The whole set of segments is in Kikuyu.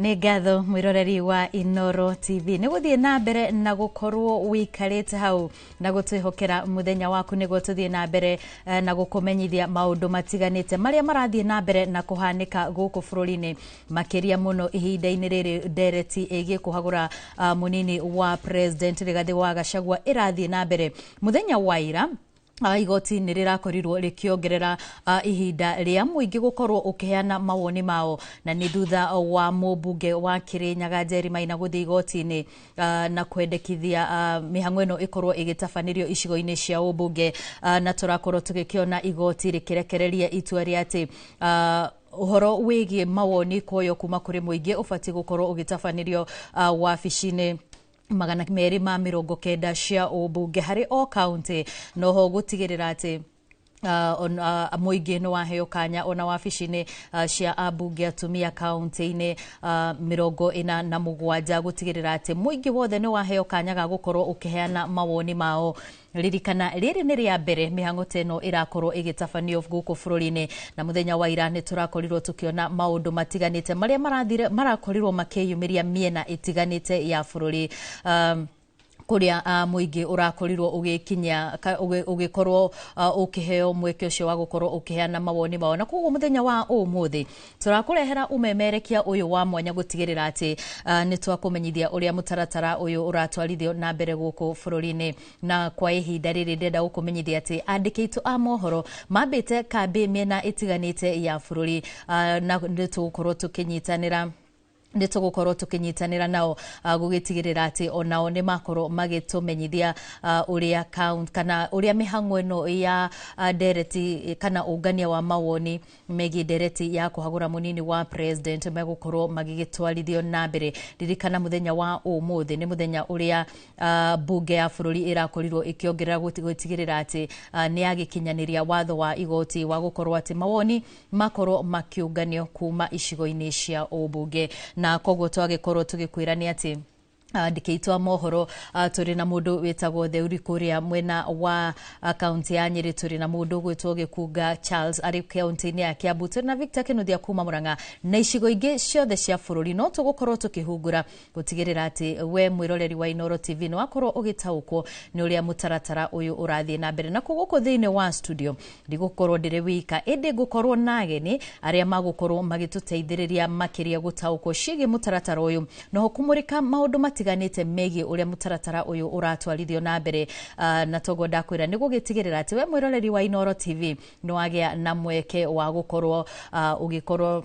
Nĩ ngatho mwĩroreri wa Inoro TV nĩ gũthiĩ na mbere na gũkorwo wĩikarĩte hau na gũtwĩhokera mũthenya waku nĩguo tũthiĩ na mbere na gũkũmenyithia maũndũ matiganĩte marĩa marathiĩ na mbere na kũhanĩka gũkũ bũrũri-inĩ, makĩria mũno ihinda-inĩ rĩrĩ ndereti ĩgiĩ kũhagũra mũnini wa President Rigathĩ wa Gachagua ĩrathiĩ na mbere. Mũthenya wa ira igoti nĩ rĩrakorirwo rĩkĩongerera ihinda rĩa mũingĩ gũkorwo ũkĩheana mawoni mao, na nĩ thutha wa mũmbunge wa Kĩrĩnyaga Njeri Maina gũthiĩ igoti-inĩ na kwendekithia mĩhang'o ĩno ĩkorwo ĩgĩtabanĩrio icigo-inĩ cia ũmbunge, na tũrakorwo tũgĩkĩona igoti rĩkĩrekereria itua rĩa atĩ ũhoro wĩgiĩ mawoni kuoywo kuma kũrĩ mũingĩ ũbatiĩ gũkorwo ũgĩtabanĩrio wabici-inĩ 290 cia ũmbunge harĩ o kaunti, noho gũtigĩrĩra atĩ mũingĩ nĩ waheo kanya ona wabici-inĩ cia ambunge atumia kaunti-inĩ 47, gũtigĩrĩra atĩ mũingĩ wothe nĩ waheo kanya ga gũkorwo ũkĩheana mawoni mao. Ririkana rĩrĩ nĩ rĩa mbere mĩhang'o ta ĩno ĩrakorwo ĩgĩtabanio gũkũ bũrũri-inĩ, na mũthenya wa ira nĩ tũrakorirwo tũkĩona maũndũ matiganĩte marĩa marathire marakorirwo makĩyumĩria mĩena ĩtiganĩte ya bũrũri, kũrĩa mũingĩ ũrakorirwo ũgĩkinyia ũgĩkorwo ũkĩheo mweke ũcio wa gũkorwo ũkĩheana mawoni mao. Na koguo mũthenya wa ũmũthĩ tũrakũrehera ũmemerekia ũyũ wa mwanya gũtigĩrĩra atĩ nĩ twakũmenyithia ũrĩa mũtaratara ũyũ ũratwarithio na mbere gũkũ bũrũri-inĩ. Na kwa ihinda rĩrĩ ndĩrenda gũkũmenyithia atĩ andĩki aitũ a mohoro mambĩte kambĩ mĩena ĩtiganĩte ya bũrũri, na nĩ tũgũkorwo tũkĩnyitanĩra nao gũgĩtigĩrĩra atĩ onao nĩ makorwo magĩtũmenyithia ũrĩa count kana ũrĩa mĩhang'o ĩno ya ndereti kana ũngania wa mawoni megiĩ ndereti ya kũhagũra mũnini wa President megũkorwo magĩgĩtwarithio na mbere. Ririkana mũthenya wa ũmũthĩ nĩ mũthenya ũrĩa mbunge ya bũrũri ĩrakorirwo ĩkĩongerera gũtigĩrĩra atĩ nĩ yagĩkinyanĩria watho wa igoti wa gũkorwo atĩ mawoni makorwo makĩũnganio kuma icigo-inĩ cia ũmbunge. Na koguo twagĩkorwo tũgĩkwĩra nĩ atĩ andĩki aitũ a mohoro, tũrĩ na mũndũ wĩtagwo Theuri kũrĩa mwena wa kaunti ya Nyĩrĩ, tũrĩ na mũndũ ũgwĩtwo Gĩkunga Charles arĩ kaunti-inĩ ya Kiambu, tũrĩ na Victor Kĩnuthia kuma Murang'a na icigo ingĩ ciothe cia bũrũri. No tũgũkorwo tũkĩhungura gũtigĩrĩra atĩ we mwĩroreri wa Inoro TV nĩ wakorwo ũgĩtaũkwo nĩ ũrĩa mũtaratara ũyũ ũrathiĩ na mbere. Na gũkũ thĩinĩ wa studio ndigũkorwo ndĩrĩ wika, ĩndĩ ngũkorwo na ageni arĩa magũkorwo magĩtũteithĩrĩria makĩria gũtaũkwo ciĩgiĩ mũtaratara ũyũ, noho kũmũrĩka maũndũ matiganĩte megiĩ ũrĩa mũtaratara ũyũ ũratwarithio na mbere. Na toguo ndakwĩra nĩ gũgĩtigĩrĩra atĩ we mwĩroreri wa Inoro TV nĩ wagĩa na mweke wa gũkorwo ũgĩkorwo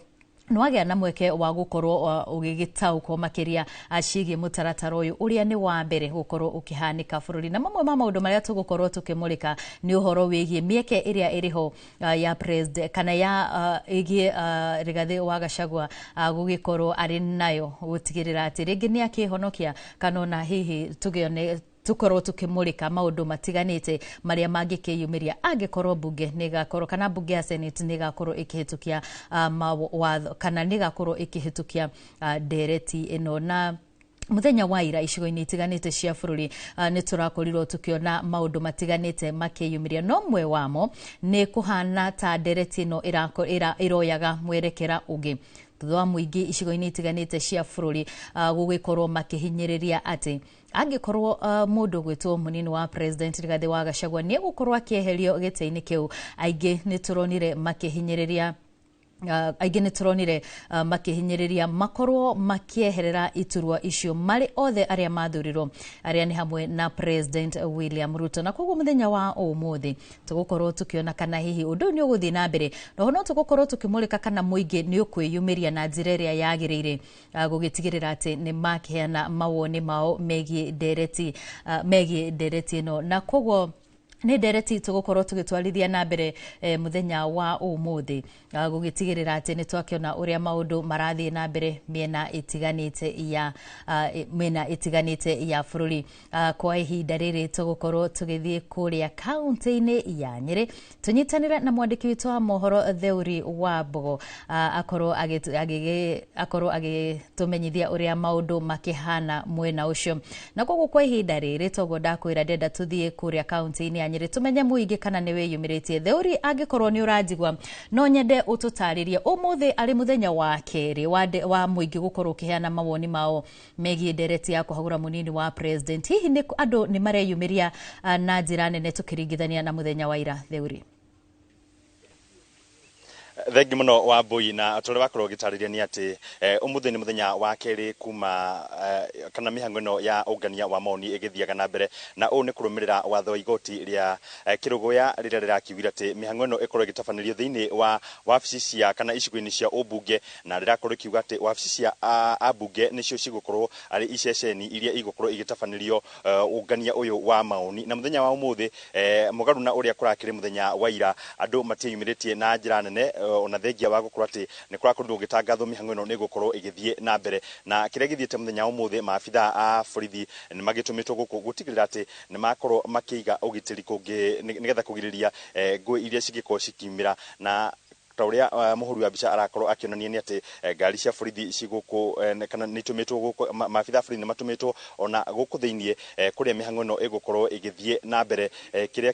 nĩ wagĩa na mweke wa gũkorwo ũgĩgĩtaũkwo makĩria ciĩgiĩ mũtaratara ũyũ ũrĩa nĩ wa mbere gũkorwo ũkĩhanĩka bũrũri. Na mamwe ma maũndũ marĩa tũgũkorwo tũkĩmũrĩka nĩ ũhoro wĩgiĩ mĩeke ĩrĩa ĩrĩ ho ya President kana ya ĩgiĩ Rigathĩ wa Gachagua gũgĩkorwo arĩ nayo gũtigĩrĩra atĩ rĩngĩ nĩ akĩhonokia, kana ona hihi tũgĩone tũkorwo tũkĩmũrĩka maũndũ matiganĩte marĩa mangĩkĩyumĩria angĩkorwo mbunge nĩ ĩgakorwo kana mbunge ya Senate nĩ ĩgakorwo ĩkĩhĩtũkia mawatho kana nĩ ĩgakorwo ĩkĩhĩtũkia ndereti ĩno. Na mũthenya wa ira icigo-inĩ itiganĩte cia bũrũri nĩ tũrakorirwo tũkĩona maũndũ matiganĩte makĩyumĩria, no mwe wamo nĩ kũhana ta ndereti ĩno ĩroyaga mwerekera ũngĩ thutha wa mũingĩ icigo-inĩ itiganĩte cia bũrũri gũgĩkorwo makĩhinyĩrĩria atĩ angĩkorwo mũndũ gwĩtwo mũnini wa President Rigathĩ wa Gachagua nĩ egũkorwo akĩeherio gĩtĩ-inĩ kĩu. Aingĩ nĩ tũronire makĩhinyĩrĩria aingĩ nĩ tũronire makĩhinyĩrĩria makorwo makĩeherera iturwa icio marĩ othe arĩa mathurirwo, arĩa nĩ hamwe na President William Ruto. Na koguo mũthenya wa ũmũthĩ tũgũkorwo tũkĩona kana hihi ũndũ ũyũ nĩ ũgũthiĩ na mbere, noho no tũgũkorwo tũkĩmũrĩka kana mũingĩ nĩ ũkwĩyumĩria na njĩra ĩrĩa yagĩrĩire gũgĩtigĩrĩra atĩ nĩ makĩheana mawoni mao megiĩ ndereti ĩno. Na koguo nĩ ndereti tũgũkorwo tũgĩtwarithia na mbere mũthenya wa ũmũthĩ gũgĩtigĩrĩra atĩ nĩ twakĩona ũrĩa maũndũ marathiĩ na mbere mĩena ĩtiganĩte ya bũrũri. Kwa ihinda rĩrĩ tũgũkorwo tũgĩthiĩ kũrĩa kaunti-inĩ ya Nyĩrĩ tũnyitanĩre na mwandĩki witũ wa mohoro Theuri wa Mbogo, akorwo agĩtũmenyithia ũrĩa maũndũ makĩhana mwena ũcio. Na koguo kwa ihinda rĩrĩ toguo ndakwĩra ndĩrenda tũthiĩ kũrĩa kaunti-inĩ ya ya Nyĩrĩ, tũmenye mũingĩ kana nĩ wĩyumĩrĩtie. Theuri, angĩkorwo nĩ ũranjigua, no nyende ũtũtarĩrie ũmũthĩ arĩ mũthenya wa kerĩ wa mũingĩ gũkorwo ũkĩheana mawoni mao megiĩ ndereti ya kũhagũra mũnini wa president. Hihi nĩ andũ nĩ mareyumĩria na njĩra nene tũkĩringithania na mũthenya wa ira, Theuri? Thengi muno wa Mbui, na tũrĩa wakorwo ũgĩtarĩria nĩ atĩ ũmũthĩ nĩ mũthenya wa kerĩ kuma kana mĩhango ĩno ya ũngania wa maoni ĩgĩthiaga na mbere, na ũũ nĩ kũrũmĩrĩra watho wa igoti rĩa Kĩrũgũya rĩrĩa rĩrakiugire atĩ mĩhango ĩno ĩkorwo ĩgĩtabanĩrio thĩinĩ wa wabici cia kana icigo-inĩ cia ũmbunge, na rĩrakorwo rĩkiuga atĩ wabici cia ambunge nĩcio cigũkorwo arĩ iceceni iria igũkorwo igĩtabanĩrio ũngania ũyũ wa maoni. Na mũthenya wa ũmũthĩ, mũgarũ na ũrĩa kũrakĩrĩ mũthenya wa ira, andũ matiĩyumĩrĩtie na njĩra nene, ona thengia wa gũkorwo atĩ nĩ kũrakorirwo gũgĩtangathwo mĩhang'o ĩno nĩ ĩgũkorwo ĩgĩthiĩ na mbere. Na kĩrĩa gĩthiĩte mũthenya wa ũmũthĩ, maabitha a borithi nĩ magĩtũmĩtwo gũkũ gũtigĩrĩra atĩ nĩ makorwo makĩiga ũgitĩri kũngĩ nĩgetha kũgirĩrĩria ngũĩ iria cingĩkorwo cikiumĩra. Na ta ũrĩa mũhũri wa mbica arakorwo akĩonania nĩ atĩ ngari cia borithi ci gũkũ kana nĩ itũmĩtwo gũkũ, maabitha a borithi nĩ matũmĩtwo ona gũkũ thĩinĩ kũrĩa mĩhang'o ĩno ĩgũkorwo ĩgĩthiĩ na mbere. Kĩrĩa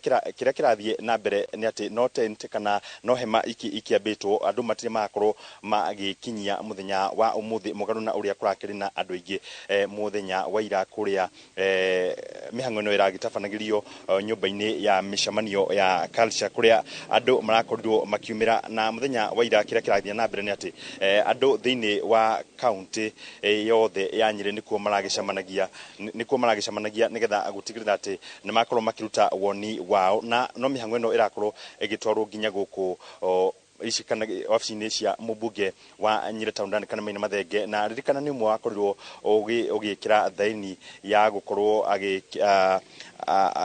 kĩrathiĩ na mbere nĩ atĩ no tent kana no hema iki ikĩambĩtwo, andũ matirĩ marakorwo magĩkinyia mũthenya wa ũmũthĩ, mũgarũ na ũrĩa kũrakĩrĩ na andũ aingĩ mũthenya wa ira kũrĩa mĩhang'o ĩno ĩragĩtabanagĩrio nyũmba-inĩ ya mĩcemanio ya culture, kũrĩa andũ marakorirwo makiumĩra. Na mũthenya wa ira kĩrĩa kĩrathiĩ na mbere nĩ atĩ andũ thĩinĩ wa kaunti yothe ya Nyĩrĩ nĩkuo maragĩcemanagia nĩgetha gũtigĩrĩra atĩ nĩ makorwo makĩruta woni wao, na no mĩhang'o ĩno ĩrakorwo ĩgĩtwarwo nginya gũkũ ici kana wabici-inĩ cia mũmbunge wa Nyĩrĩ Town Duncan Maina Mathenge. Na ririkana nĩ ũmwe wakorirwo ũgĩkĩra thaini ya gũkorwo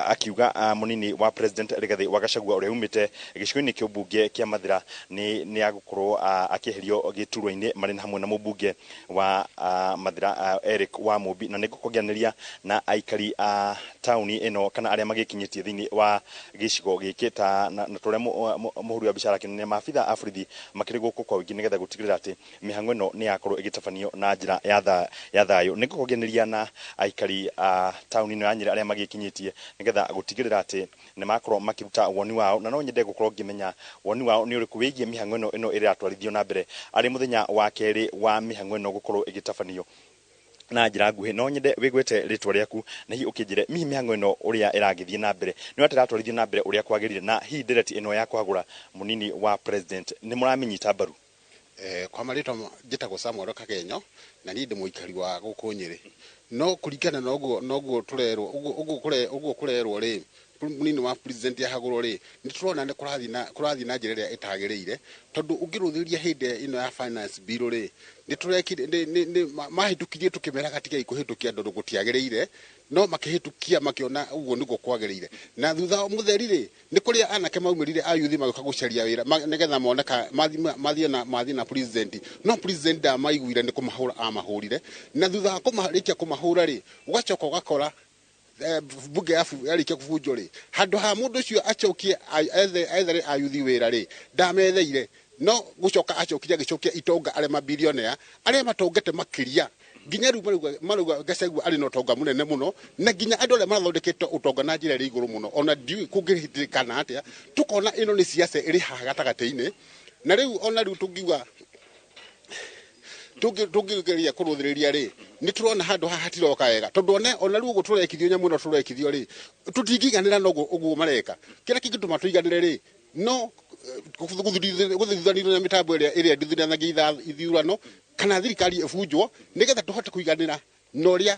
akiuga mũnini wa president Rigathi wa Gachagua ũrĩa umĩte gĩcigo-inĩ kĩa ũmbunge kĩa Mathira nĩ agũkorwo akĩeherio gĩturwa-inĩ marĩ na hamwe na mũmbunge wa Mathira Eric wa Mũmbi. Na nĩ ngũkorwo ngĩaranĩria na aikari a taũni ĩno kana arĩa magĩkinyĩtie thĩinĩ wa gĩcigo gĩkĩ ta na tũrĩa mũhũri wa biacara akĩonania maabitha a borithi makĩrĩ gũkũ kwa ũingĩ nĩgetha gũtigĩrĩra atĩ mĩhang'o ĩno nĩ yakorwo ĩgĩtabanio na njĩra ya thayũ. Nĩ ngũkorwo ngĩaranĩria na aikari a taũni ĩno ya Nyĩrĩ arĩa magĩkinyĩtie nĩgetha gũtigĩrĩra atĩ nĩ makorwo makĩruta woni wao, na no nyende gũkorwo ngĩmenya woni wao nĩ ũrĩkũ wĩgiĩ mĩhang'o ĩno ĩratwarithio na mbere arĩ mũthenya wa kerĩ wa mĩhang'o ĩno gũkorwo ĩgĩtabanio na njĩra nguhĩ. No nyende wĩgwete rĩtwa rĩaku na hihi ũkĩnjĩre hihi mĩhang'o ĩno ũrĩa ĩragĩthiĩ na mbere nĩ atĩ ĩratwarithio na mbere ũrĩa kwagĩrĩire, na hihi ndereti ĩno ya kũhagũra mũnini wa president nĩ mũramĩnyita mbaru? Kwa marĩtwa njĩtagwo Samuel Kagenyo, na niĩ ndĩ mũikari wa gũkũ Nyĩrĩ. No kũringana na ũguo noguo tũrerwo ũguo kũrerwo rĩ, mũnini wa president ahagũrwo rĩ, nĩ tũrona nĩ kũrathiĩ na njĩra ĩrĩa ĩtagĩrĩire, tondũ ũngĩrũthĩrĩria hĩndĩ ĩno ya finance bill rĩ, nĩ tũrekire nĩ mahĩtũkirie tũkĩmeraga tigai kũhĩtũkia tondũ gũtiagĩrĩire, no makĩhĩtũkia makĩona ũguo nĩguo kwagĩrĩire. Na thutha wa mũtheri rĩ, nĩ kũrĩa anake maumĩrire a youth magĩũka gũcaria wĩra nĩgetha moneka mathiĩ na president, no president ndamaiguire, nĩ kũmahũra amahũrire. Na thutha wa kũmarĩkia kũmahũra rĩ, ũgacoka ũgakora bunge yarĩkia kũbunjwo rĩ, handũ ha mũndũ ũcio acokie ethere ayuthi wĩra rĩ, ndametheire, no gũcoka acokire agĩcokia itonga arĩa mabilionea arĩa matongete makĩria. Nginya rĩu marauga Gachagua arĩ na ũtonga mũnene mũno, na nginya andũ arĩa marathondekete ũtonga na njĩra ĩrĩ igũrũ mũno, ona ndiũĩ kũngĩhĩtĩkana atĩa. Tũkona ĩno nĩ siasa ĩrĩ haha gatagatĩ-inĩ. Na rĩu ona rĩu tũngiuga tũngĩgeria kũrũthĩrĩria rĩ, nĩ tũrona handũ haha hatiroka wega, tondũ ona rĩu ũguo tũrekithio nyamũ ĩno tũrekithio rĩ, tũtingĩiganĩra na ũguo mareka. Kĩrĩa kĩngĩtũma tũiganĩre rĩ, no gũthuthanio na mĩtambo ĩrĩa ĩndithanagia ithurano kana thirikari ĩbunjwo, nĩgetha tũhote kũiganĩra na ũrĩa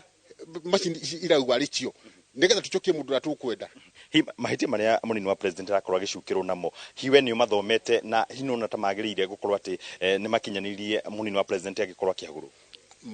macini ici irauga arĩ cio, nĩgetha tũcokie mũndũ ũrĩa tũkwenda. Hi mahĩtia marĩa mũnini wa president arakorwo agĩcukĩrwo namo, hi we nĩ ũmathomete, na hi nĩwona ta magĩrĩire gũkorwo atĩ nĩ makinyanĩirie mũnini wa president agĩkorwo akĩhagũrwo?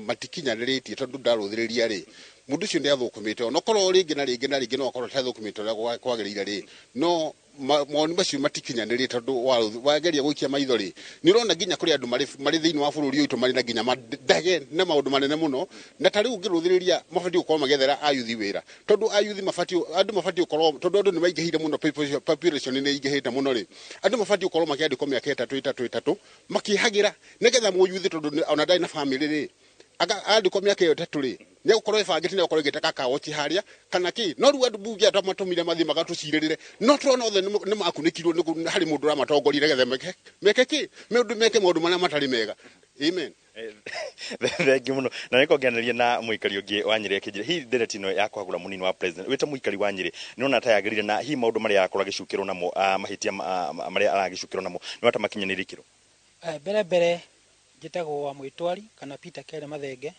Matikinyanĩrĩtie, tondũ ndarũthĩrĩria rĩ, mũndũ ũcio nĩ athũkũmĩte, onokorwo rĩngĩ na rĩngĩ na rĩngĩ no akorwo atathũkũmĩte ũrĩa kwagĩrĩire rĩ, no mawoni macio matikinyanĩrĩte, tondũ wageria gũikia maitho rĩ, nĩ ũrona nginya kũrĩ andũ marĩ thĩinĩ wa bũrũri ũyũ witũ marĩ na nginya ndege na maũndũ manene mũno. Na ta rĩu ũngĩrũthĩrĩria, mabatiĩ gũkorwo magĩethera ayuthi wĩra, tondũ ayuthi mabatiĩ, andũ mabatiĩ gũkorwo, tondũ andũ nĩ maingĩhire mũno, population nĩ ĩingĩhĩte mũno rĩ, andũ mabatiĩ gũkorwo makĩandĩkwo mĩaka 3 3 3 makĩhagĩra, nĩgetha mũyuthi, tondũ ona ndarĩ na famĩlĩ rĩ, andĩkwo mĩaka ĩyo 3 rĩ. Nĩ egũkorwo ĩbangĩte, nĩ egũkorwo ĩgĩte kawochi harĩa kana kĩ. No rĩu andũ bunge matũmire mathiĩ magatũcirĩrĩre, no tũrona othe nĩ makunĩkirwo nĩ harĩ mũndũ ũramatongoria nĩgetha meke kĩ, meke maũndũ marĩa matarĩ mega. Amen. Thengi muno. Na nĩ kongereria na mũikari ũngĩ wa Nyĩrĩ akĩnjĩra hihi ndereti ĩno ya kũhagũra mũnini wa president, wĩ ta mũikari wa Nyĩrĩ, nĩ ũrona ta yagĩrĩire, na hihi maũndũ marĩa arakorwo agĩcukĩrwo namo, mahĩtia marĩa aragĩcukĩrwo namo, nĩ wata makinyanĩire ikĩro? Mbere njĩtagwo wa Mwĩtwari kana Peter Kere Mathenge,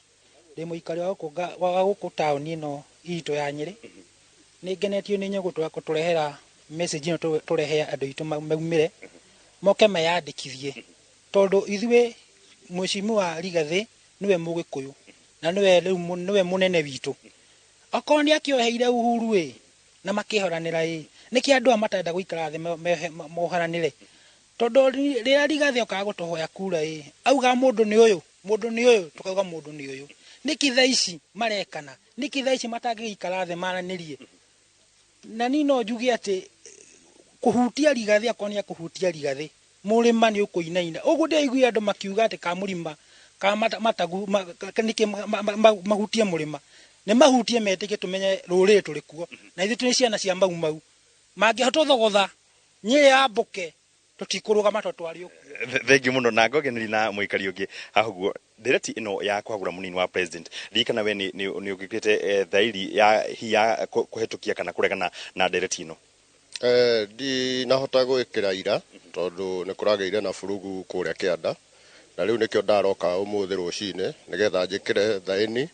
ndĩ mũikari wa gũkũ taũni ĩno itũ ya Nyĩrĩ. Nĩ ngenetio nĩ inyuĩ gũtũrehera message ĩno, tũrehe andũ aitũ maumĩre moke meyandĩkithie, tondũ ithuĩ Mheshimiwa Rigathĩ nĩwe Mũgĩkũyũ na nĩwe rĩu nĩwe mũnene witũ. Okorwo nĩ akĩoheire Uhuru ĩ na makĩhoranĩra ĩ, nĩkĩ andũ aya matarenda gũikara thĩ moharanĩre? Tondũ rĩrĩa Rigathĩ okaga gũtũhoya kura ĩ, auga mũndũ nĩ ũyũ, mũndũ nĩ ũyũ, tũkauga mũndũ nĩ ũyũ. Nĩkĩ thaa ici marekana? Nĩkĩ thaa ici matangĩgĩikara thĩ maranĩrie? Na niĩ no njuge atĩ kũhutia Rigathĩ, akorwo nĩ akũhutia Rigathĩ, mũrĩma nĩ ũkũinaina. Ũguo ndĩraiguire andũ makiuga atĩ ka mũrima ka matagu nĩkĩ mahutie mũrĩma, nĩ mahutie metĩkie tũmenye rũrĩrĩ tũrĩ kuo, na ithuĩ tũrĩ ciana cia Mau Mau. Mangĩhota thogotha Nyĩrĩ yambũke, tũtikũrũgama tondũ twarĩ ũkuo. Thengi mũno. Na ngogeneri na mũikari ũngĩ haha ũguo, ndereti ĩno ya kũhagũra mũnini wa president, ririkana we nĩ ũgĩkĩte thairi ya hihi ya kũhetũkia kana kũregana na ndereti ĩno. Ndinahota gwĩkĩra ira tondũ nĩ kũragĩire na burugu kũrĩa kĩanda, na rĩu nĩkĩo ndaroka ũmũthĩ rũcinĩ nĩgetha njĩkĩre thaĩni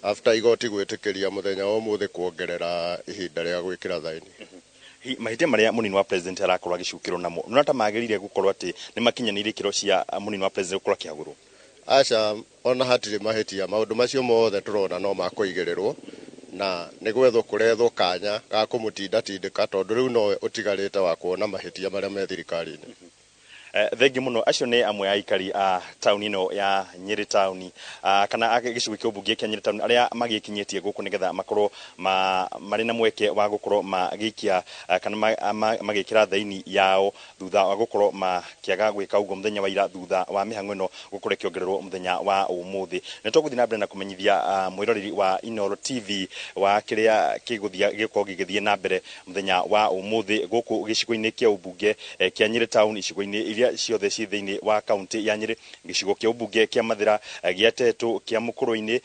after igoti gwĩtĩkĩria mũthenya wa ũmũthĩ kuongerera ihinda rĩa gwĩkĩra thaĩni. Mahĩtia marĩa mũnini wa president arakorwo agĩcukĩrwo namo, nĩ ta magĩrĩire gũkorwo atĩ nĩ makinyanĩire ikĩro cia mũnini wa president gũkorwo akĩhagũrwo? Aca, ona hatirĩ mahĩtia. Maũndũ macio mothe tũrona no makũigĩrĩrwo na nĩ gwethwo kũrethwo kanya ga kũmũtindatindĩka, tondũ rĩu nowe ũtigarĩte wa kuona mahĩtia marĩa me thirikari-inĩ. Thengi mũno. Acio nĩ amwe a aikari a taũni ĩno ya Nyĩrĩ taũni, kana gĩcigo kĩa ũmbunge kĩa Nyĩrĩ taũni, arĩa magĩkinyĩtie gũkũ nĩgetha makorwo marĩ na mweke wa gũkorwo magĩikia kana magĩkĩra thaini yao thutha wa gũkorwo makĩaga gwĩka ũguo mũthenya wa ira, thutha wa mĩhang'o ĩno gũkorwo ĩkĩongererwo mũthenya wa ũmũthĩ. Nĩ tũgũthiĩ na mbere na kũmenyithia mwĩroreri wa Inooro TV wa kĩrĩa kĩgũthiĩ gĩgũkorwo gĩgĩthiĩ na mbere mũthenya wa ũmũthĩ gũkũ gĩcigo-inĩ kĩa ũmbunge kĩa Nyĩrĩ town, icigo-inĩ iria ciothe ciĩ thĩinĩ wa kaunti ya Nyĩrĩ, gĩcigo kĩa ũmbunge kĩa Mathĩra, gĩa Tetũ, kĩa Mũkũrũ-inĩ,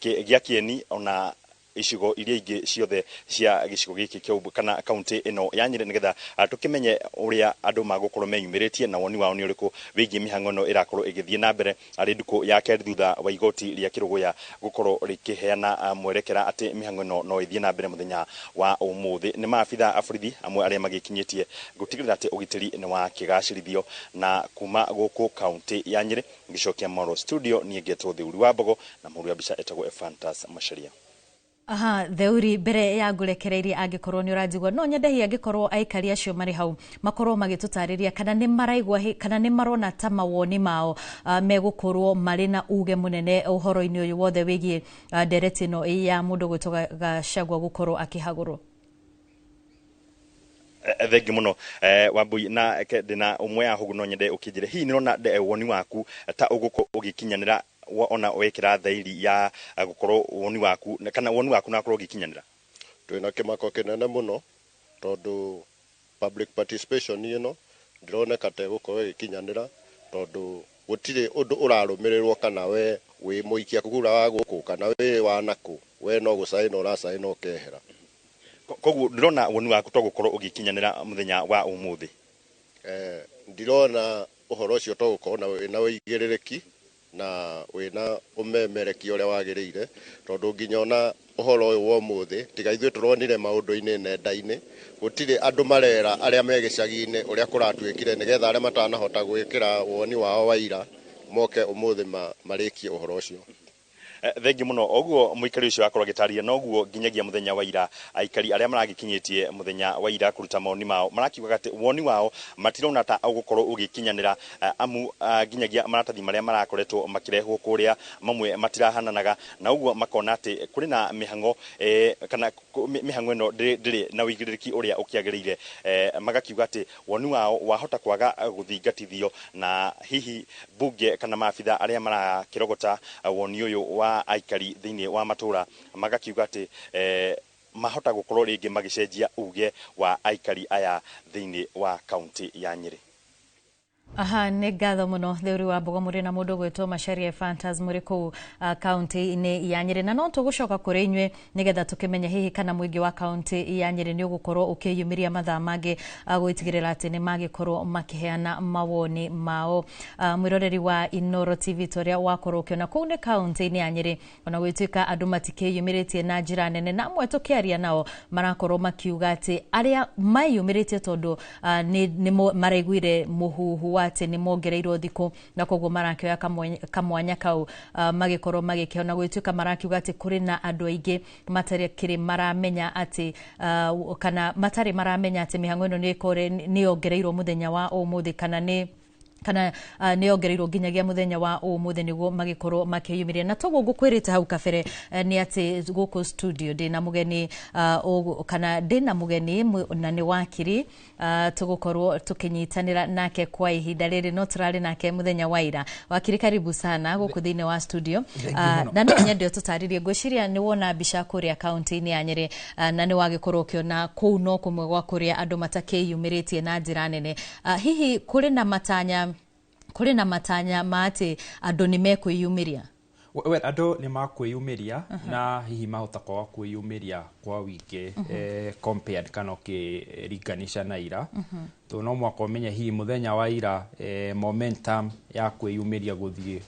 gĩa Kĩeni, ona icigo iria ingĩ ciothe cia gĩcigo gĩkĩ kĩa ũmbunge kana kaunti ĩno ya Nyĩrĩ, nĩgetha tũkĩmenye ũrĩa andũ magũkorwo meyumĩrĩtie na woni wao nĩ ũrĩkũ wĩgiĩ mĩhang'o ĩno ĩrakorwo ĩgĩthiĩ na mbere arĩ ndukũ ya kerĩ thutha wa igoti rĩa Kĩrũgũya gũkorwo rĩkĩheana mwerekera atĩ mĩhang'o ĩno no ĩthiĩ na mbere mũthenya wa ũmũthĩ. Nĩ maabitha a borithi amwe arĩa magĩkinyĩtie gũtigĩrĩra atĩ ũgitĩri nĩ wakĩgacĩrithio. Na kuma gũkũ kaunti ya Nyĩrĩ, ngĩcokia Moro studio, niĩ ngetwo Theuri wa Mbogo, na mũhũri wa mbica etagwo Ephantus Macharia. Aha, Theuri, mbere ya ngũrekereirie, angĩkorwo nĩ ũranjigua, no nyende hihi angĩkorwo aikari acio marĩ hau makorwo magĩtũtarĩria kana nĩ maraigua kana nĩ marona ta mawoni mao megũkorwo marĩ na uge mũnene ũhoro-inĩ ũyũ wothe wĩgiĩ ndereti ĩno ya mũndũ gwĩtwo Gachagua gũkorwo akĩhagũrwo. Thengi mũno, Wambui. Na ndĩna ũmwe ya hugu, no nyende ũkĩnjĩre hihi nĩ ũrona woni waku ta ũgũkorwo ũgĩkinyanĩra ona wekĩra thairi ya gũkorwo woni waku, kana woni waku nakorwo ũgĩkinyanĩra? Twĩna kĩmako kĩnene mũno tondũ public participation ĩno ndĩroneka ta ĩgũkorwo ĩgĩkinyanĩra, tondũ gũtirĩ ũndũ ũrarũmĩrĩrwo, kana we wĩ mũikia kura wa gũkũ kana wĩ wa nakũ, we no gũcaĩna ũracaĩna ũkehera. Koguo ndĩrona woni waku to gũkorwo ũgĩkinyanĩra mũthenya wa ũmũthĩ? Ndirona ũhoro ũcio to gũkorwo na wĩna ũigĩrĩrĩki na wĩna ũmemerekia ũrĩa wagĩrĩire, tondũ nginya ona ũhoro ũyũ wa ũmũthĩ, tiga ithuĩ tũronire maũndũ-inĩ nenda-inĩ, gũtirĩ andũ marera arĩa me gĩcagi-inĩ ũrĩa kũratuĩkire, nĩgetha arĩa matanahota gwĩkĩra woni wao wa ira moke ũmũthĩ marĩkie ũhoro ũcio. Thengi mũno. Oguo mũikari ũcio akorwo agĩtarĩria, noguo nginyagia mũthenya wa ira aikari arĩa maragĩkinyĩtie mũthenya wa ira kũruta mawoni mao marakiugaga atĩ woni wao matirona ta ũgũkorwo ũgĩkinyanĩra, amu nginyagia maratathi marĩa marakoretwo makĩrehwo kũrĩa mamwe matirahananaga, na ũguo makona atĩ kũrĩ na mĩhang'o kana mĩhang'o ĩno ndĩrĩ na ũigĩrĩrĩki ũrĩa ũkĩagĩrĩire. Magakiuga atĩ woni wao wahota kwaga gũthingatithio, na hihi bunge kana maabitha arĩa marakĩrogota woni ũyũ wa wa aikari thĩinĩ wa matũra magakiuga atĩ mahota gũkorwo rĩngĩ magĩcenjia uge wa aikari aya thĩinĩ wa kaunti ya Nyĩrĩ. Aha, nĩ ngatho mũno Theuri wa Mbogo mũrĩ na mũndũ gwĩtwo Macharia Fantas mũrĩ kũu kaunti-inĩ ya Nyĩrĩ, na no tũgũcoka kũrĩ inyuĩ nĩgetha tũkĩmenye hihi kana mũingĩ wa kaunti ya Nyĩrĩ nĩ ũgũkorwo ũkĩyumĩria mathaa mangĩ gwĩtigĩrĩra atĩ nĩ magĩkorwo makĩheana mawoni mao. Mwĩroreri wa Inooro TV, ta ũrĩa wakorwo ũkĩona kũu nĩ kaunti-inĩ ya Nyĩrĩ, ona gwĩtuĩka andũ matikĩyumĩrĩtie na njĩra nene, na amwe tũkĩaria nao marakorwo makiuga atĩ arĩa meyumĩrĩtie tondũ nĩ maraiguire mũhuhu wa atĩ nĩ mongereirwo thikũ, na koguo marakĩoya kamwanya kau magĩkorwo magĩkĩona, gwĩtuĩka marakiuga atĩ kũrĩ na andũ aingĩ matarĩ maramenya atĩ kana matarĩ maramenya atĩ mĩhang'o ĩno nĩ yongereirwo mũthenya wa ũmũthĩ, kana nĩ yongereirwo nginyagia mũthenya wa ũmũthĩ nĩguo magĩkorwo makĩyumĩria. Na toguo ngũkwĩrĩte hau kabere nĩ atĩ gũkũ studio ndĩna mũgeni kana ndĩna mũgeni na nĩ wakiri tũgũkorwo tũkĩnyitanĩra nake kwa ihinda rĩrĩ, no tũrarĩ nake mũthenya wa ira. Wakiri, karibu sana gũkũ thĩinĩ wa studio. Na no nyende ũtũtarĩrie, ngwĩciria nĩ wona mbica kũrĩa kaunti-inĩ ya Nyĩrĩ, na nĩ wagĩkorwo ũkĩona kũu no kũmwe gwa kũrĩa andũ matakĩyumĩrĩtie na njĩra nene. Hihi kũrĩ na matanya ma atĩ andũ nĩ mekwĩyumĩria? Well, andũ nĩ makwĩyumĩria, na hihi mahota kwaga kwĩyumĩria kwa wingĩ compared kana ũkĩringanisha na ira, tondũ no mũhaka ũmenye hihi mũthenya wa ira momentum ya kwĩyumĩria gũthiĩ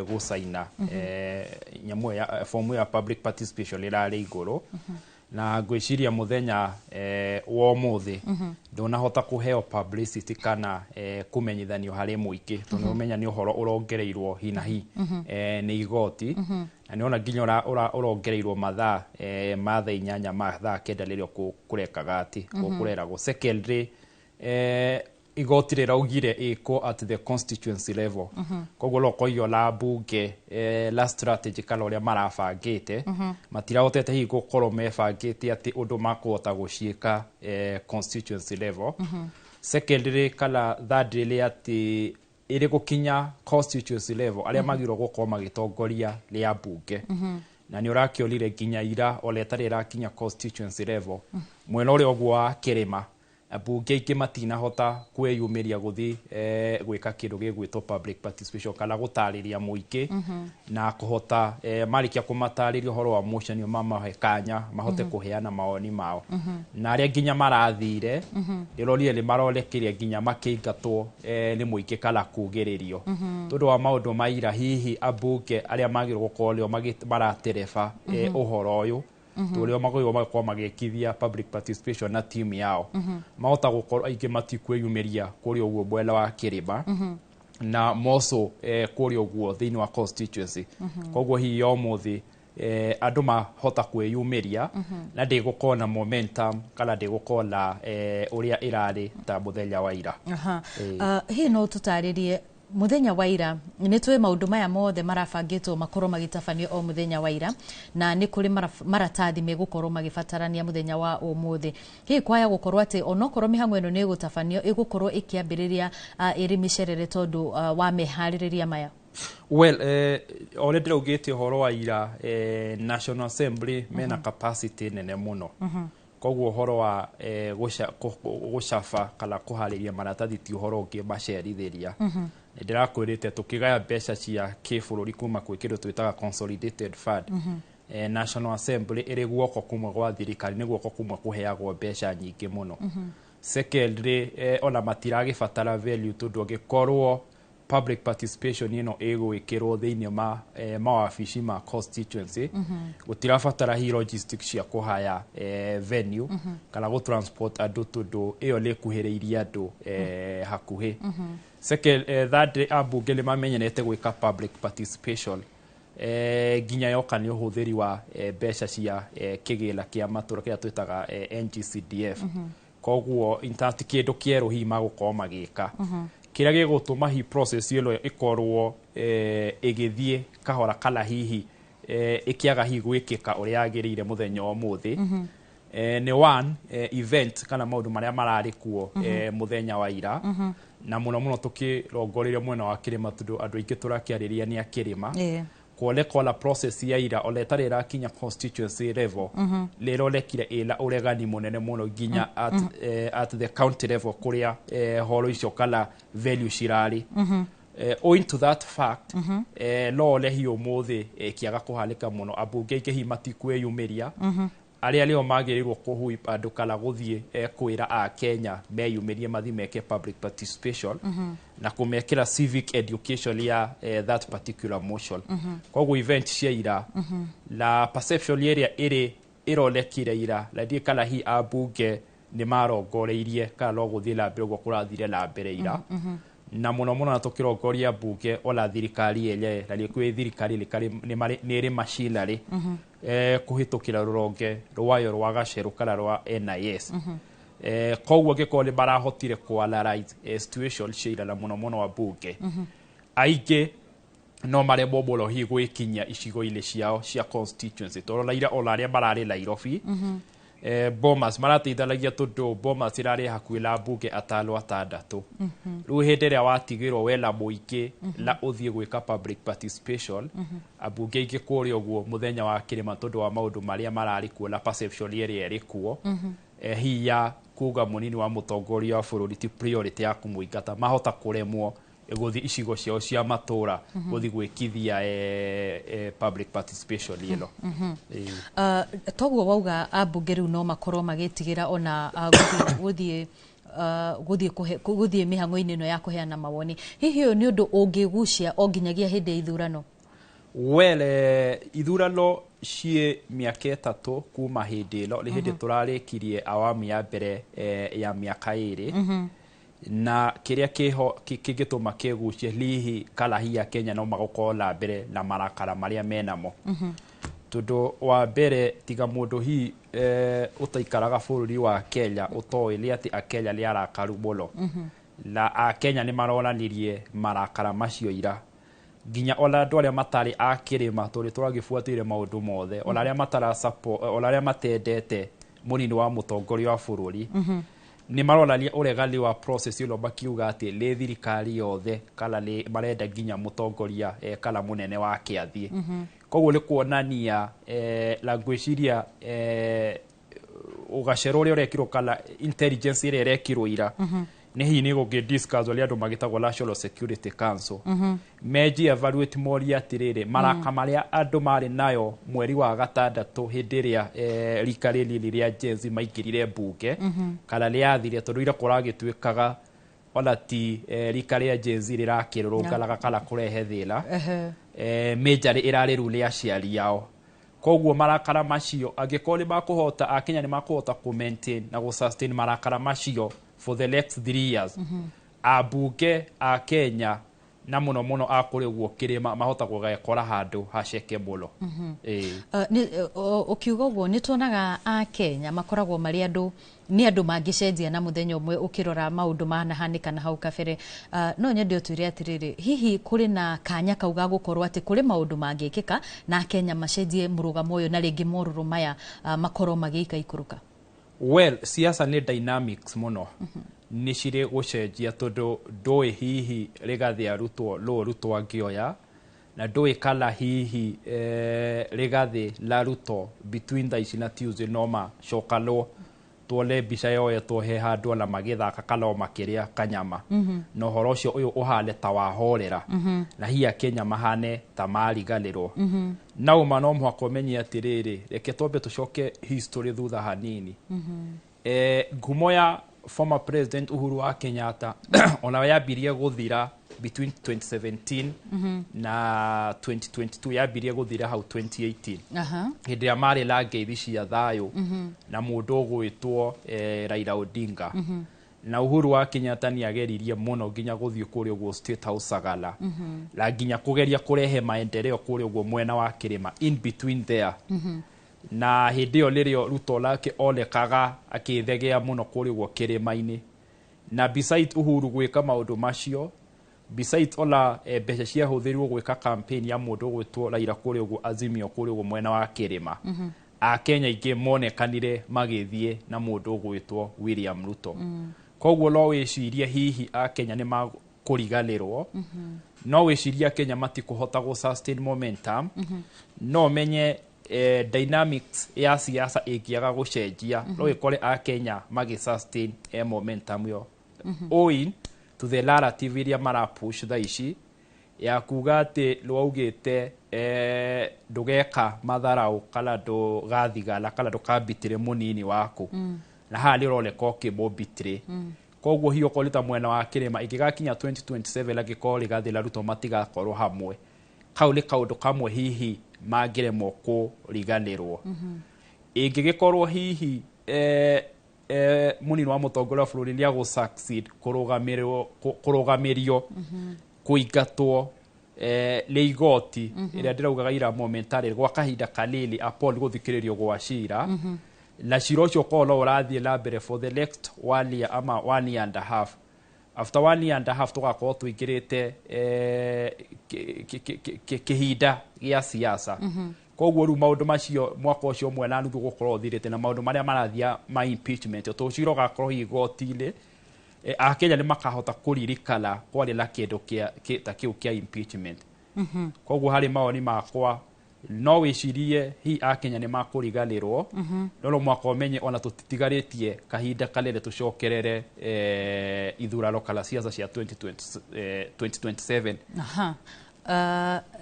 gũcaina nyamũ ĩyo ya form ya public participation ĩrarĩ igũrũ, na ngwĩciria mũthenya wa ũmũthĩ ndũnahota kũheo publicity kana kũmenyithanio harĩ mũingĩ, tondũ nĩ ũmenya nĩ ũhoro ũrongereirwo hi na hi nĩ igoti, na nĩ ona nginya ũrongereirwo mathaa ma thaa 8 ma thaa 9 rĩrĩa kũrekaga atĩ kũreragwo. Secondly, igoti rĩraugire ĩkwo at the constituency level, koguo lokoigio la bunge la strategy kana ũrĩa marabangĩte matirahotete hihi gũkorwo mebangĩte atĩ ũndũ makũhota gũciĩka constituency level. Secondly, kana thirdly, nĩ atĩ ĩrĩ gũkinya constituency level, arĩa magĩrĩirwo gũkorwo magĩtongoria rĩa mbunge, na nĩ ũrakĩonire nginya ira ona ĩtarĩ ĩrakinya constituency level, mwena ũrĩa ũguo wa kĩrĩma mbunge aingĩ matinahota kwĩyumĩria gũthiĩ gwĩka kĩndũ gĩgwĩtwo public participation kana gũtarĩria mũingĩ, na kũhota marĩkia kũmatarĩria ũhoro wa motion mamahe kanya mahote kũheana mawoni mao, na arĩa nginya marathire ndĩrorire nĩ marorekeire nginya makĩingatwo nĩ mũingĩ kana kugĩrĩrio tondũ wa maũndũ ma ira. Hihi ambunge arĩa magĩrĩirwo gũkorwo nĩo maratereba ũhoro ũyũ, tũrĩa magĩrĩirwo magakorwo magĩkithia public participation na team yao, mahota gũkorwo aingĩ matikwĩyumĩria kũrĩa ũguo mwena wa kĩrĩma na moco kũrĩa ũguo thĩinĩ wa constituency. Koguo hihi ũmũthĩ andũ mahota kwĩyumĩria na ndĩgũkorwo na momentum kana ndĩgũkorwo na ũrĩa ĩrarĩ ta mũthenya wa ira. Aha. Hihi no tũtarĩrie mũthenya wa ira, nĩ tũĩ maũndũ maya mothe marabangĩtwo makorwo magĩtabanio o mũthenya wa ira, na nĩ kũrĩ maratathi megũkorwo magĩbatarania mũthenya wa ũmũthĩ. Hihi kwaya gũkorwo atĩ onokorwo mĩhang'o ĩno nĩ ĩgũtabanio, ĩgũkorwo ĩkĩambĩrĩria ĩrĩ mĩcerere tondũ wa meharĩrĩria maya? Well, ũrĩa ndĩraugĩte ũhoro wa ira, National Assembly mena capacity nene mũno, koguo ũhoro wa gũcaba kana kũharĩria maratathi ti ũhoro ũngĩ macerithĩria. Nĩ ndĩrakwĩrĩte tũkĩgaya mbeca cia kĩbũrũri kuma kwĩ kĩndũ twĩtaga Consolidated Fund, National Assembly ĩrĩ guoko kumwe gwa thirikari, nĩ guoko kumwe kũheagwo mbeca nyingĩ mũno. Secondly, ona matiragĩbatara value, tondũ angĩkorwo public participation ĩno ĩgwĩkĩrwo thĩinĩ ma mawabici ma constituency, gũtirabatara hi logistics cia kũhaya venue kana gũ transport andũ, tondũ ĩyo nĩ ĩkuhĩrĩirie andũ hakuhĩ. Second, thirdly, ambunge nĩ mamenyerete gwĩka public participation nginya yoka nĩ ũhũthĩri wa mbeca cia kĩgĩna kĩa matũra kĩrĩa twĩtaga NGCDF. Koguo ti kĩndũ kĩerũ hihi magũkorwo magĩka. Kĩrĩa gĩgũtũma hi process ĩno ĩkorwo ĩgĩthiĩ kahora kana hihi ĩkĩaga hihi gwĩkĩka ũrĩa yagĩrĩire mũthenya wa ũmũthĩ, nĩ one event kana maũndũ marĩa mararĩ kuo mũthenya wa ira, na mũno mũno tũkĩrongoreirie mwena wa kĩrĩma, tondũ andũ aingĩ tũrakĩarĩria nĩ a kĩrĩma. Kuoneka ona process ya ira ona ĩtarĩ ĩrakinya constituency level, rĩronekire ĩna ũregani mũnene mũno nginya at the county level kũrĩa horo icio kana venue cirarĩ. Owing to that fact, no one hihi ũmũthĩ kĩaga kũhanĩka mũno, ambunge aingĩ hihi matikwĩyumĩria, arĩa nĩo magĩrĩirwo kũhui andũ kana gũthiĩ kwĩra a Kenya meyumĩrie mathiĩ meke public participation na kũmekĩra civic education ya that particular motion. Koguo event cia ira na perception ĩrĩa ĩrĩ ĩronekire ira, na ndiĩ kana hihi ambunge nĩ marongoreirie kana no gũthiĩ na mbere ũguo kũrathire na mbere ira, na mũno mũno na tũkĩrongoria mbunge ona thirikari yenyewe, na nĩ kwĩ thirikari nĩ ĩrĩ machinery kũhĩtũkĩra rũronge rwayo rwa gacerũ kana rwa NIS. Koguo angĩkorwo nĩ marahotire kũ analyze situation cia ira, na mũno mũno ambunge aingĩ no maremwo mũno hihi gwĩkinyia icigo-inĩ ciao cia constituency, tondũ ona ira ona arĩa mararĩ Nairobi, Bomas marateithanagia, tondũ Bomas ĩrarĩ hakuhĩ na mbunge atano atandatũ. Rĩu hĩndĩ ĩrĩa watigĩrwo wena mũingĩ na ũthiĩ gwĩka public participation, ambunge aingĩ kũrĩa ũguo mũthenya wa kĩrĩma, tondũ wa maũndũ marĩa mararĩ kuo na perception ĩrĩa ĩrĩ kuo, hihi ya kuga mũnini wa mũtongoria wa bũrũri ti priority ya kũmũingata, mahota kũremwo gũthiĩ icigo ciao cia matũra gũthiĩ gwĩkithia public participation ĩno. Ĩĩ. Toguo wauga ambunge rĩu no makorwo magĩtigĩra ona gũthiĩ mĩhang'o-inĩ ĩno ya kũheana mawoni. Hihi ũyũ nĩ ũndũ ũngĩgucia o nginyagia hĩndĩ ya ithurano? Well, ithurano ciĩ mĩaka 3 kuma hĩndĩ ĩno, nĩ hĩndĩ tũrarĩkirie awamu ya mbere ya mĩaka 2, na kĩrĩa kĩho kĩngĩtũma kĩgucie hihi kana hihi Akenya no magũkorwo na mbere na marakara marĩa menamo, tondũ wa mbere tiga mũndũ hihi ũtaikaraga bũrũri wa Kenya ũtoĩ nĩ atĩ Akenya nĩ arakaru mũno, na Akenya nĩ maronanirie marakara macio ira, nginya ona andũ arĩa matarĩ a kĩrĩma, tondũ tũragĩbuatĩire maũndũ mothe, ona arĩa matara support, ona arĩa matendete mũnini wa mũtongoria wa bũrũri, nĩ maronania ũregani wa process ĩno, makiuga atĩ nĩ thirikari yothe kana nĩ marenda nginya mũtongoria kana mũnene wake athiĩ. Koguo nĩ kuonania na ngwĩciria ũgacero ũrĩa ũrekirwo kana intelligence ĩrĩa ĩrekirwo ira nĩ hihi nĩ gũgĩ discuss ũrĩa andũ magĩtagwo National Security Council menji evaluate, morie atĩrĩrĩ, maraka marĩa andũ marĩ nayo mweri wa gatandatũ hĩndĩ ĩrĩa rika rĩnini rĩa Gen Z maingĩrire mbunge kana rĩathire, tondũ ira kũragĩtuĩkaga ona ti rika rĩa Gen Z rĩrakĩrũrũnganaga kana kũrehe thĩna, majorly ĩrarĩ rĩu nĩ aciari ao. Koguo marakara macio angĩkorwo nĩ makũhota, Akenya nĩ makũhota kũ maintain na gũ sustain marakara macio for the next 3 years, ambunge a Kenya na mũno mũno a kũrĩ ũguo kĩrĩma mahota gũgekora handũ haceke mũno. Ĩĩ. Ũkiuga ũguo nĩ tuonaga a Kenya makoragwo marĩ andũ, nĩ andũ mangĩcenjia na mũthenya ũmwe ũkĩrora maũndũ manahanĩka na hau kabere. No nyende ũtwĩre atĩrĩrĩ, hihi kũrĩ na kanya kau ga gũkorwo atĩ kũrĩ maũndũ mangĩkĩka na Kenya macenjie mũrũgamo ũyũ na rĩngĩ morũrũ maya makorwo magĩikaikũrũka? Well, siasa nĩ dynamics mũno, nĩ cirĩ gũcenjia, tondũ ndũĩ hihi Rigathĩ arutwo nũ Ruto angĩoya, na ndũĩ kana hihi Rigathĩ na Ruto between thaa ici na Tuesday no macokanwo tuone mbica yoetwo he handũ ona magĩthaka kana o makĩrĩa kanyama, na ũhoro ũcio ũyũ ũhane ta wahorera na hihi Akenya mahane ta mariganĩrwo. Na ũma no mũhaka ũmenye atĩrĩrĩ, reke twambe tũcoke history thutha hanini. Ngumo ya former President Uhuru wa Kenyatta ona yambirie gũthira between 2017 na 2022, yambirie gũthira hau 2018, hĩndĩ ĩrĩa marĩ na ngeithi cia thayũ na mũndũ ũgwĩtwo Raila Odinga. Na Uhuru wa Kenyatta nĩ ageririe mũno nginya gũthiĩ kũrĩa ũguo State House Sagala, na nginya kũgeria kũrehe maendeleo kũrĩa ũguo mwena wa kĩrĩma in between there. Na hĩndĩ ĩyo nĩrĩo Ruto nake onekaga akĩthegea mũno kũrĩa ũguo kĩrĩma-inĩ. Na besides Uhuru gwĩka maũndũ macio, besides ona mbeca ciahũthĩrirwo gwĩka campaign ya mũndũ ũgwĩtwo Raila kũrĩa ũguo Azimio kũrĩa ũguo mwena wa kĩrĩma, Akenya aingĩ monekanire magĩthiĩ na mũndũ ũgwĩtwo William Ruto. Koguo no wĩcirie hihi Akenya nĩ kũriganĩrwo. No wĩciria Kenya matikũhota gũ sustain momentum. No menye dynamics ya siasa ĩngĩaga gũcenjia, no ĩkore Akenya magĩ sustain momentum yo, owing to the narrative iria marapush thaa ici ya kuga atĩ rwaugĩte ndũgeka matharau kana ndũgathigana kana ndũkambitĩre mũnini waku, na haha nĩ ũroneka ũkĩmũmbitĩrĩ. Koguo hihi okorwo nĩ ta mwena wa kĩrĩma, ĩngĩgakinya 2027 angĩkorwo Rigathĩ na Ruto matigakorwo hamwe, kau nĩ kaũndũ kamwe hihi mangĩremwo kũriganĩrwo. Ĩngĩgĩkorwo hihi mũnini wa mũtongoria wa bũrũri nĩ agũ succeed kũrũgamĩrio kũingatwo nĩ igoti ĩrĩa ndĩraugaga ira momentarily gwa kahinda kanini upon gũthikĩrĩrio gwa cira, na cira ũcio ũkorwo no ũrathiĩ na mbere for the next one year ama one year and a half. After one year and a half tũgakorwo tũingĩrĩte kĩhinda gĩa siasa. Koguo rĩu maũndũ macio, mwaka ũcio ũmwe na nuthu gũkorwo ũthirĩte, na maũndũ marĩa marathiĩ ma impeachment, tondũ cira ũgakorwo hihi igoti-inĩ, Akenya nĩ makahota kũririkana kwarĩ na kĩndũ ta kĩu kĩa impeachment. Koguo harĩ mawoni makwa, no wĩcirie hihi Akenya nĩ makũriganĩrwo, no mwaka ũmenye ona tũtitigarĩtie kahinda kanene tũcokerere ithurano kana siasa cia 2020, 2027. Aha.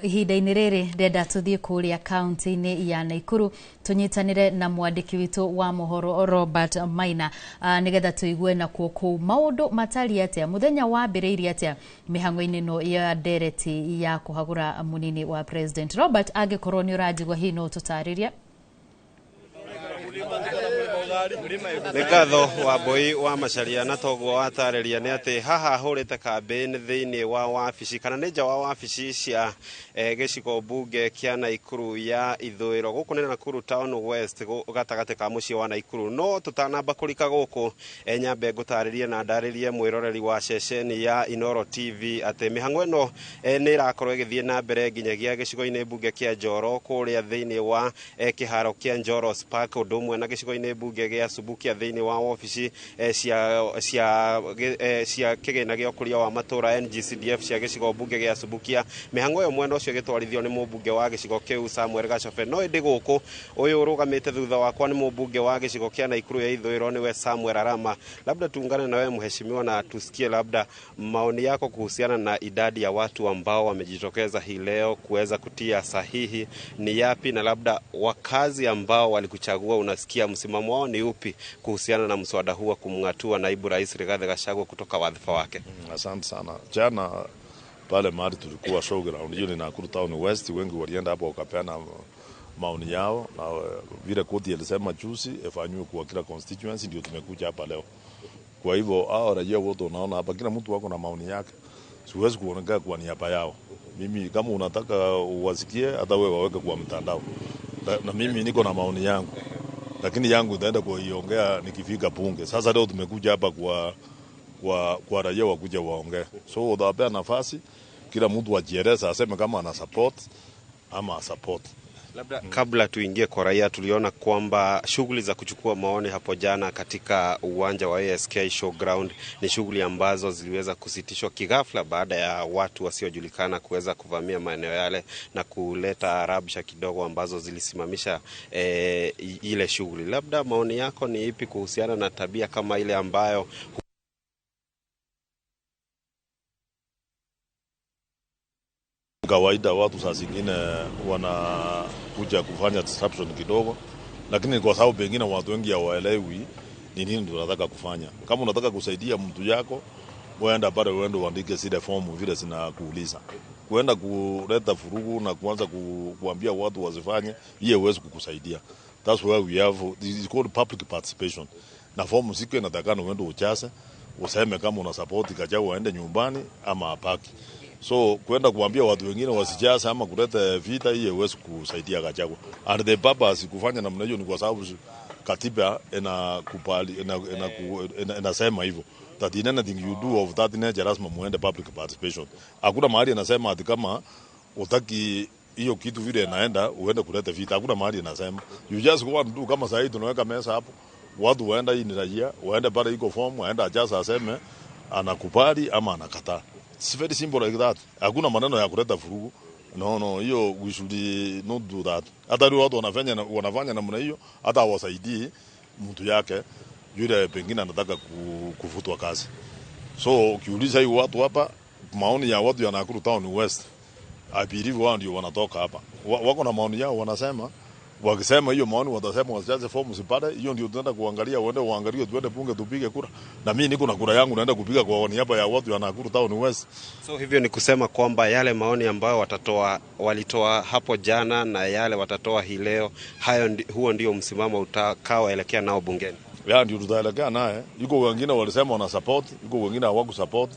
Ihinda-inĩ rĩrĩ ndenda tũthiĩ kũrĩa kaunti-inĩ ya Naikuru tũnyitanĩre na mwandĩki witũ wa mohoro Robert Maina, nĩgetha tũigue nakuo kũu maũndũ matariĩ atĩa, mũthenya wambĩrĩirie atĩa mĩhang'o-inĩ ĩno ya ndereti ya kũhagũra mũnini wa president. Robert, angĩkorwo nĩ ũranjigua, hihi no ũtũtarĩrie? Nĩ ngatho wa Mbui wa Macharia, na toguo watarĩria nĩ atĩ haha hũrĩte kambĩini thĩinĩ wa wabici kana nĩ nja wa wabici cia gĩcigo mbunge kĩa Naikuru ya ithũĩro. Gũkũ nĩ Nakuru Town West, gatagatĩ ka mũciĩ wa Naikuru. No tũtanamba kũrika gũkũ, nyambe ngũtarĩrie na ndarĩrie mwĩroreri wa ceceni ya Inoro TV atĩ mĩhang'o ĩno nĩ ĩrakorwo ĩgĩthiĩ na mbere nginyagia gĩcigo-inĩ mbunge kĩa Njoro kũrĩa thĩinĩ wa kĩharo kĩa Njoro Park, ũndũ ũmwe na gĩcigo-inĩ mbunge gĩa Subukia thĩinĩ wa wabici cia kĩgĩna gĩa ũkũria wa matũra NGCDF cia gĩcigo mbunge gĩa Subukia. Mĩhang'o ĩyo mwena ũcio ĩgĩtwarithio nĩ mũmbunge wa gĩcigo kĩu Samuel Gachobe. No ĩndĩ gũkũ ũyũ ũrũgamĩte thutha wakwa nĩ mũmbunge wa gĩcigo kĩa Naikuru ya ithũĩro, nĩwe Samuel Arama. Labda tuungane na wewe mheshimiwa na tusikie labda maoni yako kuhusiana na idadi ya watu ambao wamejitokeza hii leo kuweza kutia sahihi ni yapi, na labda wakazi ambao walikuchagua unasikia msimamo wao ni upi kuhusiana na mswada huu wa kumng'atua naibu rais Rigathi Gachagua kutoka wadhifa wake. Asante sana. Jana pale mahali tulikuwa showground, hiyo ni Nakuru Town West, wengi walienda hapo wakapeana maoni yao, na vile koti ilisema juzi ifanywe kwa kila constituency, ndio tumekuja hapa leo. Kwa hivyo hao raia wote unaona hapa, kila mtu wako na maoni yake, siwezi kuongea kwa niaba yao. Mimi kama unataka uwasikie, hata wewe waweke kwa mtandao, na mimi niko na maoni yangu, lakini yangu itaenda kuiongea nikifika bunge. Sasa leo tumekuja hapa kwa raia wakuja waongee, so utawapea nafasi kila mtu ajieleza, aseme kama ana support ama support. Labda kabla tuingie kwa raia, tuliona kwamba shughuli za kuchukua maoni hapo jana katika uwanja wa ASK Showground ni shughuli ambazo ziliweza kusitishwa kighafla baada ya watu wasiojulikana kuweza kuvamia maeneo yale na kuleta rabsha kidogo ambazo zilisimamisha ile shughuli. Labda maoni yako ni ipi kuhusiana na tabia kama ile ambayo Kawaida watu saa zingine wanakuja kufanya disruption kidogo, lakini kwa sababu pengine watu wengi hawaelewi ni nini tunataka kufanya. Kama unataka kusaidia mtu yako, uenda pale, uende uandike zile fomu vile zinakuuliza. Kuenda kuleta furugu na kuanza kuambia watu wasifanye, hiyo huwezi kukusaidia. That's why we have this is called public participation. Na fomu siku inatakana uende ujaze, useme kama una support Gachagua aende nyumbani ama apaki. So kwenda kuambia watu wengine wasijaze ama kuleta vita, hiyo huwezi kusaidia Gachagua. And the purpose kufanya namna hiyo ni kwa sababu katiba inakubali, inasema hivyo, that in anything you do of that nature lazima muende public participation. Hakuna mahali inasema ati kama utaki hiyo kitu vile inaenda uende kuleta vita. Hakuna mahali inasema. You just go and do. Kama sasa hivi tunaweka meza hapo, watu waenda, hii ni raia, waende pale iko form, waende ajaza aseme anakubali ama anakataa. It's very simple like that. Hakuna maneno ya kuleta vurugu. No, hiyo we should not do that. Hata watu wanafanya namna hiyo, hata hawasaidii mtu yake yule pengine anataka kufutwa kazi. So ukiuliza hiyo watu hapa, maoni ya watu ya Nakuru Town West, I believe wao ndio wanatoka hapa. Wako na maoni yao wanasema, wakisema hiyo maoni watasema wasijaze fomu pale, hiyo ndio tunaenda kuangalia, uende uangalie, tuende bunge tupige kura. Na mimi niko na kura yangu naenda kupiga kwa niaba ya watu ya Nakuru Town West. So hivyo ni kusema kwamba yale maoni ambayo walitoa hapo jana na yale watatoa hii leo, huo ndio msimamo utakaoelekea nao bungeni. Ya ndio tutaelekea naye. Yuko wengine walisema wana support, yuko wengine hawaku support.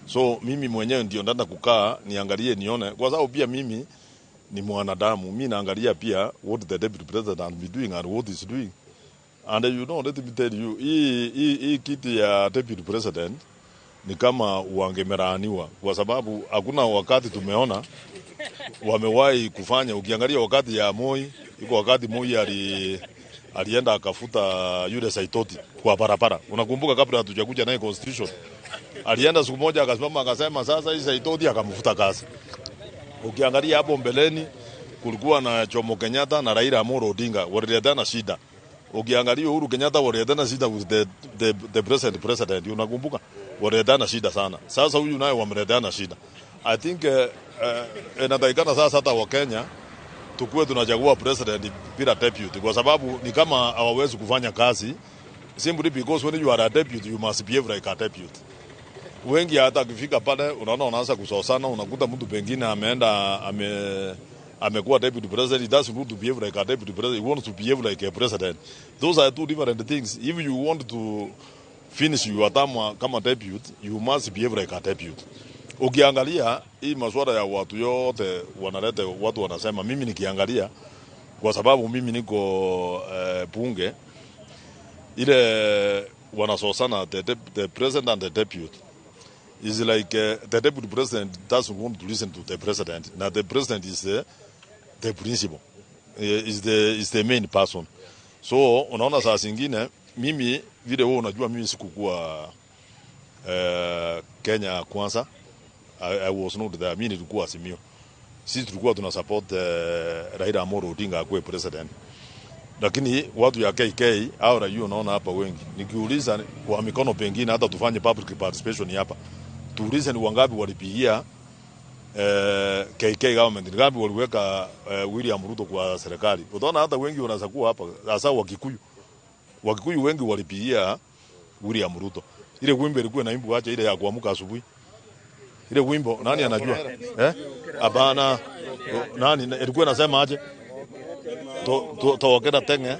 So mimi mwenyewe ndio ndaenda kukaa niangalie nione, kwa sababu pia mimi ni mwanadamu, mimi naangalia pia what the deputy president be doing and what is doing. And you know, let me tell you, hii kiti ya deputy president ni kama wangemeraaniwa, kwa sababu hakuna wakati tumeona wamewahi kufanya. Ukiangalia wakati ya Moi, iko wakati Moi alienda akafuta yule Saitoti kwa barabara. Unakumbuka kabla hatujakuja naye constitution, alienda siku moja akasimama akasema sasa hii Saitoti, akamfuta kazi. Ukiangalia hapo mbeleni kulikuwa na Jomo Kenyatta na Raila Amolo Odinga, waliletana shida. Ukiangalia Uhuru Kenyatta waliletana shida with the president, unakumbuka? Waliletana shida sana. Sasa huyu naye wameletana shida. I think inatakikana sasa hata wa Kenya tukue tunachagua president bila deputy, kwa sababu ni kama hawawezi kufanya kazi simply because when you are a deputy you must behave like a deputy. Wengi hata akifika pale unaona wanaanza kusosana, unakuta mtu pengine ameenda amekuwa deputy president, he doesn't want to behave like a deputy president, he wants to behave like a president. Those are two different things. If you want to finish your term kama deputy, you must behave like a deputy. Ukiangalia hii masuala ya watu yote wanaleta, watu wanasema, mimi nikiangalia kwa sababu mimi niko bunge ile wanasosana, the president and the deputy is like the deputy president doesn't want to listen to the president. Now the president is the principal, is the main person. So unaona saa zingine mimi vile wewe unajua mimi sikukuwa Kenya Kwanza. I was not there. Mimi nilikuwa Azimio. Sisi tulikuwa tuna support Raila Amolo Odinga akuwe president. Lakini watu ya KK au raia unaona hapa wengi. Nikiuliza kwa mikono pengine hata tufanye public participation hapa. Tuulize ni wangapi walipigia KK government, ni ngapi waliweka William Ruto kwa serikali. Utaona hata wengi wanaweza kuwa hapa, hasa Wakikuyu. Wakikuyu wengi walipigia William Ruto. Ile wimbo ilikuwa inaimbwa, acha ile ya kuamka asubuhi. Ile wimbo nani anajua? Hapana. Nani ilikuwa inasema aje? Towokera tenge.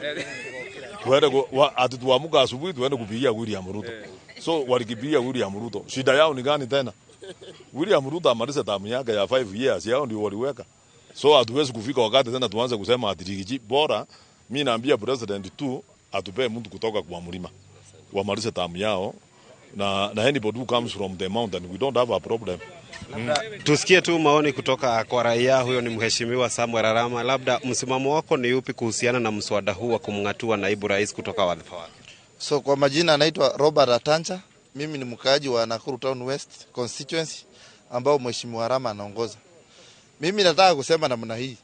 Tuende ati tuamka asubuhi tuende kupigia William Ruto. So walikipigia William Ruto. Shida yao ni gani tena? William Ruto amalize term yake ya 5 years, yao ndio waliweka. So hatuwezi kufika wakati tena tuanze kusema ati bora. Mimi naambia president tu atupee mtu kutoka kwa mlima. Wamalize term yao. Na anybody who comes from the mountain, we don't have a problem. Tusikie tu maoni kutoka kwa raia. Huyo ni Mheshimiwa Samuel Arama. Labda msimamo wako ni upi kuhusiana na mswada huu wa kumngatua naibu rais kutoka wadhifa wake? So kwa majina anaitwa Robert Atancha. Mimi ni mkaaji wa Nakuru Town West constituency ambao Mheshimiwa Arama anaongoza. Mimi nataka kusema namna hii.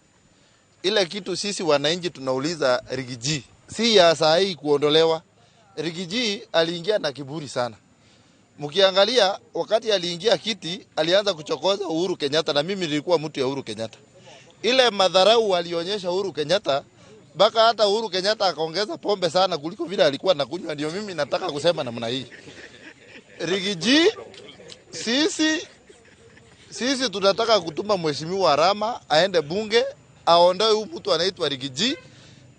Ile kitu sisi wananchi tunauliza Rigiji, si ya saa hii kuondolewa. Rigiji aliingia na kiburi sana. Mkiangalia wakati aliingia kiti alianza kuchokoza Uhuru Kenyatta, na mimi nilikuwa mtu ya Uhuru Kenyatta. Ile madharau alionyesha Uhuru Kenyatta mpaka hata Uhuru Kenyatta akaongeza pombe sana kuliko vile alikuwa anakunywa. Ndio mimi nataka kusema namna hii. Rigiji, sisi tunataka kutuma Mheshimiwa Arama aende bunge aondoe huyu mtu anaitwa Rigiji,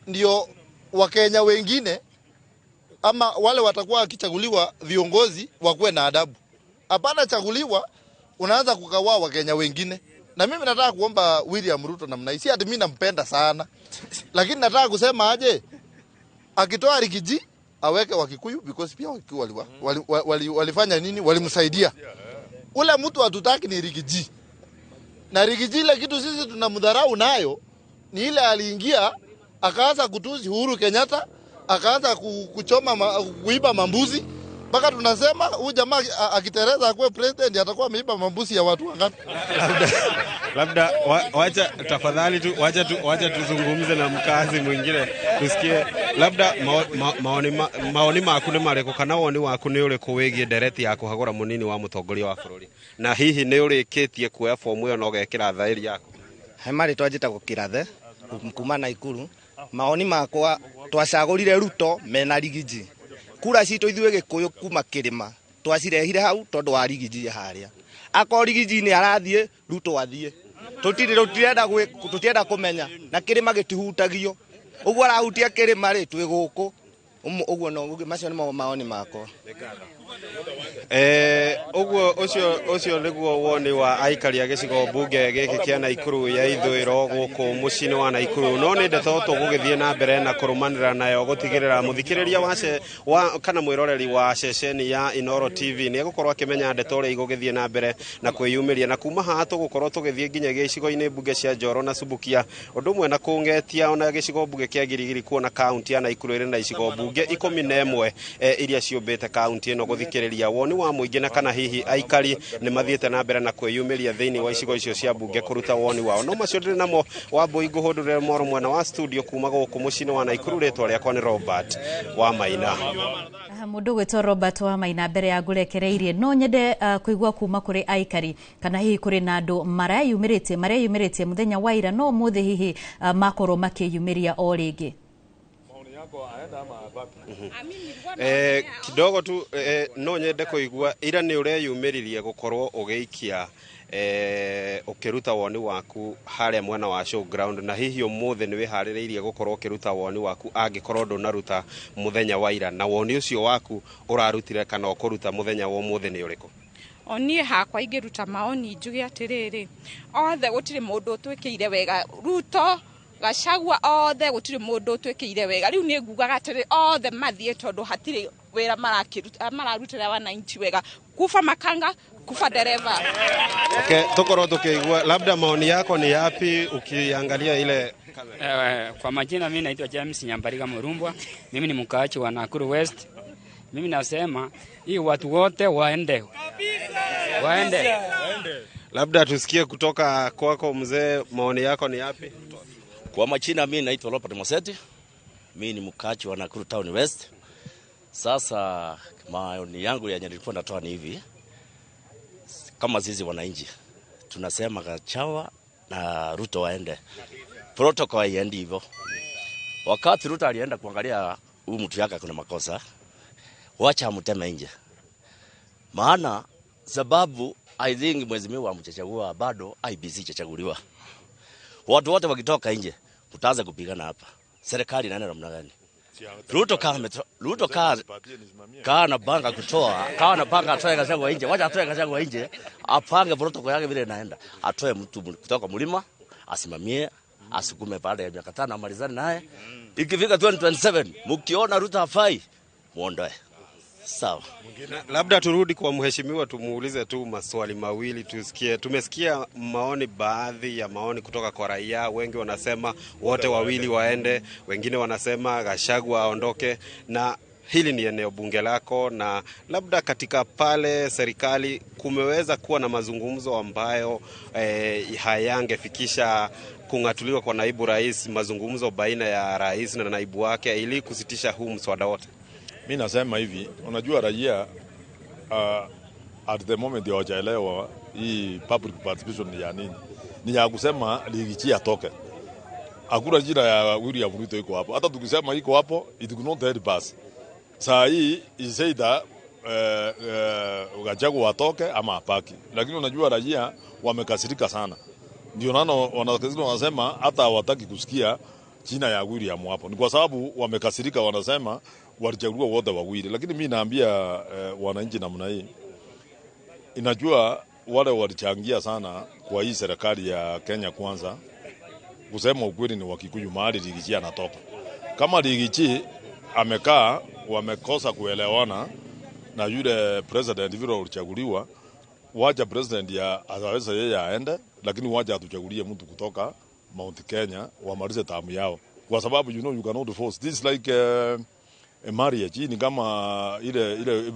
ndio Wakenya wengine ama wale watakuwa wakichaguliwa viongozi wakuwe na adabu. Hapana chaguliwa unaanza kukawa Wakenya wengine. Na mimi nataka kuomba William Ruto namna hii. Si ati mimi nampenda sana. Lakini nataka kusema aje, akitoa Rigiji aweke Wakikuyu, because pia Wakikuyu walifanya nini? Walimsaidia. Ule mtu hatutaki ni Rigiji. Na Rigiji ile kitu sisi tunamdharau nayo ni ile aliingia akaanza kutusi Uhuru Kenyatta, akaanza kuchoma kuiba mambuzi. Mpaka tunasema huyu jamaa akitereza akuwe president atakuwa ameiba mambusi ya watu wangapi? Labda wacha tafadhali tu wacha tuzungumze na mkazi mwingine tusikie labda maoni maku nĩ marĩkũ kana woni waku nĩ ũrĩkũ wĩgiĩ ndereti ya kũhagũra mũnini wa mũtongoria wa bũrũri, na hihi nĩ ũrĩkĩtie kuoya fomu ĩyo na ũgekĩra thaĩri yaku? He marĩtwa njĩtagwo Kĩrathe kuma Naikuru. Maoni makwa, twacagũrire Ruto mena Rigiji. Kura citũ ithuĩ Gĩkũyũ kuma kĩrĩma twacirehire hau tondũ wa Rigiji harĩa. Akorwo Rigiji nĩ arathiĩ, Ruto athiĩ. Tũtirenda kũmenya na kĩrĩma gĩtihutagio. Ũguo arahutia kĩrĩma rĩ, twĩ gũkũ. Ũguo no macio nĩmo maoni makwa. Ũguo ũcio nĩguo woni wa aikari a gĩcigo mbunge gĩkĩ kĩa Naikuru ya ithũĩro gũkũ mũciĩ-inĩ wa Naikuru. No nĩ ndeto tũgũgĩthiĩ na mbere na kũrũmanĩra nayo gũtigĩrĩra mũthikĩrĩria wa kana mwĩroreri wa ceceni ya Inooro TV nĩ egũkorwo akĩmenya ndeto ũrĩa igũgĩthiĩ na mbere na kwĩyumĩria. Na kuma haha tũgũkorwo tũgĩthiĩ nginyagia icigo-inĩ mbunge cia Njoro na Subukia, ũndũ ũmwe na kũng'etia ona gĩcigo mbunge kĩa Girigiri, kuona kaunti ya Naikuru ĩrĩ na icigo mbunge 11 iria ciũmbĩte kaunti ĩno, gũthikĩrĩria woni wa mũingĩ na kana hihi aikari nĩ mathiĩte na mbere na kwĩyumĩria thĩinĩ wa icigo icio cia mbunge kũruta woni wao. No macio ndĩrĩ namo Wambũi, ngũhũndũrĩre mwaro mwena wa studio kuma gũkũ mũciĩ-inĩ wa Naikuru. Rĩtwa rĩakwa nĩ Robert wa Maina. Mũndũ gwĩtwo Robert wa Maina, mbere ya ngũrekereirie no nyende kũigua kuma kũrĩ aikari kana hihi kũrĩ na andũ mareyumĩrĩtie mũthenya wa ira no ũmũthĩ hihi makorwo makĩyumĩria o rĩngĩ. Kidogo tu no nyende kũigua ira nĩ ũreyumĩririe gũkorwo ũgĩikia ũkĩruta woni waku harĩa mwena wa showground, na hihi ũmũthĩ nĩ wĩharĩrĩirie gũkorwo ũkĩruta woni waku angĩkorwo ndũnaruta mũthenya wa ira, na woni ũcio waku ũrarutire kana ũkũruta mũthenya wa ũmũthĩ nĩ ũrĩkũ? O niĩ hakwa ingĩruta maoni njuge atĩrĩrĩ, othe gũtirĩ mũndũ ũtwĩkĩire wega. Ruto, Gachagua, othe gũtirĩ mũndũ ũtwĩkĩire wega. Rĩu nĩ ngugaga atĩrĩ, othe mathiĩ tondũ hatirĩ wĩra mararutĩra wananchi wega. Kufa makanga, kufa dereva. Okay, tukorwo tukiigua labda maoni yako ni yapi ukiangalia ile kamera? Kwa majina mimi naitwa James Nyambariga Murumbwa. Mimi ni mkaaji wa Nakuru West. Mimi nasema hii watu wote waende. Waende. Labda tusikie kutoka kwako mzee, maoni yako ni yapi? Kwa majina mimi naitwa Robert Moseti. Mimi ni mkaaji wa Nakuru Town West. Sasa maoni yangu yenye nilikuwa natoa ni hivi. Kama sisi wananchi tunasema Gachagua na Ruto waende. Protocol haiendi hivyo. Wakati Ruto alienda kuangalia huyu mtu yake kuna makosa, wacha amteme nje. Maana sababu I think mheshimiwa amchachagua bado IBC chachaguliwa. Watu wote wakitoka nje mtaanza kupigana hapa. Serikali inaenda namna gani? Ruto kaa na banga kutoa, kaa na banga atoe Gachagua nje, wacha atoe Gachagua nje, apange protocol yake vile inaenda. Atoe mtu kutoka mlima, asimamie, asukume baada ya miaka 5 amalizane naye. Ikifika 2027 mkiona Ruto hafai, muondoe. Sawa. Labda turudi kwa mheshimiwa tumuulize tu maswali mawili tusikie. Tumesikia maoni, baadhi ya maoni kutoka kwa raia, wengi wanasema wote wawili waende, wengine wanasema Gachagua aondoke, na hili ni eneo bunge lako, na labda katika pale serikali kumeweza kuwa na mazungumzo ambayo hayangefikisha kung'atuliwa kwa naibu rais, mazungumzo baina ya rais na naibu wake ili kusitisha huu mswada wote. Mimi nasema hivi, unajua raia at the moment hawajaelewa hii public participation ni ya nini. Ni ya kusema Rigiji atoke. Hakuna jina ya William Ruto iko hapo. Hata tukisema iko hapo, it will not help us. Saa hii is either Gachagua atoke ama apaki. Lakini unajua raia wamekasirika sana. Ndio nano wanakasirika, wanasema hata hawataki kusikia jina ya William hapo. Ni kwa sababu wamekasirika, wanasema walichaguliwa wote wawili. Lakini mimi naambia wananchi namna hii, inajua wale walichangia sana kwa hii serikali ya Kenya Kwanza, kusema ukweli ni Wakikuyu mahali Rigiji anatoka. Kama Rigiji amekaa, wamekosa kuelewana na yule president vile ulichaguliwa, wacha president ya aweza yeye aende, lakini wacha atuchagulie mtu kutoka Mount Kenya wamalize tamu yao. Kwa sababu you know you cannot force this like Marriage ni kama ile ile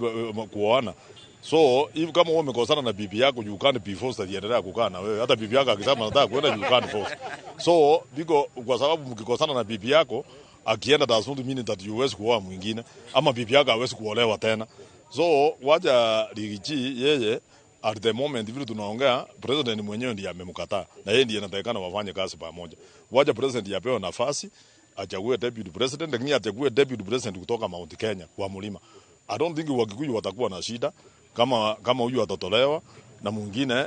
kuoana. So if kama wewe umekosana na bibi yako, you can't be forced aliendelea kukaa na wewe. Hata bibi yako akisema nataka kuenda, you can't force. So biko kwa sababu mkikosana na bibi yako akienda does not mean that you huwezi kuoa mwingine ama bibi yako hawezi kuolewa tena. So wacha Riggy G, yeye at the moment vile tunaongea, president mwenyewe ndiye amemkataa na yeye ndiye anatakikana wafanye kazi pamoja. Wacha president apewe nafasi achague deputy president, lakini achague deputy president kutoka Mount Kenya kwa mlima. I don't think Wakikuyu watakuwa na shida kama huyu atatolewa na mwingine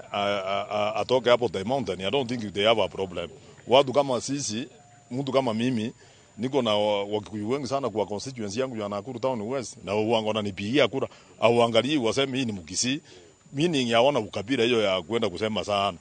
atoke hapo the mountain. I don't think they have a problem. Watu kama sisi, mtu kama mimi niko na Wakikuyu wengi sana kwa constituency yangu ya Nakuru Town West, na wangu wananipigia kura, au angalii waseme hii ni Mkisii, meaning yaona ukabila hiyo ya kwenda kusema sana.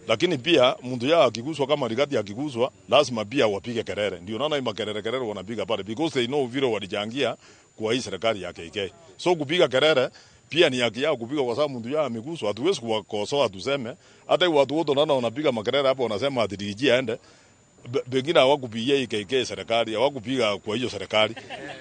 Lakini pia mtu yao akiguswa, kama Rigathi akiguswa, lazima pia wapige kelele. Ndio naona hii makelele kelele wanapiga pale because they know vile walichangia kwa hii serikali ya KK. So kupiga kelele pia ni haki yao kupiga kwa sababu mtu yao ameguswa. Hatuwezi kuwakosoa tuseme. Hata watu wote naona wanapiga makelele hapo wanasema ati Riggy G aende. Pengine hawakupigia hii KK serikali, hawakupiga kwa hiyo serikali,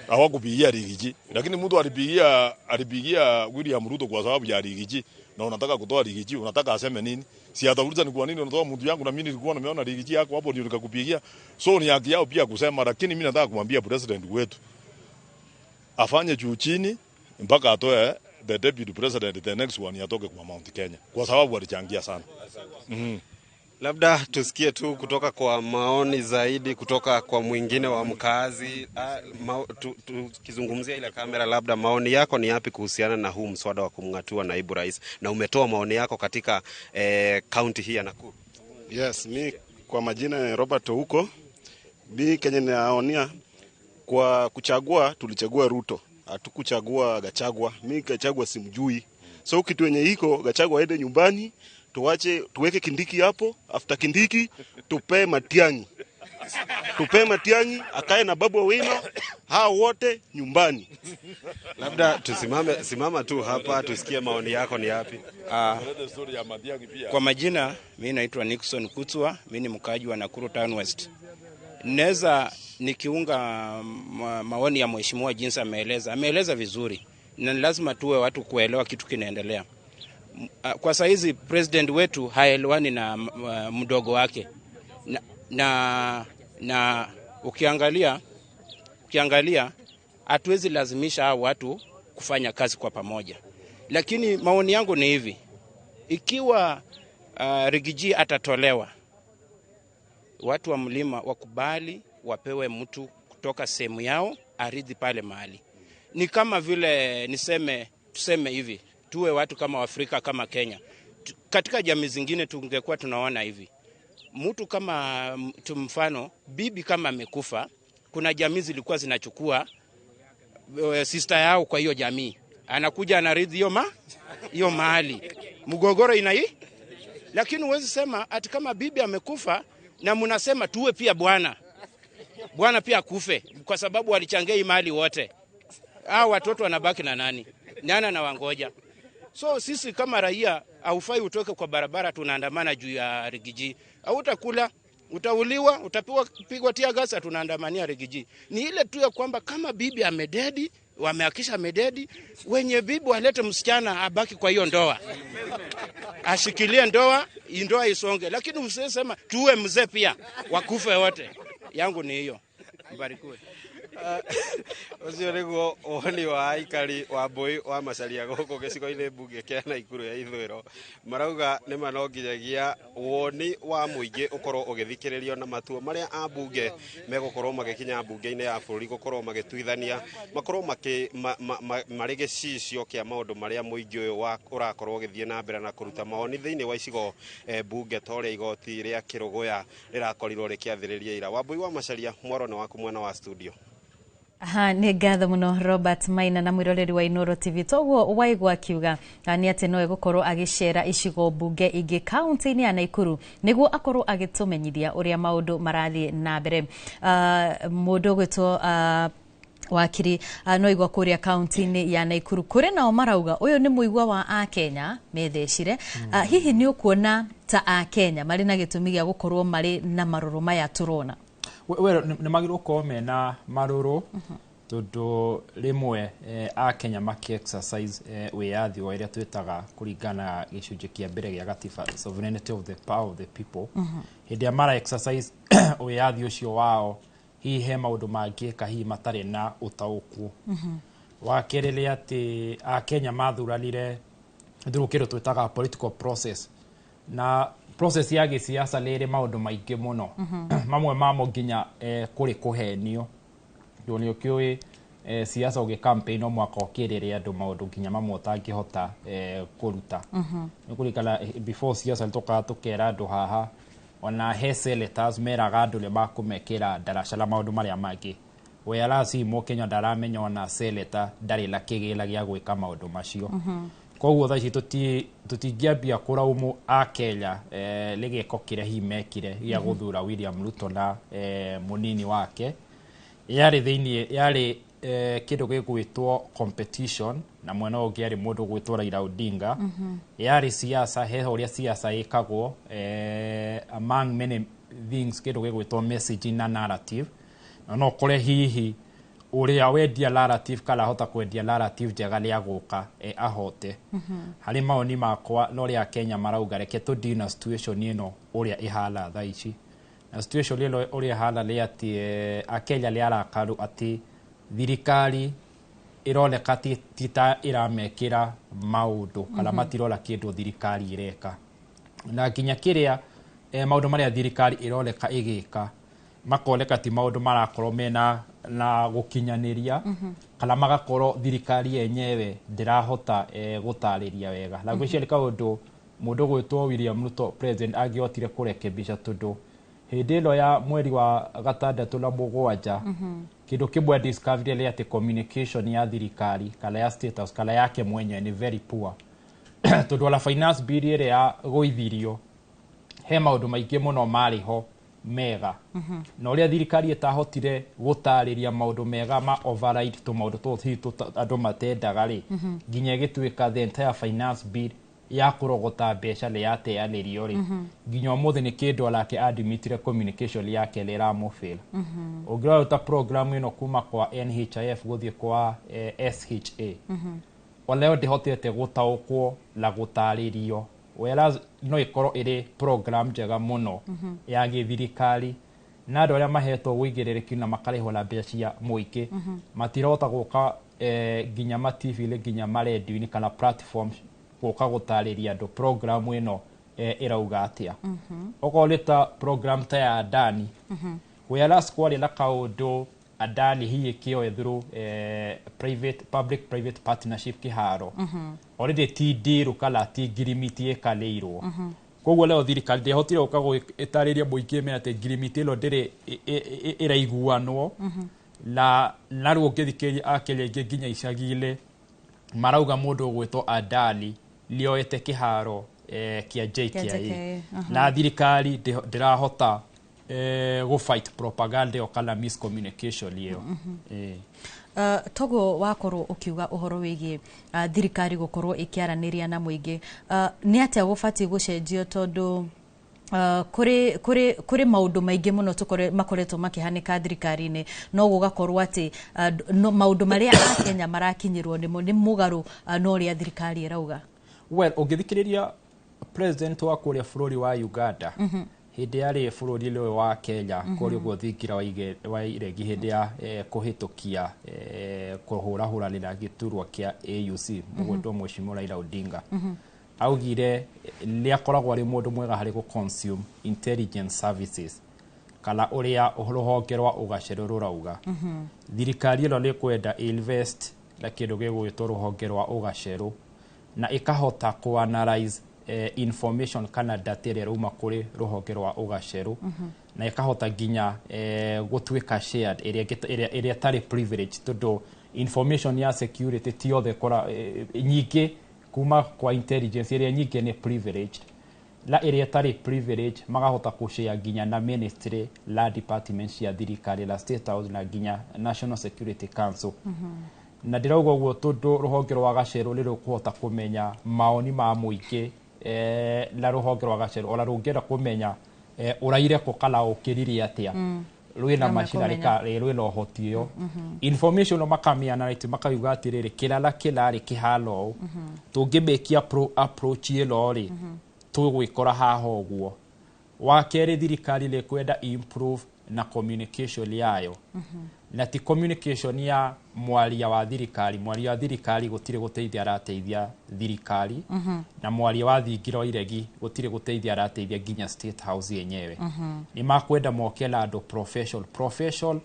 hawakupigia Riggy G. Lakini mtu alipigia William Ruto kwa sababu ya Riggy G, na unataka kutoa Riggy G, unataka aseme nini? Si atauliza ni kwa nini unatoa mtu yangu na mimi nilikuwa nimeona Riggy G yako hapo ndio nikakupigia. So ni haki yao pia kusema, lakini mimi nataka kumwambia president wetu afanye juu chini mpaka atoe the deputy president, the next one atoke kwa Mount Kenya kwa sababu walichangia sana. Labda tusikie tu kutoka kwa maoni zaidi kutoka kwa mwingine wa mkaazi. Tukizungumzia ile kamera, labda maoni yako ni yapi kuhusiana na huu mswada wa kumng'atua naibu rais, na umetoa maoni yako katika kaunti hii ya Nakuru? Yes, mi kwa majina ni Robert Ouko. Mi kenye naonia kwa kuchagua, tulichagua Ruto, hatukuchagua Gachagua. Mi Gachagua simjui, so kitu yenye iko, Gachagua aende nyumbani, tuwache tuweke Kindiki hapo. After Kindiki tupee Matiang'i, tupee Matiang'i akae na Babu Owino, hao wote nyumbani. Labda tusimame, simama tu hapa tusikie maoni yako ni yapi. Kwa majina mi naitwa Nixon Kutswa, mi ni mkaaji wa Nakuru Town West. Naweza nikiunga maoni ya mheshimiwa jinsi ameeleza, ameeleza vizuri, na ni lazima tuwe watu kuelewa kitu kinaendelea. Kwa saizi president wetu haelewani na mdogo wake na ukiangalia hatuwezi lazimisha hao watu kufanya kazi kwa pamoja, lakini maoni yangu ni hivi: ikiwa Riggy G atatolewa, watu wa mlima wakubali wapewe mtu kutoka sehemu yao aridhi pale mahali. Ni kama vile niseme, tuseme hivi, tuwe watu kama Afrika kama Kenya. Katika jamii zingine tungekuwa tunaona hivi, mtu kama mfano bibi kama amekufa, kuna jamii zilikuwa zinachukua sister yao kwa hiyo jamii, anakuja anaridhi hiyo mahali, mgogoro inai. Lakini huwezi sema ati kama bibi amekufa na mnasema tuwe pia bwana pia akufe kwa sababu walichangia hii mali wote. Hao watoto wanabaki na nani? Nani anawangoja? So sisi kama raia, haufai utoke kwa barabara tunaandamana juu ya Riggy G. Hautakula, utauliwa, utapigwa pigwa tear gas, tunaandamania Riggy G. Ni ile tu ya kwamba kama bibi amededi, wamehakisha amededi, wenye bibi walete msichana abaki kwa hiyo ndoa. Ashikilie ndoa, ndoa isonge. Lakini usisema tuwe mzee pia, wakufe wote. Yangu ni hiyo. Mbarikiwe. Ũcio nĩguo woni wa aikari wa Mbui wa Macharia gũkũ gĩcigo-inĩ mbunge kĩa Naikuru ya ithũĩro. Marauga nĩ no nginyagia woni wa mũingĩ ũkorwo ũgĩthikĩrĩrio na matua marĩa ambunge megũkorwo magĩkinya mbunge-inĩ ya bũrũri gũkorwo magĩtuithania makorwo makĩ marĩ gĩcicio kĩa maũndũ marĩa mũingĩ ũyũ ũrakorwo ũgĩthiĩ na mbere na kũruta mawoni thĩinĩ wa icigo mbunge ta ũrĩa igoti rĩa Kĩrũgũya rĩrakorirwo rĩkĩathĩrĩria ira. Wambui wa Macharia, mwaro nĩ waku mwena wa studio. Aha, nĩ ngatho mũno Robert Maina. Na mwĩroreri wa Inooro TV, toguo waigua akiuga nĩ atĩ no egũkorwo agĩcera icigo mbunge ingĩ kaunti-inĩ ya Naikuru nĩguo akorwo agĩtũmenyithia ũrĩa maũndũ marathiĩ na mbere. Mũndũ ũgwĩtwo wakiri no igua kũrĩa kaunti-inĩ ya Naikuru kũrĩ nao marauga ũyũ nĩ mũigua wa akenya methecire. Hihi nĩ ũkuona ta akenya marĩ na gĩtũmi gĩa gũkorwo marĩ na marũrũ maya tũrona? We nĩ magĩrĩirwo gũkorwo mena marũrũ. Tondũ rĩmwe Akenya maki exercise wĩyathi wa ĩrĩa twĩtaga kũringana na gĩcunjĩ kĩa mbere gĩa gatiba, sovereignty of the power of the people, hĩndĩ ĩrĩa mara exercise wĩyathi ũcio wao, hihi he maũndũ mangĩka hihi matarĩ na ũtaũku. Wa kerĩ nĩ atĩ Akenya mathuranire through kĩndũ twĩtaga political process, na process ya gĩsiasa nĩ ĩrĩ maũndũ maingĩ mũno. Mamwe mamo nginya kũrĩ kũhenio, tondũ nĩ ũkĩũĩ siasa ũgĩ campaign no mwaka ũkĩrĩre andũ maũndũ nginya mamwe ũtangĩhota kũruta. Nĩ kũririkana before siasa nĩ tũkera andũ haha, ona he senators meraga andũ nĩ makũmekĩra ndaraca na maũndũ marĩa mangĩ, whereas hihi Mũkenya ndaramenya ona senator ndarĩ na kĩgĩna gĩa gwĩka maũndũ macio. Koguo thaa ici tũtingĩambia kũraumu Akenya nĩ gĩko kĩrĩa hihi mekire gĩa gũthura William Ruto na mũnini wake. Yarĩ thĩiniĩ yarĩ kĩndũ gĩgwĩtwo competition, na mwena ũyũ ũngĩ arĩ mũndũ ũgwĩtwo Raila Odinga. Yarĩ siasa, he ũrĩa siasa ĩkagwo, among many things kĩndũ gĩgwĩtwo messaging na narrative, na no ũkore hihi ũrĩa wendia narrative kana ahota kwendia narrative njega nĩ agũka ahote. Harĩ maoni makwa na ũrĩa Akenya marauga, reke tũ deal na situation ĩno ũrĩa ĩhana thaa ici. Na situation ĩno ũrĩa ĩhana nĩ atĩ Akenya nĩ arakaru atĩ thirikari ĩroneka ti ta ĩramekĩra maũndũ kana matirona kĩndũ thirikari ĩreka, na nginya kĩrĩa maũndũ marĩa thirikari ĩroneka ĩgĩka makoneka ti maũndũ marakorwo mena na gũkinyanĩria, kana magakorwo thirikari yenyewe ndĩrahota gũtarĩria wega. Na ngwĩciria nĩ kaũndũ mũndũ gwĩtwo William Ruto president angĩhotire kũrekebisha, tondũ hĩndĩ ĩno ya mweri wa gatandatũ na mũgwanja, kĩndũ kĩmwe discovery nĩ atĩ communication ya thirikari kana ya State House kana yake mwenyewe nĩ very poor, tondũ ona finance bill ĩrĩa ya gũithirio he maũndũ maingĩ mũno marĩ ho mega, na ũrĩa thirikari ĩtahotire gũtarĩria maũndũ mega ma override tũmaũndũ tũtũ hihi andũ matendaga rĩ, nginya ĩgĩtuĩka the entire finance bill ya kũrogota mbeca nĩ yateanĩrio rĩ. Nginya ũmũthĩ nĩ kĩndũ onake admitire communication yake nĩ ĩramũfail. Ũngĩrora ta program ĩno kuma kwa NHIF gũthiĩ kwa SHA, onayo ndĩhotete gũtaũkwo na gũtarĩrio, whereas no ĩkorwo ĩrĩ program njega mũno ya gĩthirikari, na andũ arĩa mahetwo ũigĩrĩrĩki na makarĩhwo na mbeca cia mũingĩ matirahota gũka nginya ma TV-inĩ, nginya marendio-inĩ kana platforms gũka gũtarĩria andũ program ĩno ĩrauga atĩa. Okorwo nĩ ta program ta ya Adani, whereas kwarĩ na kaũndũ Adani hihi ĩkĩoe through private public private partnership kĩharo, already ti deal kana ti ngirimiti ĩkanĩirwo. Koguo leo thirikari ndĩahotire gũka ĩtarĩrie mũingĩ ĩmere atĩ ngirimiti ĩno ndĩrĩ ĩraiguanwo. Na narĩu ũngĩthikĩrĩria Akenya aingĩ nginya icagi-inĩ marauga mũndũ ũgwĩtwo Adani nĩoete kĩharo kĩa JKIA, JKIA, na thirikari ndĩrahota gũ fight propaganda ĩyo kana miscommunication ĩyo. Toguo wakorwo ũkiuga ũhoro wĩgiĩ thirikari gũkorwo ĩkĩaranĩria na mũingĩ, nĩ atĩa gũbatiĩ gũcenjio, tondũ kũrĩ maũndũ maingĩ mũno makoretwo makĩhanĩka thirikari-inĩ, no gũgakorwo atĩ no, maũndũ marĩa Akenya marakinyĩrwo nĩmo nĩ mũgarũ na ũrĩa thirikari ĩrauga? Well, ũngĩthikĩrĩria president wa kũrĩa bũrũri wa Uganda hĩndĩ yarĩ bũrũri-inĩ ũyũ wa Kenya, kũrĩa ũguo thingira wa iregi hĩndĩ ya kũhĩtũkia kũhũrahũranĩra gĩturwa kĩa AUC, mũgwĩtwo Mheshimiwa Raila Odinga, augire nĩ akoragwo arĩ mũndũ mwega harĩ gũ consume intelligence services kana ũrĩa rũhonge rwa ũgacerũ rũrauga. Thirikari ĩno nĩ kwenda invest na kĩndũ gĩgwĩtwo rũhonge rwa ũgacerũ na ĩkahota kũ analyze information kana data ĩrĩa ĩrauma kũrĩ rũhonge rwa ũgacerũ, na ĩkahota nginya gũtuĩka shared ĩrĩa ĩtarĩ privilege, tondũ information ya security ti yothe ĩkora nyingĩ kuma kwa intelligence, ĩrĩa nyingĩ nĩ privileged, na ĩrĩa ĩtarĩ privilege makahota kũshare nginya na ministry la department cia thirikari la State House na nginya National Security Council. Na ndĩrauga ũguo tondũ rũhonge rwa gacerũ nĩ rũkũhota kũmenya maoni ma mũingĩ, na rũhonge rwa gacerũ ona rũngĩenda kũmenya ũraire kũ kana ũkĩrire atĩa. Rwĩna Na machinery mekũmenya. ka rwĩna ũhoti ĩyo information no makamĩanalite, makauga atĩrĩrĩ, kĩrara kĩrarĩ kĩhana ũũ, tũngĩmĩkia approach ĩno rĩ, tũgwĩkora haha ũguo. Wa kerĩ, thirikari nĩ kwenda improve na communication yayo, na ti communication ya mwaria wa thirikari. Mwaria wa thirikari gũtirĩ gũteithia arateithia thirikari, na mwaria wa thingira wa iregi gũtirĩ gũteithia arateithia nginya State House yenyewe. Nĩ makwenda moke na andũ professional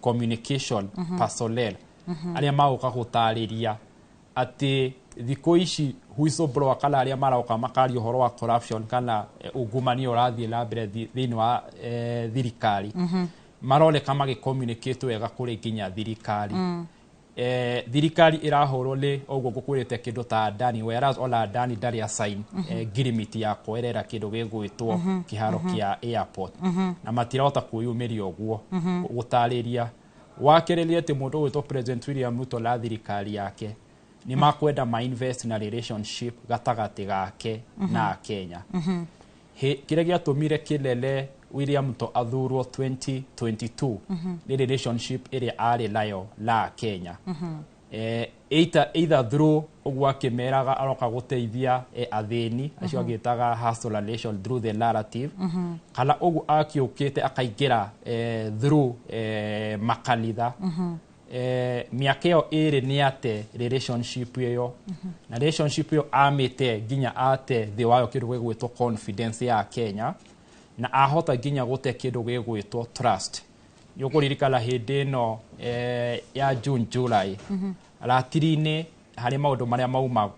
communication personnel arĩa magoka gũtarĩria atĩ thikũ ici whistleblower kana arĩa maroka makaria ũhoro wa corruption kana ungumania ũrathiĩ na mbere thĩinĩ wa thirikari, maroneka magĩ communicate wega kũrĩ nginya thirikari. Thirikari ĩrahũrwo nĩ ũguo ngũkwĩrĩte kĩndũ ta Adani, whereas ona Adani ndarĩ assign ngirimiti ya kwerera kĩndũ gĩgwĩtwo kĩharo kĩa airport, na matirahota kwĩyumĩria ũguo gũtarĩria. Wa kerĩ nĩ atĩ mũndũ ũgwĩtwo President William Ruto na thirikari yake nĩ makwenda ma invest na relationship gatagatĩ gake na Kenya. Kĩrĩa gĩatũmire kĩnene William Ruto athurwo 2022 nĩ relationship ĩrĩa arĩ nayo na Kenya, either through ũguo akĩmeraga aroka gũteithia athĩni acio agĩtaga hustler nation through the narrative, kana ũguo akĩũkĩte akaingĩra through makanitha. Mĩaka ĩyo ĩrĩ nĩ ate relationship ĩyo, na relationship ĩyo amĩte nginya ate thĩ wayo kĩndũ gĩgwĩtwo confidence ya Kenya, na ahota nginya gũte kĩndũ gĩgwĩtwo trust. Nĩ ũkũririkana hĩndĩ ĩno ya June, July, ratiri-inĩ harĩ maũndũ marĩa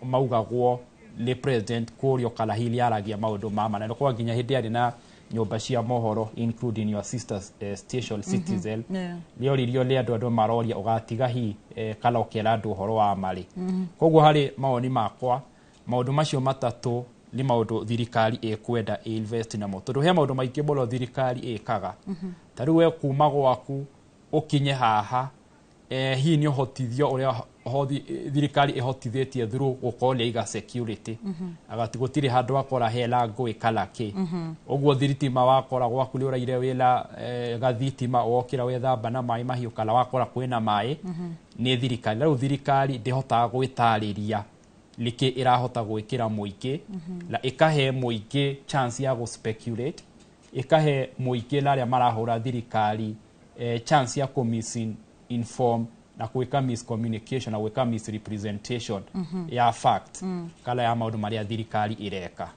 maugagwo nĩ president kũrio kana hihi aragia maũndũ ma ma, na nĩ nginya hĩndĩ yarĩ na nyũmba cia mohoro, including your sister station Citizen, nĩoririo nĩ andũ maroria ũgatiga hi kana ũkera andũ ũhoro wa marĩ. Koguo harĩ mawoni makwa, maũndũ macio matatũ nĩ maũndũ thirikari ĩkwenda invest namo, tondũ he maũndũ maingĩ mũno thirikari ĩkaga. Ta rĩu we kuma gwaku ũkinye haha, hihi nĩ ũhotithio ũrĩa thirikari ĩhotithĩtie through gũkorwo nĩ aiga security, agati gũtirĩ handũ wakora hena ngũĩ kana kĩ. Ũguo thitima wakora gwaku nĩ ũraire wĩna gathitima, wokĩra wethamba na maĩ mahiũ kana wakora kwĩna maĩ, nĩ thirikari. Na rĩu thirikari ndĩhotaga gwĩtarĩria nĩkĩ ĩrahota gwĩkĩra mũingĩ, na ĩkahe mũingĩ chance ya gũ speculate, ĩkahe mũingĩ na arĩa marahũra thirikari chance ya kũ misinform na gwĩka miscommunication na gwĩka misrepresentation ya fact kana ya maũndũ marĩa thirikari ĩreka.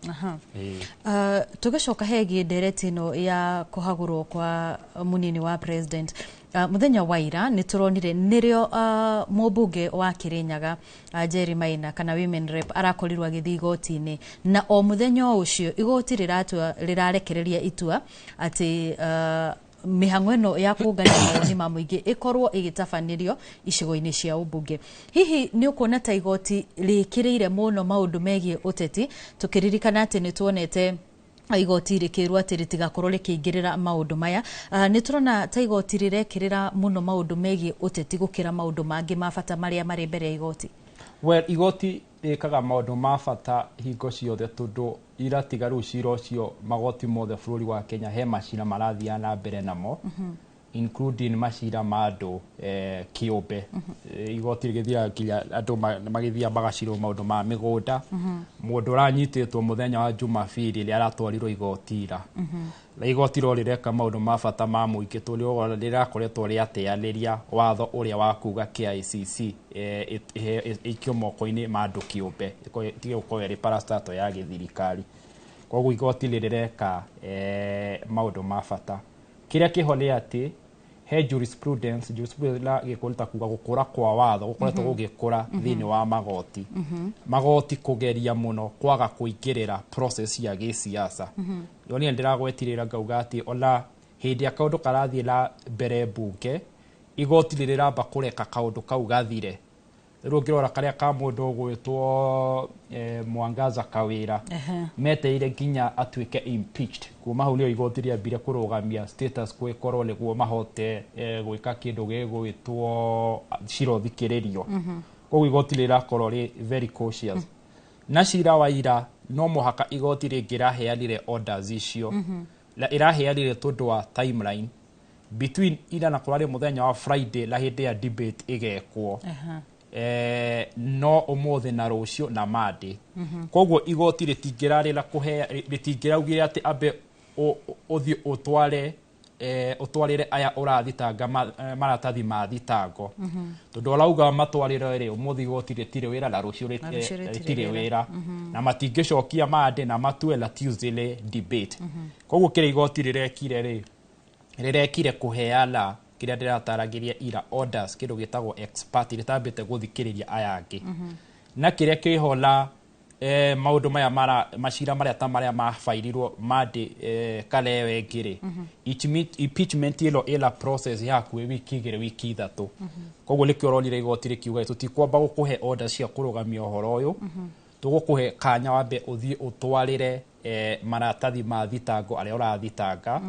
Ĩĩ. Tũgĩcoka hegiĩ ndereti ĩno ya kũhagũrwo kwa mũnini wa president, mũthenya wa ira nĩ tũronire nĩrĩo mũmbunge wa Kĩrĩnyaga Jerry Maina kana women rep arakorirwo agĩthiĩ igoti-inĩ, na o mũthenya o ũcio igoti rĩratua rĩrarekereria itua atĩ mĩhang'o ĩno ya kũngania mawoni ma mũingĩ ĩkorwo ĩgĩtabanĩrio icigo-inĩ cia ũmbunge. Hihi nĩ ũkuona ta igoti rĩkĩrĩire mũno maũndũ megiĩ ũteti, tũkĩririkana atĩ nĩ tuonete igoti rĩkĩrwo atĩ rĩtigakorwo rĩkĩingĩrĩra maũndũ maya? Nĩ tũrona ta igoti rĩrekĩrĩra mũno maũndũ megiĩ ũteti gũkĩra maũndũ mangĩ ma bata marĩa marĩ mbere ya igoti? Well, igoti rĩkaga maũndũ ma bata hingo ciothe, tondũ iratiga rĩu cira ũcio, magoti mothe bũrũri wa Kenya he macira marathiaga na mbere namo, including macira ma andũ kĩũmbe. Igoti rĩgĩthiaga nginya andũ magĩthiaga magacirwo maũndũ ma mĩgũnda. Mũndũ ũranyitĩtwo mũthenya wa Jumabiri rĩrĩa aratwarirwo igoti ira, na igoti ro rĩreka maũndũ ma bata ma mũingĩ, tondũ rĩrakoretwo rĩateanĩria watho ũrĩa wa kuga KICC ĩikio moko-inĩ ma andũ kĩũmbe, ĩtige gũkorwo ĩrĩ parastatal ya gĩthirikari. Koguo igoti nĩ rĩreka maũndũ ma bata. Kĩrĩa kĩho nĩ atĩ he jurisprudence. Jurisprudence na gĩkũyũ nĩ ta kuga gũkũra kwa watho gũkoretwo gũgĩkũra thĩinĩ wa magoti, magoti kũgeria mũno kwaga kũingĩrĩra process ya gĩsiasa. Niĩ ndĩragwetirĩra ngauga atĩ ona hĩndĩ ya kaũndũ karathiĩ na mbere mbunge, igoti nĩ rĩramba kũreka kaũndũ kau gathire. Rĩu ũngĩrora karĩa ka mũndũ ũgwĩtwo Mwangaza Kawĩra, metereire nginya atuĩke impeached, kuma hau nĩyo igoti rĩambire kũrũgamia status quo ĩkorwo nĩguo mahote gwĩka kĩndũ gĩgwĩtwo cira ũthikĩrĩrio. Koguo igoti rĩrakorwo rĩ very cautious na cira wa ira. No mũhaka igoti rĩngĩraheanire orders icio. Na ĩraheanire tondũ wa timeline between ira na kũrarĩ mũthenya wa Friday na hĩndĩ ya debate ĩgekwo. No ũmũthĩ na rũciũ na Monday. Koguo igoti rĩtingĩrarĩ na kũhe, rĩtingĩraugire atĩ ambe ũthiĩ ũtware, ũtwarĩre aya ũrathitanga maratathi ma thitango, tondũ ũrauga matwarĩre rĩ, ũmũthĩ igoti rĩtirĩ wĩra na rũciũ Na rũciũ rĩtirĩ rĩtirĩ wĩra. Wĩra na matingĩcokia Monday na matue la Tuesday nĩ debate. Koguo kĩrĩa igoti rĩrekire rĩ, rĩrekire kũheana kĩrĩa ndĩrataragĩria ira, orders, kĩndũ gĩtagwo ex parte, rĩtambĩte gũthikĩrĩria aya angĩ. Na kĩrĩa kĩho na maũndũ maya mara macira marĩa ta marĩa mabairirwo Monday, kana ĩyo ĩngĩ rĩ, impeachment ĩno ĩna process ya hakuhĩ wiki 2, wiki 3. Koguo nĩkĩo ũronire igoti rĩkiuga tũtikwamba gũkũhe order cia kũrũgamia ũhoro ũyũ, tũgũkũhe kanya wambe ũthiĩ ũtwarĩre maratathi ma thitango arĩa ũrathitanga,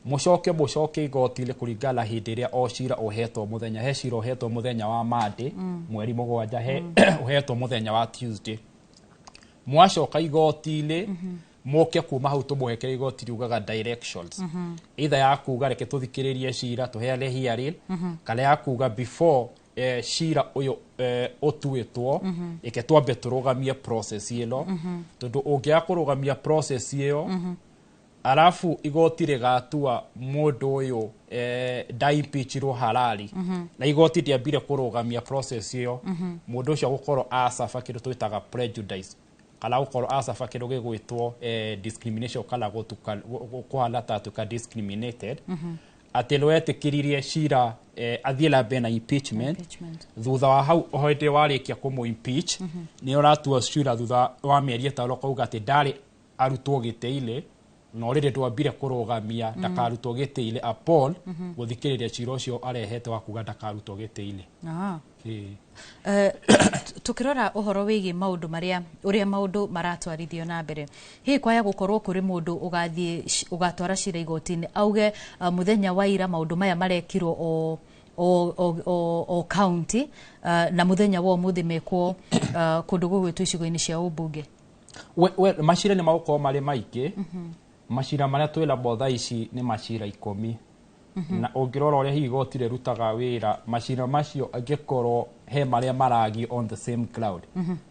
mũcoke mũcoke igoti-inĩ kũringana na hĩndĩ ĩrĩa o cira ũhetwo mũthenya. He cira ũhetwo mũthenya wa Monday, mweri 7, he ũhetwo mũthenya wa Tuesday. Mwacoka igoti-inĩ, mũke kuma hau tũmũhekere. Igoti riugaga directions, either ya kuga reke tũthikĩrĩrie cira tũheane hearing, kana ya kuga before cira ũyũ ũtuĩtwo, reke twambe tũrũgamie process ĩno, tondũ ũngĩaga kũrũgamia process ĩyo, arabu igoti rĩgatua mũndũ ũyũ ndaimpeachirwo halali, na igoti rĩambire kũrũgamia process ĩyo, mũndũ ũcio gũkorwo acaba kĩndũ twĩtaga prejudice, kana gũkorwo acaba kĩndũ gĩgwĩtwo discrimination, kana kũhana ta atuĩka discriminated, atĩ nĩwetĩkĩririe cira athiĩ na mbere na impeachment. Impeachment. Thutha wa hau, hĩndĩ warĩkia kũmũ impeach, nĩ ũratua cira thutha wa mĩeri 5, ũkauga atĩ ndarĩ arutwo gĩtĩ-inĩ, no rĩrĩ ndwambire kũrũgamia ndakarutwo gĩtĩ-inĩ upon gũthikĩrĩria cira ũcio arehete wa kuga ndakarutwo gĩtĩ-inĩ. Ĩĩ. Tukirora uhoro wĩgiĩ maũndũ marĩa, ũrĩa maũndũ maratwarithio na mbere, hihi kwaya gũkorwo kũrĩ mũndũ ũgathiĩ ũgatwara cira igoti-inĩ auge mũthenya wa ira maũndũ maya marekirwo o county, na mũthenya wa ũmũthĩ mekwo kũndũ gũgwĩtwo icigo-inĩ cia ũmbunge? We macira nĩ magũkorwo marĩ maingĩ. Macira marĩa twĩnamo thaa ici nĩ macira 10. Na ũngĩrora ũrĩa hihi igoti rĩrutaga wĩra, macira macio angĩkorwo he marĩa maragio on the same cloud,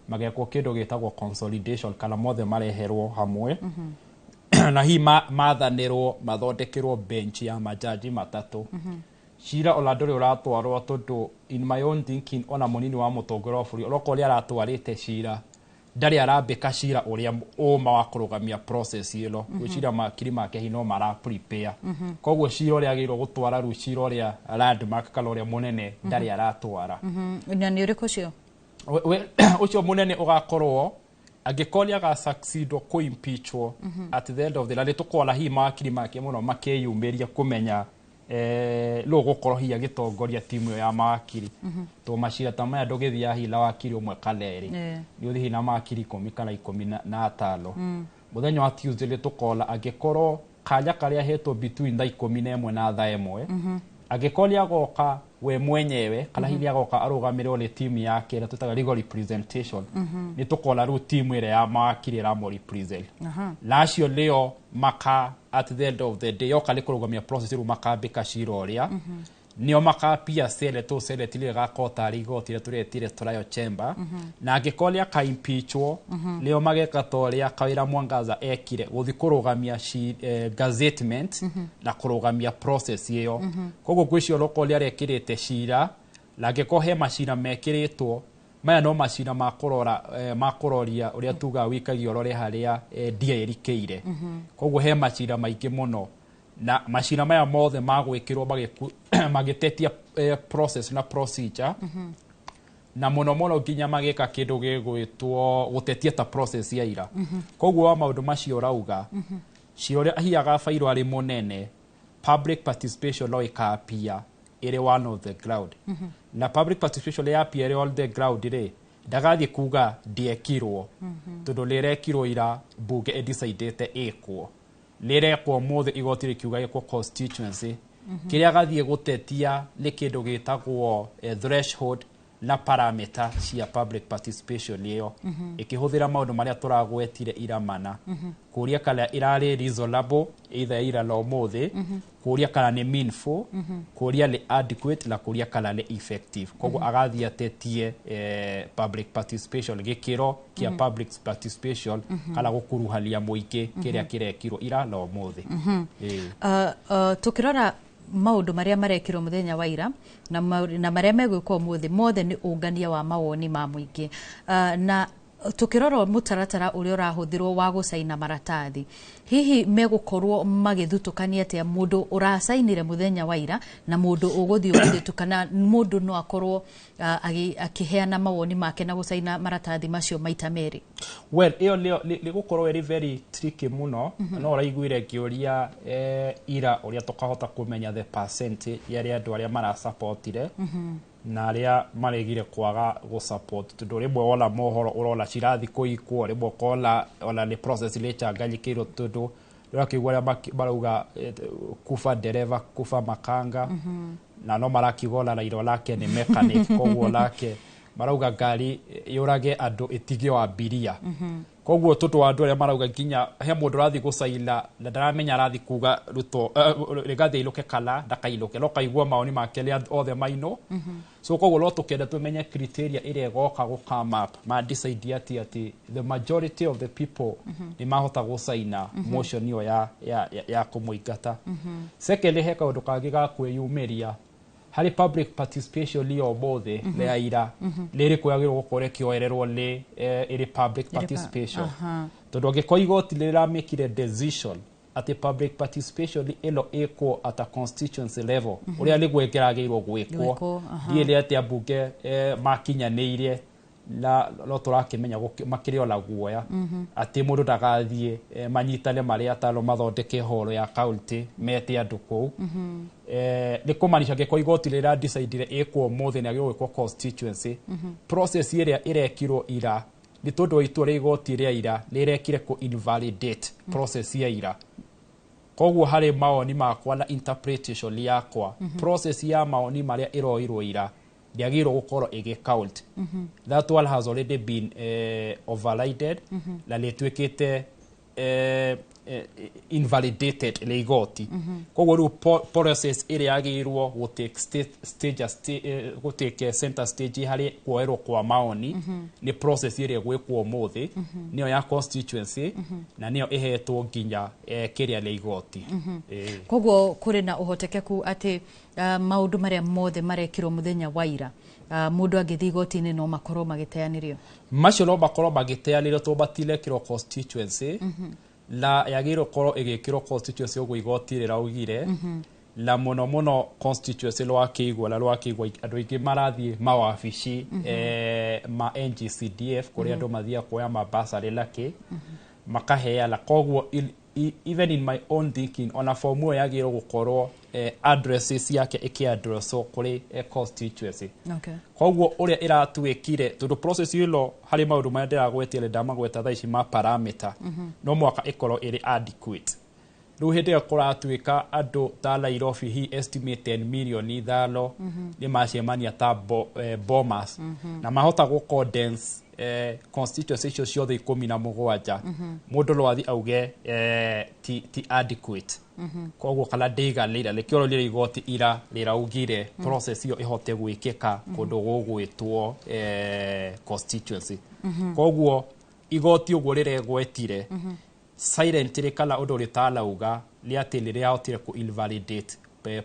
magekwo kĩndũ gĩtagwo consolidation, kana mothe mareherwo hamwe, na hihi mathanĩrwo mathondekerwo bench ya majaji matatũ. Cira ona ndũrĩ ũratwarwo, tondũ in my own thinking, ona mũnini wa mũtongoria wa bũrũri onokorwo nĩ aratwarĩte cira, ndarĩ arambĩka cira ũrĩa ũma wa kũrũgamia process ĩno. Gwĩciria makiri make hihi no mara prepare. Koguo cira ũrĩa agĩrĩirwo gũtwara rĩu, cira ũrĩa landmark kana ũrĩa mũnene, ndarĩ aratwara. Na nĩ ũrĩkũ ũcio? Ũcio mũnene ũgakorwo angĩkorwo nĩ agasucceedwo kũ-impeachwo at the end of the, na nĩ tũkona hihi mawakiri make mũno makĩyumĩria kũmenya nũ ũgũkorwo hihi agĩtongoria timu ĩyo ya mawakiri, tondũ macira ta maya ndũgĩthiaga hihi na wakiri ũmwe kana erĩ, nĩ ũthiĩ hihi na mawakiri 10 kana 15. Mũthenya wa Tuesday nĩ tũkona angĩkorwo kanya karĩa ahetwo between thaa 11 na thaa 1, angĩkorwo nĩ agoka we mwenyewe kana hihi nĩ agoka arũgamĩrĩrwo nĩ timu yake ĩrĩa twĩtaga legal representation. Nĩ tũkona rĩu timu ĩrĩa ya mawakiri ĩramũ represent, na acio nĩo maka at the end of the day yoka nĩ kũrũgamia process rĩu makambĩka cira ũrĩa nĩo makapia senate, o senate nĩyo ĩgakorwo tarĩ igoti rĩrĩa tũretire trial chamber. Na angĩkorwo nĩ akaimpeachwo, nĩo mageka ta ũrĩa Kawĩra Mwangaza ekire, gũthiĩ kũrũgamia gazettement na kũrũgamia process ĩyo. Koguo ngwĩciria onokorwo nĩ arekĩrĩte cira, na angĩkorwo he macira mekĩrĩtwo, maya no macira ma kũrora, ma kũroria ũrĩa tugaga wĩikagia ũrore harĩa ndia ĩrikĩire. Koguo he macira maingĩ mũno, na macira maya mothe magwĩkĩrwo magĩtetia process na procedure, na mũno mũno nginya magĩka kĩndũ gĩgwĩtwo gũtetia ta process ya ira. Koguo wa maũndũ macio ũrauga, cira ũrĩa hihi agabairwo arĩ mũnene, public participation no ĩkapia ĩrĩ one of the ground. Na public participation yapia ĩrĩ on the ground rĩ, ndagathiĩ kuga ndiekirwo, tondũ nĩrekirwo ira, mbunge ĩdecidĩte ĩkwo, nĩrekwo ũmũthĩ, igoti rĩkiuga ĩkwo constituency. Kĩrĩa agathiĩ gũtetia nĩ kĩndũ gĩtagwo threshold Na parameter cia public participation ĩyo ĩkĩhũthĩra maũndũ marĩa tũragwetire iramana, kũria kana ĩrarĩ reasonable either ira na ũmũthĩ, kũria kana nĩ meaningful, kũria nĩ adequate, na kũria kana nĩ effective. Koguo agathiĩ atetie public participation, gĩkĩro kĩa public participation kana gũkuruhania mũingĩ kĩrĩa kĩrekirwo ira na ũmũthĩ. Ĩĩ. Tukĩrora maũndũ marĩa marekirwo mũthenya wa ira na marĩa megwĩkwo ũmũthĩ, mothe nĩ ũngania wa mawoni ma mũingĩ. Na tukĩrora mũtaratara ũrĩa ũrahũthĩrwo wa gũcaina maratathi, hihi megũkorwo magĩthutũkania atĩa mũndũ ũracainire mũthenya wa ira na mũndũ ũgũthiĩ ũmũthĩ tu, kana mũndũ no akorwo akĩheana mawoni make na gũcaina maratathi macio maita merĩ? Well, ĩyo nĩ gũkorwo ĩrĩ very tricky mũno. No ũraiguire ngĩũria ira ũrĩa tũkahota kũmenya the percent ya arĩa andũ arĩa marasupportire na arĩa maregire kwaga gũsupport, tondũ rĩmwe wona mohoro ũrona cirathi kũikwo, rĩmwe ũkona ona nĩ process ĩrĩcanganyĩkĩirwo, tondũ ũrakĩigua arĩa marauga kufa dereva, kufa makanga, na no marakiuga ona Raila nake nĩ mechanic, koguo nake marauga ngari yũrage andũ ĩtige o abiria. Koguo tondũ wa andũ arĩa marauga nginya he mũndũ ũrathiĩ gũcaina na ndaramenya arathiĩ kuga Ruto Rigathi ainũke kana ndakainũke, no kaigua maoni make nĩ othe mainũ. So koguo no tũkenda tũmenye criteria ĩrĩa ĩgoka gũ come up ma decide atĩ the majority of the people nĩ mahota gũcaina motion ĩyo ya kũmũingata. Secondly, he kaũndũ kangĩ ga kwĩyumĩria harĩ public participation ĩyo ũmũthĩ ya ira, nĩ ĩrĩkũ yagĩrĩirwo gũkorwo ĩkĩoererwo nĩ ĩrĩ public participation, tondũ angĩkorwo igoti rĩramĩkire decision atĩ public participation ĩno ĩkwo at a constituency level, ũrĩa nĩguo ĩkĩragĩrĩirwo gwĩkwo, Gwĩkwo, aha. Ndiĩ atĩ ambunge makinyanĩirie na no tũrakĩmenya makĩrĩ ona guoya atĩ mũndũ ndagathiĩ manyitane marĩ atano mathondeke horo ya county mete andũ kũu. Nĩ kũmanisha angĩkorwo igoti rĩra decidire ĩkwo ũmũthĩ nĩ agĩrĩirwo gwĩkwo constituency, process ĩrĩa ĩrekirwo ira, nĩ tondũ wa itua rĩa igoti rĩa ira rĩrekire kũ invalidate process ya ira. Koguo harĩ mawoni makwa na interpretation yakwa, process ya maoni marĩa ĩroirwo ira ndĩagĩrĩirwo gũkorwo ĩgĩ count. That one has already been overrided na nĩ ĩtuĩkĩte invalidated nĩ igoti. Koguo rĩu process ĩrĩa yagĩrĩirwo gũtake stage, gũtake center stage harĩ kuoerwo kwa maoni nĩ process ĩrĩa ĩgwĩkwo ũmũthĩ, nĩyo ya constituency, na nĩyo ĩhetwo nginya kĩrĩa nĩ igoti. Ĩĩ. Koguo kũrĩ na ũhotekeku atĩ maũndũ marĩa mothe marekirwo mũthenya wa ira, mũndũ angĩthiĩ igoti-inĩ no makorwo magĩteanĩrio? Macio no makorwo magĩteanĩrio tondũ matirekĩrwo constituency, na yagĩrĩirwo gũkorwo ĩgĩkĩrwo constituency ũguo igoti rĩraugire, na mũno mũno constituency rwakĩigua na rwakĩigua andũ aingĩ marathiĩ mawabici ma NGCDF kũrĩa andũ mathiaga kuoya mabasarĩ nakĩ makaheana. Koguo even in my own thinking, ona fomu ĩyo yagĩrĩirwo gũkorwo addresses yake ĩkĩaddresswo kũrĩ constituency. Koguo ũrĩa ĩratuĩkire, tondũ process ĩno harĩ maũndũ marĩa ndĩragwetia ndamagweta thaa ici ma parameter, no mwaka ĩkorwo ĩrĩ adequate. Rĩu hĩndĩ ĩyo kũratuĩka andũ ta Nairobi hi estimate 10 milioni 5 nĩ macemania ta Bomas na mahota gũ condense constituency icio ciothe 17, mũndũ no athiĩ auge ti adequate, koguo kana ndĩiganĩire. Nĩkĩo rĩrĩa igoti ira rĩraugire process ĩyo ĩhote gwĩkĩka kũndũ gũgwĩtwo constituency. Koguo igoti ũguo rĩregwetire silently kana ũndũ rĩtanauga nĩ atĩ nĩ rĩahotire kũ invalidate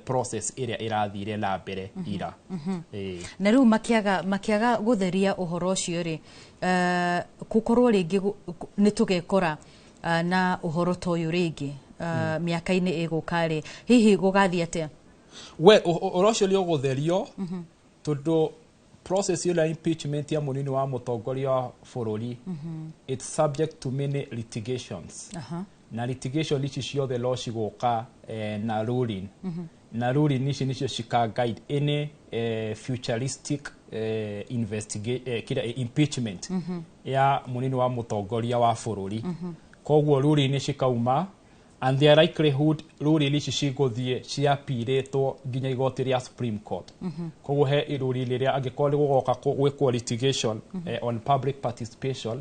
process ĩrĩa ĩrathire na mbere ira. Ĩĩ. Na rĩu makĩaga gũtheria ũhoro ũcio rĩ, gũkorwo rĩngĩ nĩ tũgekora na ũhoro ta ũyũ rĩngĩ mĩaka-inĩ ĩgũka rĩ, hihi gũgathiĩ atĩa? We ũhoro ũcio nĩ ũgũtherio, tondũ process ĩno ya impeachment ya mũnini wa mũtongoria wa bũrũri, it's subject to many litigations, na litigation ici ciothe no cigũka na ruling, na ruling ici nicio cika guide any futuristic kĩrĩa impeachment ya mũnini wa mũtongoria wa bũrũri. Koguo ruling cikauma And the likelihood ruling ici cigũthiĩ ciapirĩtwo nginya igoti rĩa Supreme Court. Koguo he iruri rĩrĩa angĩkorwo nĩ gũgoka gwĩkwo litigation on public participation,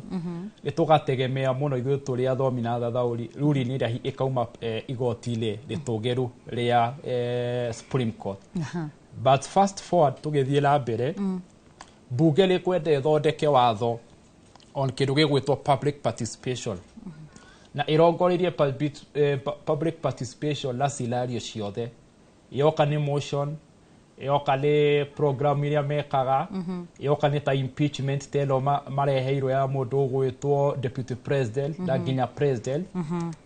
nĩ tũgategemea mũno ithuĩ tũrĩ athomi na athathaũri ruling ĩrĩa ĩkauma igoti-inĩ rĩtũgĩru rĩa Supreme Court. But fast forward, tũgĩthiĩ na mbere, bunge nĩ kwenda ĩthondeke watho on kĩndũ gĩgwĩtwo public participation na ĩrongoreirie public participation na scenario ciothe, yoka nĩ motion, yoka nĩ program iria mekaga, yoka nĩ ta impeachment ta ĩno mareheirwo ya mũndũ ũgwĩtwo deputy president na nginya president.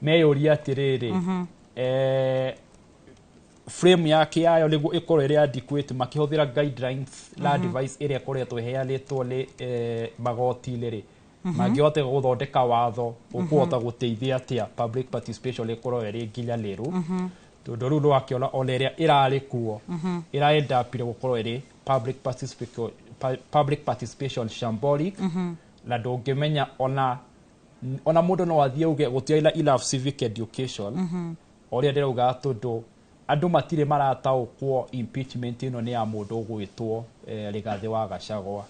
Meyũria atĩrĩrĩ, frame yake yayo nĩguo ĩkorwo ĩrĩ adequate makĩhũthĩra guidelines na advice ĩrĩa ĩkoretwo ĩheanĩtwo nĩ magoti-inĩ rĩ, mangĩhota gũthondeka watho ũkũhota gũteithia atĩa public participation ĩkorwo ĩrĩ nginyanĩru, tondũ rĩu nĩwakĩona ona ĩrĩa ĩrarĩ kuo ĩraendapire gũkorwo ĩrĩ public participation shambolic, na ndũngĩmenya ona mũndũ no athiĩ auge gũtiarĩ na enough civic education, ũrĩa ndĩrauga, tondũ andũ matirĩ marataũkwo impeachment ĩno nĩ ya mũndũ ũgwĩtwo Rigathĩ wa Gachagua,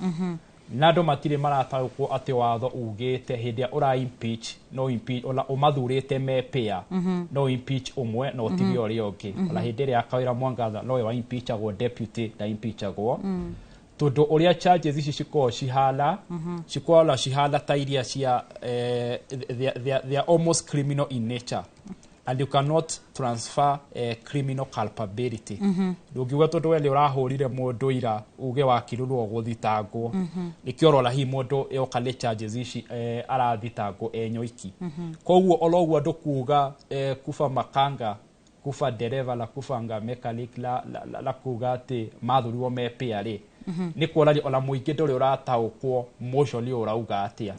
na andũ matirĩ marataũkwo atĩ watho ugĩte hĩndĩ ĩrĩa ũra impeach no impeach ona ũmathurĩte me pair, no impeach ũmwe na ũtige ũrĩa ũngĩ. Ona hĩndĩ ĩrĩa ya Kawĩra Mwangaza nowe wa impeachagwo, deputy na impeachagwo, tondũ ũrĩa charges ici cikoragwo cihana, cikoragwo cihana ta iria cia they are almost criminal in nature and you cannot transfer criminal culpability. Ndũngiuga tondũ we nĩ ũrahũrire mũndũ ira uge wakirwo gũthitangwo. Nĩkĩo ũrona hihi mũndũ yoka nĩ charges ici arathitangwo e nyoiki. Koguo oro ũguo andũ kuga kufa makanga, kufa dereva na kufa nga mechanic la kuga atĩ mathurirwo me pair rĩ, nĩ kuonania ona mũingĩ ndũrĩ ũrataũkwo motion ũyũ ũrauga atĩa.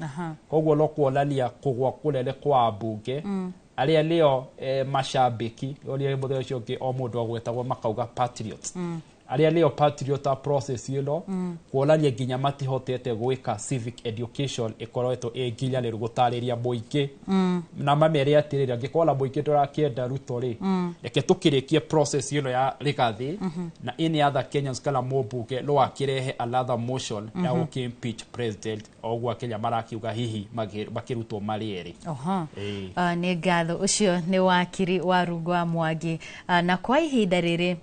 Koguo no kuonania kũgwa kũnene kwa ambunge arĩa nĩo macambĩki ũrĩa mũthenya ũcio ũngĩ o mũndũ agwetagwo makauga patriots, arĩa nĩo patriot a process ĩno, kuonania nginya matihotete gwĩka civic education ĩkoretwo ĩ nginyanĩru gũtarĩria mũingĩ na mamere atĩrĩrĩ, angĩkorwo na mũingĩ ndũrakĩenda Ruto rĩ, reke tũkĩrĩkie process ĩno ya Rigathĩ na any other Kenyans kana mũmbunge no akĩrehe another motion ya gũkĩ impeach president, o ũguo Akenya marakiuga hihi makĩrutwo marĩ erĩ. Oho. Ĩĩ. Nĩ ngatho, ũcio nĩ wakiri wa Rungwa Mwangi. Na kwa ihinda rĩrĩ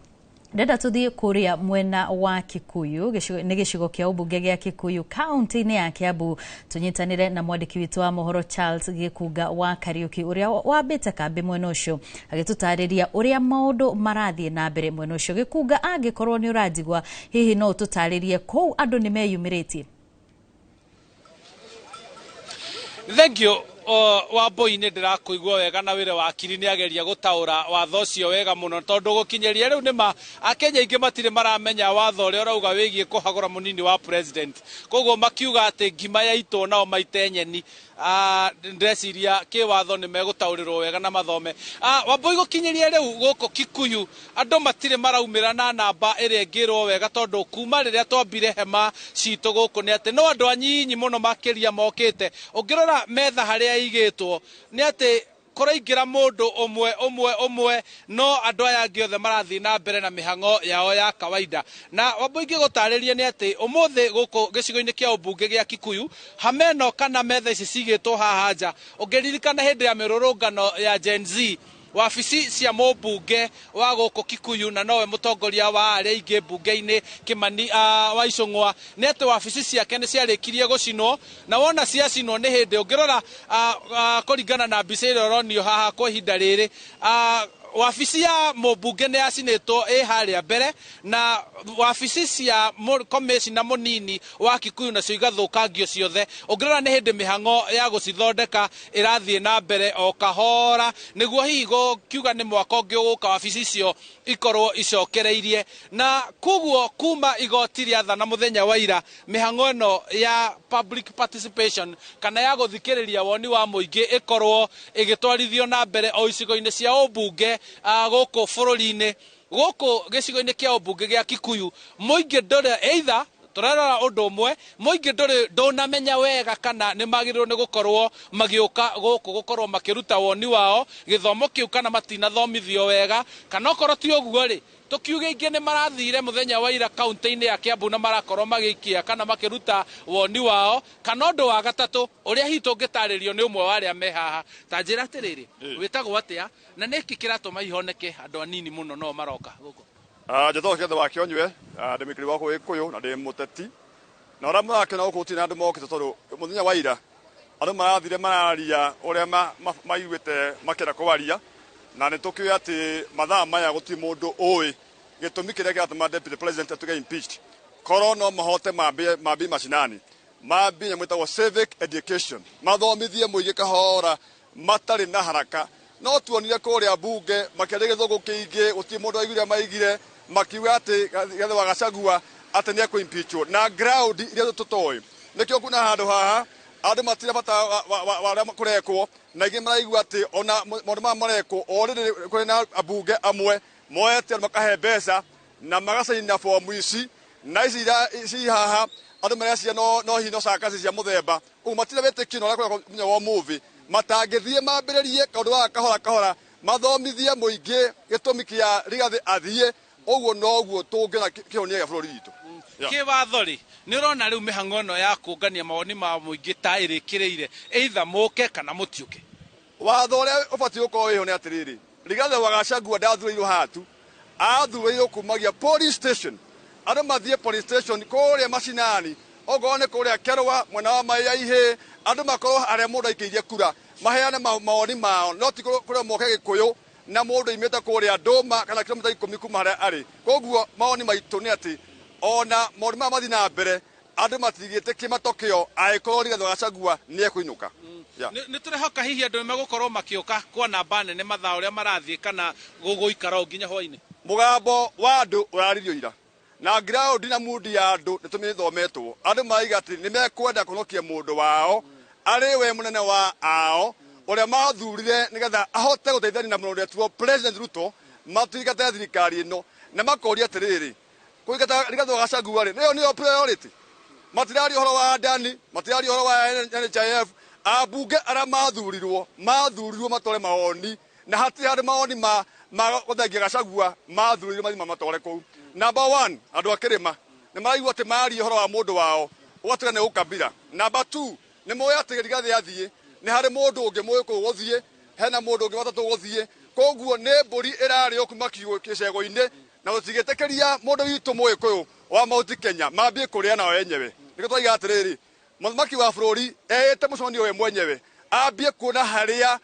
ndenda tũthiĩ kũrĩa mwena wa Kikuyu, nĩ gĩcigo kĩa ũmbunge gĩa Kikuyu kaunti-inĩ ya Kiambu, tũnyitanĩre na mwandĩki witũ wa mohoro Charles Gĩkunga wa Kariũki, ũrĩa wambĩte kambĩ mwena ũcio agĩtũtarĩria ũrĩa maũndũ marathiĩ na mbere mwena ũcio. Gĩkunga, angĩkorwo nĩ ũranjigua, hihi no ũtũtarĩrie kũu andũ nĩ meyumĩrĩtie? Thank you. Wambui, nĩ ndĩrakũigua wega na wĩra wakiri nĩ ageria gũtaũra watho ũcio wega mũno, tondũ gũkinyĩria rĩu nĩma Akenya aingĩ matirĩ maramenya watho ũrĩa ũrauga wĩgiĩ kũhagũra mũnini wa president. Koguo makiuga atĩ ngima yaitwo nao maite nyeni. Ndĩreciria kĩwatho nĩ megũtaũrĩrwo wega na mathome. Wambui, gũkinyĩria rĩu gũkũ Kikuyu andũ matirĩ maraumĩra na namba ĩrĩa ĩngĩrwo wega, tondũ kuma rĩrĩa twambire hema citũ gũkũ nĩ atĩ no andũ anyinyi mũno makĩria mokĩte. Ũngĩrora metha harĩa ĩigĩtwo nĩ atĩ kũraingĩra mũndũ ũmwe ũmwe ũmwe, no andũ aya angĩ othe marathiĩ na mbere na mĩhang'o yao ya kawaida. Na Wambui, ingĩgũtarĩria nĩ atĩ ũmũthĩ gũkũ gĩcigo-inĩ kĩa ũmbunge gĩa Kikuyu, hama ĩno kana metha ici cigĩtwo haha nja, ũngĩririkana hĩndĩ ya mĩrũrũngano ya Gen Z, wabici cia mũmbunge wa gũkũ Kikuyu na nowe mũtongoria wa arĩa aingĩ mbunge-inĩ Kimani wa Icũng'wa, nĩ atĩ wabici ciake nĩ ciarĩkirie gũcinwo. Na wona ciacinwo nĩ hĩndĩ ũngĩrora kũringana na mbica ĩrĩa ũronio haha kwa ihinda rĩrĩ, wabici ya mũmbunge nĩ yacinĩtwo ĩ harĩa mbere, na wabici cia komĩcina mũnini wa Kikuyu nacio igathũkangio ciothe. Ũngĩrora nĩ hĩndĩ mĩhang'o ya gũcithondeka ĩrathiĩ na mbere o kahora, nĩguo hihi gũkiuga nĩ mwaka ũngĩ ũgũka wabici icio ikorwo icokereirie. Na koguo kuma igoti rĩathana mũthenya wa ira, mĩhang'o ĩno ya public participation kana ya gũthikĩrĩria woni wa mũingĩ ĩkorwo ĩgĩtwarithio na mbere o icigo-inĩ cia ũmbunge gũkũ bũrũri-inĩ. Gũkũ gĩcigo-inĩ kĩa ũmbunge gĩa Kikuyu mũingĩ ndũrĩ either Tũrarora ũndũ ũmwe, mũingĩ ndũrĩ ndũnamenya wega kana nĩ magĩrĩirwo nĩ gũkorwo magĩũka gũkũ gũkorwo makĩruta woni wao gĩthomo kĩu, kana matinathomithio wega, kana okorwo ti ũguo rĩ, tũkiuge ingĩ nĩ marathire mũthenya wa ira kaunti-inĩ ya Kiambu na marakorwo magĩikia kana makĩruta woni wao. Kana ũndũ wa gatatũ ũrĩa hihi tũngĩtarĩrio nĩ ũmwe wa arĩa me haha, ta njĩra atĩrĩrĩ, wĩtagwo atĩa na nĩkĩ kĩratũma ihoneke andũ anini mũno no maroka gũkũ? Njĩtagwo Kĩgathe wa Kĩonyue, ndĩ mũikari wa gũkũ Gĩkũyũ na ndĩ mũteti. Na ũrĩa mũrakĩona gũkũ gũtirĩ na andũ mokĩte, tondũ mũthenya wa ira andũ marathire mararia ũrĩa maiguĩte makĩenda kwaria, na nĩ tũkĩũĩ atĩ mathaa maya gũtirĩ mũndũ ũĩ gĩtũmi kĩrĩa kĩratũma Deputy President atuĩke impeached. Korwo no mahote mambie macinani, mambie nyamũ ĩtagwo civic education, mathomithie mũingĩ kahora matarĩ na haraka. No tuonire kũrĩa bunge makĩaria gĩthũngũ kĩingĩ, gũtirĩ mũndũ waiguire maigire, makiuga atĩ Rigathĩ wa Gachagua atĩ nĩ ekũ-impeachwo na ground iria tũtoĩ. Nĩkĩo kuna handũ haha andũ matirĩ bata wa ũrĩa kũrekwo, na ingĩ maraigua atĩ ona maũndũ maya marekwo o rĩrĩ kũrĩ na ambunge amwe moete andũ makahe mbeca na magacaina fomu ici, na ici ci haha andũ mareciria no hihi no cakasi cia mũthemba ũguo, matirĩ wĩtĩkio na ũrĩa kũrekwo mũthenya wa ũmũthĩ. Matangĩthiĩ mambĩrĩrie kaũndũ gaka kahora kahora, mathomithie mũingĩ gĩtũmi kĩa Rigathĩ athiĩ, ũguo noguo tũngĩona kĩhonia gĩa bũrũri witũ. Kĩwatho rĩ, nĩ ũrona rĩu mĩhang'o ĩno ya kũngania mawoni ma mũingĩ ta ĩrĩkĩrĩire, either mũke kana mũtiũke. Watho ũrĩa ũbatiĩ gũkorwo wĩho nĩ atĩrĩrĩ, Rigathĩ wa Gachagua ndathurĩirwo haha tu, athurĩirwo kumagia police station. Andũ mathiĩ police station kũrĩa macinani, okorwo nĩ kũrĩa Kerwa mwena wa Maĩ ya Ihĩ, andũ makorwo harĩa mũndũ aikĩirie kura maheane mawoni mao, no ti kũrĩa moke Gĩkũyũ na mũndũ oimĩte kũrĩa Ndũma kana kilomita 10 kuma harĩa arĩ. Koguo mawoni maitũ nĩ atĩ ona maũndũ maya mathiĩ na mbere, andũ matigĩtĩkie matokeo angĩkorwo Rigathĩ wa Gachagua nĩ ekũinũka. Nĩ tũrehoka hihi andũ nĩ megũkorwo makĩũka kwa namba nene mathaa ũrĩa marathiĩ, kana gũgũikara o nginya hwainĩ? Mũgambo wa andũ ũraririo ira na ground na mundi ya andũ nĩ tũmĩthometwo. Andũ maraiga atĩ nĩ mekwenda kũhonokia mũndũ wao arĩ we mũnene wa ao ũrĩa mathurire nĩgetha ahote gũteithania na mũndũ ũrĩa President Ruto matuĩkate thirikari ĩno, na makoria atĩrĩrĩ, kũingata Rigathĩ wa Gachagua rĩ, nĩyo nĩyo priority. Matiraria ũhoro wa Adani, matiraria ũhoro wa NHIF. Ambunge arĩa mathurirwo matware mawoni, na hatirĩ handũ mawoni ma gũthengia Gachagua mathurirwo mathiĩ mamatware kũu. Number 1, andũ a kĩrĩma nĩ maraigua atĩ maria ũhoro wa mũndũ wao ũgatuĩka nĩ ũkabira. Number 2, nĩ moĩ atĩ Rigathĩ athiĩ nĩ harĩ mũndũ ũngĩ mũĩ kũu gũthiĩ, hena mũndũ ũngĩ watatũ gũthiĩ. Koguo nĩ mbũri ĩrarĩo kuma gĩcegũ-inĩ, na gũtigĩtĩkĩria mũndũ witũ Mũgĩkũyũ wa Mount Kenya mambie kũrĩa nao enyewe. Nĩkĩo twaiga atĩrĩrĩ, mũthamaki wa bũrũri eĩte mũcemanio we mwenyewe ambie kuona harĩa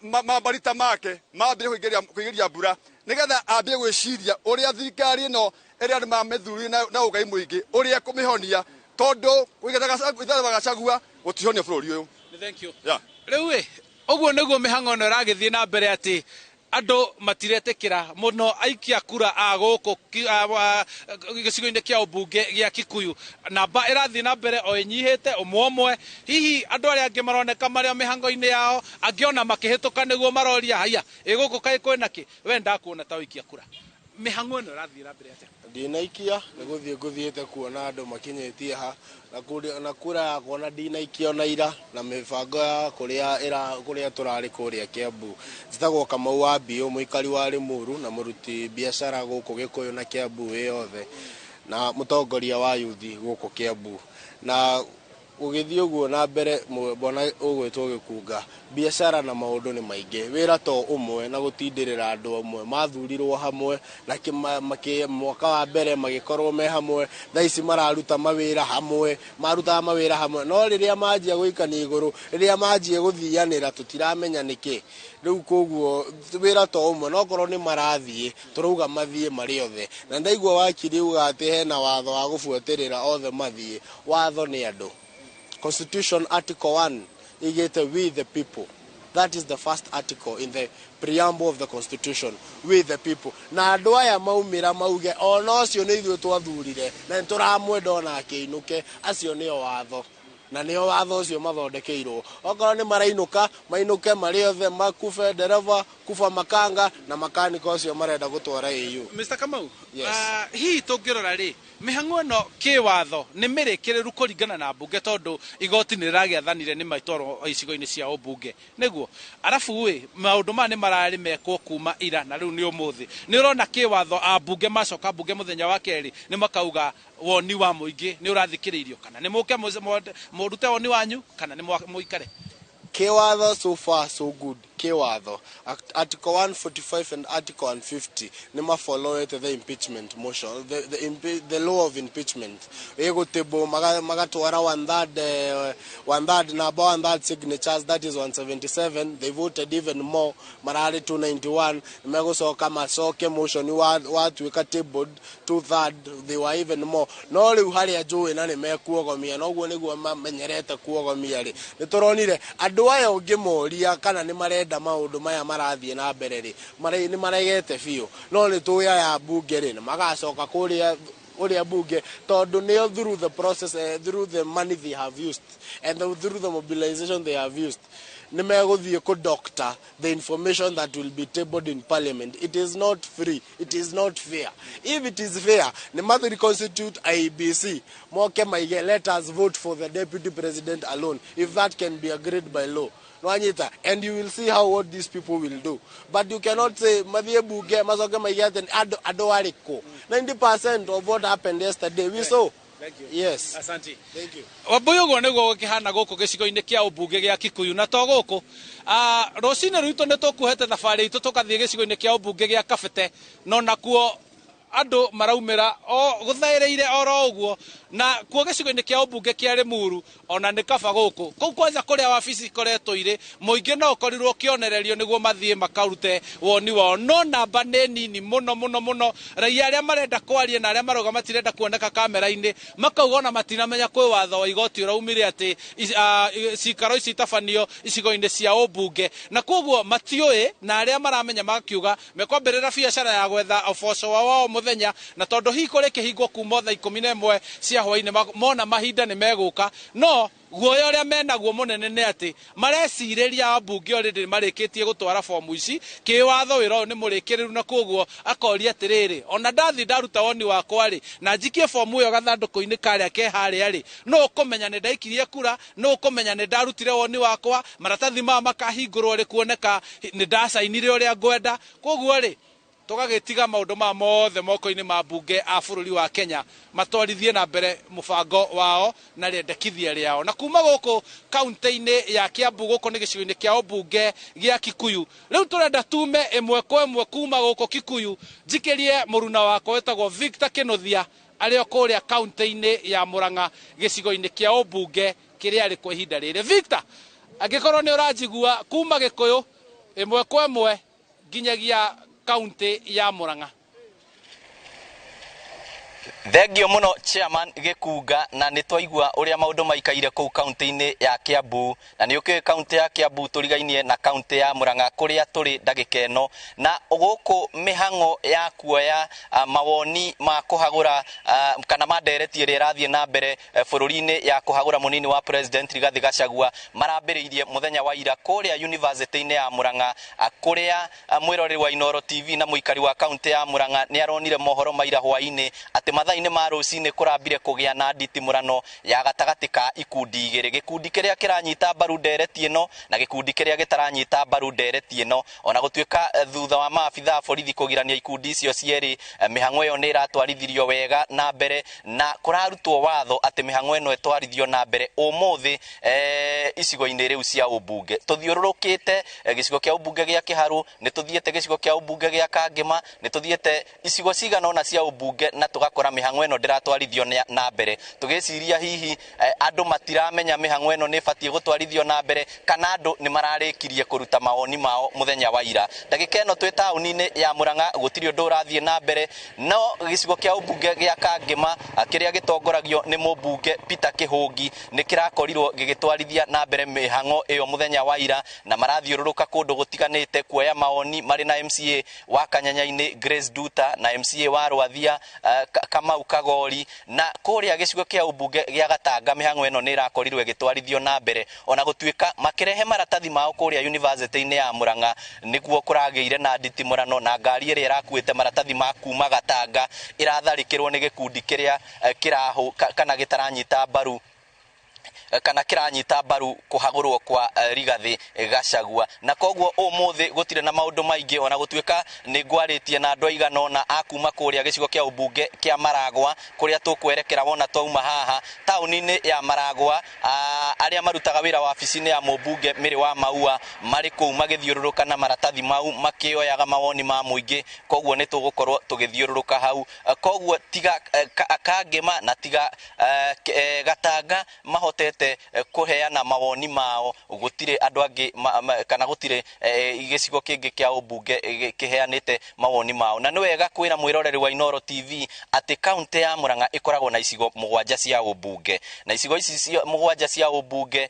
mambarita make mambie kũingĩria mbura, nĩgetha ambie gwĩciria ũrĩa thirikari ĩno ĩrĩa andũ mamĩthurire na ũgai mũingĩ ũrĩa kũmĩhonia, tondũ kũingata Gachagua gũtihonia bũrũri ũyũ. Thank you. Rĩu ĩ, ũguo nĩguo mĩhang'o ĩno ĩragĩthiĩ na mbere atĩ andũ matiretĩkĩra mũno aikia kura a gũkũ gĩcigo-inĩ kĩa ũmbunge gĩa Kikuyu. Namba ĩrathiĩ na mbere o ĩnyihĩte ũmwe ũmwe, hihi andũ arĩa angĩ maroneka marĩ o mĩhang'o-inĩ yao, angĩ ona makĩhĩtũka nĩguo maroria haiya ĩ gũkũ kaĩ kwĩna kĩ? We ndakuona ta ũikia kura. Mĩhang'o ĩno ĩrathiĩ na mbere atĩa? Ndinaikia, nĩ gũthiĩ ngũthiĩte kuona andũ makinyĩtie ha, na kura yakwa na ndinaikia ona ira, na mĩbango ya kũrĩa tũrarĩ kũrĩa Kiambu. Njĩtagwo Kamau wa Mbiũ, mũikari wa Limuru na mũruti biacara gũkũ Gĩkũyũ na Kiambu ĩ yothe, na mũtongoria wa yuthi gũkũ Kiambu. Na ũgĩthiĩ ũguo na mbere, mbona ũgwĩtwo Gĩkunga, biacara na maũndũ nĩ maingĩ, wĩra to ũmwe na gũtindĩrĩra andũ amwe mathurirwo hamwe na mwaka wa mbere magĩkorwo me hamwe, thaa ici mararuta mawĩra hamwe, marutaga mawĩra hamwe, no rĩrĩa manjia gũikania igũrũ, rĩrĩa manjia gũthianĩra tũtiramenya nĩkĩ. Rĩu koguo wĩra to ũmwe, no korwo nĩ marathiĩ tũrauga mathiĩ marĩ othe, na ndaigua wakiri uga atĩ hena watho wa gũbuatĩrĩra othe mathiĩ. Watho nĩ andũ. Constitution Article 1 igete we the people. That is the first article in the preamble of the Constitution, we the people. Na andũ aya maumĩra mauge ona ũcio nĩ ithuĩ twathurire na nĩ tũramwenda ona akĩinũke, acio nĩo watho. Na nĩo watho ũcio mathondekeirwo. Okorwo nĩ marainũka, mainũke marĩ othe, makube ndereba, kuba makanga na makanika ũcio marenda gũtwara AU. Mr. Kamau, Yes. Hihi tũngĩrora rĩ, Mĩhang'o ĩno kĩwatho nĩ mĩrĩkĩrĩru kũringana na mbunge, tondũ igoti nĩ rĩragĩathanire nĩ maitwarwo icigo-inĩ cia ũmbunge nĩguo. Arabu ĩ maũndũ maya nĩ mararĩ mekwo kuma ira na rĩu nĩ ũmũthĩ. Nĩ ũrona kĩwatho ambunge macoka mbunge mũthenya wa kerĩ nĩ makauga woni wa mũingĩ nĩ ũrathikĩrĩirio, kana nĩ mũke mũrute woni wanyu kana nĩ mũikare? Kĩwatho, so far so good. Kĩwatho, Article 145 and Article 150 nĩ mafollowete the impeachment motion, the law of impeachment ĩgũtĩbwo magatwara one third, one third number, one third signatures, that is 177. They voted even more, mararĩ 291. Megũcoka macoke motion watuĩka tabled, two third, they were even more. No rĩu harĩa njũĩ na nĩ mekuogomia, noguo nĩguo mamenyerete kuogomia rĩ, nĩ tũronire andũ aya ũngĩmoria kana nĩ marenda maũndũ maya marathiĩ na mbere rĩ, nĩ maregete biũ. No nĩ tũĩ aya mbunge rĩ, nĩ magacoka kũrĩa ũrĩa bunge, tondũ nĩo through the process, through the money they have used and through the mobilization they have used, nĩ megũthiĩ kũ doctor the information that will be tabled in parliament. It is not free, it is not fair. If it is fair, nĩ mathi reconstitute IEBC, moke maige, "Let us vote for the deputy president alone," if that can be agreed by law. Nwanyita, and you will see how what these people will do. But you cannot say mathie bunge macoke maige atĩ andũ arĩkũ. 90% of what happened yesterday we saw. Thank you. Yes. Asante. Thank you. Wambui, ũguo nĩguo gũkĩhana gũkũ gĩcigo-inĩ kĩa ũmbunge gĩa Kikuyu. Na to gũkũ, rũcinĩ rwitũ nĩ tũkuohete thabarĩ itũ tũkathiĩ gĩcigo-inĩ kĩa ũmbunge gĩa Kabete, no nakuo andũ maraumĩra o gũthaĩrĩire oro ũguo. Na kuo gĩcigo-inĩ kĩa ũmbunge kĩa Limuru ona nĩ kaba gũkũ kũu kwanja kũrĩa wabici ikoretwo irĩ, mũingĩ no ũkorirwo ũkĩonererio nĩguo mathiĩ makarute woni wao, no namba nĩ nini mũno mũno mũno. Raia arĩa marenda kwaria na arĩa marauga matirenda kuoneka kamera-inĩ makauga ona matinamenya kwĩ watho wa igoti ũraumire atĩ cikaro ici itabanio icigo-inĩ cia ũmbunge, na koguo matiũĩ. Na arĩa maramenya magakiuga mekwambĩrĩra biacara ya gwetha ũboco wao wa o mũthenya, na tondũ hihi kũrĩ kĩhingo kuma thaa 11 cia hwaĩ-inĩ, mona mahinda nĩ megũka. No guoya ũrĩa menaguo mũnene nĩ atĩ marecirĩria ambunge already marĩkĩtie gũtwara fomu ici kĩwatho, wĩra ũyũ nĩ mũrĩkĩrĩru, na koguo akoria atĩrĩrĩ, ona ndathi ndaruta woni wakwa rĩ, na njikie fomu ĩyo gathandũkũ-inĩ karĩa ke harĩa rĩ, no ũkũmenya nĩ ndaikirie kura? No ũkũmenya nĩ ndarutire woni wakwa? Maratathi maya makahingũrwo rĩ kuoneka nĩ ndacainire ũrĩa ngwenda? Koguo rĩ, tũgagĩtiga maũndũ maya mothe moko-inĩ ma mbunge a bũrũri wa Kenya matwarithie na mbere mũbango wao na rĩendekithia rĩao. Na kuma gũkũ kaunti-inĩ ya Kiambu, gũkũ nĩ gĩcigo-inĩ kĩa ũmbunge gĩa Kikuyu. Rĩu tũrenda tume ĩmwe kwa ĩmwe kuma gũkũ Kikuyu, njikĩrie mũruna wakwa wĩtagwo Victor Kĩnuthia arĩ o kũrĩa kaunti-inĩ ya Murang'a, gĩcigo-inĩ kĩa ũmbunge kĩrĩa arĩ kwa ihinda rĩrĩ. Victor, angĩkorwo nĩ ũranjigua, kuma Gĩkũyũ ĩmwe kwa ĩmwe nginyagia kaunti ya Murang'a. Thengio muno, chairman Gikunga. Na nĩ twaigua ũrĩa maũndũ maikaire kũu kaunti-inĩ ya Kiambu, na nĩ ũkĩũĩ kaunti ya Kiambu tũrigainie na kaunti ya Murang'a kũrĩa tũrĩ ndagĩka ĩno. Na gũkũ mĩhang'o ya kuoya mawoni ma kũhagũra kana ma ndereti ĩrĩa ĩrathiĩ na mbere bũrũri-inĩ ya kũhagũra mũnini wa president Rigathi Gachagua marambĩrĩirie mũthenya wa ira kũrĩa university-inĩ ya Murang'a, kũrĩa mwĩroreri wa Inooro TV na mũikari wa kaunti ya Murang'a nĩ aronire mohoro maira hwaĩ-inĩ atĩ mathaa-inĩ ma rũcinĩ kũrambire kũgĩa na nditimũrano ya gatagatĩ ka ikundi igĩrĩ, gĩkundi kĩrĩa kĩranyita mbaru ndereti ĩno na gĩkundi kĩrĩa gĩtaranyita mbaru ndereti ĩno. Ona gũtuĩka thutha wa maabitha a borithi kũgirania ikundi icio cierĩ, mĩhang'o ĩyo nĩ ĩratwarithirio wega na mbere, na kũrarutwo watho atĩ mĩhang'o ĩno ĩtwarithio na mbere ũmũthĩ icigo-inĩ rĩu cia ũmbunge. Tũthiũrũrũkĩte gĩcigo kĩa ũmbunge gĩa Kĩharũ, nĩ tũthiĩte gĩcigo kĩa ũmbunge gĩa Kangĩma, nĩ tũthiĩte icigo cigana ũna cia ũmbunge na tũgakora mĩhang'o ĩno ndĩratwarithio na mbere. Tũgĩciria hihi andũ matiramenya mĩhang'o ĩno nĩ ĩbatiĩ gũtwarithio na mbere, kana andũ nĩ mararĩkirie kũruta mawoni mao mũthenya wa ira. Ndagĩka ĩno twĩ taũni-inĩ ya Murang'a, gũtirĩ ũndũ ũrathiĩ na mbere, no gĩcigo kĩa ũmbunge gĩa Kangĩma kĩrĩa gĩtongoragio nĩ mũmbunge Peter Kĩhũngi nĩ kĩrakorirwo gĩgĩtwarithia na mbere mĩhang'o ĩyo mũthenya wa ira, na marathiũrũrũka kũndũ gũtiganĩte kuoya mawoni marĩ na MCA wa Kanyanya-inĩ Grace Duta na MCA wa Rwathia. Kamau Kagori, na kũrĩa gĩcigo kĩa ũmbunge gĩa Gatanga mĩhang'o ĩno nĩ ĩrakorirwo ĩgĩtwarithio na mbere ona gũtuĩka makĩrehe maratathi mao kũrĩa university-inĩ ya Murang'a nĩguo kũragĩire na nditimũrano na ngari ĩrĩa ĩrakuĩte maratathi ma kuma Gatanga ĩratharĩkĩrwo nĩ gĩkundi kĩrĩa kĩrahu kana gĩtaranyita mbaru kana kiranyita mbaru kuhagurwo kwa Rigathi Gachagua. Na koguo umuthi gutire na maundu maingi ona gutuika ni ngwaritie na andu aigana ona akuma kuria gicigo kia ubunge kia Maragwa kuria tukwerekera wona twauma haha tauni-ini ya Maragwa. Aria marutaga wira wabici-ini ya mubunge Mary wa Maua mari kuu magithiururuka na maratathi mau makioyaga mawoni ma muingi, koguo ni tugukorwo tugithiururuka hau. Koguo tiga Kangema na tiga Gatanga mahotete kuheana mawoni mao, gutire andu angi kana gutire gicigo kingi kia ubunge kiheanite mawoni mao. Na ni wega kwira mwiroreri wa Inooro TV ati kaunti ya Murang'a ikoragwo na icigo mugwanja cia ubunge, na icigo ici mugwanja cia ubunge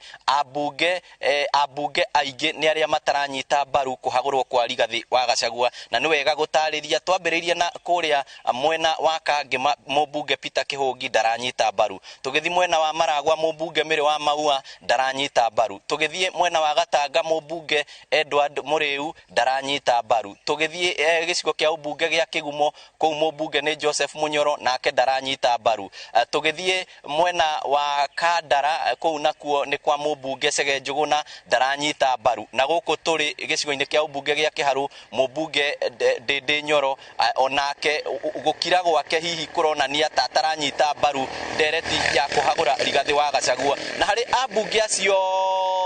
abunge aingi ni aria mataranyita mbaru kuhagurwo kwa Rigathi wa Gachagua. Na ni wega gutariria twambiririe na kuria mwena wa Kangema mubunge Peter Kihungi ndaranyita mbaru, tugithi mwena wa Maragwa mubunge Mary wa Maua ndaranyita mbaru, tugithie mwena wa Gatanga mubunge Edward Muriu ndaranyita mbaru, tugithie gicigo kia ubunge gia Kigumo kuu mubunge ni Joseph Munyoro nake ndaranyita mbaru, tugithie mwena wa Kandara kuu nakuo ni kwa mubunge Chege Njuguna ndaranyita mbaru, na guku turi gicigo-ini kia ubunge gia Kiharu mubunge Ndindi Nyoro onake gukira gwake hihi kuronania ta ataranyita mbaru ndereti ya kuhagura Rigathi wa Gachagua. Na hari abunge acio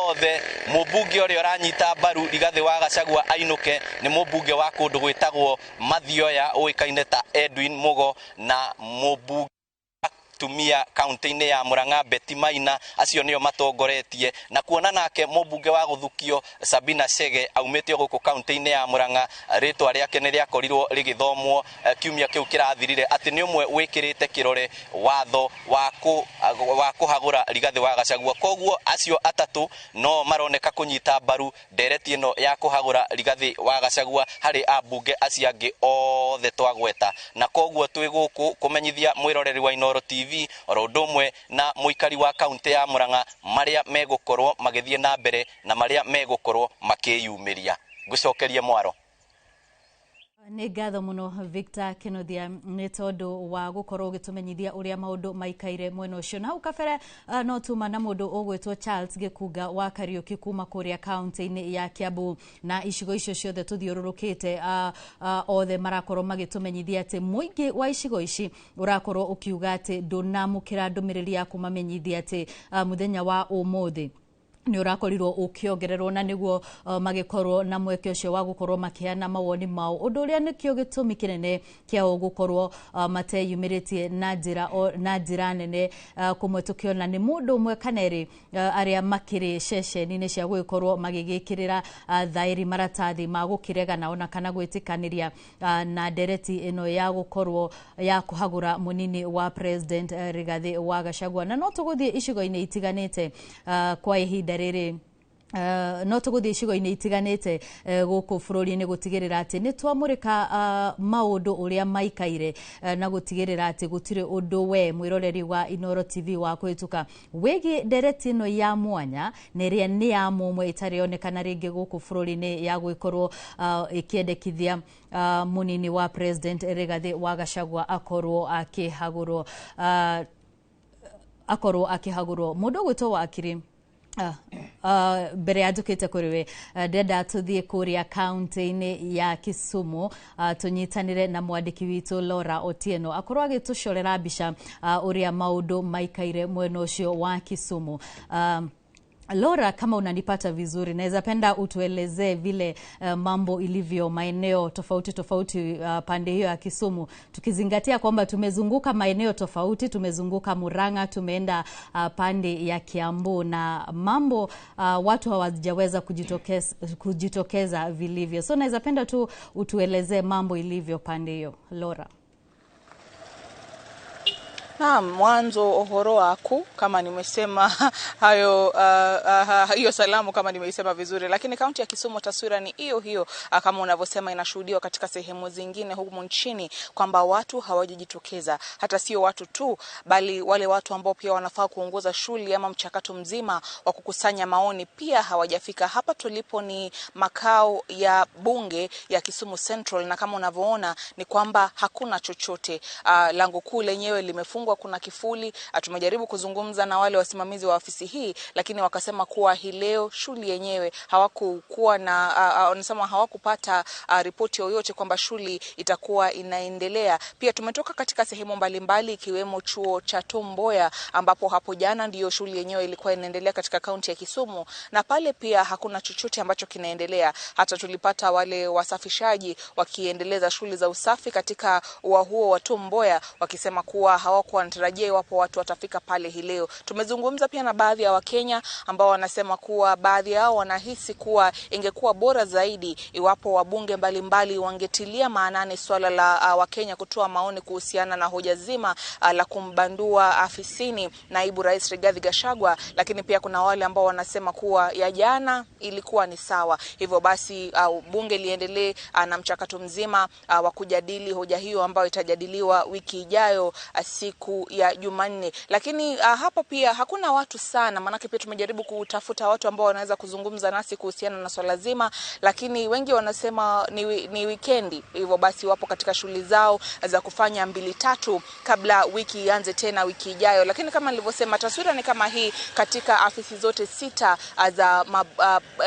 othe mubunge uria uranyita mbaru Rigathi wa Gachagua ainuke ni mubunge wa kundu gwitagwo Mathioya uikaine ta Edwin Mugo, na mubunge tumia kaunti-inĩ ya Murang'a Betty Maina, acio nio matongoretie. Na kuona nake mubunge wa guthukio Sabina Chege aumĩte gũkũ kaunti-inĩ ya Murang'a, rĩtwa rĩake nĩ rĩakorirwo rĩgĩthomwo kiumia kĩu kĩrathirire atĩ nĩ ũmwe wĩkĩrĩte kĩrore watho wa kũhagũra Rigathi wa Gachagua. Koguo acio atatũ no maroneka kũnyita mbaru ndereti ĩno ya kũhagũra Rigathi wa Gachagua harĩ ambunge acio angĩ othe twagweta. Na koguo twĩ gũkũ kũmenyithia mwĩroreri wa Inooro TV oro ũndũ ũmwe na mũikari wa kaunti ya Murang'a maria megũkorwo magĩthiĩ na mbere na maria megũkorwo makĩyumĩria. Ngũcokerie mwaro. Nĩ ngatho mũno Victor Kenothia nĩ tondũ wa gũkorwo ũgĩtũmenyithia ũrĩa maũndũ maikaire mwena ũcio. Na hau kabere no tuma na mũndũ ũgwĩtwo Charles Gĩkunga wa Kariũki kuma kũrĩa kaunti-inĩ ya Kiambu, na icigo icio ciothe tũthiũrũrũkĩte othe marakorwo magĩtũmenyithia atĩ mũingĩ wa icigo ici ũrakorwo ũkiuga atĩ ndũnamũkĩra ndũmĩrĩri ya kũmamenyithia atĩ mũthenya wa ũmũthĩ nĩ ũrakorirwo ũkĩongererwo, na nĩguo magĩkorwo na mweke ũcio wa gũkorwo makĩheana mawoni mao, ũndũ ũrĩa nĩkĩo gĩtũmi kĩnene kĩao gũkorwo mateyumĩrĩtie na njĩra nene. Kũmwe tũkĩona nĩ mũndũ ũmwe kana erĩ arĩa makĩrĩ ceceni-inĩ cia gũgĩkorwo magĩgĩkĩrĩra thaĩri maratathi ma gũkĩregana ona kana gwĩtĩkanĩria na ndereti ĩno ya gũkorwo ya kũhagũra mũnini wa President Rigathi wa Gachagua. Na no tũgũthiĩ icigo-inĩ itiganĩte kwa ihinda rĩrĩ, no tũgũthiĩ icigo-inĩ itiganĩte gũkũ bũrũri-inĩ gũtigĩrĩra atĩ nĩ twamũrĩka maũndũ ũrĩa maikaire, na gũtigĩrĩra atĩ gũtirĩ ũndũ we mwĩroreri wa Inooro TV wa kũhĩtũka wĩgiĩ ndereti ĩno ya mwanya na ĩrĩa nĩ ya mũmwe ĩtarĩ yonekana rĩngĩ gũkũ bũrũri-inĩ ya gwĩkorwo ĩkĩendekithia mũnini wa President Rigathi wa Gachagua akorwo akĩhagũrwo mũndũ ũgwĩtwo Wakiri. Mbere ya njũkĩte kũrĩ we ndĩrenda tũthiĩ kũrĩa kaunti-inĩ ya Kisumu, tũnyitanĩre na mwandĩki witũ Laura Otieno akorwo agĩtũcorera mbica ũrĩa maũndũ maikaire mwena ũcio wa Kisumu. Laura, kama unanipata vizuri, naweza penda utuelezee vile mambo ilivyo maeneo tofauti tofauti pande hiyo ya Kisumu, tukizingatia kwamba tumezunguka maeneo tofauti, tumezunguka Murang'a, tumeenda pande ya Kiambu na mambo watu hawajaweza kujitokeza vilivyo. So naweza penda tu utuelezee mambo ilivyo pande hiyo, Laura. Naam, mwanzo uhoro waku kama nimesema hayo, hiyo salamu kama nimeisema vizuri, lakini kaunti ya Kisumu taswira ni hiyo hiyo, kama unavyosema inashuhudiwa katika sehemu zingine humu nchini kwamba watu hawajajitokeza. Hata sio watu tu, bali wale watu ambao pia wanafaa kuongoza shughuli ama mchakato mzima wa kukusanya maoni pia hawajafika. Hapa tulipo ni makao ya bunge ya Kisumu Central, na kama unavyoona ni kwamba hakuna chochote. Lango kuu lenyewe limefungwa, kuna kifuli. Tumejaribu kuzungumza na wale wasimamizi wa ofisi hii, lakini wakasema kuwa hii leo shughuli yenyewe hawakukuwa na wanasema hawakupata ripoti yoyote kwamba shughuli itakuwa inaendelea. Pia tumetoka katika sehemu mbalimbali ikiwemo chuo cha Tom Mboya ambapo hapo jana ndiyo shughuli yenyewe ilikuwa inaendelea katika kaunti ya Kisumu, na pale pia hakuna chochote ambacho kinaendelea. Hata tulipata wale wasafishaji wakiendeleza shughuli za usafi katika ua huo wa Tom Mboya wakisema kuwa hawakuwa wanatarajia iwapo watu watafika pale hii leo. Tumezungumza pia na baadhi ya Wakenya ambao wanasema kuwa baadhi yao wanahisi kuwa ingekuwa bora zaidi iwapo wabunge mbalimbali wangetilia maanani swala la Wakenya kutoa maoni kuhusiana na hoja zima la kumbandua afisini naibu rais Rigathi Gachagua, lakini pia kuna wale ambao wanasema kuwa ya jana ilikuwa ni sawa. Hivyo basi bunge liendelee na mchakato mzima wa kujadili hoja hiyo ambayo itajadiliwa wiki ijayo siku ya Jumanne. Lakini hapo pia hakuna watu sana, maanake pia tumejaribu kutafuta watu ambao wanaweza kuzungumza nasi kuhusiana na swala zima, lakini wengi wanasema ni wikendi, hivyo basi wapo katika shughuli zao za kufanya mbili tatu kabla wiki ianze tena wiki ijayo. Lakini kama nilivyosema, taswira ni kama hii katika afisi zote sita za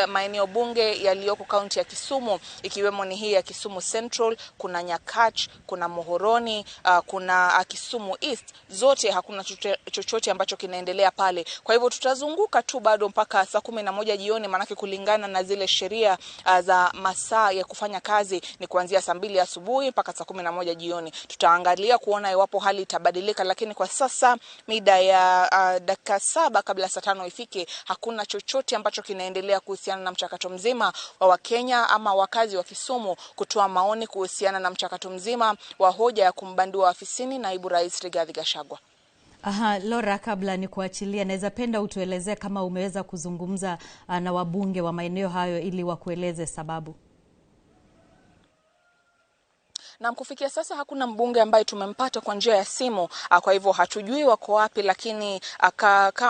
maeneo bunge yaliyoko kaunti ya Kisumu, ikiwemo ni hii ya Kisumu Central, kuna Nyakach, kuna Muhoroni, kuna Kisumu East. Zote hakuna chochote ambacho kinaendelea pale. Kwa hivyo tutazunguka tu bado mpaka saa 11 jioni, maanake kulingana na zile sheria za masaa ya kufanya kazi ni kuanzia saa 2 asubuhi mpaka saa 11 jioni. Tutaangalia kuona iwapo hali itabadilika, lakini kwa sasa mida ya dakika 7 kabla saa 5 ifike, hakuna chochote ambacho kinaendelea kuhusiana na mchakato mzima wa Wakenya ama wakazi wa Kisumu kutoa maoni kuhusiana na mchakato mzima wa hoja ya kumbandua afisini naibu rais Rigathi Gachagua. Aha, Laura, kabla ni kuachilia, naweza penda utueleze kama umeweza kuzungumza na wabunge wa maeneo hayo ili wakueleze sababu. Na kufikia sasa hakuna mbunge ambaye tumempata kwa njia ya simu, kwa hivyo hatujui wako wapi, lakini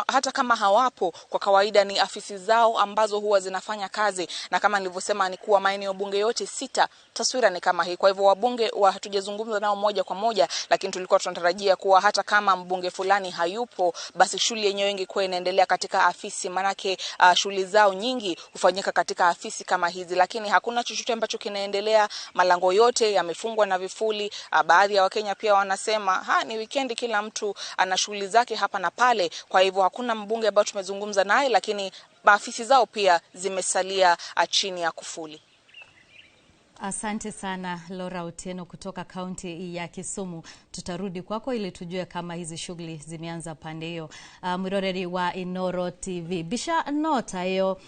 hata kama hawapo, kwa kawaida ni afisi zao ambazo huwa zinafanya kazi, na kama nilivyosema ni kuwa maeneo bunge yote 6 taswira ni kama hii. Kwa hivyo wabunge hatujazungumza nao moja kwa moja, lakini tulikuwa tunatarajia kuwa hata kama mbunge fulani hayupo, basi shughuli yenyewe ingekuwa inaendelea katika afisi, manake shughuli zao nyingi hufanyika katika afisi kama hizi, lakini hakuna chochote ambacho kinaendelea. Malango yote yamefungwa na vifuli. Baadhi ya Wakenya pia wanasema ni weekend, kila mtu ana shughuli zake hapa na pale. Kwa hivyo hakuna mbunge ambaye tumezungumza naye, lakini afisi zao pia zimesalia chini ya kufuli. Asante sana Laura Otieno kutoka kaunti ya Kisumu. Tutarudi kwako ili tujue kama hizi shughuli zimeanza pande hiyo. Mwiroreri wa Inoro TV. Bisha nota hiyo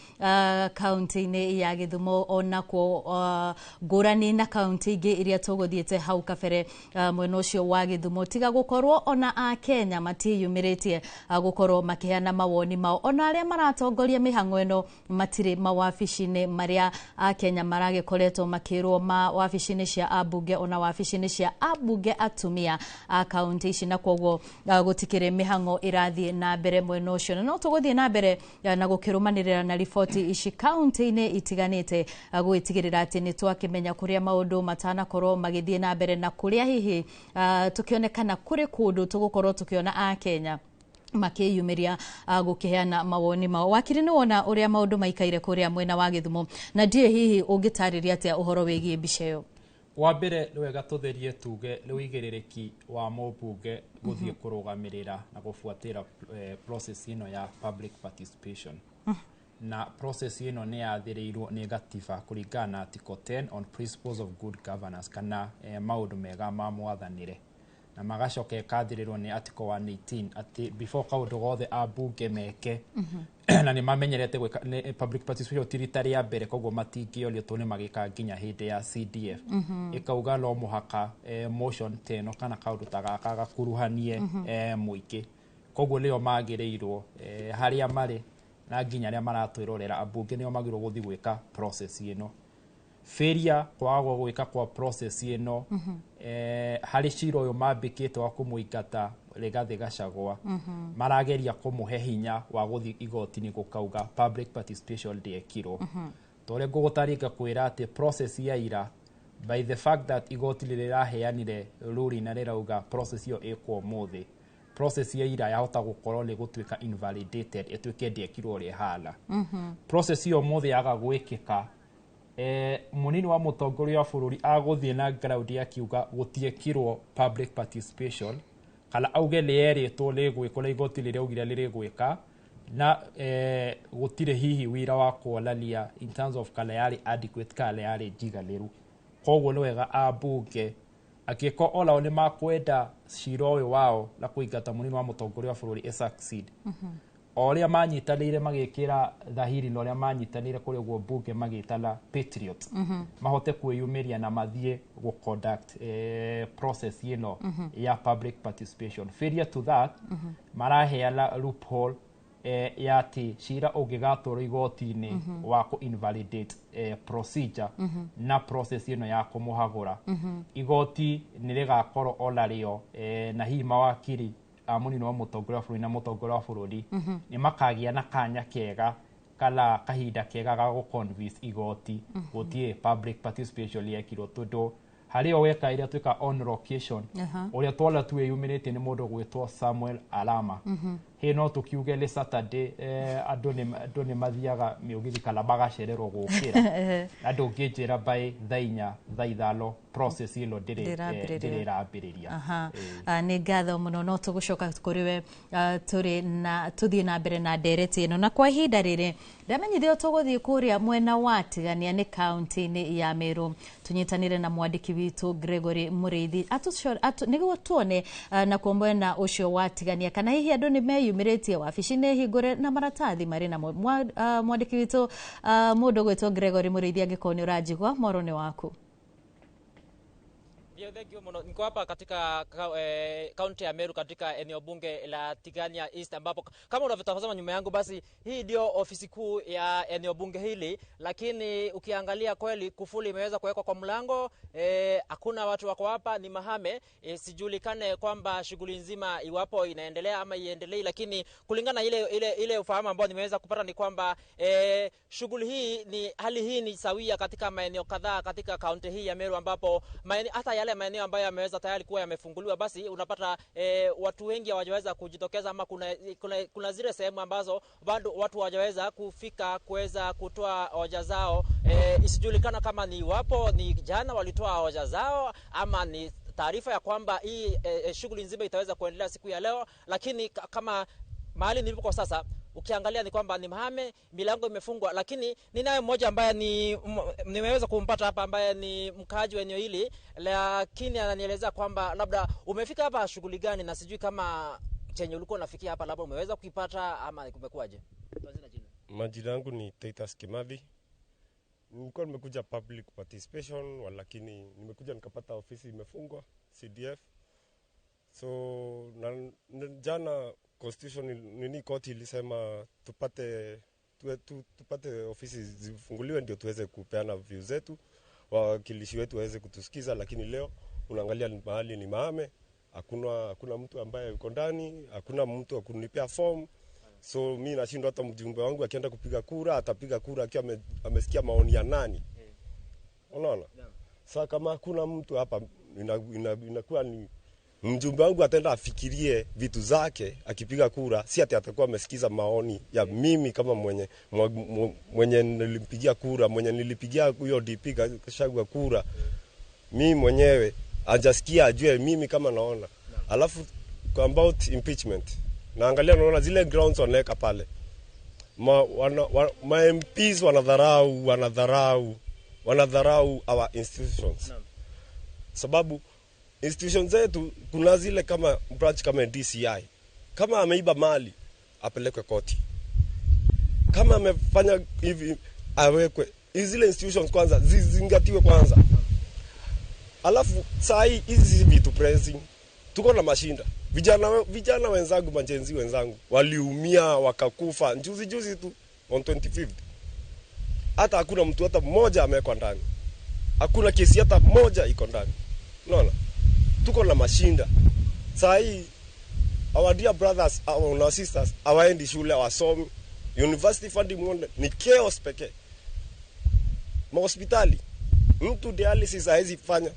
kaunti-inĩ ya Githumo onakuo ngũrani na kaunti ingĩ iria tũgũthiĩte hau kabere, mwena ũcio wa Githumo tiga gũkorwo ona Akenya matiĩyumĩrĩtie gũkorwo makĩheana mawoni mao, ona arĩa maratongoria mĩhang'o ĩno matirĩ mawabici-inĩ marĩa Akenya maragĩkoretwo makĩrwo ma wabici-inĩ cia ambunge ona wabici-inĩ cia ambunge atumia a kaunti ici, na koguo gũtikĩrĩ mĩhang'o ĩrathiĩ na mbere mwena ũcio. Na no tũgũthiĩ na mbere na gũkĩrũmanĩrĩra na riboti ici kaunti-inĩ itiganĩte gũgĩtigĩrĩra atĩ nĩ twakĩmenya kũrĩa maũndũ matanakorwo magĩthiĩ na mbere na kũrĩa hihi tũkĩonekana kũrĩ kũndũ tũgũkorwo tũkĩona Akenya makĩyumĩria gũkĩheana mawoni mao. Wakiri, nĩ wona ũrĩa maũndũ maikaire kũrĩa mwena wa Gĩthumo, na ndiĩ hihi ũngĩtarĩria atĩa ũhoro wĩgiĩ mbica ĩyo? Wa mbere nĩ wega tũtherie tuge nĩ ũigĩrĩrĩki wa mũmbunge gũthiĩ kũrũgamĩrĩra na gũbuatĩra process ĩno ya public participation. Na process ĩno nĩ yathĩrĩirwo nĩ gatiba kũringana na Article 10 on Principles of Good Governance, kana maũndũ mega ma mwathanĩre. Na magacoka ĩkathĩrĩrwo nĩ article 118 atĩ before kaũndũ gothe ambunge meke, na nĩ mamenyerete gwĩka public participation ti rita rĩa mbere, koguo matingĩorio tondũ nĩ magĩkaga nginya hĩndĩ ya CDF. Ĩkauga no mũhaka motion ta ĩno kana kaũndũ ta gaka gakuruhanie mũingĩ. Koguo nĩo magĩrĩirwo, harĩa marĩ na nginya arĩa maratwĩrorera, ambunge nĩo magĩrĩirwo gũthiĩ gwĩka process ĩno. Failure, kwaga gwĩka kwa process ĩno harĩ cira ũyũ mambĩkĩte wa kũmũingata Rigathĩ Gachagua, marageria kũmũhe hinya wa gũthiĩ igoti-inĩ gũkauga public participation ndĩekirwo. Ta ũrĩa ngũgũtarĩria, ngakwĩra atĩ process ya ira, by the fact that igoti rĩraheanire ruling na rĩrauga process ĩyo ĩkwo ũmũthĩ, process ya ira yahota gũkorwo nĩ gũtuĩka invalidated, ĩtuĩke ndĩekirwo ũrĩa ĩhana. Process ĩyo ũmũthĩ yaga gwĩkĩka, mũnini wa mũtongoria wa bũrũri agũthiĩ na ground akiuga gũtiekirwo public participation, kana auge nĩ erĩtwo nĩ gwĩkwo na igoti rĩraugire rĩrĩgwĩka na gũtirĩ hihi wĩra wa kuonania in terms of kana yarĩ adequate kana yarĩ njiganĩru. Koguo nĩ wega ambunge angĩkorwo onao nĩ makwenda cira ũyũ wao na kũingata mũnini wa mũtongoria wa bũrũri ĩ succeed, o ũrĩa manyitanĩire magĩkĩra thahiri na ũrĩa manyitanĩire kũrĩa ũguo mbunge magĩtana patriot, mahote kwĩyumĩria na mathiĩ gũ conduct process ĩno ya public participation. Failure to that, maraheana loophole ya atĩ cira ũngĩgatwarwo igoti-inĩ wa kũ invalidate procedure na process ĩno ya kũmũhagũra, igoti nĩ rĩgakorwo ona rĩo na hihi mawakiri a mũnini wa mũtongoria wa bũrũri na mũtongoria wa bũrũri nĩ makagĩa na kanya kega kana kahinda kega ga gũ convince igoti gũtirĩ public participation yekirwo, tondũ harĩ o weka ĩrĩa twĩka on location, ũrĩa twona twĩyumĩrĩtie nĩ mũndũ gwĩtwo Samuel Arama. Hĩ, no tũkiuge nĩ Saturday, andũ nĩ mathiaga mĩũgithi kana magacererwo gũkĩra, na ndũngĩnjĩra by thaa 4, thaa 5 process ĩno Ndĩrambĩrĩria. ndĩrĩ ĩrambĩrĩria. Aha. Nĩ ngatho mũno. No tũgũcoka kũrĩ we, tũrĩ na tũthiĩ na mbere na ndereti ĩno, na kwa ihinda rĩrĩ ndamenyithio tũgũthiĩ kũrĩa mwena wa Tigania nĩ kaunti-inĩ ya Meru, tũnyitanĩre na mwandĩki witũ Gregory Mũrĩithi nĩguo tuone nakuo mwena ũcio wa Tigania kana hihi andũ nĩ meyumĩrĩtie, wabici nĩ hingũre na maratathi marĩ namo. Mwandĩki witũ, mũndũ gwĩtwo Gregory Mũrĩithi, angĩkorwo nĩ ũranjigua, mworo nĩ waku. Ndio, thank you muno. Niko hapa katika kaunti ya Meru katika eneo bunge la Tigania East, ambapo kama unavyotazama nyuma yangu, basi hii ndio ofisi kuu ya eneo bunge hili, lakini ukiangalia kweli kufuli imeweza kuwekwa kwa mlango, hakuna watu wako hapa, ni mahame. Sijulikane kwamba shughuli nzima iwapo inaendelea ama iendelei, lakini kulingana na ile ufahamu ambao nimeweza kupata ni kwamba shughuli hii ni hali hii ni sawia katika maeneo kadhaa katika kaunti hii ya Meru, ambapo hata yale maeneo ambayo yameweza tayari kuwa yamefunguliwa, basi unapata watu wengi hawajaweza kujitokeza, ama kuna zile sehemu ambazo bado watu hawajaweza kufika kuweza kutoa hoja zao. Isijulikana kama ni iwapo ni jana walitoa hoja zao ama ni taarifa ya kwamba hii shughuli nzima itaweza kuendelea siku ya leo, lakini kama mahali nilipo kwa sasa ukiangalia ni kwamba ni mahame, milango imefungwa, lakini ninaye mmoja ambaye nimeweza kumpata hapa ambaye ni mkaaji wa eneo hili, lakini ananielezea kwamba labda umefika hapa shughuli gani, na sijui kama chenye ulikuwa unafikia hapa labda umeweza kuipata ama kumekuwaje. Tuanze na jina. Majina yangu ni Titus Kimathi. Nilikuwa nimekuja public participation, lakini nimekuja nikapata ofisi imefungwa CDF. So na jana constitution nini court ilisema tupate ofisi zifunguliwe ndio tuweze kupeana views zetu, wawakilishi wetu waweze kutusikiza, lakini leo unaangalia mahali ni mahame, hakuna mtu ambaye yuko ndani, hakuna mtu wa kunipea form. So mi nashindwa, hata mjumbe wangu akienda kupiga kura atapiga kura akiwa amesikia maoni ya nani? Unaona? Sasa kama hakuna mtu hapa, inakuwa ni mjumbe wangu ataenda afikirie vitu zake akipiga kura, si ati atakuwa amesikiza maoni ya mimi kama mwenye nilimpigia kura, mwenye nilipigia huyo DP Gachagua kura. Mimi mwenyewe hajasikia ajue mimi kama naona. Alafu about impeachment, naangalia naona zile grounds wanaweka pale. Ma MPs wanadharau our institutions. Sababu Institution zetu kuna zile kama branch kama DCI, kama ameiba mali apelekwe koti, kama amefanya hivi awekwe. Zile institutions kwanza zizingatiwe kwanza. Alafu saa hii hizi vitu pressing, tuko na mashinda. Vijana wenzangu, majenzi wenzangu waliumia wakakufa juzi juzi tu on 25th. Hata hakuna mtu hata mmoja amewekwa ndani, hakuna kesi hata moja iko ndani. Unaona, tuko na mashinda saa hii. Our dear brothers, our sisters hawaendi shule, hawasomi. University funding ni chaos pekee. Mahospitali mtu dialysis haezi fanya,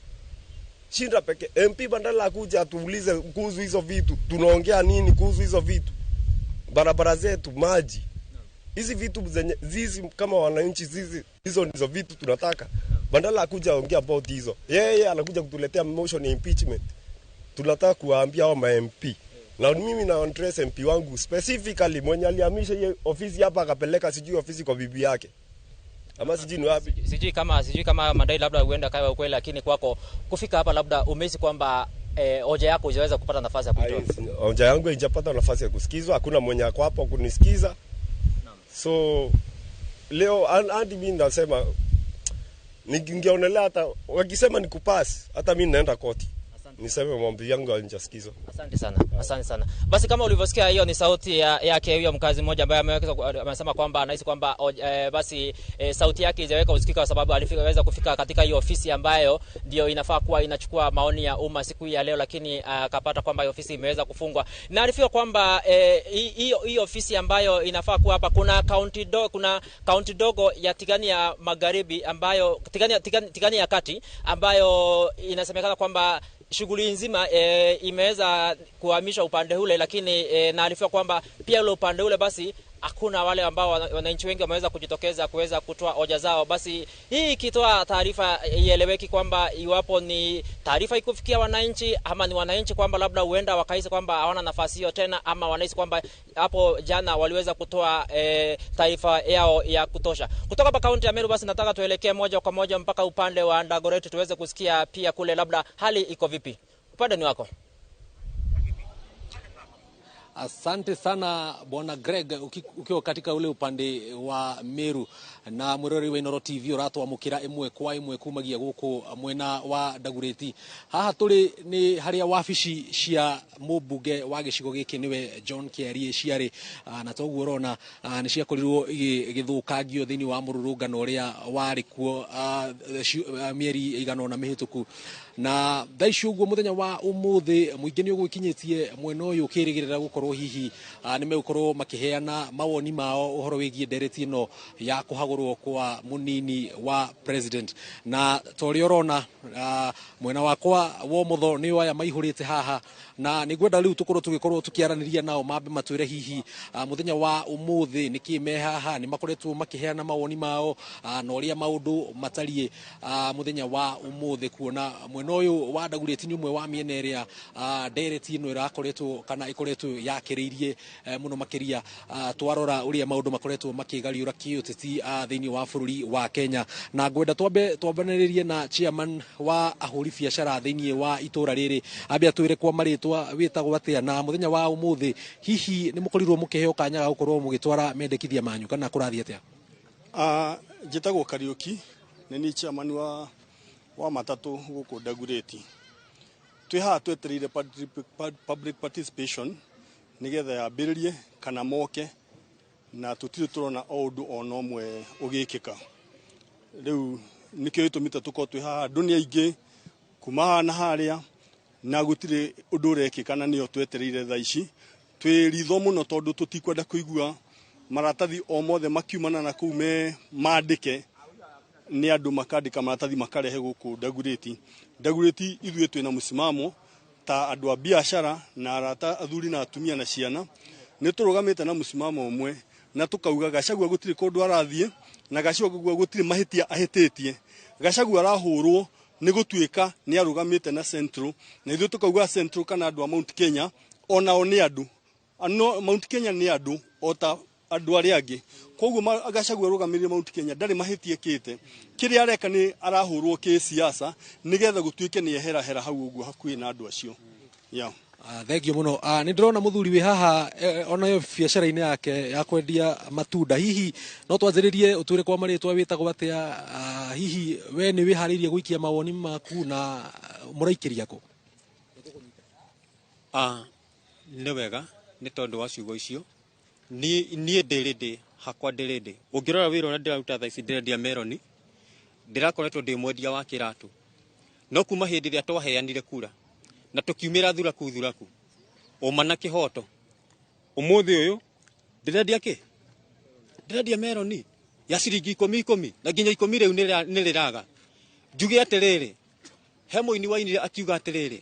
shinda pekee. MP badala akuja atuulize kuhusu hizo vitu, tunaongea nini kuhusu hizo vitu, barabara zetu, maji, hizi vitu zenye zizi kama wananchi zizi, hizo ndizo vitu tunataka. Badala akuja ongea about hizo, yeye anakuja kutuletea motion ya impeachment. Tunataka kuwaambia hao ma MP, na mimi na address MP wangu specifically mwenye alihamisha hiyo ofisi hapa akapeleka sijui ofisi kwa bibi yake ama sijui ni wapi. Sijui kama madai labda huenda kawa ukweli, lakini kwako kufika hapa labda umehisi kwamba hoja yako hujaweza kupata nafasi ya kuitoa? Hoja yangu haijapata nafasi ya kusikizwa, hakuna mwenye ako hapo kunisikiza. So leo hadi mimi nasema ningeonelea hata wakisema nikupass, hata mimi naenda koti niseme mambo yangu hayajasikizwa. Asante sana. Asante sana. Basi kama ulivyosikia, hiyo ni sauti yake huyo mkazi mmoja ambaye amesema kwamba anahisi kwamba basi sauti yake haijaweka usikika kwa sababu aliweza kufika katika hiyo ofisi ambayo ndio inafaa kuwa inachukua maoni ya umma siku ya leo, lakini akapata kwamba hiyo ofisi imeweza kufungwa. Na alifika kwamba hiyo ofisi ambayo inafaa kuwa hapa, kuna kaunti dogo ya Tigania Magharibi ambayo Tigania ya Kati ambayo inasemekana kwamba shughuli nzima imeweza kuhamishwa upande ule, lakini naarifiwa kwamba pia ule upande ule basi hakuna wale ambao wananchi wengi wameweza kujitokeza kuweza kutoa hoja zao. Basi hii ikitoa taarifa ieleweki kwamba iwapo ni taarifa ikufikia wananchi ama ni wananchi kwamba labda huenda wakahisi kwamba hawana nafasi hiyo tena, ama wanahisi kwamba hapo jana waliweza kutoa taarifa yao ya kutosha. Kutoka hapa kaunti ya Meru basi nataka tuelekee moja kwa moja mpaka upande wa Dagoretti tuweze kusikia pia kule labda hali iko vipi. Upande ni wako. Asante sana Bwana Greg, ukiwa katika ule upande wa Meru na mwirori wa Inooro TV uratwamukira imwe kwa imwe kumagia guku mwena wa Dagoretti. Haha turi ni haria wabici cia mũmbunge wa gĩcigo gĩkĩ nĩwe John Kiarie ciarĩ, na toguo ũrona nĩ ciakorirwo igĩthũkangio thĩinĩ wa mũrũrũngano ũrĩa warĩ kuo mĩeri ĩigana ũna mĩhĩtũku. Na thaa ici ũguo mũthenya wa ũmũthĩ mũingĩ nĩ ũgwĩkinyĩtie mwena ũyũ ũkĩrĩgĩrĩra gũkorwo hihi nĩ megũkorwo makĩheana mawoni mao ũhoro wĩgiĩ ndereti ĩno ya kũhagũrwo kwa mũnini wa president. Na ta ũrĩa ũrona mwena wakwa wa ũmotho nĩ aya maihũrĩte haha, na nĩngwenda rĩu tũkorwo tũgĩkorwo tũkĩaranĩria nao mambe matwĩre hihi mũthenya wa ũmũthĩ nĩkĩ me haha, nĩ makoretwo makĩheana mawoni mao na ũrĩa maũndũ matariĩ mũthenya wa ũmũthĩ, kuona mwena ũyũ wa Dagoretti nĩ ũmwe wa mĩena ĩrĩa ndereti ĩno ĩrakoretwo kana ĩkoretwo yakĩrĩirie mũno makĩria twarora ũrĩa maũndũ makoretwo makĩgariũra kĩũteti thĩinĩ wa bũrũri wa Kenya. Na ngwenda twambanĩrĩrie na chairman wa ahũri biacara thĩinĩ wa itũra rĩrĩ, ambe atwĩre kwa marĩtwa wĩtagwo atĩa, na mũthenya wa ũmũthĩ hihi nĩ mũkorirwo mũkĩheo kanya ga gũkorwo mũgĩtwara mendekithia manyu kana kũrathiĩ atĩa? Njĩtagwo Kariũki, nĩ niĩ chairman wa matatũ gũkũ Dagoretti. Twĩ haha twetereire public participation nĩgetha yambĩrĩrie kana moke, na tũtirĩ tũrona o ũndũ ona ũmwe ũgĩkĩka. Rĩu nĩkĩo gĩtũmĩte tũkorwo twĩ haha, andũ nĩ aingĩ kuma haha na harĩa, na gũtirĩ ũndũ ũrekĩka, na nĩyo twetereire thaa ici. Twĩ ritho mũno tondũ tũtikwenda kũigua maratathi o mothe makiumana na kũu me mandĩke nĩ andũ makandĩka maratathi makarehe gũkũ Dagoretti. Dagoretti ithuĩ twĩna mũsimamo ta andũ a biacara na arata athuri na atumia na ciana, nĩ tũrũgamĩte na mũsimamo ũmwe na tũkauga Gachagua gũtirĩ kũndũ arathiĩ, na Gachagua gũtirĩ mahĩtia ahĩtĩtie. Gachagua arahũrwo nĩ gũtuĩka nĩ arũgamĩte na Central, na ithuĩ tũkauga Central kana andũ a Mount Kenya onao nĩ andũ. Mount Kenya nĩ andũ ota andũ arĩa angĩ. Koguo Gachagua arũgamĩrĩire Mount Kenya ndarĩ mahĩtia ekĩte. Kĩrĩa areka nĩ arahũrwo kĩsiasa nĩgetha gũtuĩke nĩ eherahera hau ũguo hakuhĩ na andũ acio. Yeah. Thank you muno. Nĩ ndĩrona mũthuri wĩ haha onayo biacara-inĩ yake ya kwendia matunda. Hihi no twanjĩrĩrie ũtwĩre kwa marĩtwa wĩtagwo atĩa? Hihi we nĩ wĩharĩirie gũikia mawoni maku na mũraikĩria kũ? Nĩ wega nĩ tondũ wa ciugo icio. Niĩ ndĩrĩ hakwa ndĩrĩ ũngĩrora wĩra ũrĩa ndĩraruta thaa ici ndĩrendia meroni, ndĩrakoretwo ndĩ mwendia wa kĩratũ, no kuma hĩndĩ ĩrĩa twaheanire kura na tũkiumĩra thuraku thuraku ũma na kĩhoto, ũmũthĩ ũyũ ndĩrendia kĩ? Ndĩrendia meroni ya ciringi 10 10 na nginya 10 rĩu nĩ rĩraga. Njuge atĩrĩrĩ, he mũini wainire akiuga atĩrĩrĩ,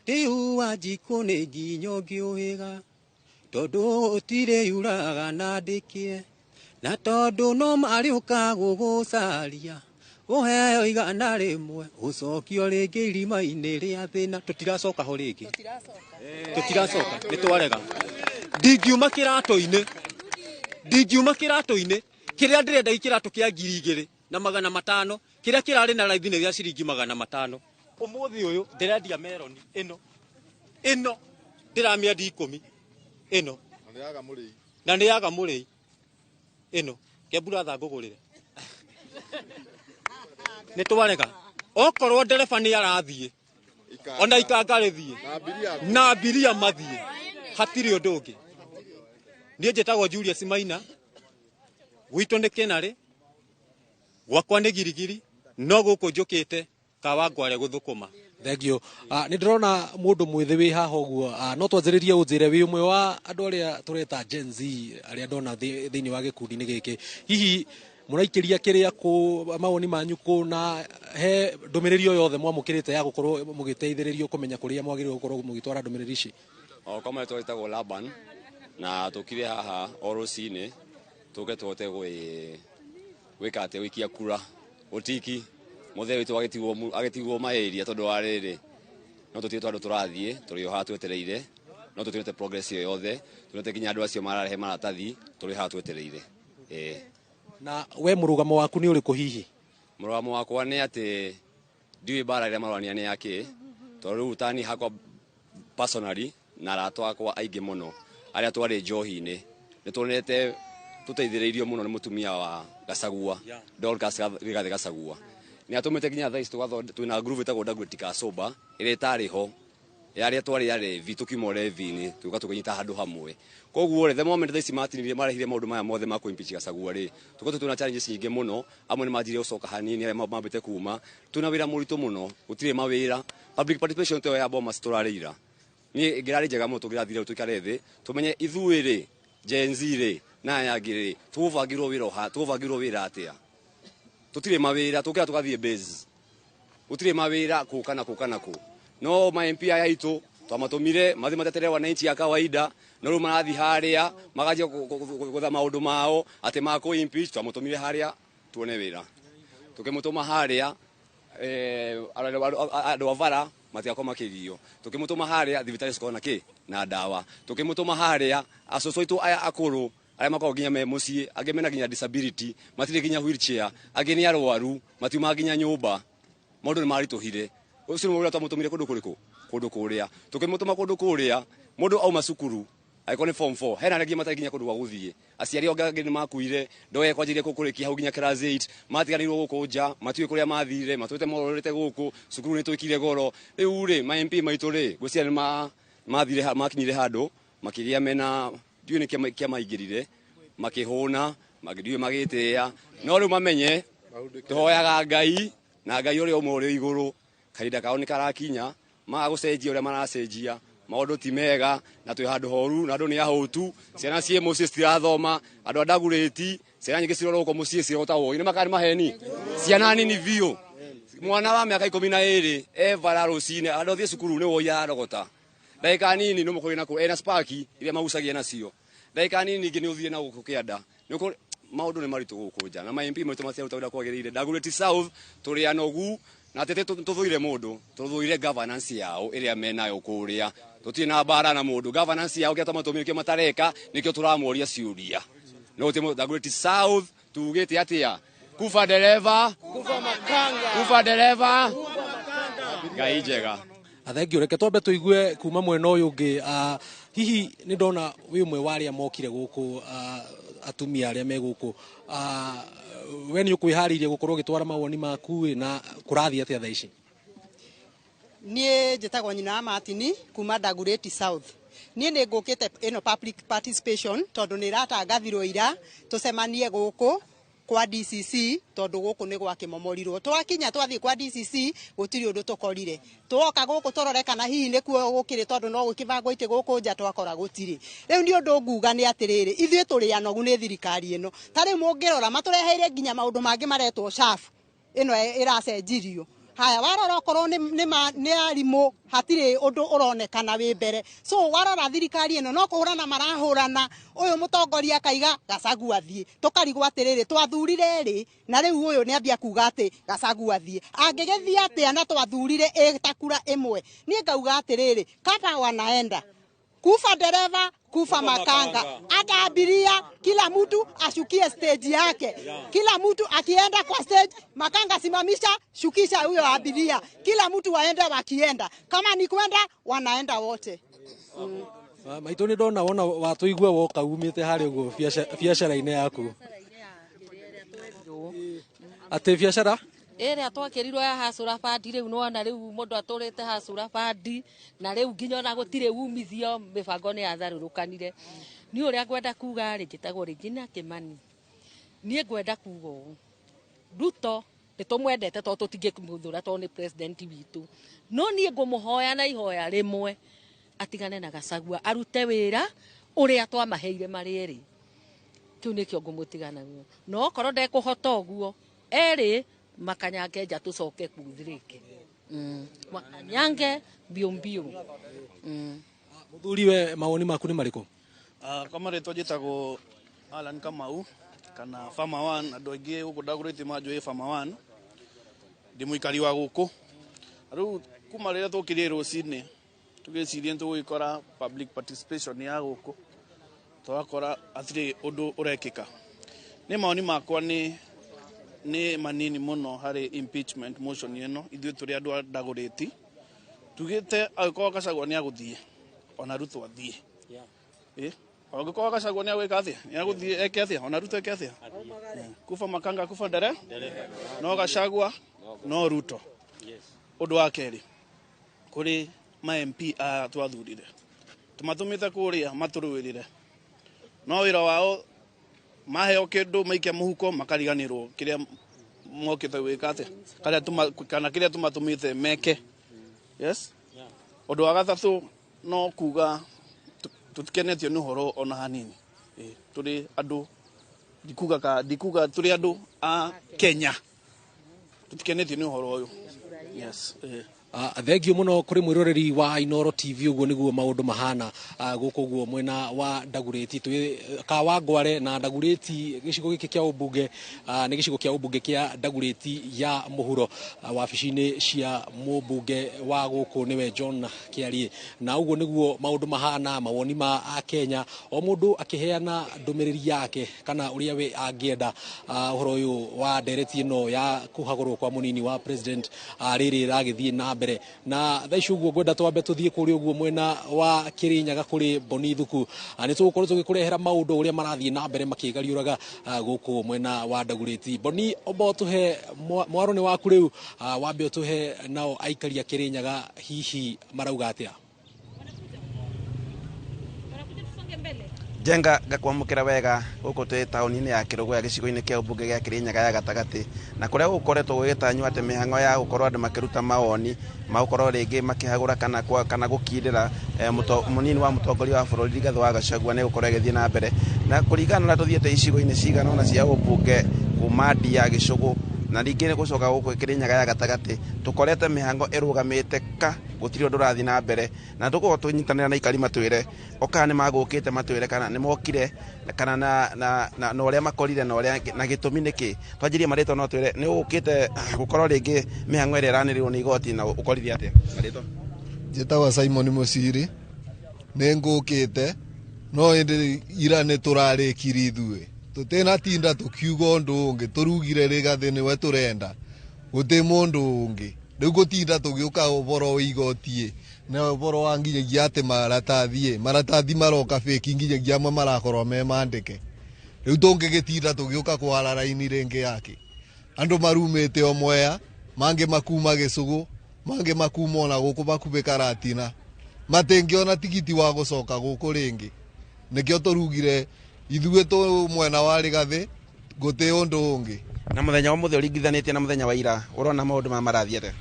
rĩu Wanjikũ nĩ nginya ũngĩũhĩga tondũ ũtirĩ yuraga na ndĩkĩe, na tondũ no marĩũka gũgũcaria ũheo 100 ũcokio rĩngĩ irima-inĩ rĩa thĩna. Tũtiracoka ho rĩngĩ, tũtiracoka, nĩ twarega. Ndingiuma kĩratũ-inĩ, ndingiuma kĩratũ-inĩ kĩrĩa ndĩrenda kĩratũ kĩa 2500 kĩrĩa kĩrarĩ na raithi nĩ gĩa ciringi 500. Ũmũthĩ ũyũ ndĩrendia meroni ĩno ĩno ndĩramĩendia 10 ĩno na nĩ yaga mũrĩi ĩno kemburatha ngũgũrĩre. Nĩ twarega. Okorwo ndereba nĩ arathiĩ ona ikanga rĩthiĩ na abiria mathiĩ, hatirĩ ũndũ ũngĩ. Niĩ njĩtagwo Julius Maina, gwitũ nĩ Kĩnarĩ, gwakwa nĩ Girigiri, no gũkũ njũkĩte Kawangware gũthũkũma. Thank you. Nĩ ndĩrona mũndũ mwĩthĩ wĩ haha ũguo. No twanjĩrĩrie ũnjĩre wĩ ũmwe wa andũ arĩa tũreta Gen Z arĩa ndona thĩinĩ wa gĩkundi-inĩ gĩkĩ. Hihi mũraikĩria kĩrĩa kũ mawoni manyu kũ, na he ndũmĩrĩri o yothe mwamũkĩrĩte ya gũkorwo mũgĩteithĩrĩrio kũmenya kũrĩa mwagĩrĩirwo gũkorwo mũgĩtwara ndũmĩrĩri ici? O kwa marĩtwa wĩtagwo Laban, na tũkire haha o rũcinĩ tũke tũhote gwĩka atĩ gũikia kura ũtiki mũthee witũ agĩtigwo maĩria tondũ wa rĩrĩ no tũtigĩtwo andũ tũrathiĩ tũrĩ o haha twetereire, no tũtigĩte progress ĩyo yothe, tũtigĩte nginya andũ acio mararehe maratathi tũrĩ haha twetereire. Na we mũrũgamo waku nĩ ũrĩkũ hihi? Mũrũgamo wakwa nĩ atĩ ndiũĩ mbara ĩrĩa marwania nĩ yakĩ, tondũ rĩu tani hakwa personally na arata akwa aingĩ mũno arĩa twarĩ njohi-inĩ nĩ tuonete tũteithĩrĩirio mũno nĩ mũtumia wa Gachagua, Dorcas Rigathĩ Gachagua. Nĩ atũmĩte nginya thaa ici twĩna group ĩtagwo Dagoretti Kasoba ĩrĩa ĩtarĩ ho, yarĩa twarĩ arevi tũkiuma ũrevi-inĩ tũgĩũka tũkĩnyita handũ hamwe. Koguo rĩ, the moment thaa ici matinirie marehire maũndũ maya mothe ma kũ-impeach Gachagua rĩ, tũkoretwo twĩna challenges nyingĩ mũno. Amwe nĩ manjirie gũcoka hanini, arĩa mambĩte kuma. Twĩna wĩra mũritũ mũno, gũtirĩ mawĩra. Public participation ta ĩyo ya Bomas tũrarĩ ira. Niĩ ĩngĩrarĩ njega mũno tũngĩrathire rĩu tũikare thĩ tũmenye ithuĩ rĩ, Gen Z rĩ, na aya angĩ rĩ, tũgũbangĩrwo wĩra ũha, tũgũbangĩrwo wĩra atĩa? Tũtirĩ mawĩra, tũkĩra tũgathiĩ base. Gũtirĩ mawĩra kũ kana kũ kana kũ. No ma MP aya aitũ twamatũmire mathiĩ matetere wananchi ya kawaida, no rĩu marathiĩ harĩa maganjia gwetha maũndũ mao atĩ ma kũ impeach. Twamũtũmire harĩa tuone wĩra, tũkĩmũtũma harĩa andũ a bara matigakorwo makĩgio, tũkĩmũtũma harĩa thibitarĩ cikorwo na kĩ na ndawa, tũkĩmũtũma harĩa acũcũ aitũ aya akũrũ arĩa makoragwo nginya me mũciĩ, angĩ mena nginya disability, matirĩ nginya wheelchair, angĩ nĩ arwaru matiumaga nginya nyũmba, maũndũ nĩ maritũhire. Ũcio nĩ ũrĩa twamũtũmire kũndũ kũrĩkũ? Kũndũ kũrĩa. Tũkĩmũtũma kũndũ kũrĩa, mũndũ auma cukuru angĩkorwo nĩ form 4 hena arĩa nginya matarĩ nginya kũndũ gwa gũthiĩ, aciari ao angĩ nĩ makuire, ndoe kwanjĩrĩria kũrĩkia hau nginya class 8, matiganĩirwo gũkũ nja, matiũĩ kũrĩa mathire, matũrĩte morũrĩte gũkũ cukuru nĩ twĩkire goro. Rĩu rĩ, ma MP maitũ rĩ, ngwĩciria nĩ mathire makinyire handũ makĩgĩa mena ndiũĩ nĩ kĩa maingĩrire makĩhũna, ndiũĩ magĩtĩĩa, no rĩu mamenye tũhoyaga Ngai na Ngai ũrĩa ũmwe ũrĩ igũrũ, kahinda kao nĩ karakinya maga gũcenjia ũrĩa maracenjia. Maũndũ ti mega na twĩ handũ horu na andũ nĩ ahũtu, ciana ciĩ mũciĩ citirathoma, andũ a Dagoretti ciana nyingĩ cirorwo gũkũ mũciĩ cirota woi nĩ makana maheni, ciana nini biũ, mwana wa mĩaka 12 e bara rũcinĩ andũ athiĩ cukuru nĩ woi arogota ndagĩka nini nĩ mũkũrĩ na kũ ena sparki iria magucagia nacio, ndagĩka nini ingĩ nĩ ũthiĩ na gũkũ kĩanda nĩ maũndũ nĩ maritũ gũkũ nja na ma MP maitũ matiaruta wĩra kwagĩrĩire. Dagoretti South tũrĩ anogu na tete tũthũire mũndũ, tũthũire governance yao ĩrĩa menayo kũrĩa, tũtirĩ na mbara na mũndũ, governance yao kĩrĩa twamatũmire kĩo matareka nĩkĩo tũramoria ciũria. No gũtirĩ Dagoretti South tugĩte atĩa? Kufa dereva, kufa makanga, kufa dereva, Ngai njega. Thengio, reke twambe tũigue kuma mwena ũyũ ũngĩ. Hihi nĩ ndona wĩ ũmwe wa arĩa mokire gũkũ, atumia arĩa me gũkũ. We nĩ ũkwĩharĩirie gũkorwo ũgĩtwara mawoni maku ĩ, na kũrathiĩ atĩa thaa ici? Niĩ njĩtagwo nyina wa Martin kuma Dagoretti South. Niĩ nĩ ngũkĩte ĩno public participation tondũ nĩ ĩratangathirwo ira tũcemanie gũkũ kwa DCC tondũ gũkũ nĩ gwakĩmomorirwo. Twakinya twathiĩ kwa DCC gũtirĩ ũndũ tũkorire. Twoka gũkũ tũrore kana hihi nĩkuo gũkĩrĩ tondũ no gũkĩbangwo itĩ gũkũ nja twakora gũtirĩ. Rĩu nĩ ũndũ nguga nĩ atĩrĩrĩ, ithuĩ tũrĩ anogu nĩ thirikari ĩno. Ta rĩu mũngĩrora matũreheire nginya maũndũ mangĩ maretwo SHAF ĩno ĩracenjirio. Haya, warora okorwo nĩ arimũ hatirĩ ũndũ ũronekana wĩ mbere. So warora thirikari ĩno no kũhũrana marahũrana, ũyũ mũtongoria akaiga Gachagua athiĩ. Tũkarigwo atĩrĩrĩ, twathurire rĩ na rĩu ũyũ nĩ ambia kuga atĩ Gachagua athiĩ. Angĩgĩthiĩ atĩa na twathurire ĩ ta kura ĩmwe? Niĩ ngauga atĩrĩrĩ, kaba wanaenda kufa dereva, kufa makanga, hata abiria, kila mtu ashukie stage yake. Kila mtu akienda kwa stage, makanga simamisha, shukisha huyo abiria. Kila mtu waende wakienda, kama ni kwenda wanaenda wote. Maitũ nĩ ndona wona watũigua woka umĩte harĩa ũguo biacara-inĩ yaku. Atĩ biacara ĩrĩa twakĩrirwo ya hacũra bandi rĩu nĩwona rĩu mũndũ atũrĩte hacũra bandi na rĩu nginya ona gũtirĩ umithio, mĩbango nĩ yatharũrũkanire. Niĩ ũrĩa ngwenda kuga rĩ, njĩtagwo Regina Kimani. Niĩ ngwenda kuga ũũ, Ruto nĩ tũmwendete tondũ tũtingĩmũthũra tondũ nĩ president witũ, no niĩ ngũmũhoya na ihoya rĩmwe atigane na Gachagua, arute wĩra ũrĩa twamaheire marĩ erĩ. Kĩu nĩkĩo ngũmũtiga naguo. No okorwo ndekũhota ũguo, erĩ makanyange nja tũcoke kuthirĩke. Makanyange mbio mbio. Mũthuri we, mawoni maku nĩ marĩkũ? Kwa marĩtwa njĩtagwo Alan Kamau kana Farmer One, andũ aingĩ gũkũ Dagoretti manjũĩ Farmer One. Ndĩ mũikari wa gũkũ. Rĩu kuma rĩrĩa twokire rũcinĩ tũgĩciria nĩ tũgũgĩkora public participation ya gũkũ, tũgakora hatirĩ ũndũ ũrekĩka. Nĩ mawoni makwa nĩ manini mũno harĩ impeachment motion ĩno. Ithuĩ tũrĩ andũ a Dagoretti tugĩte angĩkorwo Gachagua nĩ agũthiĩ, ona Ruto athiĩ. Angĩkorwo Gachagua nĩ agwĩka atĩa, nĩ agũthiĩ eke atĩa, ona Ruto eke atĩa. Kufa makanga, kufa ndere, no Gachagua no Ruto. Ũndũ wa kerĩ, kũrĩ ma MP aya twathurire, tũmatũmĩte kũrĩa matũrũĩrĩre, no wĩra wao maheo kĩndũ maikia mũhuko makariganĩrwo kĩrĩa mokĩte gwĩka atĩa, kana kĩrĩa tũmatũmĩte meke. Yes. Ũndũ wa gatatũ no kuga tũtikenetio nĩ ũhoro ona hanini. Tũrĩ andũ, ndikuga tũrĩ andũ a Kenya, tũtikenetio nĩ ũhoro ũyũ. Yes. Thengio mũno kũrĩ mwĩroreri wa Inooro TV. Ũguo nĩguo maũndũ mahana gũkũ ũguo mwena wa Dagoretti, twĩ Kawangware na Dagoretti, gĩcigo gĩkĩ kĩa ũmbunge nĩ gĩcigo kĩa ũmbunge kĩa Dagoretti ya mũhuro, wabici-inĩ cia mũmbunge wa gũkũ nĩwe John Kĩarie. Na ũguo nĩguo maũndũ mahana, mawoni ma Akenya, o mũndũ akĩheana ndũmĩrĩri yake kana ũrĩa we angĩenda ũhoro ũyũ wa ndereti ĩno ya kũhagũrwo kwa mũnini wa president rĩrĩ rĩragĩthiĩ na mbere. Na thaa ici ũguo ngwenda twambe tũthiĩ kũrĩa ũguo mwena wa Kĩrĩnyaga kũrĩ Boni Thuku. Nĩ tũgũkorwo tũgĩkũrehera maũndũ ũrĩa marathiĩ na mbere makĩgariũraga gũkũ mwena wa Dagoretti. Boni, omba ũtũhe mwaro nĩ waku rĩu, wambe ũtũhe nao aikari a Kĩrĩnyaga hihi marauga atĩa? Njenga ngakwamũkĩra wega gũkũ twĩ taũni-inĩ ya Kĩrũgũya gĩcigo-inĩ kĩa ũmbunge gĩa Kĩrĩnyaga ya gatagatĩ, na kũrĩa gũkoretwo gũgĩtanywo atĩ mĩhang'o ya gũkorwo andũ makĩruta mawoni magũkorwo rĩngĩ makĩhagũra kana gũkindĩra mũnini wa mũtongoria wa bũrũri Rigathĩ wa Gachagua nĩ gũkorwo ĩgĩthiĩ na mbere. Na kũringana na ũrĩa tũthiĩte icigo-inĩ cigana ũna cia ũmbunge kuma Ndia, Gĩcũgũ na ningĩ nĩ gũcoka gũkũ Kĩrĩnyaga ya gatagatĩ, tũkorete mĩhang'o ĩrũgamĩte ka gũtirĩ ũndũ ũrathiĩ na mbere, na tũgũkorwo tũnyitanĩra na aikari matwĩre o kana nĩ magũkĩte matwĩre kana nĩ mokire kana na ũrĩa makorire na ũrĩa na gĩtũmi nĩ kĩ. Twanjĩrie marĩtwa, no twĩre nĩ ũgũkĩte gũkorwo rĩngĩ mĩhang'o ĩrĩa ĩranĩrĩrwo nĩ igoti na ũkorire atĩa? Marĩtwa. Njĩtagwo Simon Mũciri, nĩ ngũkĩte no ĩndĩ ira nĩ tũrarĩkirie ithuĩ. Tũtinatinda tũkiuga ũndũ ũngĩ, tũrugire Rigathĩ nĩwe tũrenda, gũtĩ mũndũ ũngĩ. Rĩu gũtinda tũgĩũka ũboro wa igoti na ũboro wa nginyagia atĩ maratathi maratathi maroka fake, nginyagia amwe marakorwo me mandĩke. Rĩu tũngĩgĩtinda tũgĩũka kwara raini rĩngĩ yake, andũ marumĩte o Mwea, mangĩ makuma Gĩcũgũ, mangĩ makuma ona gũkũ bakubĩ Karatina, matingĩona tigiti wa gũcoka gũkũ rĩngĩ. Nĩkĩo tũrugire ithuĩ tũ mwena wa Rigathĩ, gũtĩ ũndũ ũngĩ. Na mũthenya wa ũmũthĩ ũringithanĩtie na mũthenya wa ira, ũrona maũndũ maya marathiĩ atĩa?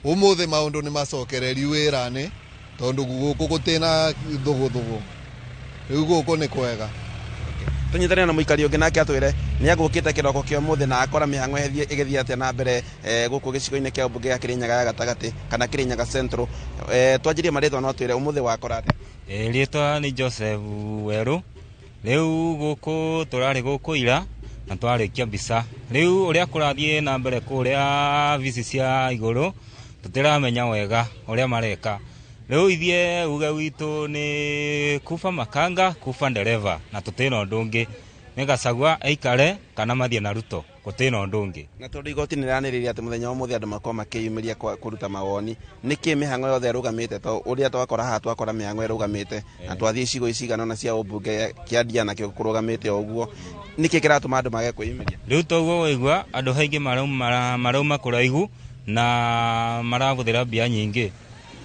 Ũmũthĩ maũndũ nĩ macokereri wĩra-inĩ, tondũ gũkũ gũtĩna thũgũthũgũ, rĩu gũkũ nĩ kwega. Tũnyitanĩre na mũikari ũngĩ nake atwĩre nĩ agũkĩte kĩroko kĩa ũmũthĩ na akora mĩhang'o ĩgĩthiĩ atĩa na mbere gũkũ gĩcigo-inĩ kĩa ũmbunge gĩa Kĩrĩnyaga ya gatagatĩ kana Kĩrĩnyaga Central. Twanjĩrie marĩtwa no atwĩre ũmũthĩ wakora atĩa? Rĩtwa nĩ Joseph Werũ. Rĩu gũkũ tũrarĩ gũkũ ira na twarĩkia mbica. Rĩu ũrĩa kũrathiĩ na mbere kũrĩa wabici cia igũrũ tũtiramenya wega ũrĩa mareka. Rĩu ithuĩ uge witũ nĩ kuba makanga kuba ndereba na tũtirĩ ũndũ ũngĩ. Nĩ Gachagua aikare kana mathiĩ na Ruto, gũtirĩ ũndũ ũngĩ. Na tondũ igoti nĩ rĩranĩrĩria atĩ mũthenya wa ũmũthĩ andũ makorwo makĩyumĩria kũruta mawoni, nĩkĩ mĩhang'o yothe ĩrũgamĩte? To ũrĩa twakora haha, twakora mĩhang'o ĩrũgamĩte na twathiĩ icigo cigana ũna cia ũmbunge kĩa nakĩo kũrũgamĩte o ũguo, nĩkĩ kĩratũma andũ mage kwĩyumĩria? Rĩu toguo waigua andũ aingĩ marauma kũraihu na marahũthĩra mbia nyingĩ.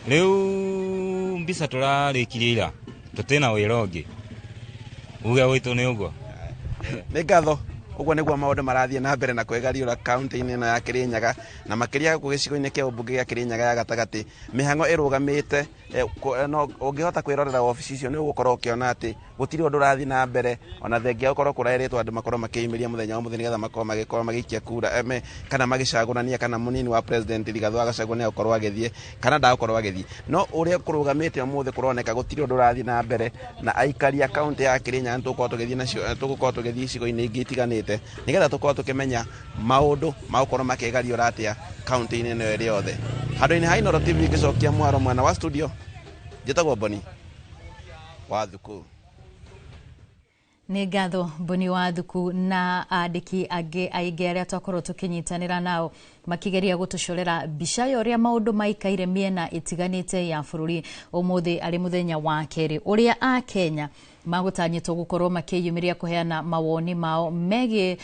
Rĩu mbica tũrarĩkirie ira, tũtirĩ na wĩra ũngĩ. Uge witũ nĩ ũguo. Nĩ ngatho. Ũguo nĩguo maũndũ marathiĩ na mbere na kwĩgariũra kaunti-inĩ ĩno ya Kĩrĩnyaga na makĩria gũkũ gĩcigo-inĩ kĩa ũmbunge gĩa Kĩrĩnyaga ya gatagatĩ. Mĩhang'o ĩrũgamĩte, no ũngĩhota kwĩrorera wabici icio nĩ ũgũkorwo ũkĩona atĩ gũtirĩ ũndũ ũrathiĩ na mbere, ona thengia gũkorwo kũrerĩtwo andũ makorwo makĩyumĩria mũthenya wa ũmũthĩ nĩgetha makorwo magĩkorwo magĩikia kura kana magĩcagũrania kana mũnini wa president Rigathĩ wa Gachagua nĩ egũkorwo agĩthiĩ kana ndagũkorwo agĩthiĩ. No ũrĩa kũrũgamĩte ũmũthĩ kũroneka gũtirĩ ũndũ ũrathiĩ na mbere, na aikari a kaunti ya Kĩrĩnyaga nĩ tũgũkorwo tũgĩthiĩ nacio, tũgũkorwo tũgĩthiĩ icigo-inĩ ingĩ itiganĩte nĩgetha tũkorwo tũkĩmenya maũndũ magũkorwo makĩgariũra atĩa kaunti-inĩ ĩno ĩrĩ yothe. Handũ-inĩ ha Inooro TV ngĩcokia mwaro mwena wa studio, njĩtagwo Boni wa Thuku. Nĩ ngatho Boni wa Thuku na andĩki angĩ aingĩ arĩa twakorwo tũkĩnyitanĩra nao makĩgeria gũtũcorera mbica ya ũrĩa maũndũ maikaire mĩena ĩtiganĩte ya bũrũri ũmũthĩ arĩ mũthenya wa kerĩ, ũrĩa Akenya magũtanyĩtwo gũkorwo makĩyumĩria kũheana mawoni mao megiĩ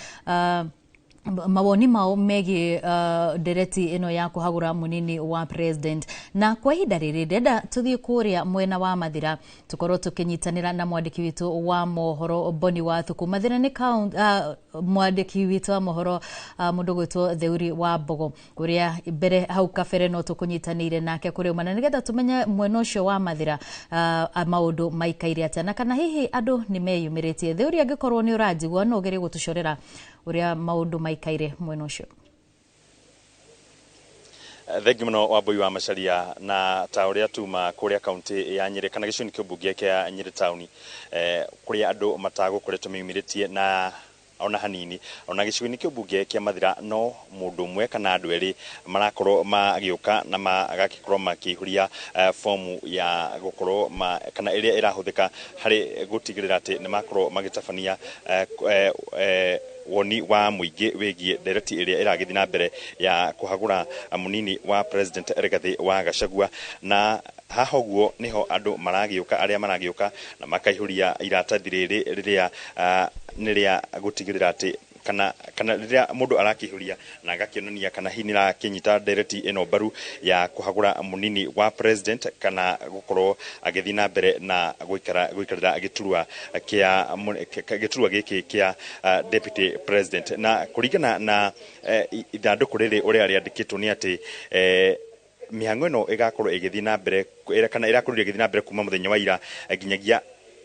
ndereti ĩno ya kũhagũra mũnini wa president. Na kwa ihinda rĩrĩ ndĩrenda tũthiĩ kũrĩa mwena wa Mathira tũkorwo tũkĩnyitanĩra na mwandĩki witũ wa mohoro Boni wa Thuku. Mathira nĩ mwandĩki witũ wa mohoro mũndũ gwĩtwo Theuri wa Mbogo, ũrĩa mbere hau kabere no tũkũnyitanĩire nake kũrĩ ũma, na nĩgetha tũmenye mwena ũcio wa Mathira maũndũ maikaire atĩa na kana hihi andũ nĩ meyumĩrĩtie. Theuri, angĩkorwo nĩ ũranjigua no ũgerie gũtũcorera ũrĩa maũndũ maikaire mwena ũcio. Thengi muno Wambui wa Macharia, na ta ũrĩa tuma kũrĩa kaunti ya Nyĩrĩ kana gĩcigo-inĩ kĩa ũmbunge kĩa Nyĩrĩ taũni, kũrĩa andũ matagũkoretwo meyumĩrĩtie na ona hanini, ona gĩcigo-inĩ kĩa ũmbunge kĩa Mathira no mũndũ ũmwe kana andũ erĩ marakorwo magĩũka na magagĩkorwo makĩihũria fomu ya gũkorwo kana ĩrĩa ĩrahũthĩka harĩ gũtigĩrĩra atĩ nĩ makorwo magĩtabania woni wa mũingĩ wĩgiĩ ndereti ĩrĩa ĩragĩthiĩ na mbere ya kũhagũra mũnini wa president Rigathĩ wa Gachagua. Na haha ũguo nĩho andũ maragĩũka, arĩa maragĩũka na makaihũria iratathi rĩrĩ rĩrĩa nĩ rĩa gũtigĩrĩra atĩ kana rĩrĩa mũndũ arakĩihũria na agakĩonania kana hihi nĩarakĩnyita ndereti ĩno mbaru ya kũhagũra mũnini wa president kana gũkorwo agĩthiĩ na mbere na gũikarĩra gĩturwa kĩa gĩturwa gĩkĩ kĩa deputy president. Na kũringana na ithandũkũ rĩrĩ ũrĩa rĩandĩkĩtwo nĩ atĩ mĩhang'o ĩno ĩgakorwo ĩgĩthiĩ na mbere kana ĩrakorirwo ĩgĩthiĩ na mbere kuma mũthenya wa ira nginyagia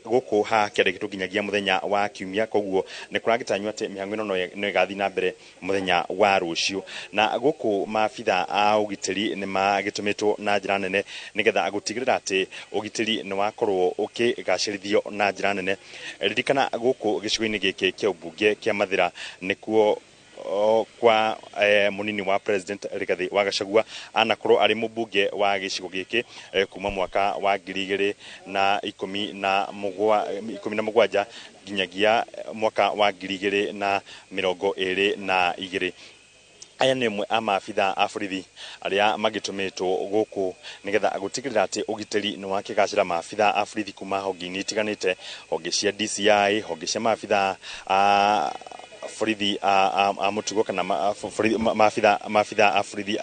gũkũ haha kĩandĩkĩtwo nginyagia mũthenya wa kiumia. Koguo nĩ kũragĩtanywo atĩ mĩhang'o ĩno no ĩgathiĩ na mbere mũthenya wa rũciũ. Na gũkũ maabitha a ũgitĩri nĩ magĩtũmĩtwo na njĩra nene nĩgetha gũtigĩrĩra atĩ ũgitĩri nĩ wakorwo ũkĩgacĩrithio na njĩra nene. Ririkana gũkũ gĩcigo-inĩ gĩkĩ kĩa ũmbunge kĩa Mathira nĩkuo kwa munini wa President Rigathi wa Gachagua. Anakorwo arĩ mũmbunge wa gĩcigo gĩkĩ kuma mwaka wa 2017 nginyagia mwaka wa 2022. Aya nĩ amwe a maabitha a borithi arĩa magĩtũmĩtwo gũkũ nĩgetha gũtigĩrĩra atĩ ũgitĩri nĩ wakĩgacĩra. Maabitha a borithi kuma honge-inĩ itiganĩte, honge cia DCI, honge cia maabitha a borithi a mũtugo, kana maabitha a borithi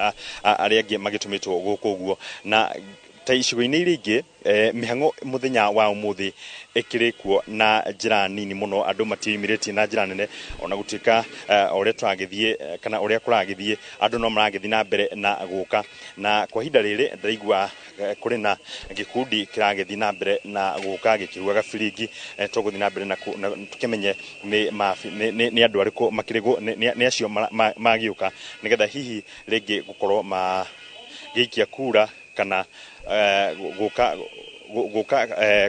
arĩa angĩ magĩtũmĩtwo gũkũ ũguo. Na ta icigo-inĩ iria ingĩ, mĩhang'o mũthenya wa ũmũthĩ ĩkĩrĩ kuo na njĩra nini mũno, andũ matiĩyumĩrĩtie na njĩra nene, ona gũtuĩka ũrĩa tũragĩthiĩ kana ũrĩa kũragĩthiĩ andũ no maragĩthiĩ na mbere na gũka. Na kwa ihinda rĩrĩ ndĩraigua kũrĩ na gĩkundi kĩragĩthiĩ na mbere na gũka gĩkiugaga biringi. Tũgũthiĩ na mbere na tũkĩmenye nĩ andũ arĩkũ makĩrĩ, nĩ acio magĩũka nĩgetha hihi rĩngĩ gũkorwo magĩikia kura kana gũka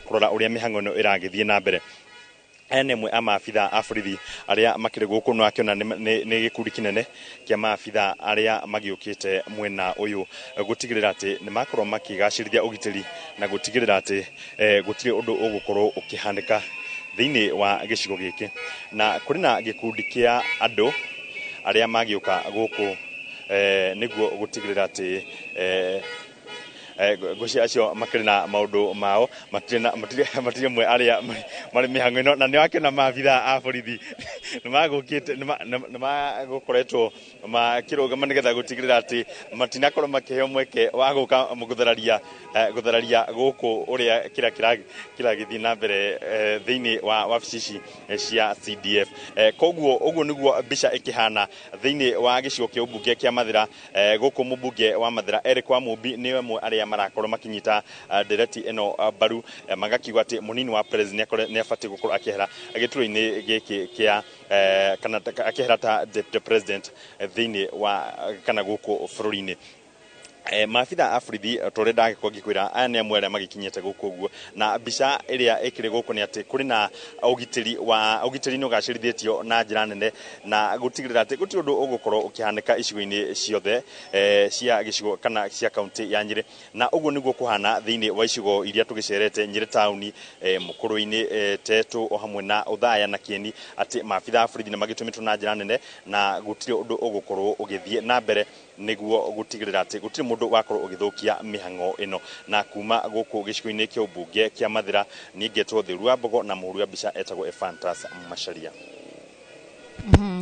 kũrora ũrĩa mĩhang'o ĩno ĩragĩthiĩ na mbere. Aya nĩ amwe a maabitha a borithi arĩa makĩrĩ gũkũ. No akĩona nĩ gĩkundi kĩnene kĩa maabitha arĩa magĩũkĩte mwena ũyũ gũtigĩrĩra atĩ nĩ makorwo makĩgacĩrithia ũgitĩri na gũtigĩrĩra atĩ gũtirĩ ũndũ ũgũkorwo ũkĩhanĩka thĩinĩ wa gĩcigo gĩkĩ. Na kũrĩ na gĩkundi kĩa andũ arĩa magĩũka gũkũ nĩguo gũtigĩrĩra atĩ ngũcia acio makĩrĩ na maũndũ mao, matirĩ amwe arĩa marĩ mĩhang'o ĩno. Na nĩ wakĩona maabitha a borithi nĩ magũkĩte, nĩ magũkoretwo makĩrũgama nĩgetha gũtigĩrĩra atĩ matinakorwo makĩheo mweke wa gũka gũthararia gũkũ ũrĩa kĩrĩa kĩragĩthiĩ na mbere thĩinĩ wa wabici ici cia CDF. Koguo ũguo nĩguo mbica ĩkĩhana thĩinĩ wa gĩcigo kĩa ũmbunge kĩa Mathĩra. Gũkũ mũmbunge wa Mathĩra Eric Wamumbi nĩ amwe arĩa marakorwo makinyita ndereti ĩno mbaru, magakiuga atĩ mũnini wa president nĩ abatiĩ gũkorwo akĩehera gĩturwa-inĩ gĩkĩ kĩa kana akĩehera ta deputy president thĩinĩ wa kana gũkũ bũrũri-inĩ. Maabitha a borithi tũrĩa ndagĩkorwo ngĩkwĩra, aya nĩ amwe arĩa magĩkinyĩte gũkũ ũguo. Na mbica ĩrĩa ĩkĩrĩ gũkũ nĩ atĩ kũrĩ na ũgitĩri wa ũgitĩri nĩ ũgacĩrithĩtio na njĩra nene na gũtigĩrĩra atĩ gũtirĩ ũndũ ũgũkorwo ũkĩhanĩka icigo-inĩ ciothe cia gĩcigo kana cia kaunti ya Nyĩrĩ. Na ũguo nĩguo kũhana thĩinĩ wa icigo iria tũgĩcerete, Nyĩrĩ taũni, Mũkũrũ-inĩ, Tetũ, o hamwe na Ũthaya na Kĩeni, atĩ maabitha a borithi nĩ magĩtũmĩtwo na njĩra nene na gũtirĩ ũndũ ũgũkorwo ũgĩthiĩ na mbere nĩguo gũtigĩrĩra atĩ gũtirĩ mũndũ wakorwo ũgĩthũkia mĩhang'o ĩno. Na kuma gũkũ gĩcigo-inĩ kĩa ũmbunge kĩa Mathĩra, niĩ ngetwo Theru wa Mbogo na mũhũri wa mbica etagwo Ephantus Macharia.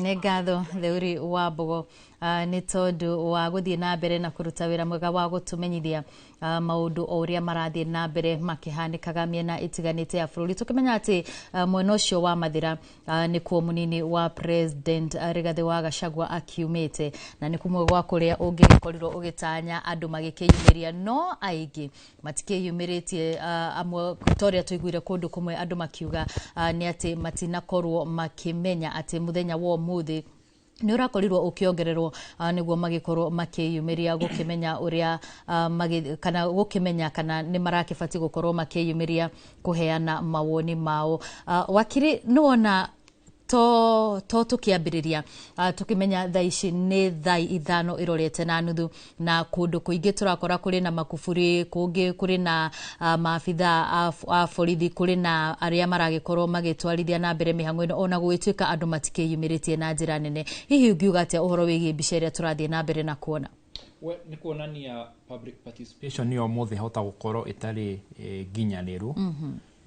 Nĩ ngatho Theuri wa Mbogo nĩ tondũ wa gũthiĩ na mbere na kũruta wĩra mwega wa gũtũmenyithia maũndũ o ũrĩa marathiĩ na mbere makĩhanĩkaga mĩena ĩtiganĩte ya bũrũri. Tũkĩmenya atĩ mwena ũcio wa Mathĩra nĩkuo mũnini wa President Rigathĩ wa Gachagua akiumĩte, na nĩ kumwe gwa kũrĩa ũngĩgĩkorirwo ũgĩtanya andũ magĩkĩyumĩria, no aingĩ matikĩyumĩrĩtie. Amwe ta ũrĩa tũiguire kũndũ kũmwe andũ makiuga nĩ atĩ matinakorwo makĩmenya atĩ mũthenya wa ũmũthĩ nĩ ũrakorirwo ũkĩongererwo nĩguo magĩkorwo makĩyumĩria gũkĩmenya ũrĩa kana gũkĩmenya kana nĩ marakĩbatiĩ gũkorwo makĩyumĩria kũheana mawoni mao. Wakiri, nĩwona to tũkĩambĩrĩria tũkĩmenya thaa ici nĩ thaa 5:05 na kũndũ kũingĩ tũrakora kũrĩ na makuburi, kũngĩ kũrĩ na maabitha a borithi, kũrĩ na arĩa maragĩkorwo magĩtwarithia na mbere mĩhang'o ĩno, ona gũgĩtuĩka andũ matikĩyumĩrĩtie na njĩra nene. Hihi ũngiuga atĩa ũhoro wĩgiĩ mbica ĩrĩa tũrathiĩ na mbere na kuona? Nĩ kuonania public participation nĩyo ũmũthĩ hota gũkorwo ĩtarĩ nginyanĩru.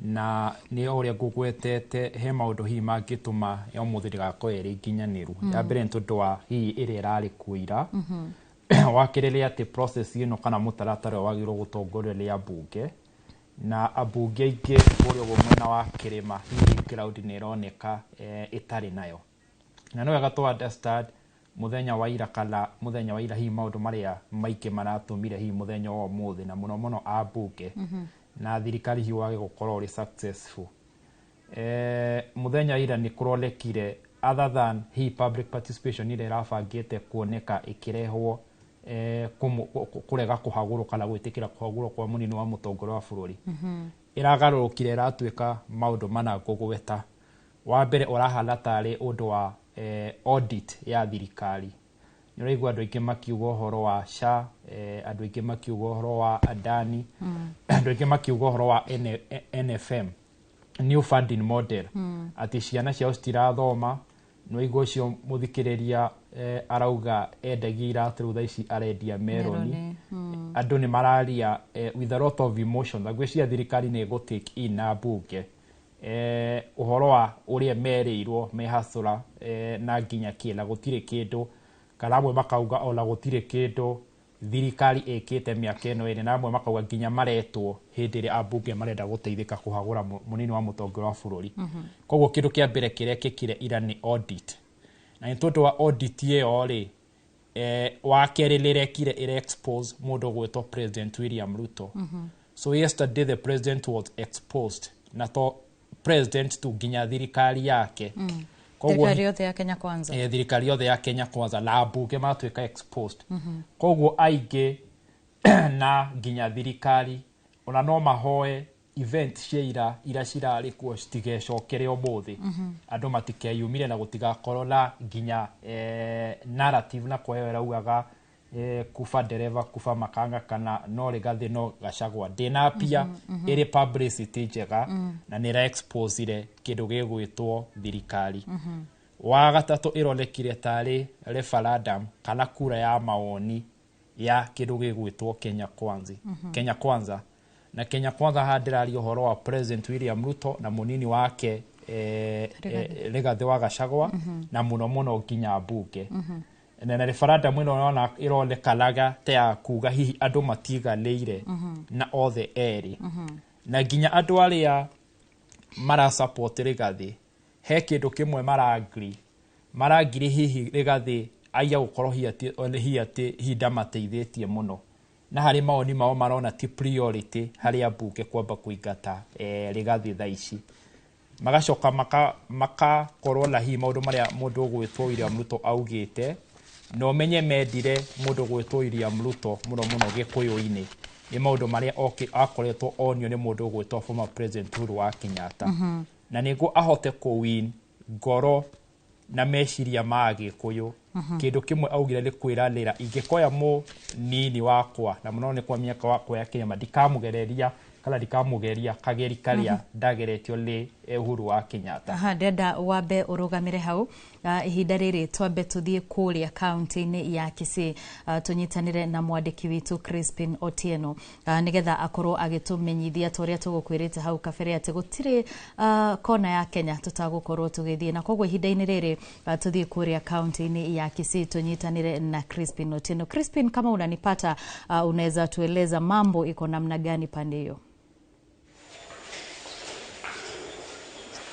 Na nĩ ũrĩa ngũgwetete, he maũndũ hihi mangĩtũma ya ũmũthĩ ndĩgakorwo ĩrĩ nginyanĩru. Ya mbere nĩ tondũ wa hihi ĩrĩa ĩrarĩ kuo ira. Wa kerĩ nĩ atĩ process ĩno kana mũtaratara ũyũ wagĩrĩirwo gũtongorio nĩ ambunge, na ambunge aingĩ kũrĩa ũguo mwena wa kĩrĩma hihi ground nĩ ĩroneka ĩtarĩ nayo. Na nĩ wega tũ understand mũthenya wa ira kana mũthenya wa ira hihi maũndũ marĩa maingĩ maratũmire hihi mũthenya wa ũmũthĩ na mũno mũno ambunge na thirikari hihi wage gũkorwo ũrĩ successful. Mũthenya wa ira nĩ kũronekire other than hihi public participation ĩrĩa ĩrabangĩte kuoneka ĩkĩrehwo kũrega kũhagũrwo kana gwĩtĩkĩra kũhagũrwo kwa mũnini wa mũtongoria wa bũrũri, ĩragarũrũkire ĩratuĩka maũndũ mana ngũgweta. Wa mbere ũrahana tarĩ ũndũ wa audit ya thirikari. Nĩ ũraigua andũ aingĩ makiuga ũhoro wa SHA, andũ aingĩ makiuga ũhoro wa Adani, andũ aingĩ makiuga ũhoro wa NFM, new funding model, atĩ ciana ciao citirathoma. Nĩ waigua ũcio mũthikĩrĩria arauga endagia iratũ, rĩu thaa ici arendia meroni. Andũ nĩ mararia with a lot of emotion, na ngwĩciria thirikari nĩ ĩgũ take in na mbunge ũhoro wa ũrĩa merĩirwo me hasũra na nginya kĩ na gũtirĩ kĩndũ, kana amwe makauga ona gũtirĩ kĩndũ thirikari ĩkĩte mĩaka ĩno ĩrĩ, na amwe makauga nginya maretwo hĩndĩ ĩrĩa ambunge marenda gũteithĩka kũhagũra mũnini wa mũtongoria wa bũrũri. Koguo kĩndũ kĩa mbere kĩrekĩkire ira nĩ audit, na nĩ tondũ wa audit ĩyo rĩ, wa kerĩ rĩrekire ĩre expose mũndũ gwĩtwo President William Ruto. So yesterday the president was exposed, na to president tu, nginya thirikari yake. Koguo Thirikari yothe ya Kenya Kwanza. Thirikari yothe ya Kenya Kwanza na mbunge matuĩka exposed. Koguo aingĩ na nginya thirikari ona no mahoe event cia ira ira cirarĩ kuo citigecokere ũmũthĩ, andũ matikeyumire na gũtigakorwo na nginya narrative na kwa ĩyo ĩraugaga kufa dereva kufa makanga kana no Rigathi no Gachagua ndĩnapia. Ĩrĩ publicity njega na nĩ ĩra exposire kĩndũ gĩgwĩtwo thirikari. Wa gatatũ ĩronekire tarĩ referendum kana kura ya mawoni ya kĩndũ gĩgwĩtwo Kenya Kwanza. Kenya Kwanza, na Kenya Kwanza haha ndĩraria ũhoro wa President William Ruto na mũnini wake Rigathi. Rigathi wa Gachagua, na mũno mũno nginya mbunge. Na referendum ĩno ĩrona ĩronekanaga ta ya kuga hihi andũ matiganĩire na othe erĩ, na nginya andũ arĩa mara support Rigathi he kĩndũ kĩmwe marangiri marangiri hihi Rigathi aiya gũkorwo hihi atĩ hihi ndamateithĩtie mũno, na harĩ mawoni mao marona ti priority harĩ ambunge kwamba kũingata Rigathi thaa ici. Magacoka makakorwo na hihi maũndũ marĩa mũndũ ũgwĩtwo William Ruto augĩte, na ũmenye mendire mũndũ ũgwĩtwo William Ruto mũno mũno gĩkũyũ-inĩ nĩ maũndũ marĩa akoretwo onio nĩ mũndũ ũgwĩtwo former President Uhuru wa Kenyatta, na nĩguo ahote kũwin ngoro na meciria ma Agĩkũyũ, kĩndũ kĩmwe augire nĩ kwĩranĩra ingĩkoya mũnini wakwa na mũno nĩ kwa mĩaka wakwa ya Kenya, ndikamũgereria kana ndikamũgeria kageri karĩa ndageretio nĩ Uhuru wa Kenyatta. Aha, ndĩrenda wambe ũrũgamĩre hau. Ihinda rĩrĩ twambe tũthiĩ kũrĩa kaunti-inĩ ya Kisii, tũnyitanĩre na mwandĩki witũ Crispin Otieno, nĩgetha akorwo agĩtũmenyithia ta ũrĩa tũgũkwĩrĩte hau kabere atĩ gũtirĩ kona ya Kenya tũtagũkorwo tũgĩthiĩ, na koguo ihinda-inĩ rĩrĩ tũthiĩ kũrĩa kaunti-inĩ ya Kisii tũnyitanĩre na Crispin Otieno. Crispin, kama unanipata, unaweza tueleza mambo iko namna gani pande hiyo?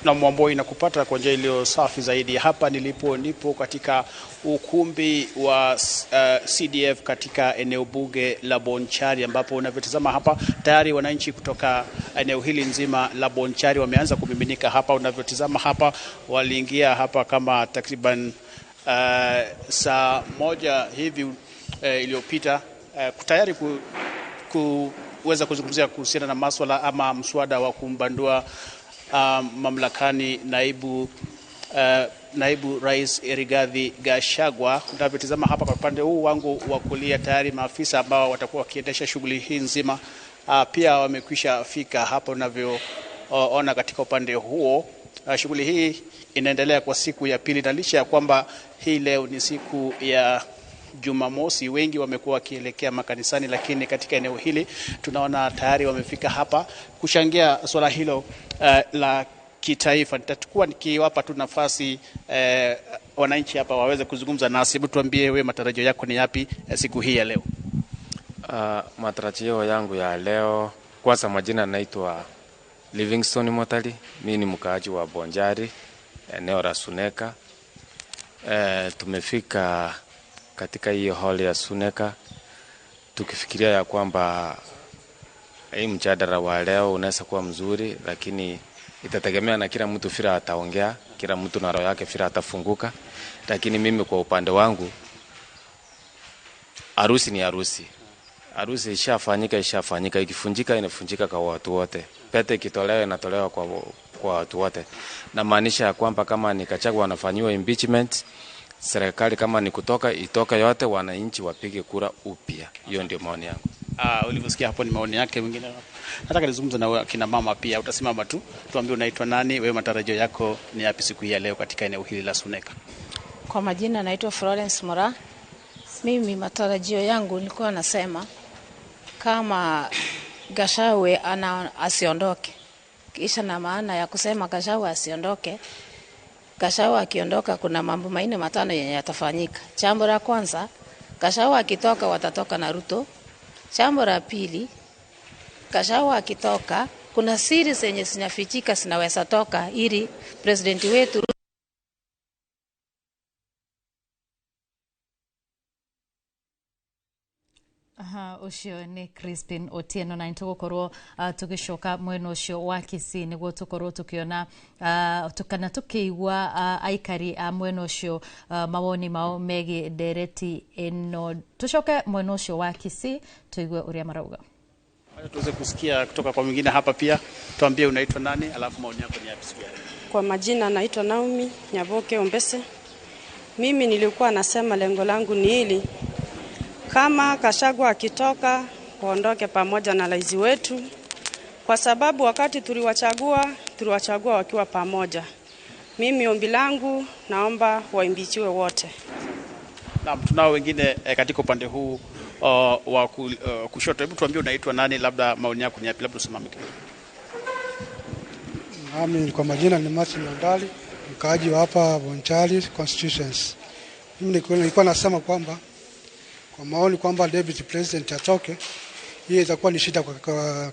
Na Mwamboi, nakupata kwa njia iliyo safi zaidi. Hapa nilipo nipo katika ukumbi wa CDF katika eneo bunge la Bonchari, ambapo unavyotazama hapa tayari wananchi kutoka eneo hili nzima la Bonchari wameanza kumiminika hapa. Unavyotazama hapa, waliingia hapa kama takriban saa 1 hivi iliyopita, tayari kuweza kuzungumzia kuhusiana na maswala ama mswada wa kumbandua mamlakani naibu Rais Rigathi Gachagua. Unavyotazama hapa kwa upande huu wangu wa kulia, tayari maafisa ambao watakuwa wakiendesha shughuli hii nzima pia wamekwisha fika hapo. Unavyoona katika upande huo, shughuli hii inaendelea kwa siku ya pili, na licha ya kwamba hii leo ni siku ya Jumamosi, wengi wamekuwa wakielekea makanisani, lakini katika eneo hili tunaona tayari wamefika hapa kuchangia swala hilo la kitaifa. Nitakuwa nikiwapa tu nafasi wananchi hapa waweze kuzungumza nasi. Hebu tuambie wewe, matarajio yako ni yapi siku hii ya leo? Matarajio yangu ya leo, kwanza majina naitwa Livingstone Motali, mimi ni mkaaji wa Bonjari, eneo la Suneka. Tumefika katika hiyo hall ya Suneka tukifikiria ya kwamba hii mjadala wa leo unaweza kuwa mzuri, lakini itategemea na kila mtu vile ataongea, kila mtu na roho yake vile atafunguka. Lakini mimi kwa upande wangu, harusi ni harusi. Harusi ishafanyika, ishafanyika, ikifunjika inafunjika kwa watu wote. Pete ikitolewa inatolewa kwa Kwa watu wote, namaanisha ya kwamba kama ni Gachagua anafanyiwa impeachment, serikali kama ni kutoka itoka yote, wananchi wapige kura upya. Hiyo ndio maoni yangu. Ulivyosikia hapo ni maoni yake. Mwingine nataka nizungumze na kina mama pia, utasimama tu tuambie unaitwa nani, wewe matarajio yako ni yapi siku hii ya leo katika eneo hili la Suneka? Kwa majina naitwa Florence Mora. Mimi matarajio yangu nilikuwa nasema kama Gachagua asiondoke. Kisha na maana ya kusema Gachagua asiondoke, Gachagua akiondoka kuna mambo manne matano yenye yatafanyika. Jambo la kwanza, Gachagua akitoka watatoka na Ruto. Jambo la pili, Gachagua akitoka kuna siri zenye zinafichika zinaweza toka ili president wetu Aha, ucio nĩ Crispin Otieno na nĩtũgũkorwo tũgĩcoka mwena ũcio wa Kisii nĩguo tũkorwo tũkĩona kana tũkĩigua aikari a mwena ũcio mawoni mao megiĩ ndereti ĩno. Tũcoke mwena ũcio wa Kisii tũigue ũrĩa marauga. Wacha tuweze kusikia kutoka kwa mwingine hapa pia, tuambie unaitwa nani, alafu maoni yako ni yapi siku ya leo? Kwa majina naitwa Naomi Nyaboke Ombese. Mimi nilikuwa nasema lengo langu ni hili: kama Gachagua akitoka waondoke pamoja na rais wetu, kwa sababu wakati tuliwachagua wakiwa pamoja. Mimi ombi langu naomba waimbichiwe wote. Naam, tunao wengine katika upande huu wa kushoto. Hebu tuambie unaitwa nani, labda maoni yako ni yapi, labda usimame kidogo. Nami kwa majina ni Martin Ondali, mkaaji wa hapa Bonchari constituency. Mimi nilikuwa nasema kwamba kwa maoni kwamba deputy president atoke, hii itakuwa ni shida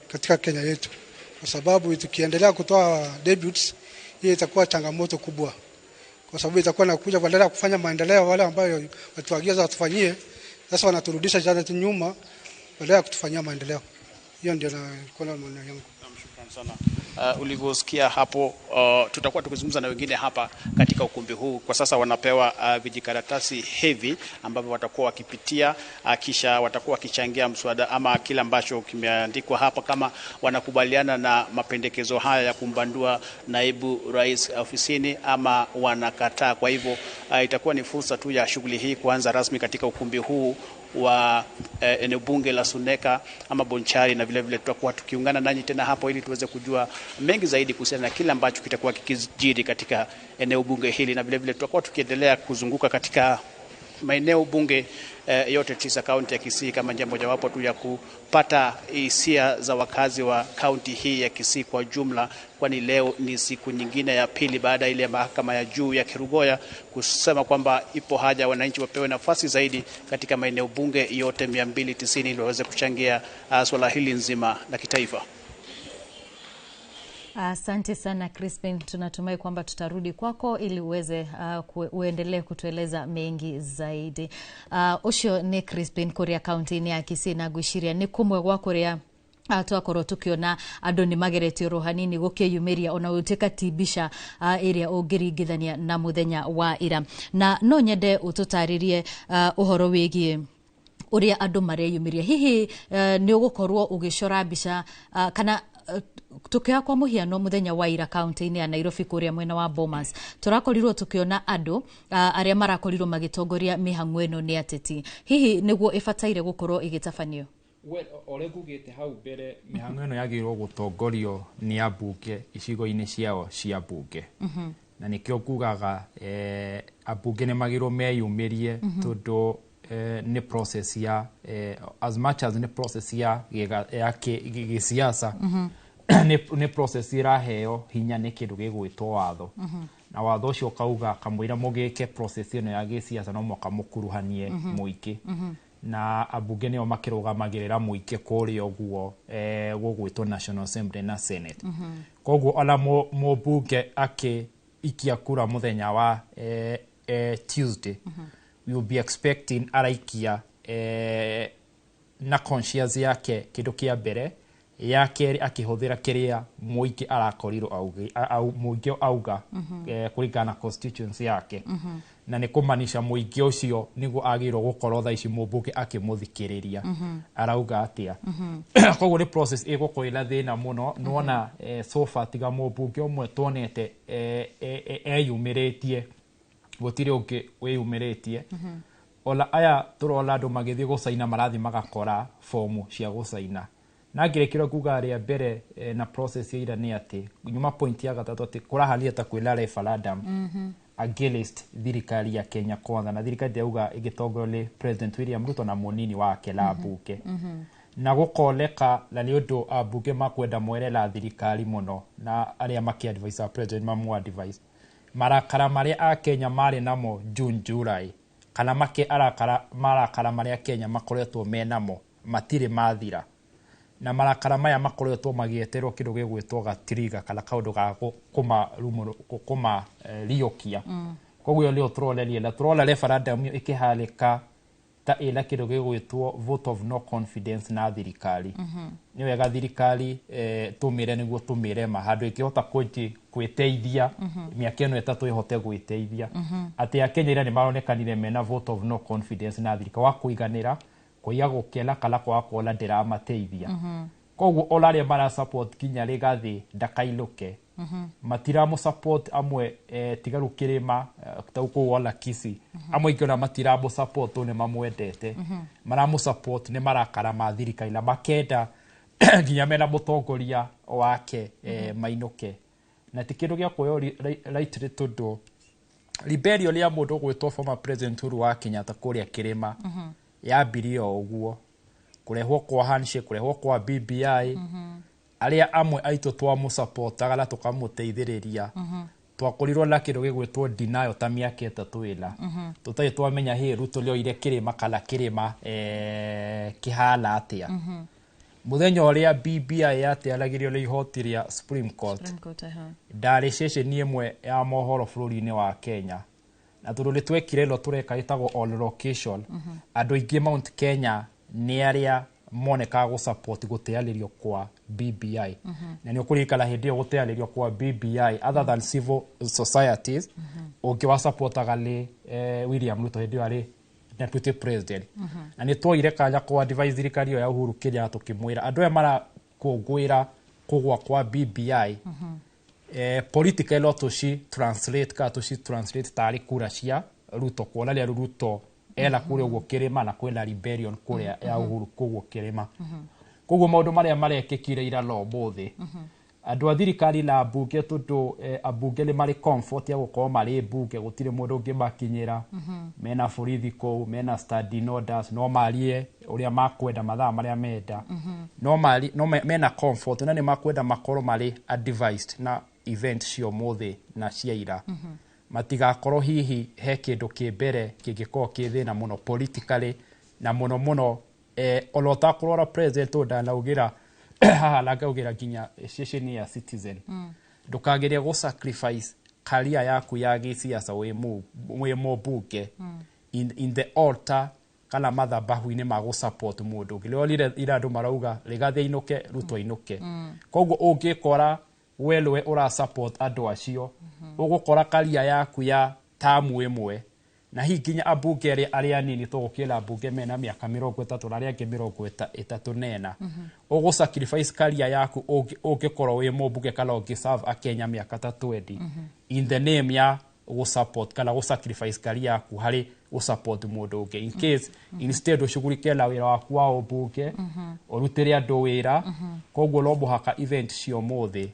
katika Kenya yetu, kwa sababu tukiendelea kutoa deputies, hii itakuwa changamoto kubwa, kwa sababu itakuwa nakuja badala ya kufanya maendeleo wale ambayo watuagiza watufanyie, sasa wanaturudisha jana nyuma badala ya kutufanyia maendeleo. Hiyo ndio nilikuwa na maoni yangu. Shukrani sana. Ulivyosikia hapo, tutakuwa tukizungumza na wengine hapa katika ukumbi huu. Kwa sasa wanapewa vijikaratasi hivi ambavyo watakuwa wakipitia, kisha watakuwa wakichangia mswada ama kila ambacho kimeandikwa hapa, kama wanakubaliana na mapendekezo haya ya kumbandua naibu rais ofisini ama wanakataa. Kwa hivyo itakuwa ni fursa tu ya shughuli hii kuanza rasmi katika ukumbi huu wa eneo bunge la Suneka ama Bonchari, na vile vile tutakuwa tukiungana nanyi tena hapo ili tuweze kujua mengi zaidi kuhusiana na kile ambacho kitakuwa kikijiri katika eneo bunge hili, na vile vile tutakuwa tukiendelea kuzunguka katika maeneo bunge yote 9 kaunti ya Kisii kama njia mojawapo tu ya kupata hisia za wakazi wa kaunti hii ya Kisii kwa jumla, kwani leo ni siku nyingine ya pili baada ile mahakama ya juu ya Kerugoya kusema kwamba ipo haja wananchi wapewe nafasi zaidi katika maeneo bunge yote 290 ili waweze kuchangia swala hili nzima la kitaifa. Asante sana Crispin, tunatumai kwamba tutarudi kwako ili uweze uendelee kutueleza mengi zaidi. Ucio ni Crispin kuria kaunti-inĩ ya Kisii na ngwĩciria nĩ kũmwe gwa kũrĩa twakorwo tukiona andũ nĩ mageretio ro hanini gũkĩyumĩria ona gũtuĩka ti mbica ĩrĩa ũngĩringithania na mũthenya wa ira. Na no nyende ũtũtarĩrie ũhoro wĩgiĩ ũrĩa andũ mareyumĩria. Hihi nĩ ũgũkorwo ũgĩcora mbica kana tukioya kwa muhiano muthenya wa ira kaunti-inĩ ya Nairobi kuria mwena wa Bomas turakorirwo tukiona andu aria marakorirwo magitongoria mihang'o ĩno nĩ ateti. Hihi nĩguo ĩbataire gũkorwo ĩgĩtabanio? Well, ũrĩa ngugĩte hau mbere, mĩhang'o ĩno yagĩrĩirwo gũtongorio nĩ ambunge icigo-inĩ ciao cia mbunge. Na nĩkĩo ngugaga ambunge nĩ magĩrĩirwo meyumĩrie, tondũ nĩ process ya as much as nĩ process ya gĩsiasa, nĩ process ĩraheo hinya nĩ kĩndũ gĩgwĩtwo watho. Na watho ũcio ũkauga kamũira mũgĩke process ĩno ya gĩsiasa no mũhaka mũkuruhanie mũingĩ. Na ambunge nĩo makĩrũgamagĩrĩra mũingĩ kũrĩa ũguo gũgwĩtwo National Assembly na Senate. Koguo ona mũmbunge akĩikia kura mũthenya wa Tuesday, we will be expecting araikia na conscience yake kĩndũ kĩa mbere Ya kerĩ, akĩhũthĩra kĩrĩa mũingĩ arakorirwo mũingĩ auga kũringana na constituency yake, na nĩ kũmanisha mũingĩ ũcio nĩguo agĩrĩirwo gũkorwo thaa ici mũmbunge akĩmũthikĩrĩria arauga atĩa. Koguo nĩ process ĩgũkorwo ĩna thĩna mũno. Nĩwona so far tiga mũmbunge ũmwe tuonete eyumĩrĩtie, gũtirĩ ũngĩ wĩyumĩrĩtie. Ona aya tũrona andũ magĩthiĩ gũcaina, marathiĩ magakora fomu cia gũcaina. Na ngĩrĩkĩrwo kuga rĩa mbere na process ya ira nĩ atĩ nyuma point ya gatatũ atĩ kũrahanire ta kwĩna referendum against thirikari ya Kenya Kwanza, na thirikari ndĩrauga ĩgĩtongorio nĩ President William Ruto na mũnini wake na mbunge, na gũkoneka na nĩ ũndũ ambunge makwenda mwerera thirikari mũno, na arĩa makĩ-advise president mamu advise marakara marĩa akenya marĩ namo June, July, kana make arakara marakara marĩa Kenya makoretwo menamo matirĩ mathira, na marakara maya makoretwo magĩeterwo kĩndũ gĩgwĩtwo gatriga kana kaũndũ ga kũmariũkia. Koguo ĩyo nĩyo tũroreria, na tũrona referendum ĩyo ĩkĩhanĩka ta ĩna kĩndũ gĩgwĩtwo vote of no confidence na thirikari. Nĩ wega thirikari tũmĩre nĩguo tũmĩre ma handũ ĩngĩhota kũnji gwĩteithia mĩaka ĩno 3 ĩhote gwĩteithia, atĩ akenya ira nĩ maronekanire mena vote of no confidence na thirikari wa kũiganĩra, kũiga gũkena kana kwaga kuona ndĩramateithia. Koguo ona arĩa mara support nginya Rigathĩ ndakainũke, matiramũ support amwe tigaru kĩrĩma ta kũu ona Kisii, amwe aingĩ ona matiramũ support tondũ nĩ mamwendete, maramũ support nĩ marakara ma thirikari na makenda nginya mena mũtongoria wake mainũke. Na ti kĩndũ gĩa kuoywo lightly, tondũ rebellion ya mũndũ ũgwĩtwo former President Uhuru wa Kenyatta kũrĩa kĩrĩma yambirie o ũguo, kũrehwo kwa handshake, kũrehwo kwa BBI. Arĩa amwe aitũ twamũsupportaga na tũkamũteithĩrĩria twakorirwo na kĩndũ gĩgwĩtwo denial ta mĩaka 3 ĩna, tũtarĩ twamenya hĩ Ruto nĩoire kĩrĩma kana kĩrĩma kĩhana atĩa. Mũthenya ũrĩa BBI yateanagĩrio nĩ ihoti rĩa Supreme Court, Supreme Court, aha. Ndarĩ ceceni ĩmwe ya mohoro bũrũri-inĩ wa Kenya, na tondũ nĩ twekire ĩno tũreka ĩtagwo on location, andũ aingĩ Mount Kenya nĩ arĩa monekaga gũ support gũteanĩrio kwa BBI. Na nĩ ũkũririkana hĩndĩ ĩyo gũteanĩrio kwa BBI, other than civil societies, ũngĩ wa supportaga nĩ William Ruto hĩndĩ ĩyo arĩ deputy president. Na nĩ tuoire kanya kwa advise thirikari ĩyo ya Uhuru Kenyatta, tũkĩmwĩra andũ aya marakũngũĩra kũgwa kwa BBI, politically no tũci translate kana tũci translate tarĩ kura cia Ruto, kuona rĩa Ruto ena kũrĩa ũguo kĩrĩma na kwĩna rebellion kũrĩa ya Uhuru kũguo kĩrĩma. Koguo maũndũ marĩa marekĩkire ira na ũmũthĩ, andũ a thirikari na ambunge, tondũ ambunge nĩ marĩ comfort ya gũkorwo marĩ mbunge, gũtirĩ mũndũ ũngĩmakinyĩra, mena borithi kũu, mena standing orders, no marie ũrĩa makwenda mathaa marĩa menda, no mari, no mena comfort na nĩ makwenda makorwo marĩ advised na event cia ũmũthĩ na cia ira, matigakorwo hihi he kĩndũ kĩ mbere kĩngĩkorwo kĩ thĩna mũno politically na mũno mũno ona ũtakũrora president ũyũ ndanaugĩra haha na ngaugĩra nginya ceceni ya Citizen, ndũkagerie gũ sacrifice career yaku ya gĩsiasa wĩ mũmbunge in the altar kana mathabahu-inĩ ma gũ support mũndũ ũngĩ. Rĩo ira andũ marauga Rigathĩ ainũke, Ruto ainũke. Koguo ũngĩkora we nĩwe ũra support andũ acio, ũgũkora career yaku ya tamu ĩmwe, na hihi nginya ambunge arĩa anini, tũgũkĩra ambunge mena mĩaka 30 na arĩa angĩ 34, ũgũ sacrifice career yaku ũngĩkorwo wĩ mũmbunge kana ũngĩ serve akenya mĩaka ta 20 in the name ya gũ support kana gũ sacrifice career yaku harĩ gũ support mũndũ ũngĩ, in case instead ũcugurike na wĩra waku wa ũmbunge, ũrutĩre andũ wĩra. Koguo no mũhaka event cia ũmũthĩ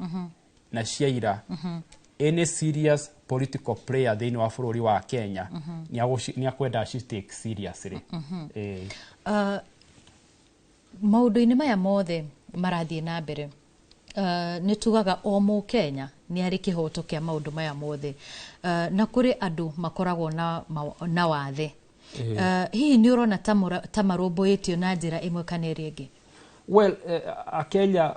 na cia ira, any serious political player thĩinĩ wa bũrũri wa Kenya nĩ akwenda aci take seriously. Maũndũ-inĩ maya mothe marathiĩ na mbere, nĩ tugaga o mũkenya nĩ arĩ kĩhoto kĩa maũndũ maya mothe, na kũrĩ andũ makoragwo na wathe. Hihi nĩ ũrona ta marũmbũĩtio na njĩra ĩmwe kana ĩrĩa ĩngĩ? Well, akenya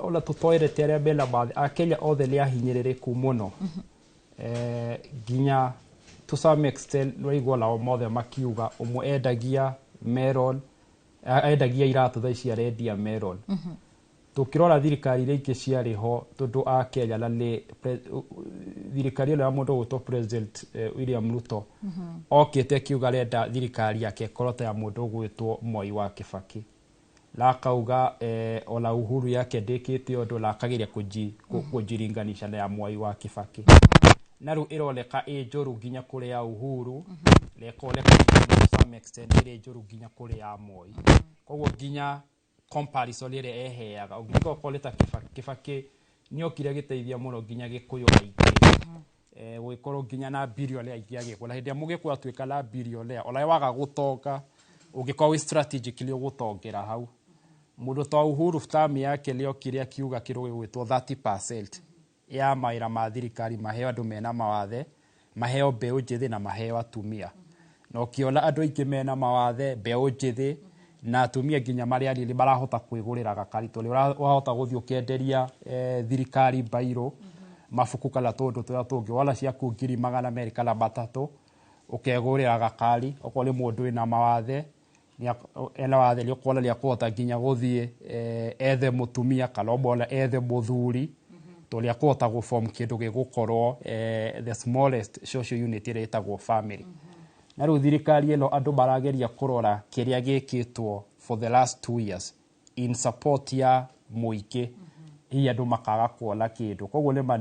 ona tũtoerete arĩa mena mathe, akenya othe nĩ ahinyĩrĩrĩku mũno, nginya to some extent nĩwaigua nao mothe makiuga ũmwe endagia melon, endagia iratũ, thaa ici arendia melon. Tũkĩrora thirikari iria ingĩ ciarĩ ho, tondũ a Kenya na nĩ thirikari ĩno ya mũndũ ũgwĩtwo President William Ruto okĩte akiuga arenda thirikari yake ĩkorwo ta ya mũndũ ũgwĩtwo Moi wa Kibaki, na akauga ona Uhuru yake ndĩkĩte ũndũ, na akageria kũjiringanisha na ya Mwai wa Kibaki, na rĩu ĩroneka ĩ njũru nginya kũrĩ ya Uhuru, na ĩkoneka to some extent ĩrĩ njũru nginya kũrĩ ya Moi. Koguo nginya comparison ĩrĩa eheaga, ũngĩka okorwo nĩ ta Kibaki, Kibaki nĩ okire agĩteithia mũno nginya Gĩkũyũ aingĩ, gũgĩkorwo nginya na billionaire aingĩ a Gĩkũyũ. Na hĩndĩ ĩrĩa Mũgĩkũyũ atuĩka na billionaire, ona we waga gũtonga, ũngĩkorwo wĩ strategically ũgũtongera hau. Mũndũ ta Uhuru, term yake nĩ okire akiuga kĩndũ gĩgwĩtwo 30% ya mawĩra ma thirikari maheo andũ mena mawathe, maheo mbeũ njĩthĩ na maheo atumia. Na ũkĩona andũ aingĩ mena mawathe, mbeũ njĩthĩ na atumia, nginya marĩa anini marahota kwĩgũrĩra gakari, tondũ wahota gũthiĩ ũkĩenderia thirikari mbairũ, mabuku kana tũndũ tũrĩa tũngĩ, wona ciaku 200,000 kana 300, ũkegũrĩra gakari. Okorwo nĩ mũndũ wĩna mawathe, ena wathe, nĩ ũkuona nĩ akũhota nginya gũthiĩ ethe mũtumia kana ũmona ethe mũthuri, tondũ nĩ akũhota gũform kĩndũ gĩgũkorwo the smallest social unit ĩrĩa ĩtagwo family. Na rĩu thirikari ĩno, andũ marageria kũrora kĩrĩa gĩkĩtwo for the last 2 years in support ya mũingĩ, hihi andũ makaga kuona kĩndũ. Koguo nĩma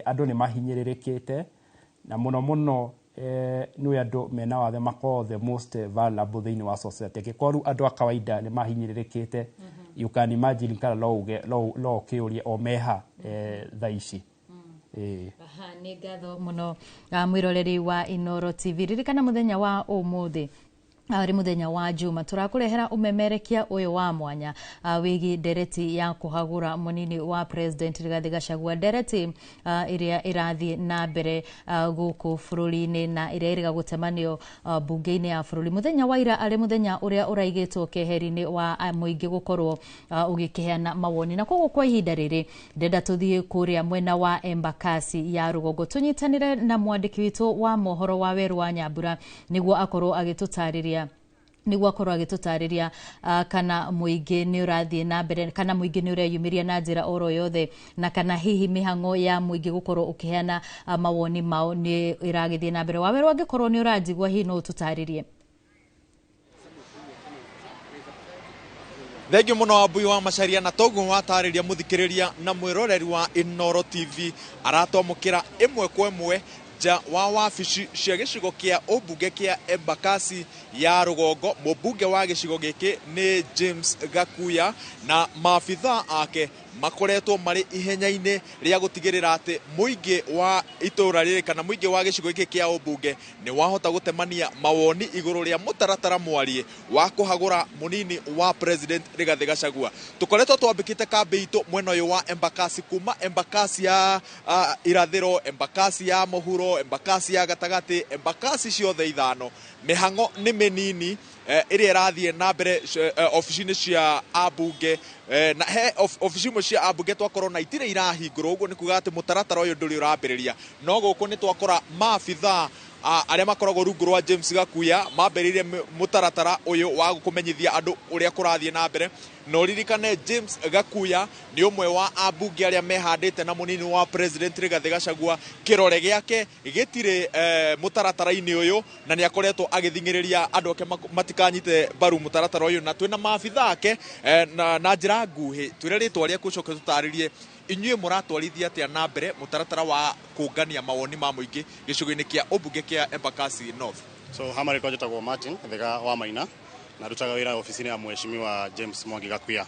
andũ nĩ mahinyĩrĩrĩkĩte, na mũno mũno nĩ andũ mena wathe makoragwo the most vulnerable thĩinĩ wa society. Angĩkorwo rĩu andũ a kawaida nĩ mahinyĩrĩrĩkĩte, you can imagine, kana no uge no ũkĩũrie o meha thaa ici. Ĩĩ. Aha, nĩ ngatho mũno, mwĩroreri wa Inoro TV. Ririkana mũthenya wa ũmũthĩ arĩ mũthenya wa Juma, tũrakũrehera ũmemerekia ũyũ wa mwanya wĩgiĩ ndereti ya kũhagũra mũnini wa President Rigathĩ Gachagua, ndereti ĩrĩa ĩrathiĩ na mbere gũkũ bũrũri-inĩ na ĩrĩa ĩrĩga gũtemanio bunge-inĩ ya bũrũri mũthenya wa ira, arĩ mũthenya ũrĩa ũraigĩtwo keheri-inĩ wa mũingĩ gũkorwo ũgĩkĩheana mawoni. Na koguo kwa ihinda rĩrĩ ndĩrenda tũthiĩ kũrĩa mwena wa Embakasi ya rũgongo, tũnyitanĩre na mwandĩki witũ wa mohoro wa Werũ wa Nyambura nĩguo akorwo agĩtũtarĩria kana mũingĩ nĩ ũrathiĩ na mbere, kana mũingĩ nĩ ũreyumĩria na njĩra oro yothe, na kana hihi mĩhang'o ya mũingĩ gũkorwo ũkĩheana mawoni mao nĩ ĩragĩthiĩ na mbere. Wawerũ, angĩkorwo nĩ ũranjigua, hihi no ũtũtarĩrie? Thengiũ mũno, Wambui wa Macaria. Na toguo watarĩria mũthikĩrĩria na mwĩroreri wa Inoro TV, aratwamũkĩra ĩmwe kwa ĩmwe nja wa wabici cia gĩcigo kĩa ũmbunge kĩa Embakasi ya rũgongo. Mũmbunge wa gĩcigo gĩkĩ nĩ James Gakuya, na maabitha ake makoretwo marĩ ihenya-inĩ rĩa gũtigĩrĩra atĩ mũingĩ wa itũũra rĩrĩ kana mũingĩ wa gĩcigo gĩkĩ kĩa ũmbunge nĩ wahota gũtemania mawoni igũrũ rĩa mũtaratara mwariĩ wa kũhagũra mũnini wa President Rigathĩ Gachagua. Tũkoretwo twambĩkĩte kambĩ itũ mwena ũyũ wa Embakasi, kuma Embakasi ya irathĩro, Embakasi ya mũhuro, Embakasi ya gatagatĩ, Embakasi ciothe ithano. Mĩhang'o nĩ mĩnini ĩrĩa ĩrathiĩ na mbere obici-inĩ cia ambunge, na he obici imwe cia ambunge twakorwo na itirĩ irahingũrwo. Ũguo nĩ kuga atĩ mũtaratara ũyũ ndũrĩ ũrambĩrĩria. No gũkũ nĩ twakora maabithaa arĩa makoragwo rungu rwa James Gakuya mambĩrĩirie mũtaratara ũyũ wa kũmenyithia andũ ũrĩa kũrathiĩ na mbere. Na ũririkane James Gakuya nĩ ũmwe wa ambunge arĩa mehandĩte na mũnini wa President Rigathĩ Gachagua. Kĩrore gĩake gĩtirĩ mũtaratara-inĩ ũyũ, na nĩ akoretwo agĩthing'ĩrĩria andũ ake matikanyite mbaru mũtaratara ũyũ. Na twĩna maabitha ake na njĩra nguhĩ, twĩre rĩtwa rĩaku, ũcoke tũtarĩrie inyuĩ mũratwarithia atĩa na mbere mũtaratara wa kũngania mawoni ma mũingĩ gĩcigo-inĩ kĩa ũmbunge kĩa Embakasi North. So hama rĩtwa njĩtagwo Martin Thega wa Maina, na ndutaga wĩra ofici-inĩ ya Mheshimiwa James Mwangi Gakuya.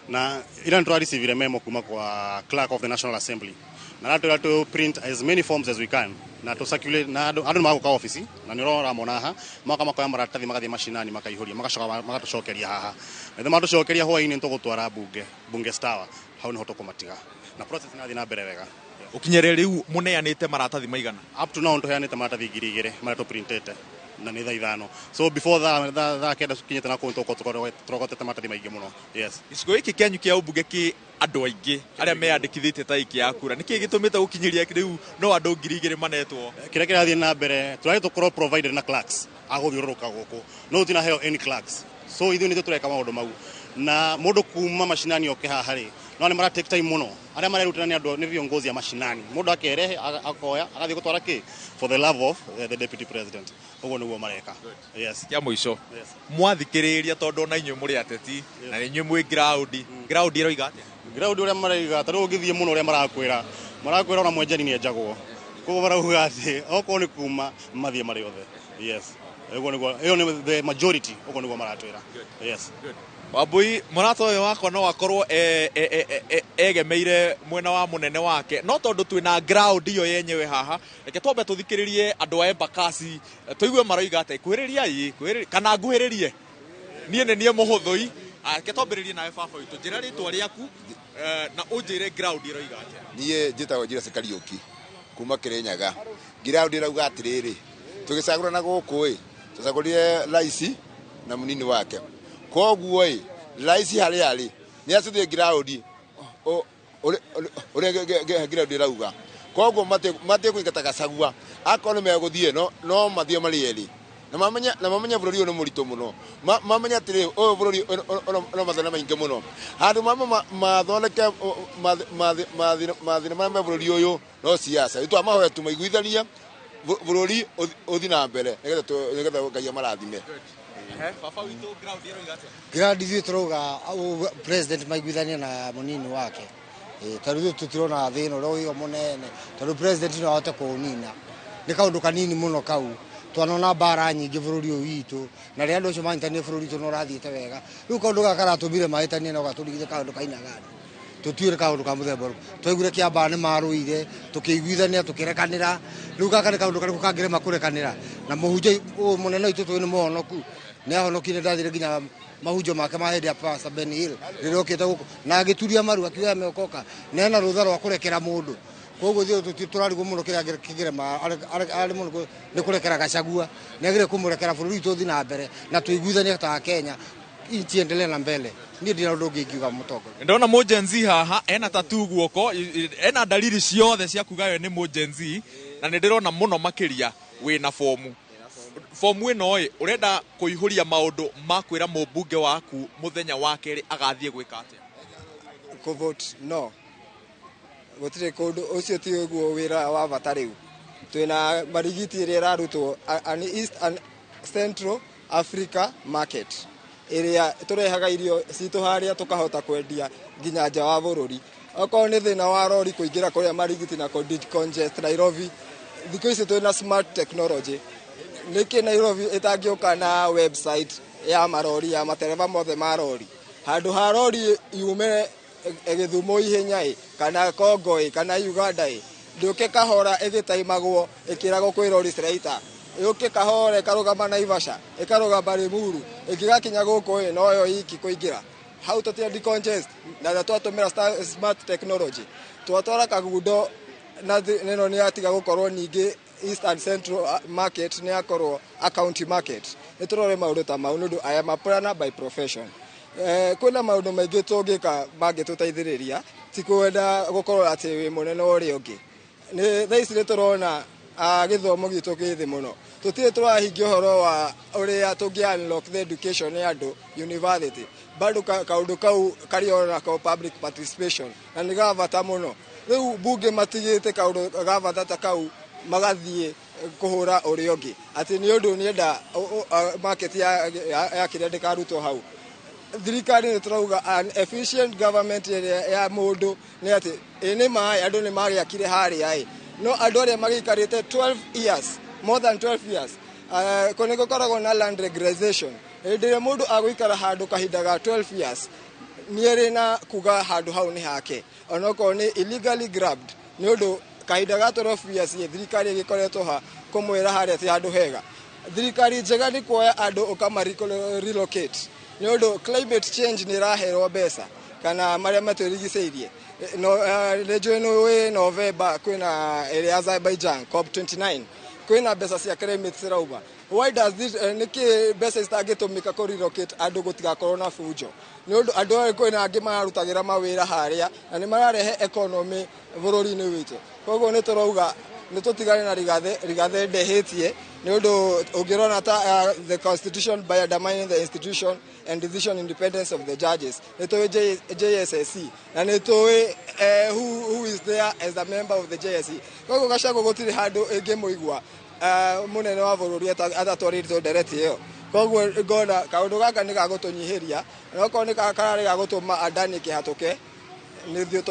Na ira nĩtũrarecivire memo kuma kwa Clerk of the National Assembly, na aratwĩra to print as many forms as we can na to circulate, na andũ nĩmagũka ofici, na nĩ ũramona haha moka makoya maratathi, magathiĩ macinani, makaihũria, magacoka magatũcokeria haha. Na ithuĩ matũcokeria hwaĩ-inĩ nĩtũgũtwara bunge tower, hau nĩho tũkũmatiga, na process ĩrathiĩ na mbere wega. Ũkinyĩre rĩu mũneanĩte maratathi maigana? Up to now tũheanĩte maratathi 2000 marĩa tũprintĩte, na nĩ thaa 5, so before thaa 9 tũkinyĩte na kũu tũkorwo tũrogotete maratathi maingĩ mũno, yes. Gĩcigo gĩkĩ kĩanyu kĩa ũmbunge kĩ andũ aingĩ arĩa meyandĩkithĩtie ta aikia a kura. Nĩkĩ gĩtũmĩte gũkinyĩria rĩu no andũ 2000 manetwo? Kĩrĩa kĩrathiĩ na mbere, tũrarĩ tũkorwo provided na clerks a gũthiũrũrũka gũkũ, no tũtinaheo any clerks, so ithuĩ nĩthuĩ tũreka maũndũ mau. Na mũndũ kuma macinani oke haha rĩ, No nĩ mara take time mũno. Arĩa marerutĩra nĩ andũ, nĩ viongozi a mashinani. Mũndũ akerehe, akoya, agathiĩ gũtwara kĩ for the love of the deputy president. Ũguo nĩguo mareka, yes. Kĩa mũico, mwathikĩrĩria, tondũ ona inyuĩ mũrĩ ateti na inyuĩ mwĩ ground, ground ĩroiga atĩa? Ground ũrĩa maraiga, ta rĩu ũngĩthiĩ mũno, ũrĩa marakwĩra ona mwenjani nĩ enjagwo. Koguo marauga atĩ okorwo nĩ kuma mathiĩ marĩ othe, yes. Ũguo nĩguo, ĩyo nĩ the majority, ũguo nĩguo maratwĩra, yes. Wambui, mũrata ũyũ wakwa no akorwo egemeire mwena wa mũnene wake, no tondũ twĩna ground iyo yenyewe haha, reke twambe tũthikĩrĩrie andũ a Embakasi, tũigue maroiga atĩa. Kuhĩrĩriai, kuhĩrĩria kana nguhĩrĩrie niĩ nĩ niĩ mũhũthũi. Reke twambĩrĩrie nawe, baba witũ. Njĩra rĩtwa rĩaku na ũnjĩre ground ĩroiga atĩa. Niĩ njĩtagwo Julius Kariũki kuma Kĩrĩnyaga. Ground ĩrauga atĩrĩrĩ, tũgĩcagũrana gũkũ ĩ, tũcagũrire raisi na mũnini wake. Koguo ĩ, raisi harĩa arĩ nĩ acũthie ground ũrĩa ground ĩrauga. Koguo matikũingata Gachagua. Akorwo nĩ megũthiĩ, no mathiĩ marĩ erĩ na mamenye bũrũri ũyũ nĩ mũritũ mũno. Mamenye atĩrĩ, ũyũ bũrũri ũna mathĩna maingĩ mũno. Handũ mamwe mathondeke mathĩna marĩa me bũrũri ũyũ, no siasa. Rĩu twamahoya tũmaiguithanie, bũrũri ũthi na mbere, nĩgetha Ngai amarathime. Baba witũ, ground ĩroiga atĩa? Ground ithuĩ tũrauga president maiguithanie na mũnini wake. Tondũ ithuĩ tũtirona thĩna ũrĩa wĩho mũnene, tondũ president no ahote kũũnina. Nĩ kaũndũ kanini mũno kau. Twanona mbara nyingĩ bũrũri ũyũ witũ, na rĩrĩa andũ acio manyitanire, bũrũri witũ no ũrathiĩte wega. Rĩu kaũndũ gaka karatũmire mahĩtanie no gatũrigithe kaũndũ kaina gani, tũtiũĩ nĩ kaũndũ ka mũthemba ũrĩkũ. Twaiguire Kĩambaa nĩ marũire, tũkĩiguithania, tũkĩrekanĩra. Rĩu gaka nĩ kaũndũ karĩkũ kangĩrema kũrekanĩra? Na mũhunjia ũyũ mũnene witũ tũĩ nĩ mũhonoku, nĩ ahonokire, ndathire nginya mahunjio make ma hĩndĩ ya Pastor Ben Hill rĩrĩa okĩte gũkũ na agĩturia maru akiuga ameokoka na ena rũtha rwa kũrekera mũndũ. Koguo ithuĩ tũrarigwo mũno kĩrĩa kĩngĩrema arĩ mũno nĩ kũrekera Gachagua. Nĩ agĩrĩire kũmũrekera, bũrũri witũ ũthiĩ na mbere na tũiguithanie ta Kenya, nchi endelee na mbele. Niĩ ndina ũndũ ũngĩ ingiuga mũtongoria. Ndona mũ Gen Z haha ena tatu guoko, ena dalili ciothe cia kuga we nĩ mũ Gen Z, na nĩ ndĩrona mũno makĩria wĩna fomu. Fomu ĩno ĩ, ũrenda kũihũria maũndũ ma kwĩra mũmbunge waku mũthenya wa kerĩ agathiĩ gwĩka atĩa? Kũvote no gũtirĩ kũndũ, ũcio ti guo wĩra wa bata. Rĩu twĩna marigiti ĩrĩa ĩrarutwo an East and Central Africa market, ĩrĩa tũrehaga irio citũ harĩa tũkahota kwendia nginya nja wa bũrũri. Okorwo nĩ thĩna wa rori kũingĩra kũrĩa marigiti na decongest Nairobi, thikũ ici twĩna smart technology. Nĩkĩ Nairobi ĩtangĩũka na website ya marori, ya matereba mothe ma rori, handũ ha rori yume Gĩthumo ihenya ĩ, kana Kongo ĩ, kana Uganda ĩ, ndũke kahora ĩgĩtaimagwo ĩkĩragwo kwĩ rori ciraita, yũke kahora ĩkarũgama Naivasha, ĩkarũgama Limuru, ĩngĩgakinya gũkũ ĩ noyo iki kũingĩra hau? Tũtia decongest na twatũmĩra smart technology, twatwara kagundo na ĩno nĩ yatiga gũkorwo ningĩ East and Central market, nĩ yakorwo a county market. Nĩ tũrore maũndũ ta mau, nĩ ũndũ I am a planner by profession. Kwĩna maũndũ maingĩ tũngĩka mangĩtũteithĩrĩria, ti kwenda gũkorwo atĩ wĩ mũnene ũrĩa ũngĩ. Nĩ thaa ici nĩ tũrona gĩthomo gitũ gĩ thĩ mũno. Tũtirĩ tũrahingia ũhoro wa ũrĩa tũngĩ unlock the education ya andũ university. Bado kaũndũ kau karĩ onako public participation na nĩ ga bata mũno. Rĩu bunge matigĩte kaũndũ ga bata ta kau, magathiĩ kũhũra ũrĩa ũngĩ atĩ nĩ ũndũ nĩenda market ya kĩrĩa ndĩkarutwo hau. Thirikari nĩ tũrauga an efficient government ĩrĩa ya mũndũ nĩ atĩ ĩ nĩ maĩ andũ nĩ magĩakire harĩa ĩ, no andũ arĩa magĩikarĩte 12 years, more than 12 years, nĩ gũkoragwo na land regularization. Hĩndĩ ĩrĩa mũndũ agũikara handũ kahinda ga 12 years, nĩ na kuga handũ hau nĩ hake, onokorwo nĩ illegally grabbed, nĩ ũndũ kahinda ga 12 years ĩ, thirikari ĩgĩkoretwo ha kũmwĩra harĩa ti handũ hega. Thirikari njega nĩ kuoya andũ ũkama relocate, nĩ ũndũ climate change nĩ ĩraherwo mbeca kana marĩa matũrigicĩirie. No nĩ njũĩ nĩ wĩ November kwĩna ĩrĩa Azerbaijan COP 29, kwĩna mbeca cia climate cirauma. Why does this nĩkĩ mbeca citangĩtũmĩka kũ relocate andũ gũtigakorwo na bunjo? Nĩ ũndũ andũ aya kwĩna angĩ mararutagĩra mawĩra harĩa na nĩ mararehe economy bũrũri-inĩ witũ. Koguo nĩ tũrauga nĩ tũtigane na Rigathĩ. Rigathĩ ndehĩtie, Nĩ ũndũ ũngĩrona ta the constitution by undermining the institution and decision independence of the judges. Nĩ tũĩ JSSC na nĩ tũĩ who is there as a member of the JSC. Koguo Gachagua gũtirĩ handũ ĩngĩmũigua mũnene wa bũrũri atatwarĩtwo ndereti ĩyo. Koguo ngona kaũndũ gaka nĩ gagũtũnyihĩria, na okorwo nĩ kararĩ ga gũtũma Adani kĩhatũke, nĩ ithuĩ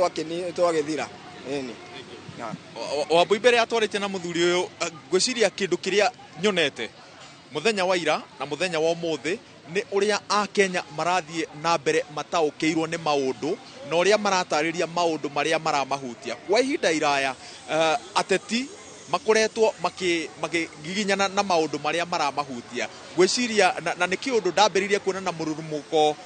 twagĩthira. Ĩni. Wambui, mbere atwarĩte na mũthuri ũyũ, ngwĩciria kĩndũ kĩrĩa nyonete mũthenya wa ira na mũthenya wa ũmũthĩ nĩ ũrĩa Akenya marathiĩ na mbere mataũkĩirwo nĩ maũndũ na ũrĩa maratarĩria maũndũ marĩa maramahutia kwa ihinda iraya. Ateti makoretwo makĩgiginyana na maũndũ marĩa maramahutia, ngwĩciria na nĩ kĩũndũ ndambĩrĩirie kuona na mũrurumũko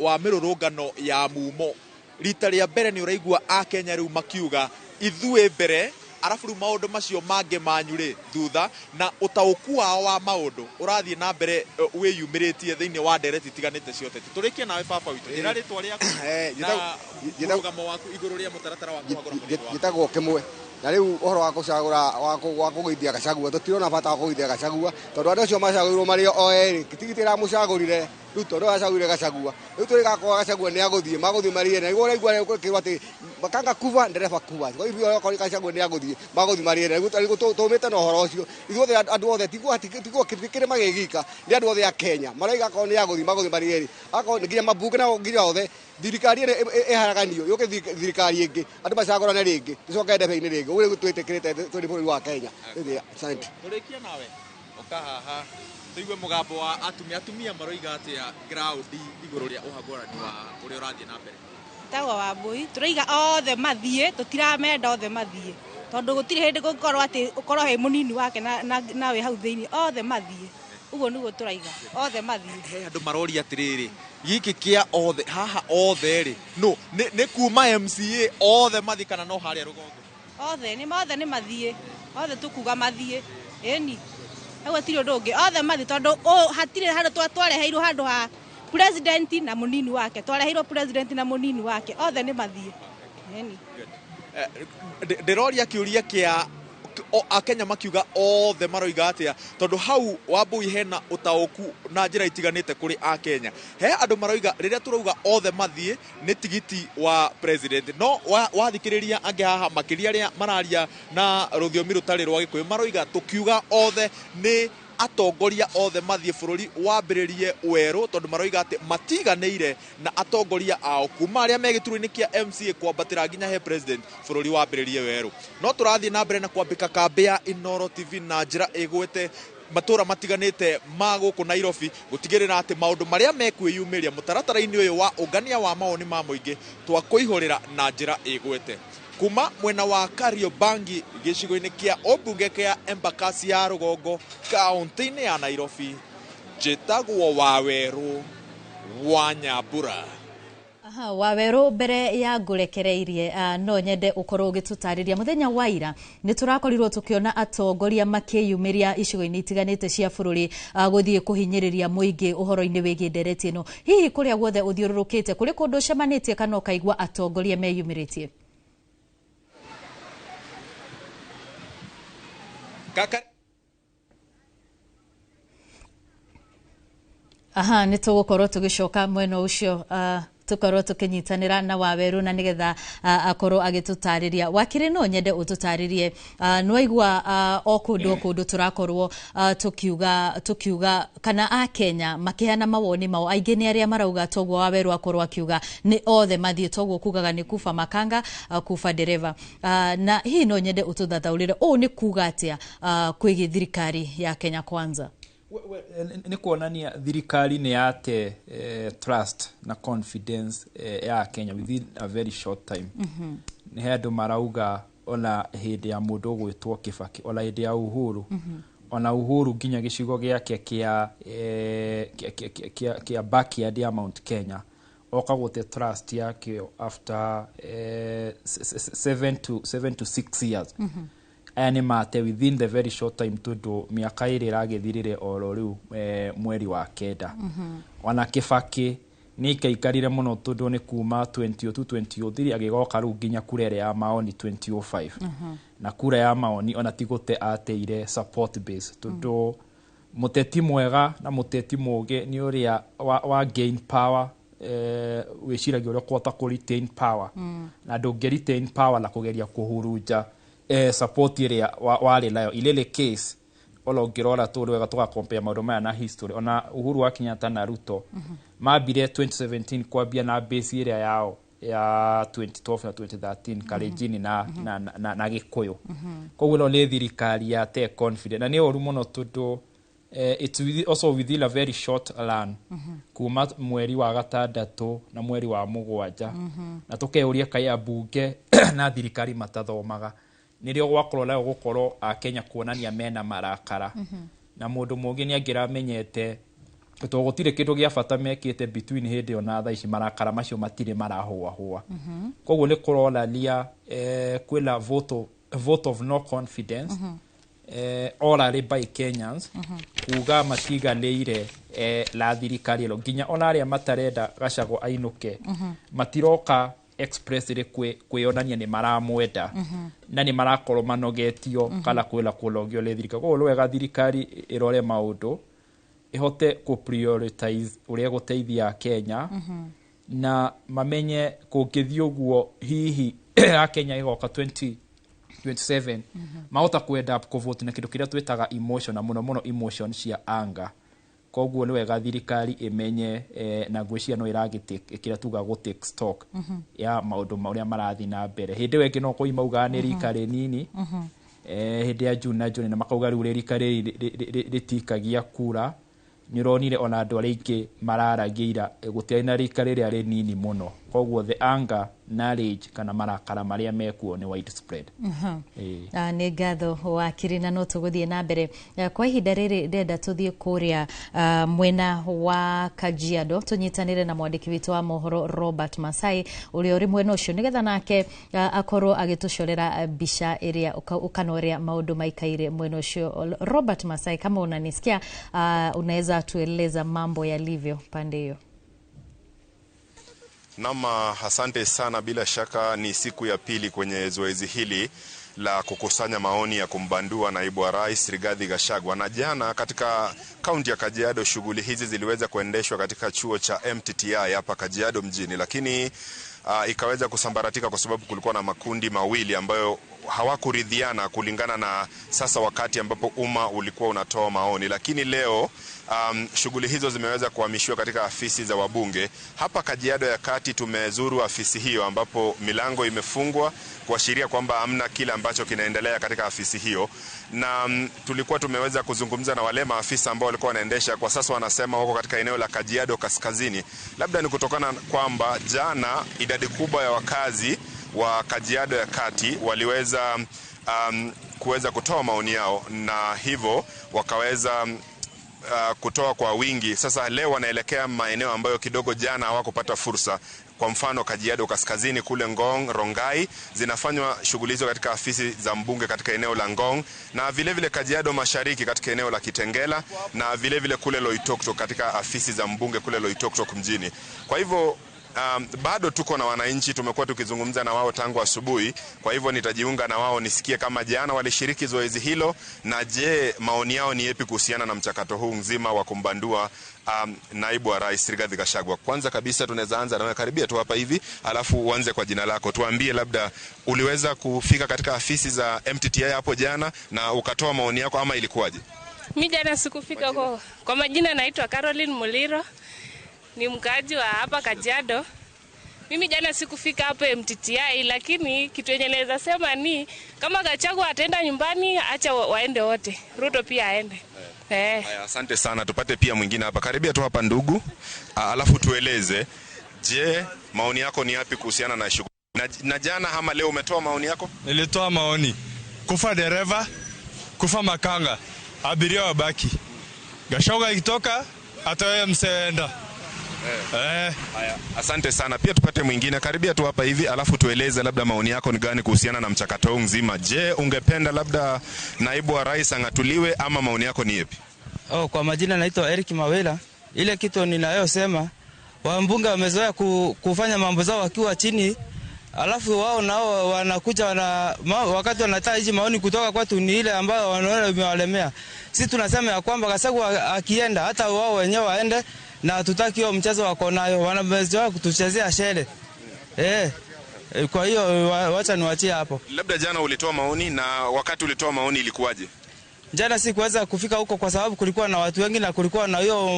wa mĩrũrũngano ya mumo. Rita rĩa mbere nĩ ũraigua Akenya rĩu makiuga ithuĩ mbere, arabu rĩu maũndũ macio mangĩ manyu rĩ thutha, na ũtaũku wao wa maũndũ ũrathiĩ na mbere wĩyumĩrĩtie thĩinĩ wa ndereti itiganĩte cia ũteti. Tũrĩkie nawe, baba witũ, njĩra rĩtwa rĩaku na mũrũgamo waku igũrũ rĩa mũtaratara wa kũhagũra mũnini waku. Njĩtagwo Kĩmwe, na rĩu ũhoro wa gũcagũra wa kũgũithia Gachagua, tũtirona bata wa kũgũithia Gachagua, tondũ andũ acio macagũrirwo marĩ o erĩ, tigiti ĩramũcagũrire Ruto no acagũrire Gachagua. Rĩu tũrĩgakorwo Gachagua nĩ agũthiĩ, magũthiĩ marĩ ene. Nĩguo ũraigua gũkĩrwo atĩ makanga kuva ndereba kuva. Kwa hivyo okorwo Gachagua nĩ agũthiĩ, magũthiĩ marĩ ene. Rĩu tũmĩte na ũhoro ũcio ithuothe, andũ othe, tiguo kĩrĩma gĩ gika, nĩ andũ othe a Kenya maraiga akorwo nĩ agũthiĩ, magũthiĩ marĩ erĩ, akorwo nginya mabunge na nginya othe, thirikari ĩno ĩharaganio yũke thirikari ĩngĩ, andũ macagũrane rĩngĩ, tũcoke ndebe-inĩ rĩngĩ. Ũguo nĩguo twĩtĩkĩrĩte tũrĩ bũrũri wa Kenya. Asante. Tũrĩkie nawe, ũka haha tũigue mũgambo wa atumia. Atumia maroiga atĩa ground igũrũ rĩa ũhagũrani wa ũrĩa ũrathiĩ na mbere? Tagwo Wambui. Tũraiga othe mathiĩ, tũtiramenda, othe mathiĩ, tondũ gũtirĩ hĩndĩ gũkorwo atĩ ũkorwo wĩ mũnini wake na wĩ hau thĩinĩ. Othe mathiĩ, ũguo nĩguo tũraiga, othe mathiĩ. He andũ maroria atĩrĩrĩ, gĩkĩ kĩa othe haha, othe rĩ, no nĩ kuma MCA othe mathiĩ kana no harĩa rũgongo? Othe nĩ othe nĩ mathiĩ, othe tũkuga mathiĩ, ĩni hau hatirĩ ũndũ ũngĩ, othe mathiĩ, tondũ hatirĩ handũ twareheirwo handũ ha president na mũnini wake, twareheirwo president na mũnini wake. Othe nĩ mathiĩ, ĩni. Ndĩroria kĩũria kĩa Akenya makiuga othe maroiga atĩa, tondũ hau Wambui hena ũtaũku na njĩra itiganĩte kũrĩ Akenya. He andũ maroiga rĩrĩa tũrauga othe mathiĩ nĩ tigiti wa president, no wathikĩrĩria angĩ haha, makĩria arĩa mararia na rũthiomi rũtarĩ rwa Gĩkũyũ, maroiga tũkiuga othe nĩ atongoria othe mathiĩ, bũrũri wambĩrĩrie werũ, tondũ maroiga atĩ matiganĩire na atongoria ao kuma arĩa me gĩturwa-inĩ kĩa MCA kwambatĩra nginya he president, bũrũri wambĩrĩrie werũ. No tũrathiĩ na mbere na kwambĩka kambĩ ya Inooro TV na njĩra ĩgwete matũra matiganĩte ma gũkũ Nairobi, gũtigĩrĩra atĩ maũndũ marĩa mekwĩyumĩria mũtaratara-inĩ ũyũ wa ũngania wa mawoni ma mũingĩ twakũihũrĩra na njĩra ĩgwete. Kuma mwena wa Kariobangi, gĩcigo-inĩ kĩa ũmbunge kĩa Embakasi ya rũgongo, kaunti-inĩ ya Nairobi, njĩtagwo Wawerũ wa Nyambura. Aha, Wawerũ, mbere ya ngũrekereirie, no nyende ũkorwo ũgĩtũtarĩria, mũthenya wa ira nĩ tũrakorirwo tũkĩona atongoria makĩyumĩria icigo-inĩ itiganĩte cia bũrũri, gũthiĩ kũhinyĩrĩria mũingĩ ũhoro-inĩ wĩgiĩ ndereti ĩno. Hihi kũrĩa guothe ũthiũrũrũkĩte, kũrĩ kũndũ ũcemanĩtie kana ũkaigua atongoria meyumĩrĩtie? Kaka. Aha, nĩ tũgũkorwo tũgĩcoka mwena ũcio, tũkorwo tũkĩnyitanĩra na Wawerũ na nĩgetha akorwo agĩtũtarĩria. Wakĩrĩ, no nyende ũtũtarĩrie, nĩwaigua o kũndũ o kũndũ tũrakorwo tũkiuga kana Akenya makĩheana mawoni mao, aingĩ nĩ arĩa marauga toguo Wawerũ akorwo akiuga nĩ othe mathiĩ, toguo kugaga nĩ kuba makanga, kuba ndereba, na hihi no nyende ũtũthathaũrĩre ũũ nĩ kuga atĩa kwĩgiĩ thirikari ya Kenya Kwanza? Nĩ kuonania thirikari nĩ yate trust na confidence ya Kenya within a very short time. Nĩ he andũ marauga ona hĩndĩ ya mũndũ ũgwĩtwo Kibaki, ona hĩndĩ ya Uhuru, ona Uhuru nginya gĩcigo gĩake kĩa backyard ya Mount Kenya oka gũte trust yakĩo after 7 to 6 years. Aya nĩ mate within the very short time, tondũ mĩaka ĩrĩ ĩragĩthirire oro rĩu, mweri wa kenda. Ona Kibaki nĩ aikaikarire mũno, tondũ nĩ kuma 2002, 2003 agĩgoka rĩu nginya kura ĩrĩa ya maoni 2005. Na kura ya maoni ona ti gũte ateire support base, tondũ mũteti mwega na mũteti mũgĩ nĩ ũrĩa wa gain power, wĩciragia ũrĩa ũkũhota kũ retain power. Na ndũngĩ retain power na kũgeria kũhurunja support ĩrĩa warĩ nayo. Ilele case ola ũngĩrora tũ wega tũga compare maũndũ maya na history, ona Uhuru wa Kenyatta na Ruto mambire 2017 kwambia na base ĩrĩa yao ya 2012 na 2013, Kalenjin na Gĩkũyũ. Koguo ĩno nĩ thirikari ya te confident, na nĩ ũru mũno tondũ it's also within a very short run, kuma mweri wa gatandatũ na mweri wa mũgwanja. Na tũkeuria kaĩ ambunge na thirikari matathomaga, nĩrĩo gwakorwo nayo gũkorwo akenya kuonania mena marakara. Na mũndũ mũngĩ nĩ angĩramenyete tondũ gũtirĩ kĩndũ gĩa bata mekĩte between hĩndĩ ĩyo na thaa ici, marakara macio matirĩ marahũahũa. Koguo nĩ kũronania kwĩna vote of no confidence orally by Kenyans, kuga matiganĩire la thirikari ĩno, nginya ona arĩa matarenda Gachagua ainũke matiroka expressly kwĩonania nĩ maramwenda, na nĩ marakorwo manogetio kana kwĩna kũnogio nĩ thirikari. Koguo nĩ wega thirikari ĩrore maũndũ, ĩhote kũ prioritize ũrĩa gũteithia Kenya, na mamenye kũngĩthiĩ ũguo hihi Akenya ĩgoka 2027 mahota kwenda kũvote na kĩndũ kĩrĩa twĩtaga emotion, na mũno mũno emotion cia anger. Koguo nĩ wega thirikari ĩmenye na ngwĩciria no ĩragĩ kĩrĩa tuga gũ take stock ya maũndũ marĩa marathiĩ na mbere. Hĩndĩ ĩyo ĩngĩ no kũi maugaga nĩ rika rĩnini, hĩndĩ ya June na June, na makauga rĩu rĩrika rĩrĩ rĩtikagia kura. Nĩ ũronire ona andũ arĩa aingĩ mararagia ira, gũtiarĩ na rika rĩrĩa rĩnini mũno. Koguo the anger na rage kana marakara marĩa mekuo nĩ widespread. Ĩĩ. Nĩ ngatho wakiri, na no tũgũthiĩ na mbere. Kwa ihinda rĩrĩ ndĩrenda tũthiĩ kũrĩa mwena wa Kajiado, tũnyitanĩre na mwandĩki witũ wa mohoro Robert Masai ũrĩa ũrĩ mwena ũcio, nĩgetha nake akorwo agĩtũcorera mbica ĩrĩa kana ũrĩa maũndũ maikaire mwena ũcio. Robert Masai, kama unanisikia, unaweza tueleza mambo yalivyo pande hiyo? Naam, asante sana. Bila shaka ni siku ya pili kwenye zoezi hili la kukusanya maoni ya kumbandua naibu wa rais Rigathi Gachagua. Na jana katika kaunti ya Kajiado shughuli hizi ziliweza kuendeshwa katika chuo cha MTTI hapa Kajiado mjini, lakini ikaweza kusambaratika kwa sababu kulikuwa na makundi mawili ambayo hawakuridhiana kulingana na sasa wakati ambapo umma ulikuwa unatoa maoni. Lakini leo shughuli hizo zimeweza kuhamishiwa katika afisi za wabunge hapa Kajiado ya Kati. Tumezuru afisi hiyo ambapo milango imefungwa kuashiria kwamba hamna kile ambacho kinaendelea katika afisi hiyo, na tulikuwa tumeweza kuzungumza na wale maafisa ambao walikuwa wanaendesha. Kwa sasa wanasema wako katika eneo la Kajiado Kaskazini, labda ni kutokana kwamba jana idadi kubwa ya wakazi wa Kajiado ya Kati waliweza kuweza kutoa maoni yao na hivyo wakaweza kutoa kwa wingi. Sasa leo wanaelekea maeneo ambayo kidogo jana hawakupata fursa. Kwa mfano Kajiado Kaskazini kule Ngong, Rongai, zinafanywa shughuli hizo katika afisi za mbunge katika eneo la Ngong, na vile vile Kajiado Mashariki katika eneo la Kitengela, na vile vile kule Loitoktok katika afisi za mbunge kule Loitoktok mjini. Kwa hivyo bado tuko na wananchi, tumekuwa tukizungumza na wao tangu asubuhi. Kwa hivyo nitajiunga na wao nisikie kama jana walishiriki zoezi hilo, na je, maoni yao ni yapi kuhusiana na mchakato huu mzima wa kumbandua naibu wa rais Rigathi Gachagua. Kwanza kabisa tunaweza anza na wewe, karibia tu hapa hivi, alafu uanze kwa jina lako. Tuambie labda uliweza kufika katika afisi za MTTI hapo jana na ukatoa maoni yako ama ilikuwaje? Mimi jana sikufika huko. Kwa majina naitwa Caroline Muliro, ni mkaaji wa hapa Kajiado. Mimi jana sikufika hapo MTTI, lakini kitu yenye naweza sema ni kama Gachagua ataenda nyumbani, acha waende wote. Ruto pia aende. Haya, asante sana. Tupate pia mwingine hapa. Karibia tu hapa ndugu. Alafu tueleze, je, maoni yako ni yapi kuhusiana na shughuli? Na jana ama leo umetoa maoni yako? Nilitoa maoni. Kufa dereva, kufa makanga, abiria wabaki. Gachagua ikitoka, hata wewe mseenda. Haya, asante sana. Pia tupate mwingine. Karibia tu hapa hivi, alafu tueleze labda maoni yako ni gani kuhusiana na mchakato huu mzima. Je, ungependa labda naibu wa rais ang'atuliwe ama maoni yako ni yapi? Kwa majina naitwa Eric Mawela. Ile kitu ninayosema, wabunge wamezoea kufanya mambo zao wakiwa chini Alafu wao nao wanakuja wakati wanataka hizi maoni kutoka kwetu ni ile ambayo wanaona imewalemea. Sisi tunasema ya kwamba Gachagua akienda hata wao wenyewe waende, na hatutaki hiyo mchezo wako nayo, wanamezoea kutuchezea shere. Kwa hiyo wacha niwaachie hapo. Labda jana ulitoa maoni, na wakati ulitoa maoni ilikuwaje? Jana sikuweza kufika huko kwa sababu kulikuwa na watu wengi na kulikuwa na hiyo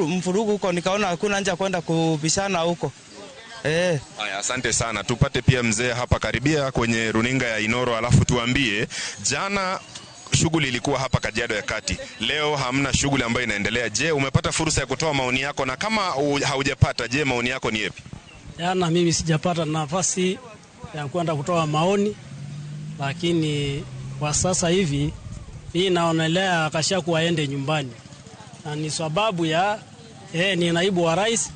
mfurugu huko, nikaona hakuna haja kwenda kubishana huko. Haya, asante sana. Tupate pia mzee hapa karibia kwenye runinga ya Inoro, alafu tuambie jana shughuli ilikuwa hapa Kajiado ya Kati, leo hamna shughuli ambayo inaendelea. Je, umepata fursa ya kutoa maoni yako? Na kama haujapata, je, maoni yako ni yapi? Jana mimi sijapata nafasi ya kwenda kutoa maoni, lakini kwa sasa hivi mimi naonelea Gachagua aende nyumbani, na ni sababu ya ni naibu wa rais,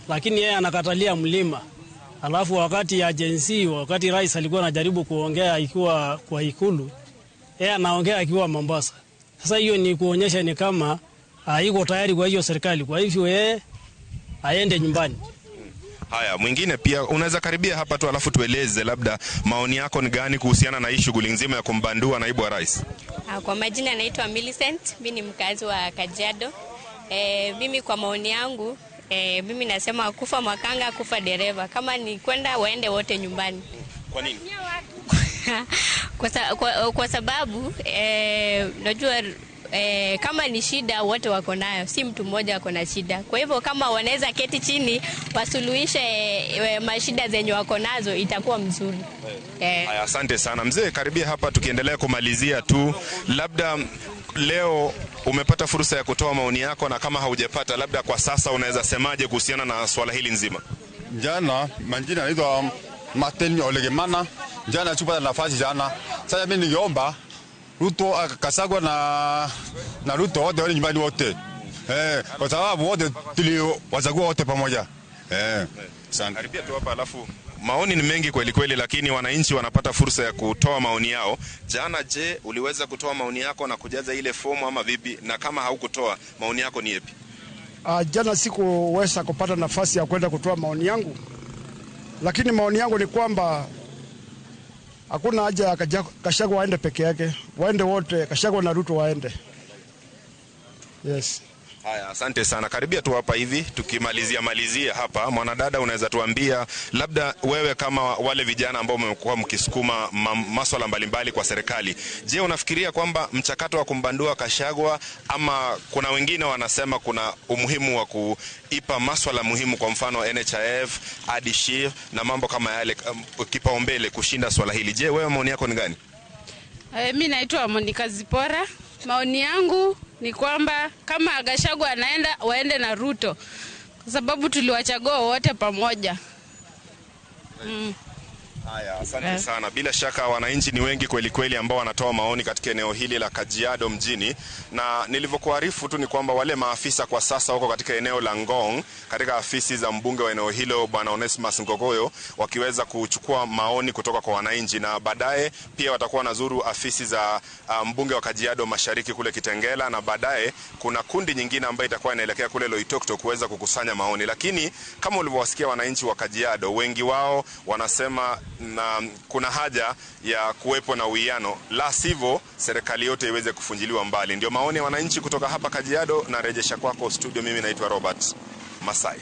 lakini yeye anakatalia mlima. Alafu wakati ya agency, wakati rais alikuwa anajaribu kuongea ikiwa kwa Ikulu, yeye anaongea akiwa Mombasa. Sasa hiyo ni kuonyesha ni kama haiko tayari kwa hiyo serikali. Kwa hivyo yeye aende nyumbani. Haya, mwingine pia unaweza karibia hapa tu, alafu tueleze labda maoni yako ni gani kuhusiana na hii shughuli nzima ya kumbandua naibu wa rais. Kwa majina naitwa Millicent, mimi ni mkazi wa Kajiado. Mimi kwa maoni yangu, mimi nasema kufa makanga kufa dereva. Kama ni kwenda waende wote nyumbani. Kwa nini? Kwa sababu najua kama ni shida wote wako nayo, si mtu mmoja ako na shida. Kwa hivyo kama wanaweza keti chini wasuluhishe mashida zenye wako nazo itakuwa mzuri. Haya, asante sana mzee, karibia hapa tukiendelea kumalizia tu, labda leo umepata fursa ya kutoa maoni yako, na kama haujapata labda kwa sasa unaweza semaje kuhusiana na swala hili nzima? Jana majina naitwa Martin Olegemana, jana sikupata nafasi jana. Sasa mimi ningeomba Ruto, Gachagua na Ruto wote wale nyumbani wote. Kwa sababu wote tuliwachagua wote pamoja. Asante. Karibia tu hapa, alafu maoni ni mengi kweli kweli, lakini wananchi wanapata fursa ya kutoa maoni yao. Jana je, uliweza kutoa maoni yako na kujaza ile fomu ama vipi? Na kama haukutoa, maoni yako ni yapi? Jana sikuweza kupata nafasi ya kwenda kutoa maoni yangu, lakini maoni yangu ni kwamba hakuna haja ya Gachagua waende peke yake, waende wote, Gachagua na Ruto waende. Yes. Haya, asante sana. Karibia tu hapa hivi tukimalizia malizia hapa, mwanadada, unaweza tuambia labda wewe kama wale vijana ambao mmekuwa mkisukuma masuala mbalimbali kwa serikali, je, unafikiria kwamba mchakato wa kumbandua Gachagua, ama kuna wengine wanasema kuna umuhimu wa kuipa masuala muhimu, kwa mfano NHIF, ADSHIF na mambo kama yale kipaumbele kushinda swala hili? Je, wewe maoni yako ni gani? Mimi naitwa Monica Zipora. Maoni yangu ni kwamba kama Gachagua anaenda, waende na Ruto, kwa sababu tuliwachagua wote pamoja. Haya, asante sana. Bila shaka wananchi ni wengi kweli kweli ambao wanatoa maoni katika eneo hili la Kajiado mjini, na nilivyokuarifu tu ni kwamba wale maafisa kwa sasa wako katika eneo la Ngong, katika afisi za mbunge wa eneo hilo Bwana Onesmus Ngogoyo, wakiweza kuchukua maoni kutoka kwa wananchi, na baadaye pia watakuwa wanazuru afisi za mbunge wa Kajiado Mashariki kule Kitengela, na baadaye kuna kundi nyingine ambayo itakuwa inaelekea kule Loitoktok kuweza kukusanya maoni. Lakini kama ulivyowasikia wananchi wa Kajiado, wengi wao wanasema na kuna haja ya kuwepo na uwiano, la sivyo serikali yote iweze kufunjiliwa mbali. Ndio maoni ya wananchi kutoka hapa Kajiado, na rejesha kwako studio. Mimi naitwa Robert Masai.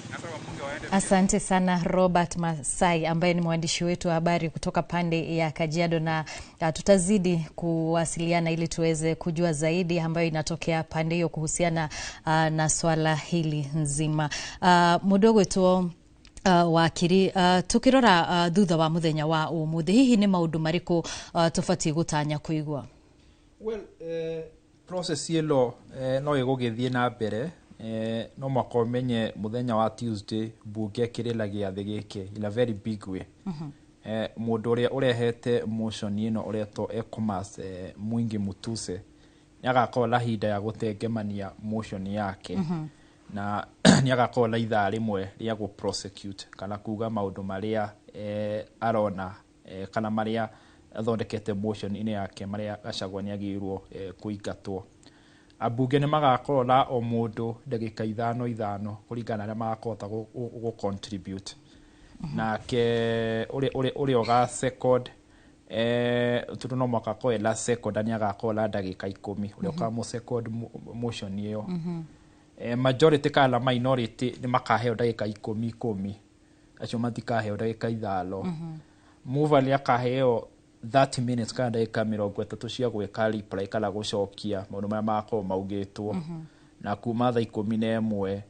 Asante sana Robert Masai ambaye ni mwandishi wetu wa habari kutoka pande ya Kajiado, na tutazidi kuwasiliana ili tuweze kujua zaidi ambayo inatokea pande hiyo kuhusiana na swala hili nzima. Mudogo tu wakiri, tukirora thutha wa muthenya wa umuthi, hihi ni maundu mariku tubatiĩ gũtanya kũigua? Well, process ĩno no ĩgũgĩthiĩ na mbere. No mwaka ũmenye mũthenya wa Tuesday mbunge kĩrĩra gĩathĩ gĩkĩ in a very big way. Mũndũ ũrĩa ũrehete motion ĩno ũretwo Ecomas Mwingi Mutuse nĩagakorwo na hinda ya gũtengemania motion yake, na nĩagakorwo na ithaa rĩmwe rĩa gũ prosecute kana kuga maũndũ marĩa arona kana marĩa athondekete motion-inĩ yake marĩa Gachagua nĩagĩrĩirwo kũingatwo. Ambunge nĩ magakorwo na o mũndũ ndagĩka ithano ithano kũringana na arĩa magakũhota gũ contribute. Nake ũrĩa ũga second, tondũ no mwaka akorwo la second nĩ agakorwo la ndagĩka 10 ũrĩa ũkamũ second motion ĩyo. Majority kana minority nĩ makaheo ndagĩka 10 10, acio matikaheo ndagĩka 5. Mover nĩ akaheo 30 minutes kana ndagĩka 30 cia gwĩka reply kana gũcokia maũndũ marĩa magakorwo maugĩtwo. Na kuma thaa 11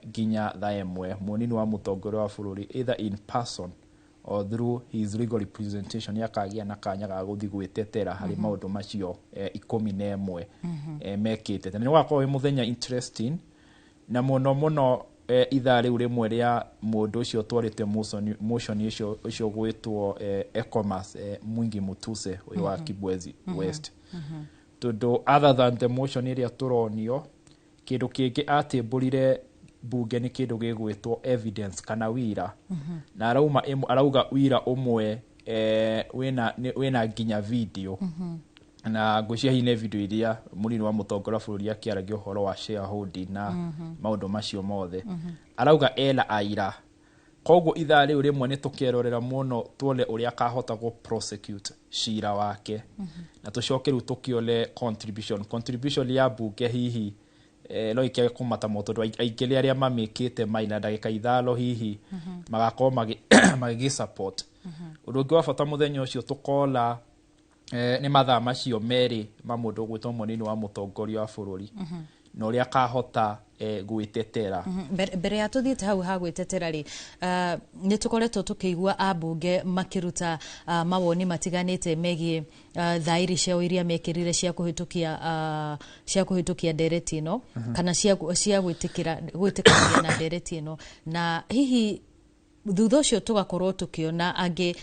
nginya thaa 1, mũnini wa mũtongoria wa bũrũri either in person or through his legal representation nĩakagĩa na kanya ga gũthiĩ gwĩtetera harĩ maũndũ macio 11 mekĩte. Na nĩ ũgakorwo wĩ mũthenya interesting na mũno mũno ithaa rĩu rĩmwe rĩa mũndũ ũcio ũtwarĩte motion ũcio gwĩtwo Ecomas Mwingi Mutuse ũyũ wa Kibwezi West. Tondũ other than the motion ĩrĩa tũronio, kĩndũ kĩngĩ atĩmbũrire bunge nĩ kĩndũ gĩgwĩtwo evidence kana wira. Na arauga wira ũmwe wĩna nginya video. Na ngwĩciria hihi nĩ video iria mũnini wa mũtongoria wa bũrũri akĩaragia ũhoro wa shareholding na maũndũ macio mothe. Arauga ena aira. Koguo ithaa rĩu rĩmwe nĩ tũkerorera mũno tuone ũrĩa akahota gũ prosecute cira wake. Na tũcoke rĩu tũkĩone contribution ya bunge hihi no ĩkĩage kũmata mũno tondũ aingĩ nĩ arĩa mamĩkĩte maina ndagĩka 5 hihi magakorwo magĩgĩ support. Ũndũ ũngĩ wa bata mũthenya ũcio tũkona nĩ mathaa macio merĩ ma mũndũ ũgwĩtwo mũnini wa mũtongoria wa bũrũri na ũrĩa akahota gwĩtetera. Mbere ya tũthiĩte hau ha gwĩtetera rĩ, nĩ tũkoretwo tũkĩigua ambunge makĩruta mawoni matiganĩte megiĩ thairi ciao iria mekĩrire cia kũhĩtũkia ndereti ĩno kana cia gwĩtĩkania na ndereti ĩno, na hihi thutha ũcio tũgakorwo tũkĩona angĩ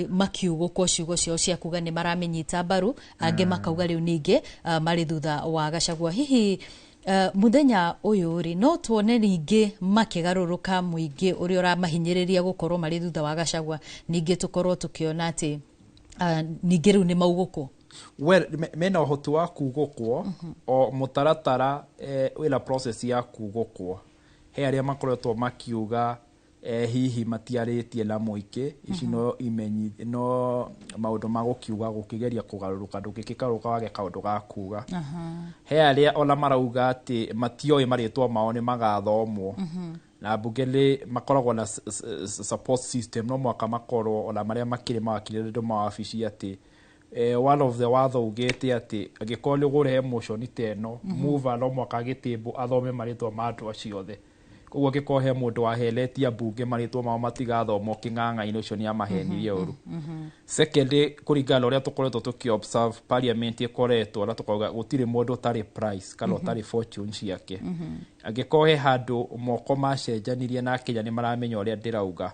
makiugũkwo ciugo ciao cia kuga nĩ maramĩnyita mbaru, angĩ makauga rĩu ningĩ marĩ thutha wa Gachagua. Hihi mũthenya ũyũ rĩ, no tuone ningĩ makĩgarũrũka mũingĩ ũrĩa ũramahinyĩrĩria gũkorwo marĩ thutha wa Gachagua, ningĩ tũkorwo tũkĩona atĩ ningĩ rĩu nĩ maugũkwo? Well, mena ũhoti wa kugũkwo o mũtaratara wĩna process ya kugũkwo. He arĩa makoretwo makiuga hihi matiarĩtie na mũingĩ, ici no imenyi no maũndũ ma gũkiuga gũkĩgeria kũgarũrũka, ndũngĩkĩgarũrũka wage kaũndũ ga kuga. He arĩa ona marauga atĩ matioĩ marĩtwa mao nĩ magathomwo. Na mbunge nĩ makoragwo na support system, no mwaka makorwo ona marĩa makĩrĩ mawakiri andũ ma wabici atĩ one of the watho ugĩte atĩ angĩkorwo nĩ ũgũrehe motion ta ĩno, mover no mwaka agĩtĩmbũ athome marĩtwa ma andũ acio othe. Koguo angĩkorwo he mũndũ waheretie mbunge marĩtwa mao matigathomwo kĩng'ang'a-inĩ ũcio nĩ amahenirie ũru. Secondly, kũringana na ũrĩa tũkoretwo tũkĩ observe parliament ĩkoretwo na tũkauga gũtirĩ mũndũ ũtarĩ price kana ũtarĩ fortune ciake. Angĩkorwo he handũ moko macenjanirie na Kenya nĩ maramenya ũrĩa ndĩrauga.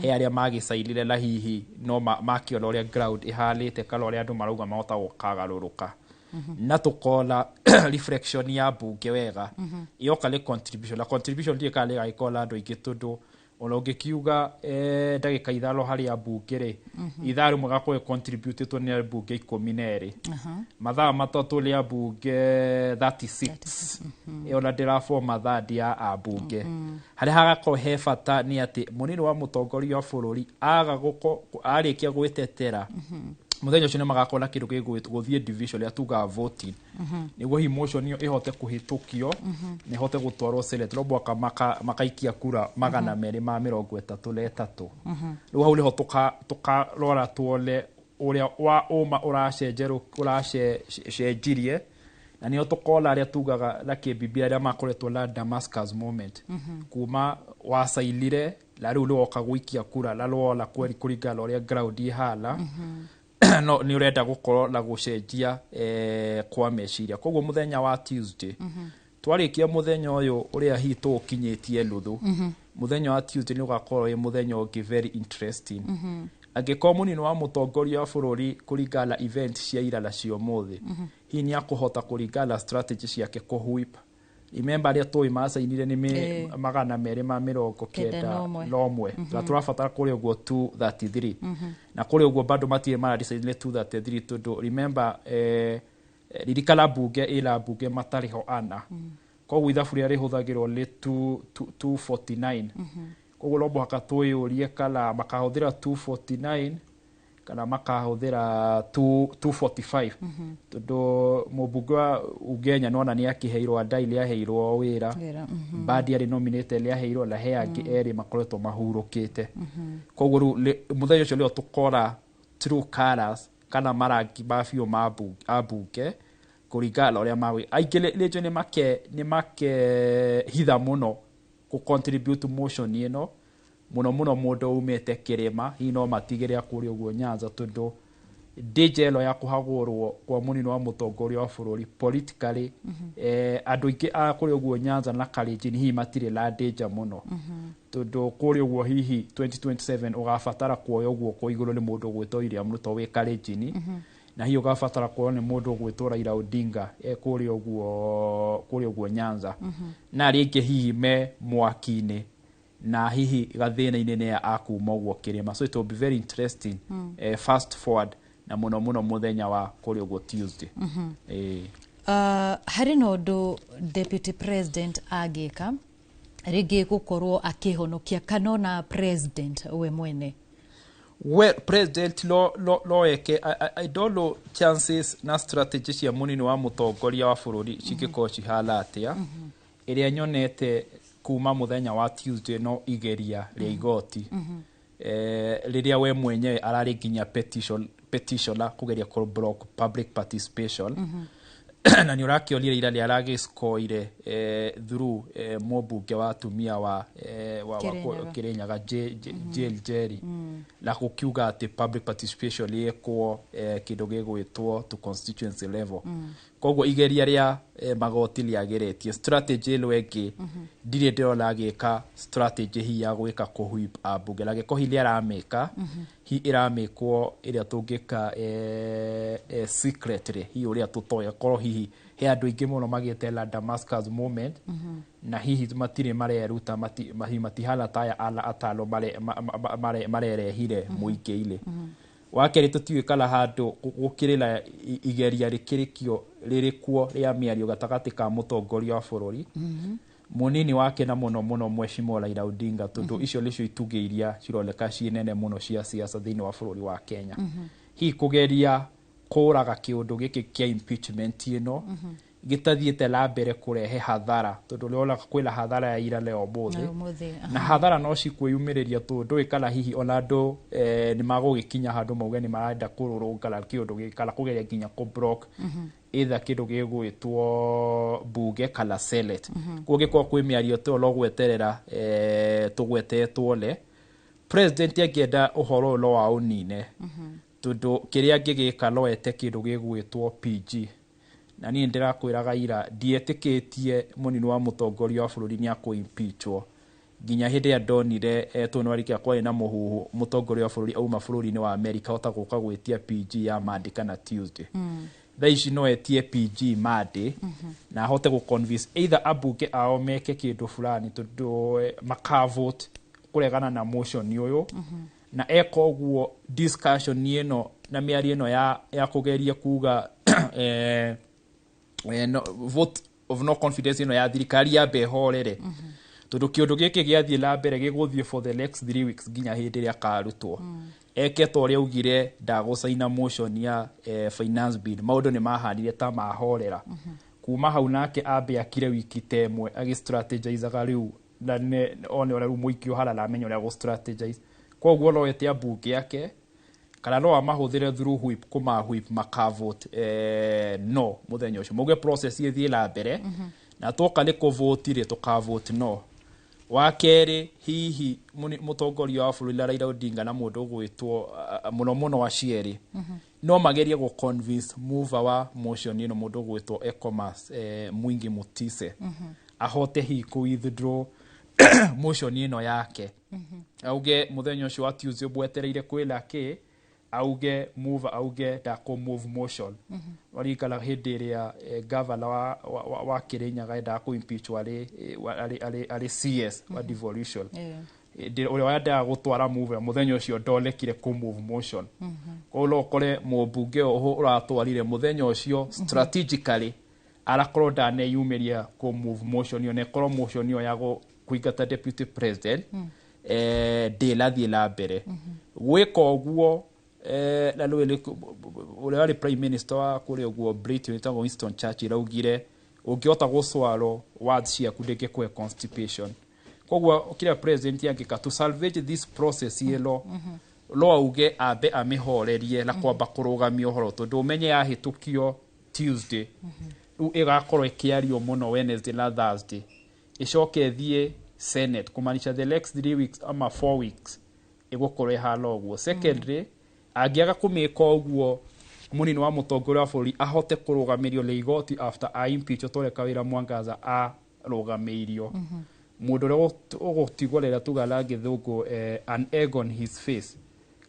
He arĩa magĩcainire na hihi no makĩona ũrĩa ground ĩhanĩte kana ũrĩa andũ marauga mahota gũkagarũrũka. Na tũkona reflection ya mbunge wega yoka nĩ contribution, na contribution ndiĩ kana nĩ ĩgagĩkorwo na andũ aingĩ tondũ ona ũngĩkiuga ndagĩka 5 harĩ ambunge rĩ, ithaa rĩmwe gakorwo contributetwo nĩ ambunge 12, mathaa 3 nĩ ambunge 36, ĩyo na ndĩraboma mathaa ya ambunge. Harĩa hagakorwo he bata nĩ atĩ mũnini wa mũtongoria wa bũrũri aga arĩkia gwĩtetera mũthenya ũcio nĩ magakorwo na kĩndũ gĩgũthiĩ division ĩrĩa tugaga voting, nĩguo hihi motion ĩyo ĩhote kũhĩtũkio na ĩhote gũtwarwo Senate, no mwaka makaikia kura 233. Rĩu hau nĩho tũkarora tuone ũrĩa wa ũma ũracenjirie, na nĩho tũkona arĩa tugaga na kĩmbibia arĩa makoretwo na Damascus moment, kuma wacainire na rĩu nĩwoka gũikia kura na nĩwona kweri kũringana na ũrĩa ground ĩhana no nĩ ũrenda gũkorwo na gũcenjia kwa meciria. Koguo mũthenya wa Tuesday twarĩkia mũthenya ũyũ ũrĩa hihi tũũkinyĩtie nuthu, mũthenya wa Tuesday nĩ ũgakorwo wĩ mũthenya ũngĩ very interesting. Angĩkorwo mũnini wa mũtongoria wa bũrũri kũringana na event cia ira na cia ũmũthĩ, hihi nĩ akũhota kũringana na strategy ciake kũhwip. Remember arĩa tũĩ macainire nĩ 291, na tũrabatara kũrĩa ũguo 233, na kũrĩa ũguo bado matirĩ maradecide 233 tondũ remember ririkana mbunge ĩna mbunge matarĩ ho ana, koguo ithabu rĩrĩa rĩhũthagĩrwo nĩ 249. Koguo no mũhaka twĩyũrie kana makahũthĩra 249 kana makahũthĩra 245, tondũ mũmbunge wa Ugenya nona nĩ akĩheirwo, Adai nĩ aheirwo wĩra. Wĩra. Mbadi arĩ nominated, nĩ aheirwo, na he angĩ erĩ makoretwo mahurũkĩte. Koguo rĩu mũthenya ũcio nĩo tũkora true colours kana marangi ma biũ ma ambunge kũringana na ũrĩa magwĩ aingĩ rĩngĩ nĩ makehitha mũno kũ contribute motion ĩno, mũno mũno mũndũ umĩte kĩrĩma, hihi no matigĩre kũrĩa ũguo Nyanza, tondũ danger ĩno ya kũhagũrwo kwa mũnini wa mũtongoria wa bũrũri politically, andũ aingĩ a kũrĩa ũguo Nyanza na Kalenjin hihi matirĩ na danger mũno, tondũ kũrĩa ũguo hihi 2027 ũgabatara kuoywo guoko igũrũ nĩ mũndũ ũgwĩtwo William Ruto wĩ Kalenjin, na hihi ũgabatara kuoywo nĩ mũndũ ũgwĩtwo Raila Odinga e kũrĩa ũguo Nyanza, na arĩa angĩ hihi me mwaki-inĩ na hihi gathĩna-inĩ nĩ akuma ũguo kĩrĩma. So it will be very interesting, fast forward na mũno mũno mũthenya wa kũrĩa ũguo Tuesday. Harĩ na ũndũ deputy president angĩka rĩngĩ gũkorwo akĩhonokia kana ona president we mwene? Well, president no eke. I don't know chances na strategy cia mũnini wa mũtongoria wa bũrũri cingĩkorwo cihana atĩa. Ĩrĩa nyonete kuma mũthenya wa Tuesday no igeria rĩa igoti, rĩrĩa we mwenyewe ararĩ nginya petitioner kũgeria kũ block public participation, na nĩ ũrakĩonire ira nĩ aragĩscoire through mũmbunge wa atumia wa Kĩrĩnyaga. Kĩrĩnyaga Jane Njeri, na gũkiuga atĩ public participation ĩkwo kĩndũ gĩgwĩtwo to constituency level. Koguo igeria rĩa magoti rĩagĩrĩtie strategy ĩno ĩngĩ, ndirĩ ndĩrona agĩka strategy hihi ya gwĩka kũ whip ambunge, na gĩko hihi nĩ aramĩka, hihi ĩramĩkwo ĩrĩa tũngĩka secretly, hihi ũrĩa tũtoĩ, akorwo hihi he andũ aingĩ mũno magĩte la Damascus moment, na hihi matirĩ mareruta, hihi matihana ta aya ana atano marerehire mũingĩ-inĩ. Wa kerĩ, tũtiũĩ kana handũ gũkĩrĩ na igeria rĩkĩrĩkio rĩrĩ kuo rĩa mĩario gatagatĩ ka mũtongoria wa bũrũri, mũnini wake, na mũno mũno Mheshimiwa Raila Odinga, tondũ icio nĩcio itugĩ iria cironeka ciĩ nene mũno cia siasa thĩinĩ wa bũrũri wa Kenya, hihi kũgeria kũraga kĩũndũ gĩkĩ kĩa impeachment ĩno gĩtathiĩte na mbere kũrehe hathara, tondũ ũrona kwĩna hathara ya ira na ya ũmũthĩ. Na ũmũthĩ. Na hathara no cikwĩyumĩrĩria, tondũ ndũĩ kana hihi ona andũ nĩ magũgĩkinya handũ mauge nĩ marenda kũrũrũngana kĩũndũ gĩkĩ kana kũgeria nginya kũ block either kĩndũ gĩgwĩtwo bunge kana senate. Kũngĩkorwo kwĩ mĩario ta ĩyo, no gweterera tũgwetetwo le president angĩenda ũhoro ũyũ no aũnine, tondũ kĩrĩa angĩgĩka no ete kĩndũ gĩgwĩtwo PG. Na niĩ ndĩrakwĩraga ira ndietĩkĩtie mũnini wa mũtongoria wa bũrũri nĩ akũ-impeachwo nginya hĩndĩ ĩrĩa ndonire tondũ nĩwarĩkia kwarĩ na mũhuhu mũtongoria wa bũrũri auma bũrũri-inĩ wa America hota gũka gwĩtia PG ya Monday kana Tuesday. Thaa ici no etie PG Monday na ahote gũ convince either ambunge ao meke kĩndũ fulani, tondũ makavote kũregana na motion ũyũ, na eka ũguo discussion ĩno na mĩario ĩno ya kũgeria kuga no, vote of no confidence ĩno ya thirikari yambe ĩhorere, tondũ kĩũndũ gĩkĩ gĩathiĩ na mbere gĩgũthiĩ for the next 3 weeks nginya hĩndĩ ĩrĩa akarutwo. Eke ta ũrĩa augire ndagũcaina motion ya finance bill, maũndũ nĩ mahanire ta mahorera kuma hau, nake ambe akire wiki ta ĩmwe agĩ-strategizaga rĩu na one ũrĩa rĩu mũingĩ ũhana na amenye ũrĩa gũ-strategize. Koguo no ete ambunge ake kana no amahũthĩre through whip, kũma whip makavote no mũthenya ũcio mauge process ĩthiĩ na mbere, na twoka nĩ kũvote rĩ, tũkavote no. Wa kerĩ, hihi mũtongoria wa bũrũri Raila Odinga na mũndũ ũgwĩtwo mũno mũno acieri no magerie gũ convince mover wa motion ĩno, mũndũ ũgwĩtwo Ecomas Mwingi Mutise, ahote hihi kũ withdraw motion ĩno yake, auge mũthenya ũcio wa Tuesday bwetereire kwĩna kĩ, auge mover auge ndakũ move motion. Waririkana hĩndĩ ĩrĩa governor wa Kĩrĩnyaga endaga kũ impeach arĩ CS wa devolution, ũrĩa wendaga gũtwara move mũthenya ũcio ndonekire kũ move motion. Koguo no ũkore mũmbunge ũyũ ũratwarire mũthenya ũcio strategically arakorwo ndaneyumĩria kũ move motion ĩyo, na ĩkorwo motion ĩyo ya kũingata deputy president. Ndĩrathiĩ na mbere gwĩka ũguo, na rĩu ũrĩa warĩ prime minister wa kũrĩa ũguo Britain wĩtagwo Winston Churchill augire ũngĩhota gũswallow words ciaku ndĩngĩkũhe constipation. Koguo kĩrĩa president angĩka to salvage this process ĩno, no auge ambe amĩhorerie na kwamba kũrũgamia ũhoro, tondũ ũmenye yahĩtũkio Tuesday, rĩu ĩgakorwo ĩkĩario mũno Wednesday na Thursday, ĩcoke ĩthiĩ Senate, kũmaanisha the next 3 weeks ama 4 weeks ĩgũkorwo ĩhana ũguo. Secondly, angĩaga kũmĩka ũguo, mũnini wa mũtongoria wa bũrũri ahote kũrũgamĩrio nĩ igoti after a impeach ta ũrĩa Kawĩra Mwangaza arũgamĩirio, mũndũ ũrĩa ũgũtigwo rĩrĩa tuga na gĩthũngũ an egg on his face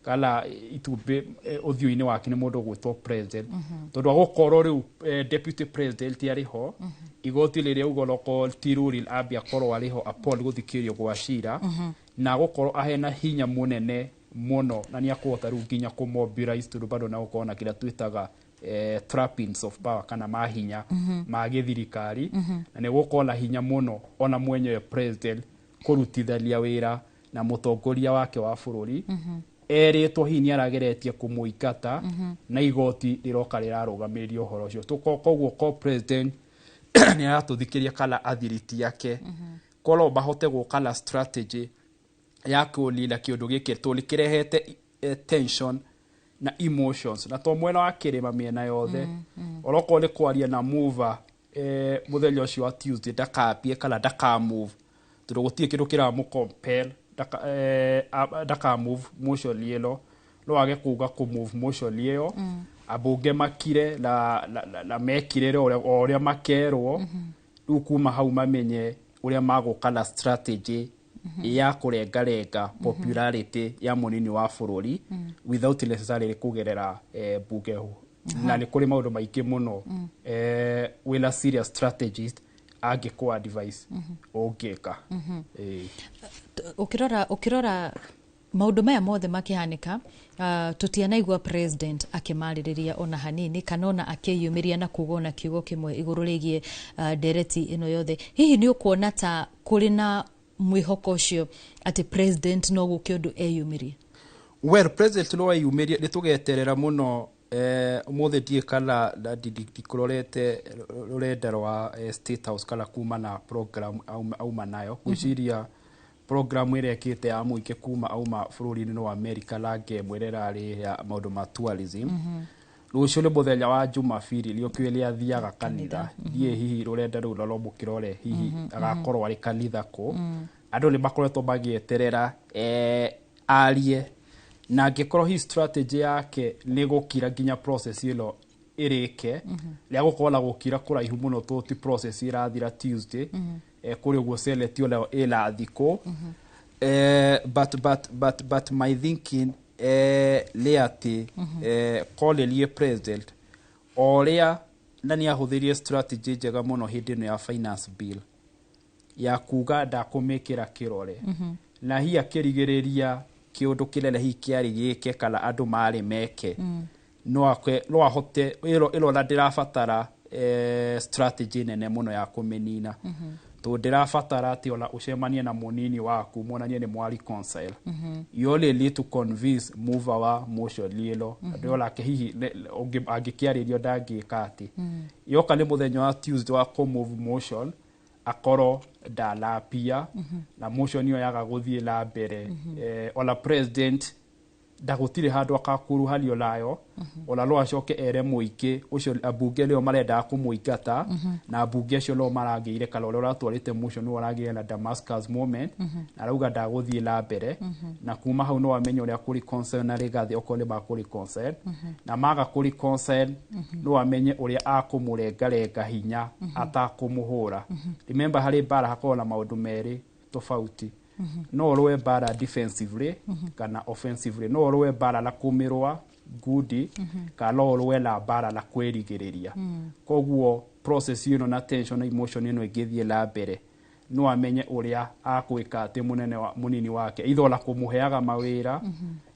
kana itumbĩ ũthiũ-inĩ wake nĩ mũndũ ũgwĩtwo president, tondũ agũkorwo rĩu deputy president arĩ ho, igoti rĩrĩa uga onokorwo ti ruling ambia akorwo arĩ ho upon gũthikĩrĩrio gwa cira, na gũkorwo ahena hinya mũnene mũno na nĩ akũhota rĩu nginya kũmobilize, tondũ bado na gũkorwo na kĩrĩa twĩtaga trappings of power kana mahinya ma gĩthirikari, na nĩ gũkorwo na hinya mũno ona mwenyewe president kũrutithania wĩra na mũtongoria wake wa bũrũri erĩtwo hihi nĩ arageretie kũmũingata, na igoti rĩroka rĩrarũgamĩrĩria ũhoro ũcio. Koguo ko president nĩ aratũthikĩria kana athiriti yake, korwo mahote gũka na strategy ya kũnina kĩũndũ gĩkĩ tondũ nĩ kĩrehete tension na emotions na to mwena wa kĩrĩma, mĩena yothe. Onokorwo nĩ kwaria na mover mũthenya ũcio wa Tuesday ndakambie kana ndakamove, tondũ gũtirĩ kĩndũ kĩramũ compel ndaka move motion ĩno, no age kuga kũ move motion ĩyo, ambunge makire na mekire o ũrĩa makerwo. Rĩu kuma hau mamenye ũrĩa magũka na strategy ya kũrengarenga popularity ya mũnini wa bũrũri without necessarily kũgerera bunge. Na nĩ kũrĩ maũndũ maingĩ mũno wĩna serious strategist angĩkũ advice ũngĩka. Ĩĩ. Ũkĩrora maũndũ maya mothe makĩhanĩka, tũtianaigua president akĩmarĩrĩria ona hanini kana ona akĩyumĩria na kuga ona kiugo kĩmwe igũrũ rĩgiĩ ndereti ĩno yothe. Hihi nĩ ũkuona ta kũrĩ na mwĩhoko ũcio atĩ president no gũke ũndũ eyumĩrie? Well, president no eyumĩrie, nĩ tũgeterera mũno. Ũmũthĩ ndiĩ kana ndikũrorete rũrenda rwa State House kana kuma na program auma nayo. Ngwĩciria program ĩrĩa ĩkĩte ya mũingĩ kuma auma bũrũri-inĩ wa America na ngemo ĩrĩa ĩrarĩ ya maũndũ ma tourism. Rũciũ nĩ mũthenya wa Jumapili, nĩũkĩũĩ nĩ athiaga kanitha. Ndiĩ hihi rũrenda rũu no mũkĩrore hihi agakorwo arĩ kanitha kũ. Andũ nĩ makoretwo magĩeterera arie, na angĩkorwo hihi strategy yake nĩ gũkira nginya process ĩno ĩrĩke, rĩa gũkorwo na gũkira kũraihu mũno tondũ ti process ĩrathira Tuesday, kũrĩ ũguo Senate onayo ĩna thikũ. But my thinking nĩ atĩ korĩrie president o ũrĩa na nĩ ahũthĩrire strategy njega mũno hĩndĩ ĩno ya finance bill ya kuga ndakũmĩkĩra kĩrore, na hihi akĩrigĩrĩria kĩũndũ kĩnene hihi kĩarĩ gĩke kana andũ marĩ meke, no ahote ĩro na ndĩrabatara strategy nene mũno ya kũmĩnina, tondũ ndĩrabatara atĩ ona ũcemanie na mũnini waku monanie nĩ mwa reconcile. You only need to convince mover wa motion ĩno. Andũ onake hihi angĩkĩarĩrio ndangĩka atĩ yoka nĩ mũthenya wa Tuesday wa kũ move motion akorwo ndanapia na motion ĩyo yaga gũthiĩ na mbere, ona president ndagũtirĩ handũ akakuruhanio nayo. Ona no acoke ere mũingĩ ũcio ambunge nĩo marendaga kũmũingata, na ambunge acio no maragĩire kana ũrĩa ũratwarĩte motion nĩwe ũragĩire na Damascus moment na arauga ndagũthiĩ na mbere, na kuma hau no amenye ũrĩa kũ reconcile na Rigathi okorwo nĩ makũ reconcile, na maga kũ reconcile no amenye ũrĩa akũmũrengarenga hinya atakũmũhũra. Remember, harĩ mbara hakoragwo na maũndũ merĩ tofauti: no ũrũe mbara defensively kana offensively, no ũrũe mbara na kũmĩrũa ngundi kana no ũrũe na mbara na kwĩrigĩrĩria. Koguo process ĩno na tension na emotion ĩno ĩngĩthiĩ na mbere, no amenye ũrĩa akwĩka atĩ mũnene wa mũnini wake, either ona kũmũheaga mawĩra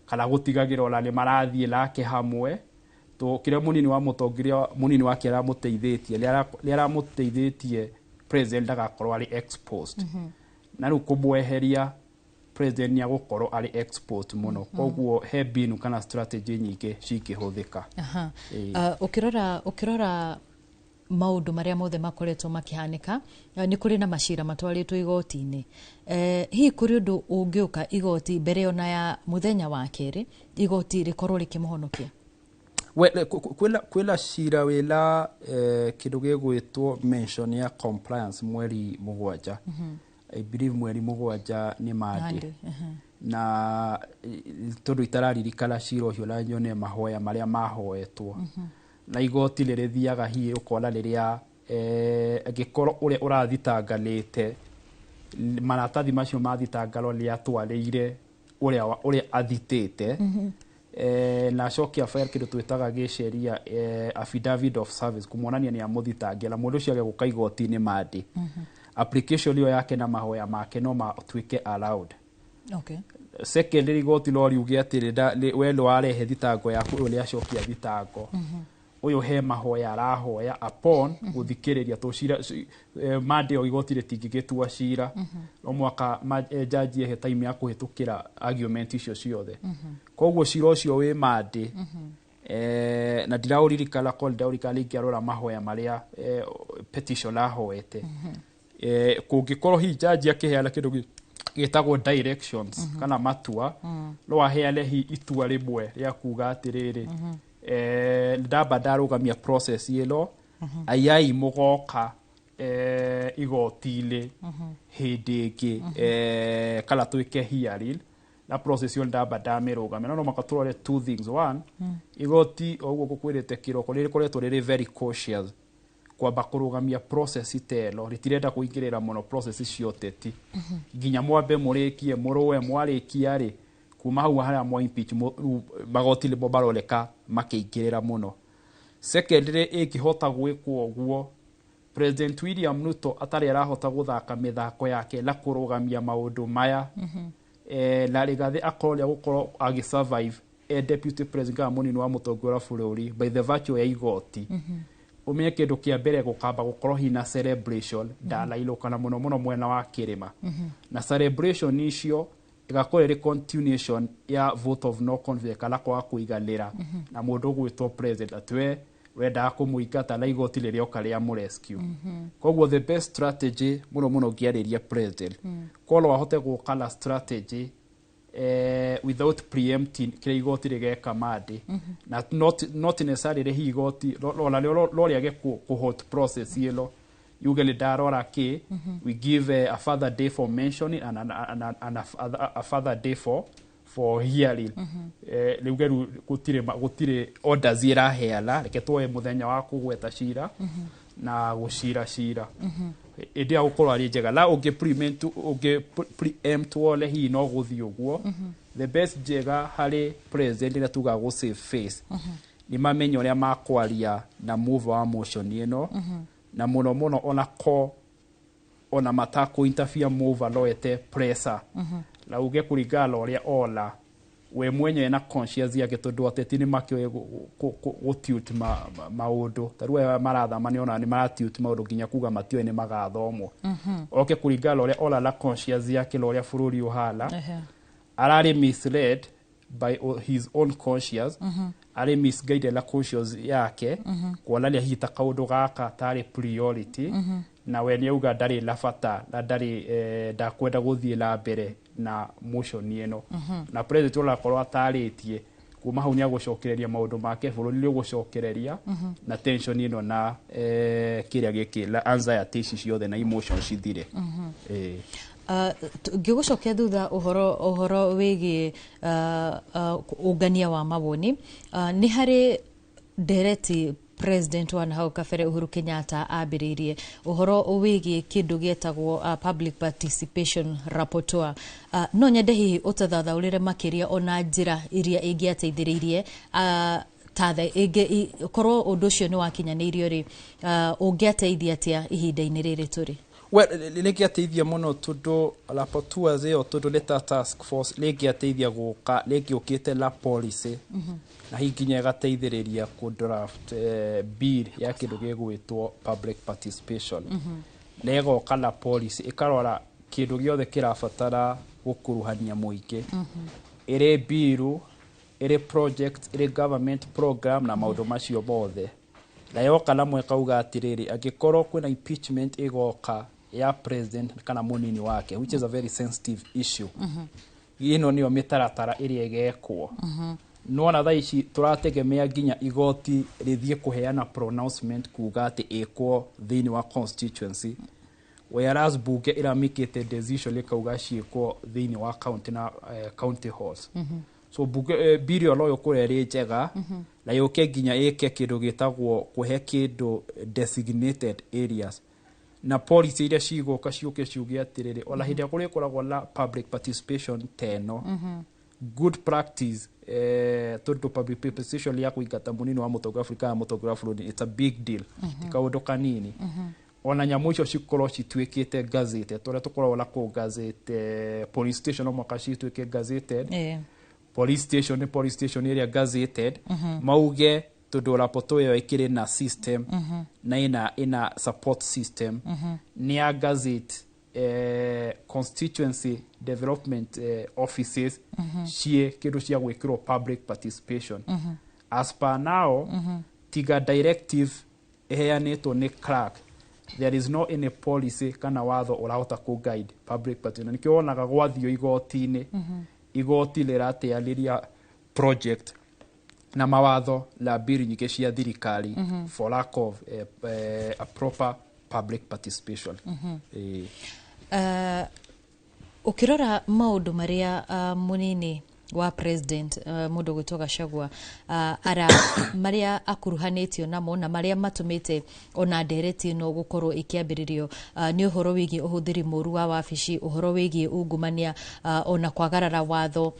kana gũtigagĩra ona nĩ marathiĩ nake hamwe to kĩrĩa mũnini wa mũtongoria mũnini wake aramũteithĩtie, nĩ aramũteithĩtie president ndagakorwo arĩ exposed, na rĩu kũmweheria President nĩ agũkorwo arĩ exposed mũno. Koguo he mbinu kana strategy nyingĩ cingĩhũthĩka. Ĩĩ. Ũkĩrora maũndũ marĩa mothe makoretwo makĩhanĩka, nĩ kũrĩ na macira matwarĩtwo igoti-inĩ. Hihi kũrĩ ũndũ ũngĩũka igoti mbere ona ya mũthenya wa kerĩ, igoti rĩkorwo rĩkĩmũhonokia? Kwĩna cira wĩna kĩndũ gĩgwĩtwo mention ya compliance mweri 7. I believe mweri 7 nĩ Monday. Monday. Na tondũ itararirikana cira ũcio na nyone mahoya marĩa mahoetwo, na igoti nĩ rĩthiaga hihi ũkona rĩrĩa angĩkorwo ũrĩa ũrathitanganĩte maratathi macio mathitangano nĩ atwarĩire ũrĩa athitĩte, na acoke a file kĩndũ twĩtaga gĩceria affidavit of service kũmuonania nĩ amũthitangia, na mũndũ ũcio age gũka igoti-inĩ Monday, application ĩyo yake na mahoya make no matuĩke allowed. Secondly, igoti no riuge atĩrĩ, we nĩ warehe thitango yaku, ũyũ nĩ acokia thitango, ũyũ he mahoya arahoya upon gũthikĩrĩria tũcira Monday o igoti rĩtingĩgĩtua cira, no mwaka jaji ehe time ya kũhĩtũkĩra argument icio ciothe. Koguo cira ũcio wĩ Monday, na ndiraũririkana, ko ndiraũririkana rĩngĩ arora mahoya marĩa petition ahoete. Kũngĩkorwo hihi jaji akĩheana kĩndũ gĩtagwo directions kana matua, no aheane hi itua rĩmwe rĩa kuga atĩrĩrĩ, ndamba ndarũgamia process ĩno, ayai mũgoka igoti-inĩ hĩndĩ ĩngĩ, kana twĩke hearing na process ĩyo ndamba ndamĩrũgamia. No mũhaka tũrore two things. One, igoti o ũguo ngũkwĩrĩte kĩroko nĩ rĩkoretwo rĩrĩ very cautious kwamba kũrũgamia process ta ĩno, rĩtirenda kũingĩrĩra mũno process cia ũteti nginya mwambe mũrĩkie mũrũe. Mwarĩkia rĩ, kuma hau harĩa mwa impeach, rĩu magoti nĩmo maroneka makĩingĩrĩra mũno. Secondly, ĩngĩhota gwĩkwo ũguo, President William Ruto atarĩ arahota gũthaka mĩthako yake na kũrũgamia maũndũ maya, na Rigathi akorwo nĩ agũkorwo agĩ e deputy president kana mũnini wa mũtongoria wa bũrũri by the virtue ya igoti, ũmenye kĩndũ kĩa mbere gũkamba gũkorwo hina celebration ndanainũka, na mũno mũno mwena wa kĩrĩma, na celebration icio ĩgakorwo ĩrĩ continuation ya vote of no confidence kana kwaga kũiganĩra na mũndũ ũgwĩtwo president, atĩ we wendaga kũmũingata na igoti rĩrĩoka rĩa mũrescue. Koguo the best strategy mũno mũno ngĩarĩria president, korwo ahote gũka na strategy without preempting kĩrĩa igoti rĩgeka Monday, na not necessarily hihi igoti ona no rĩage kũ halt process ĩno, yuge nĩ ndarora kĩ, we give a further day for mentioning and a further day for hearing. Riuge rĩu gũtirĩ orders ĩraheana, reke tuoe mũthenya wa kũgweta cira na gũcira cira ĩndĩ ya gũkorwo arĩ njega, na ũngĩ preempt wone hihi no gũthiĩ ũguo. The best njega harĩ president ĩrĩa tugaga gũ save face, nĩ mamenye ũrĩa makwaria na move wa motion ĩno, na mũno mũno ona ko ona matakũ interfere mover no ete pressure na uge kũringana na ũrĩa ona we mwenyewe na conscience yake, tondũ ateti nĩ makĩoĩ gũtilt maũndũ. Ta rĩu aya marathama nĩ ona nĩ maratilt maũndũ nginya kuga matioĩ nĩ magathomwo. Oke kũringana na ũrĩa ona na conscience yake na ũrĩa bũrũri ũhana, ararĩ misled by his own conscience, arĩ misguided na conscience yake, kuonania hihi ta kaũndũ gaka tarĩ priority, na we nĩ auga ndarĩ na bata na ndarĩ ndakwenda gũthiĩ na mbere na motion ĩno. Na president ũrakorwo atarĩtie kuma hau nĩ agũcokereria maũndũ make, bũrũri nĩ ũgũcokereria na tension ĩno na kĩrĩa gĩkĩ na anxiety ici ciothe na emotions cithire. Ngĩgũcokia thutha ũhoro wĩgiĩ ũngania wa mawoni, nĩ harĩ ndereti president wa nahau kabere Uhuru Kenyatta ambĩrĩirie ũhoro wĩgiĩ kĩndũ gĩetagwo public participation rapporteur. No nyende hihi ũtũthathaũrĩre makĩria ona njĩra iria ĩngĩateithĩrĩirie tathe korwo ũndũ ũcio nĩ wakinyanĩirio rĩ, ũngĩateithia atĩa ihinda-inĩ rĩrĩ tũrĩ? Well, rĩngĩateithia mũno tondũ rapporteurs ĩyo, tondũ nĩ ta task force, rĩngĩateithia gũka rĩngĩũkĩte na policy, na hihi nginya ĩgateithĩrĩria kũ draft bill ya kĩndũ gĩgwĩtwo public participation, na ĩgoka na policy ĩkarora kĩndũ gĩothe kĩrabatara Gũkuruhania mũingĩ ĩrĩ bill, ĩrĩ project, ĩrĩ government program na maũndũ macio mothe. Na yoka na mwekauga atĩrĩrĩ, angĩkorwo kwĩna impeachment ĩgoka ya president kana mũnini wake, which is a very sensitive issue, ĩno nĩyo mĩtaratara ĩrĩa ĩgekwo. Nona thaa ici tũrategemea nginya igoti rĩthiĩ kũheana pronouncement kuga atĩ ĩkwo thĩinĩ wa constituency, whereas bunge ĩramĩkĩte decision ĩkauga ciĩkwo thĩinĩ wa county na county halls. So bunge bill ĩyo no ĩkorwo ĩrĩ njega na yũke nginya ĩke kĩndũ gĩtagwo kũhe kĩndũ designated areas na policy iria cigũka ciũke ciuge atĩrĩrĩ, ona hĩndĩ ĩrĩa kũrĩkoragwo na public participation ta ĩno, good practice, tondũ public participation ya kũingata mũnini wa mũtongoria wa bũrũri kana mũtongoria wa bũrũri, it's a big deal, ti kaũndũ kanini. Ona nyamũ icio cikorwo cituĩkĩte gazetted, tũrĩa tũkoragwo na kũu gazette, police station no mũhaka cituĩke gazetted. Police station nĩ police station ĩrĩa gazetted. Mauge tondũ rapoto ĩyo ĩkĩrĩ na system na ĩna support system nĩ ya gazette constituency development offices ciĩ kĩndũ cia gwĩkĩrwo public participation. As per now, tiga directive ĩheanĩtwo nĩ clerk, there is no any policy kana watho ũrahota kũ guide public participation. Nĩkĩo wonaga gwathio igoti-inĩ, igoti rĩrateanĩria project na mawatho na bill nyingĩ cia thirikari for lack of a proper public participation. Ũkĩrora maũndũ marĩa mũnini wa president, mũndũ gwĩtwo Gachagua, ara marĩa akuruhanĩtio namo na marĩa matũmĩte ona ndereti ĩno gũkorwo ĩkĩambĩrĩrio, nĩ ũhoro wĩgiĩ ũhũthĩri mũru wa wabici, ũhoro wĩgiĩ ungumania, ona kwagarara watho,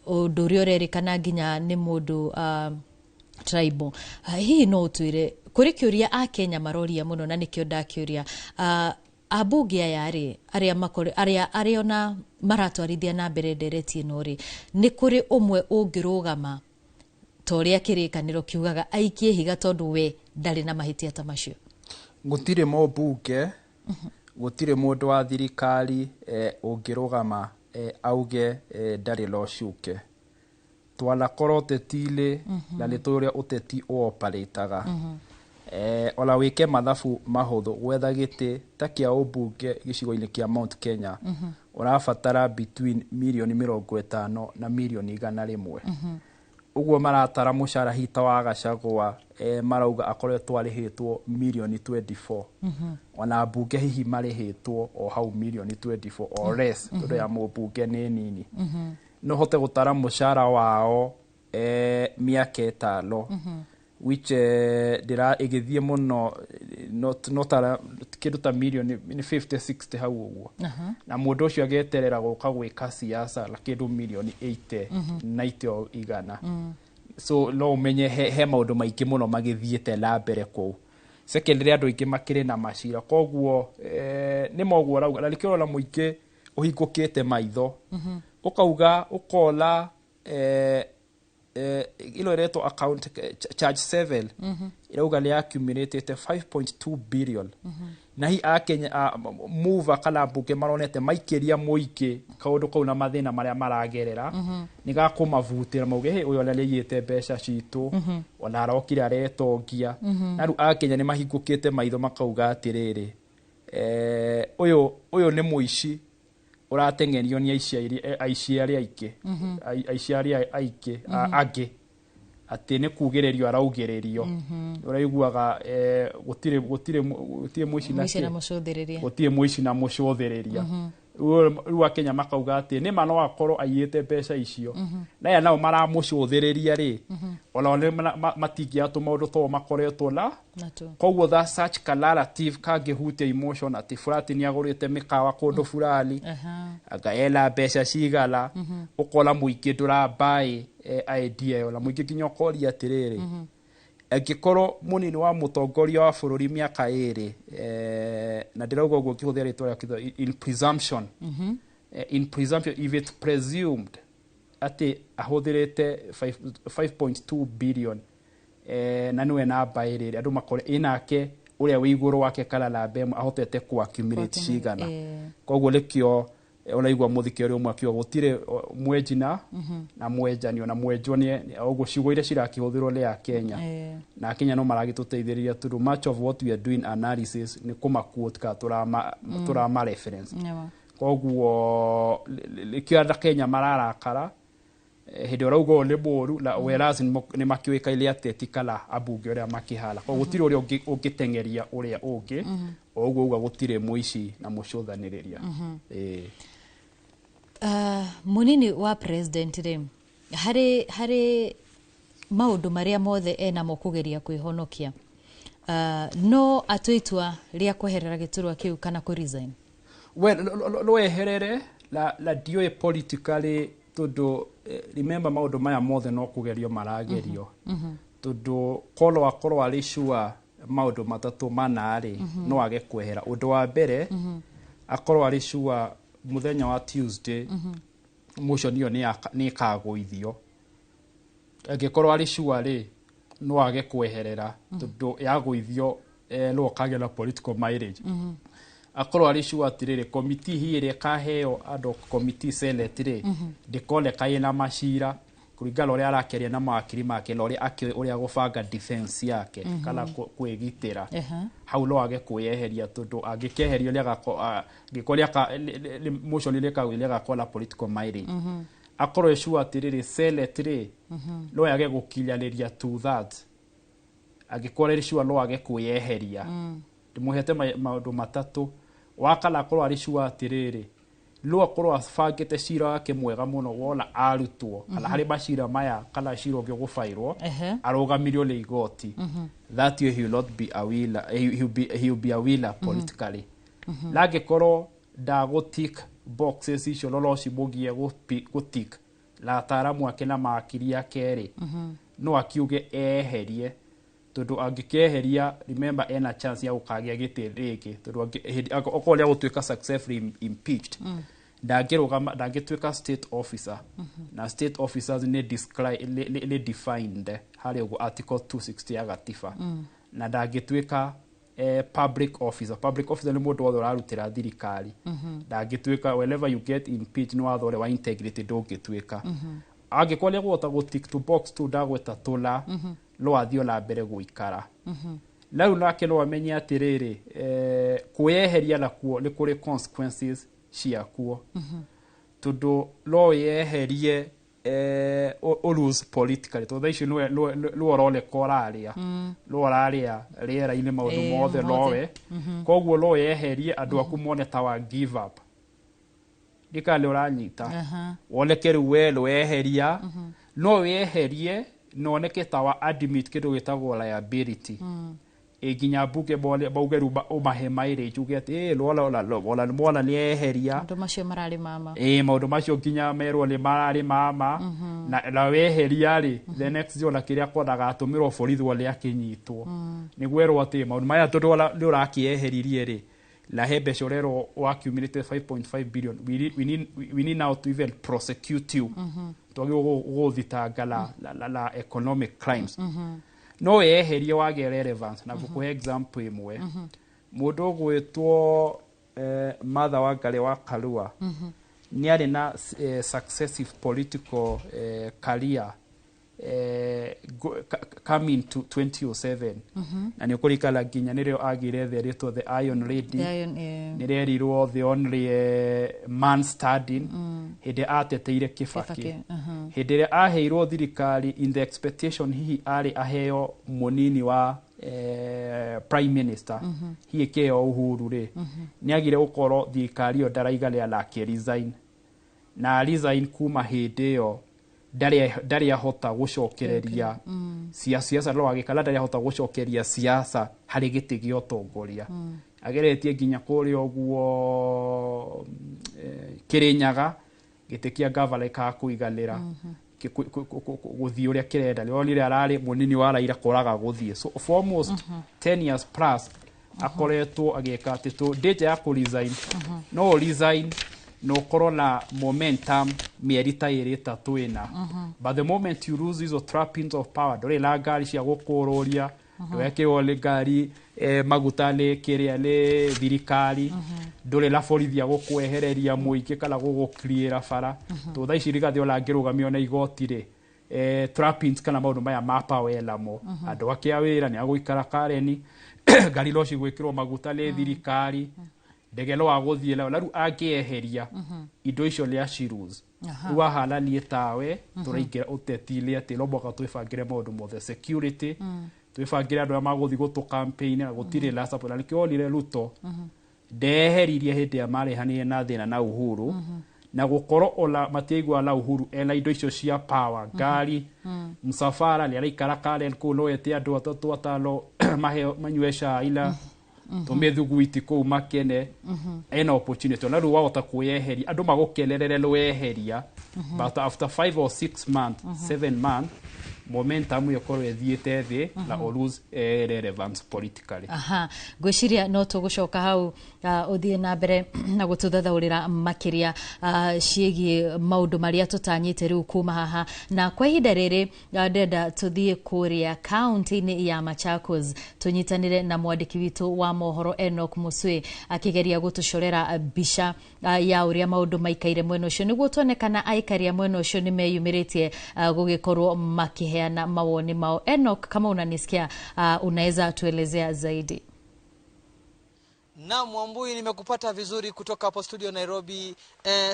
ũndũ ũrĩa ũrerĩkana nginya nĩ mũndũ tribal. Hihi no ũtwĩre kũrĩ kĩũria akenya maroria mũno, na nĩkĩo ndakĩũria, ambunge aya rĩ, arĩa makore arĩa ona maratwarithia na mbere ndereti ĩno rĩ, nĩ kũrĩ ũmwe ũngĩrũgama ta ũrĩa kĩrĩkanĩro kiugaga aikie ihiga tondũ we ndarĩ na mahĩtia ta macio? Gũtirĩ mũmbunge, gũtirĩ mũndũ wa thirikari ũngĩrũgama auge ndarĩ na ũcuke. Twanakorwo ũteti-inĩ na nĩ tũĩ ũrĩa ũteti ũoparĩtaga. Ona wĩke mathabu mahũthũ, gwetha gĩtĩ ta kĩa ũmbunge gĩcigo-inĩ kĩa Mount Kenya, ũrabatara between mirioni 50 na mirioni 100. Ũguo maratara mũcara hita wa Gachagua, marauga akoretwo arĩhĩtwo mirioni 24. Ona mbunge hihi marĩhĩtwo o hau mirioni 24 or less, tondũ ya mũmbunge nĩ nini. No hote gũtara mũcara wao mĩaka 5, which ndĩra ĩgĩthiĩ mũno not kĩndũ ta mirioni nĩ 50 60 hau ũguo. Na mũndũ ũcio ageterera gũka gwĩka siasa na kĩndũ mirioni 80, 90 o 100. So no ũmenye he maũndũ maingĩ mũno magĩthiĩte na mbere kũu. Secondly, andũ aingĩ makĩrĩ na macira, koguo nĩ moguo ũrauga, na nĩkĩo ũrona mũingĩ ũhingũkĩte maitho, ũkauga ũkona ĩno ĩretwo account charge 7 ĩrauga nĩ accumulated 5.2 billion. Na hi akenya mover kana mbunge maronete maikĩria mũingĩ kaũndũ kau na mathĩna marĩa maragerera, nĩ gakũmavutĩra mauge, "Hey, ũyũ ona nĩaiyĩte mbeca citũ, ona arokire aretongia." Na rĩu akenya nĩ mahingũkĩte maitho makauga atĩrĩrĩ, ũyũ nĩ mũici ũrateng'erio nĩ aici arĩa aingĩ, aici arĩa aingĩ angĩ, atĩ nĩ kugĩrĩrio araugĩrĩrio. Ũraiguaga gũtirĩ mũici na Mũici na kĩ? Mũcũthĩrĩria. Gũtirĩ mũici na mũcũthĩrĩria. Rĩu akenya makauga atĩ nĩma no akorwo aiyĩte mbeca icio, na aya nao maramũcũthĩrĩria rĩ, onao nĩ matingĩatũ maũndũ to makoretwo na Natuo. Koguo that such ka narrative kangĩhutia emotion atĩ fulani nĩ agũrĩte mĩkawa kũndũ fulani, anga ena mbeca cigana, ũkona mũingĩ ndũrambaĩ idea ĩyo, na mũingĩ nginya ũkoria atĩrĩrĩ, angĩkorwo mũnini wa mũtongoria wa bũrũri mĩaka 2, na ndĩrauga ũguo ngĩhũthĩra rĩtwa rĩa in presumption, in presumption, if it's presumed atĩ ahũthĩrĩte 5.2 billion, na nĩwe namba ĩrĩ andũ makore ĩnake ũrĩa wĩ igũrũ wake kana namba 1 ahotete ku accumulate cigana. Koguo nĩkĩo Ũraigua mũthikĩrĩria ũmwe akiuga gũtirĩ mwenji na na mwenjanio na mwenjwo nĩ ũguo, ciugo iria cirakĩhũthĩrwo nĩ Akenya. Na Akenya no maragĩtũteithĩrĩria tondũ much of what we are doing, analysis, nĩ kũmaquote kana tũrama tũrama reference. Koguo nĩkĩo andũ a Kenya mararakara. Hĩndĩ ĩrĩa ũrauga ũyũ nĩ mũũru na whereas nĩ makĩũĩkaine ateti kana ambunge ũrĩa makĩhana. Koguo gũtirĩ ũrĩa ũngĩteng'eria ũrĩa ũngĩ. O ũguo uga gũtirĩ mũici na mũcũthanĩrĩria. Ĩĩ. Munini wa president rĩ, harĩ maũndũ marĩa mothe enamo kũgeria kwĩhonokia, no atue itua rĩa kweherera gĩturwa kĩu kana kũ resign? Well, no eherere la ndiũĩ politically tondũ remember, maũndũ maya mothe no kũgerio maragerio, tondũ korwo akorwo arĩ sure maũndũ matatũ mana rĩ, no age kwehera. Ũndũ wa mbere, akorwo arĩ sure mũthenya wa Tuesday motion ĩyo nĩ ĩkagũithio. Angĩkorwo arĩ sure rĩ, no age kweherera tondũ yagũithio no ũkagĩa na political mileage. Akorwo arĩ sure atĩrĩrĩ, committee hi ĩrĩa ĩkaheo andũ, committee senate rĩ, ndĩkoneka ĩna macira kũringana na ũrĩa arakĩaria na mawakiri make na ũrĩa akĩũĩ ũrĩa gũbanga defense yake kana kwĩgitĩra. Hau no age kwĩyeheria tondũ angĩkeherio angĩkorwo motion ĩrĩa ĩkagũithio nĩagakorwo na political mileage. Akorwo sure atĩrĩrĩ, senate rĩ, no yage gũkinyanĩria two thirds. Angĩkorwo arĩ sure, no age kwĩyeheria. Ndĩmũhete maũndũ matatũ. Wa kana, akorwo arĩ sure atĩrĩrĩ, no akorwo abangĩte cira wake mwega mũno, wona arutwo kana harĩ macira maya kana cira ũngĩ ũgũbairwo arũgamirio nĩ igoti, that way he will not be a winner, he will be a winner politically. Na angĩkorwo ndagũtick boxes icio, no cimũgie gũtick na ataaramu ake na mawakiri ake rĩ, no akiuge eherie tondũ angĩkeheria, remember, ena chance ya gũkagĩa gĩtĩ rĩngĩ tondũ okorwo nĩ agũtuĩka successfully impeached, ndangĩrũgama, ndangĩtuĩka state officer, na state officers nĩ defined harĩ ũguo article 260 ya gatiba, na ndangĩtuĩka public officer. Public officer nĩ mũndũ wothe ũrarutĩra thirikari. Ndangĩtuĩka. Whenever you get impeached nĩ watho ũrĩa wa integrity, ndũngĩtuĩka. Angĩkorwo nĩ egũhota gũ tick to box tu ndagweta tũna, no athiĩ ona mbere gũikara. Na rĩu nake no amenye atĩrĩrĩ, kwĩyeheria nakuo nĩ kũrĩ consequences ciakuo tondũ no wĩyeherie ũ lose politically tondũ thaa ici nĩwe ũroneka ũrarĩa, nĩwe ũrarĩa rĩera-inĩ maũndũ mothe mothe. Nowe. Koguo no wĩyeherie, andũ aku mone ta wa give up ndikana nĩ ũranyita. Woneke rĩu we nĩweheria. No wĩyeherie na woneke ta wa admit kĩndũ gĩtagwo liability. Ĩ nginya mbunge mone mauge rĩu ũmahe mileage uge atĩ ĩ wona ona mwana nĩ eheria. Maũndũ macio mararĩ mama. Ĩ, maũndũ macio nginya merwo nĩ mararĩ mama. Na weheria rĩ, the next day ona kĩrĩa kwonaga atũmĩrwo borithi nĩ akĩnyitwo nĩguo erwo atĩ maũndũ maya tondũ ona nĩ ũrakĩeheririe rĩ, na he mbeca ũrerwo wakiumĩrĩte 5.5 billion, we need now to even prosecute you. Twagĩrĩirwo gũgũthitanga na economic crimes. No weherie wage relevance na ngũkũhe example ĩmwe. Mũndũ ũgwĩtwo Martha Wangari wa Karua nĩ arĩ na successive political career coming to 2007, na nĩ ũkũririkana nginya nĩrĩo agĩire the rĩtwa the Iron Lady. The Iron, Nĩ rĩerirwo the only man standing hĩndĩ ateteire Kibaki. Kibaki. Hĩndĩ ĩrĩa aheirwo thirikari in the expectation hihi arĩ aheo mũnini wa prime minister, hihi kĩheo Uhuru rĩ, nĩ agire gũkorwo thirikari ĩyo ndaraiganĩra na akĩ-resign, na resign kuma hĩndĩ ĩyo ndarĩ ahota gũcokereria siasa, no agĩkana ndarĩ ahota gũcokeria siasa harĩ gĩtĩ gĩa ũtongoria. Ageretie nginya kũrĩa ũguo Kĩrĩnyaga gĩtĩ kĩa gavana ĩkaga kũiganĩra gũthiĩ ũrĩa kĩrenda. Nĩwonire ararĩ mũnini wa Raila kũraga gũthiĩ, so for almost 10 years plus akoretwo agĩka atĩ tũ ndĩnja ya kũ resign. No ũ resign na ũkorwo na momentum mĩeri ta ĩrĩ ĩtatũ ĩna, but the moment you lose hizo trappings of power, ndũrĩ na ngari cia gũkũrũria. Ndwekĩrwo nĩ ngari maguta nĩ kĩrĩa nĩ thirikari, ndũrĩ na borithi a gũkwehereria mũingĩ kana gũgũcleara bara. Tondũ thaa ici Rigathĩ ona angĩrũgamio na igoti rĩ, trappings kana maũndũ maya ma power enamo, andũ ake a wĩra nĩ agũikara Karen, ngari no cigwĩkĩrwo maguta nĩ thirikari, ndege no agũthiĩ nayo, na rĩu angĩeheria indo icio nĩ aciruse. Rĩu ahana niĩ tawe tũraingĩra ũteti-inĩ atĩ no mũhaka twĩbangĩre maũndũ mothe, security, twĩbangĩre andũ arĩa magũthiĩ gũtũ campaign, na gũtirĩ na support. Na nĩkĩo wonire Ruto ndeheririe hĩndĩ ĩrĩa marehanire na thĩna na Uhuru, na gũkorwo ona matiaiguana na Uhuru ena indo icio cia power, ngari, msafara, nĩ araikara Karen kũu, no ete andũ atatũ atano maheo manyue cai na tũmĩthuguiti kũu makene. Ena opportunity ona rĩu wahota kwĩyeheria, andũ magũkenerere nĩweheria, but after 5 or 6 months, 7 months, momentum ĩyo ĩkorwo ĩthiĩte thĩ na o lose relevance politically. Aha, ngwĩciria no tũgũcoka hau ũthiĩ na mbere na gũtũthathaũrĩra makĩria ciĩgiĩ maũndũ marĩa tũtanyĩte rĩu kuma haha. Na kwa ihinda rĩrĩ ndĩrenda tũthiĩ kũrĩa kaunti-inĩ ya Machakos tũnyitanĩre na mwandĩki witũ wa mohoro Enoch Musui akĩgeria gũtũcorera mbica ya ũrĩa maũndũ maikaire mwena ũcio, nĩguo tuone kana aikari a mwena ũcio nĩ meyumĩrĩtie gũgĩkorwo makĩheana mawoni mao. Enoch, kama unanisikia, unaweza tuelezea zaidi? Naam, Mwambui, nimekupata vizuri kutoka hapo studio Nairobi.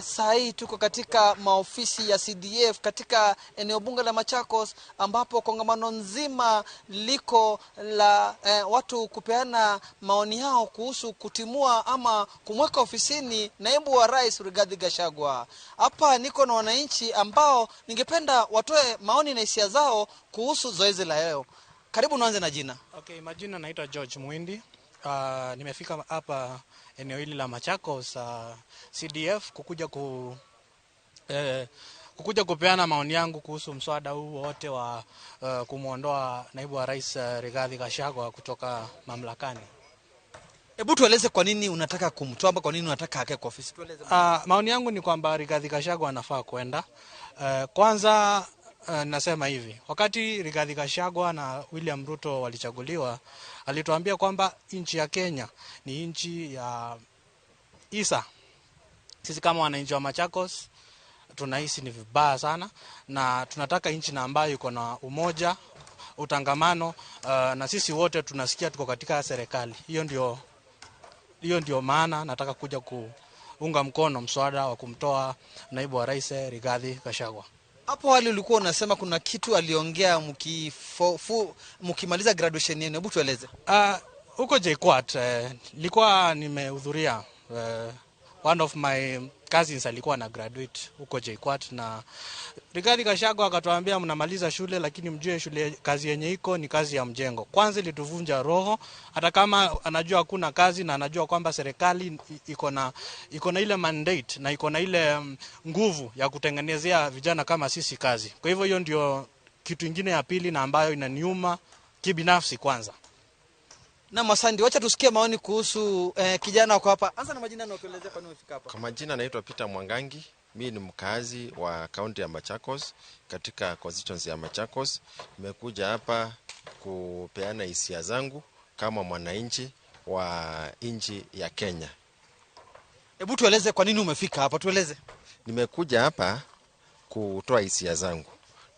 Saa hii tuko katika maofisi ya CDF katika eneo bunge la Machakos, ambapo kongamano nzima liko la watu kupeana maoni yao kuhusu kutimua ama kumweka ofisini naibu wa rais Rigathi Gachagua. Hapa niko na wananchi ambao ningependa watoe maoni na hisia zao kuhusu zoezi la leo. Karibu, nianze na jina. Okay, majina naitwa George Mwindi. Nimefika hapa eneo hili la Machakos CDF kukuja kupeana maoni yangu kuhusu mswada huu wote wa kumuondoa naibu wa rais Rigathi Gachagua kutoka mamlakani. Hebu tueleze kwa nini unataka kumtoa ama kwa nini unataka akae kwa ofisi? Tueleze. Maoni yangu ni kwamba Rigathi Gachagua anafaa kwenda. Kwanza nasema hivi, wakati Rigathi Gachagua na William Ruto walichaguliwa, alituambia kwamba nchi ya Kenya ni nchi ya Isa. Sisi kama wananchi wa Machakos tunahisi ni vibaya sana, na tunataka nchi na ambayo iko na umoja, utangamano, na sisi wote tunasikia tuko katika serikali. Hiyo ndio maana nataka kuja kuunga mkono mswada wa kumtoa naibu wa rais Rigathi Gachagua. Hapo awali ulikuwa unasema kuna kitu aliongea mkimaliza graduation yenu, hebu tueleze. Huko JKUAT nilikuwa nimehudhuria, one of my cousins alikuwa na graduate huko JKUAT, na Rigathi Gachagua akatuambia mnamaliza shule lakini mjue shule kazi yenye iko ni kazi ya mjengo. Kwanza ilituvunja roho, hata kama anajua hakuna kazi na anajua kwamba serikali iko na ile mandate na iko na ile nguvu ya kutengenezea vijana kama sisi kazi. Kwa hivyo hiyo ndio kitu ingine ya pili na ambayo inaniuma kibinafsi kwanza. Na Masandi, wacha tusikie maoni kuhusu kijana wako hapa. Anza na majina na utuelezee kwa nini umefika hapa. Kwa majina naitwa Peter Mwangangi. Mimi ni mkazi wa kaunti ya Machakos katika constituency ya Machakos. Nimekuja hapa kupeana hisia zangu kama mwananchi wa nchi ya Kenya. Hebu tueleze kwa nini umefika hapa, tueleze. Nimekuja hapa kutoa hisia zangu.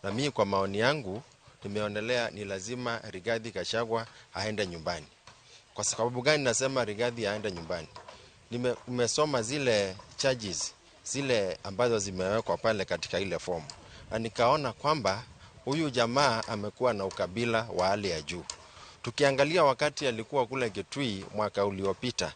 Na mimi kwa maoni yangu nimeonelea ni lazima Rigathi Gachagua aende nyumbani. Kwa sababu gani nasema Rigathi aende nyumbani? Nimesoma zile charges, zile ambazo zimewekwa pale katika ile fomu, na nikaona kwamba huyu jamaa amekuwa na ukabila wa hali ya juu. Tukiangalia wakati alikuwa kule Kitui mwaka uliopita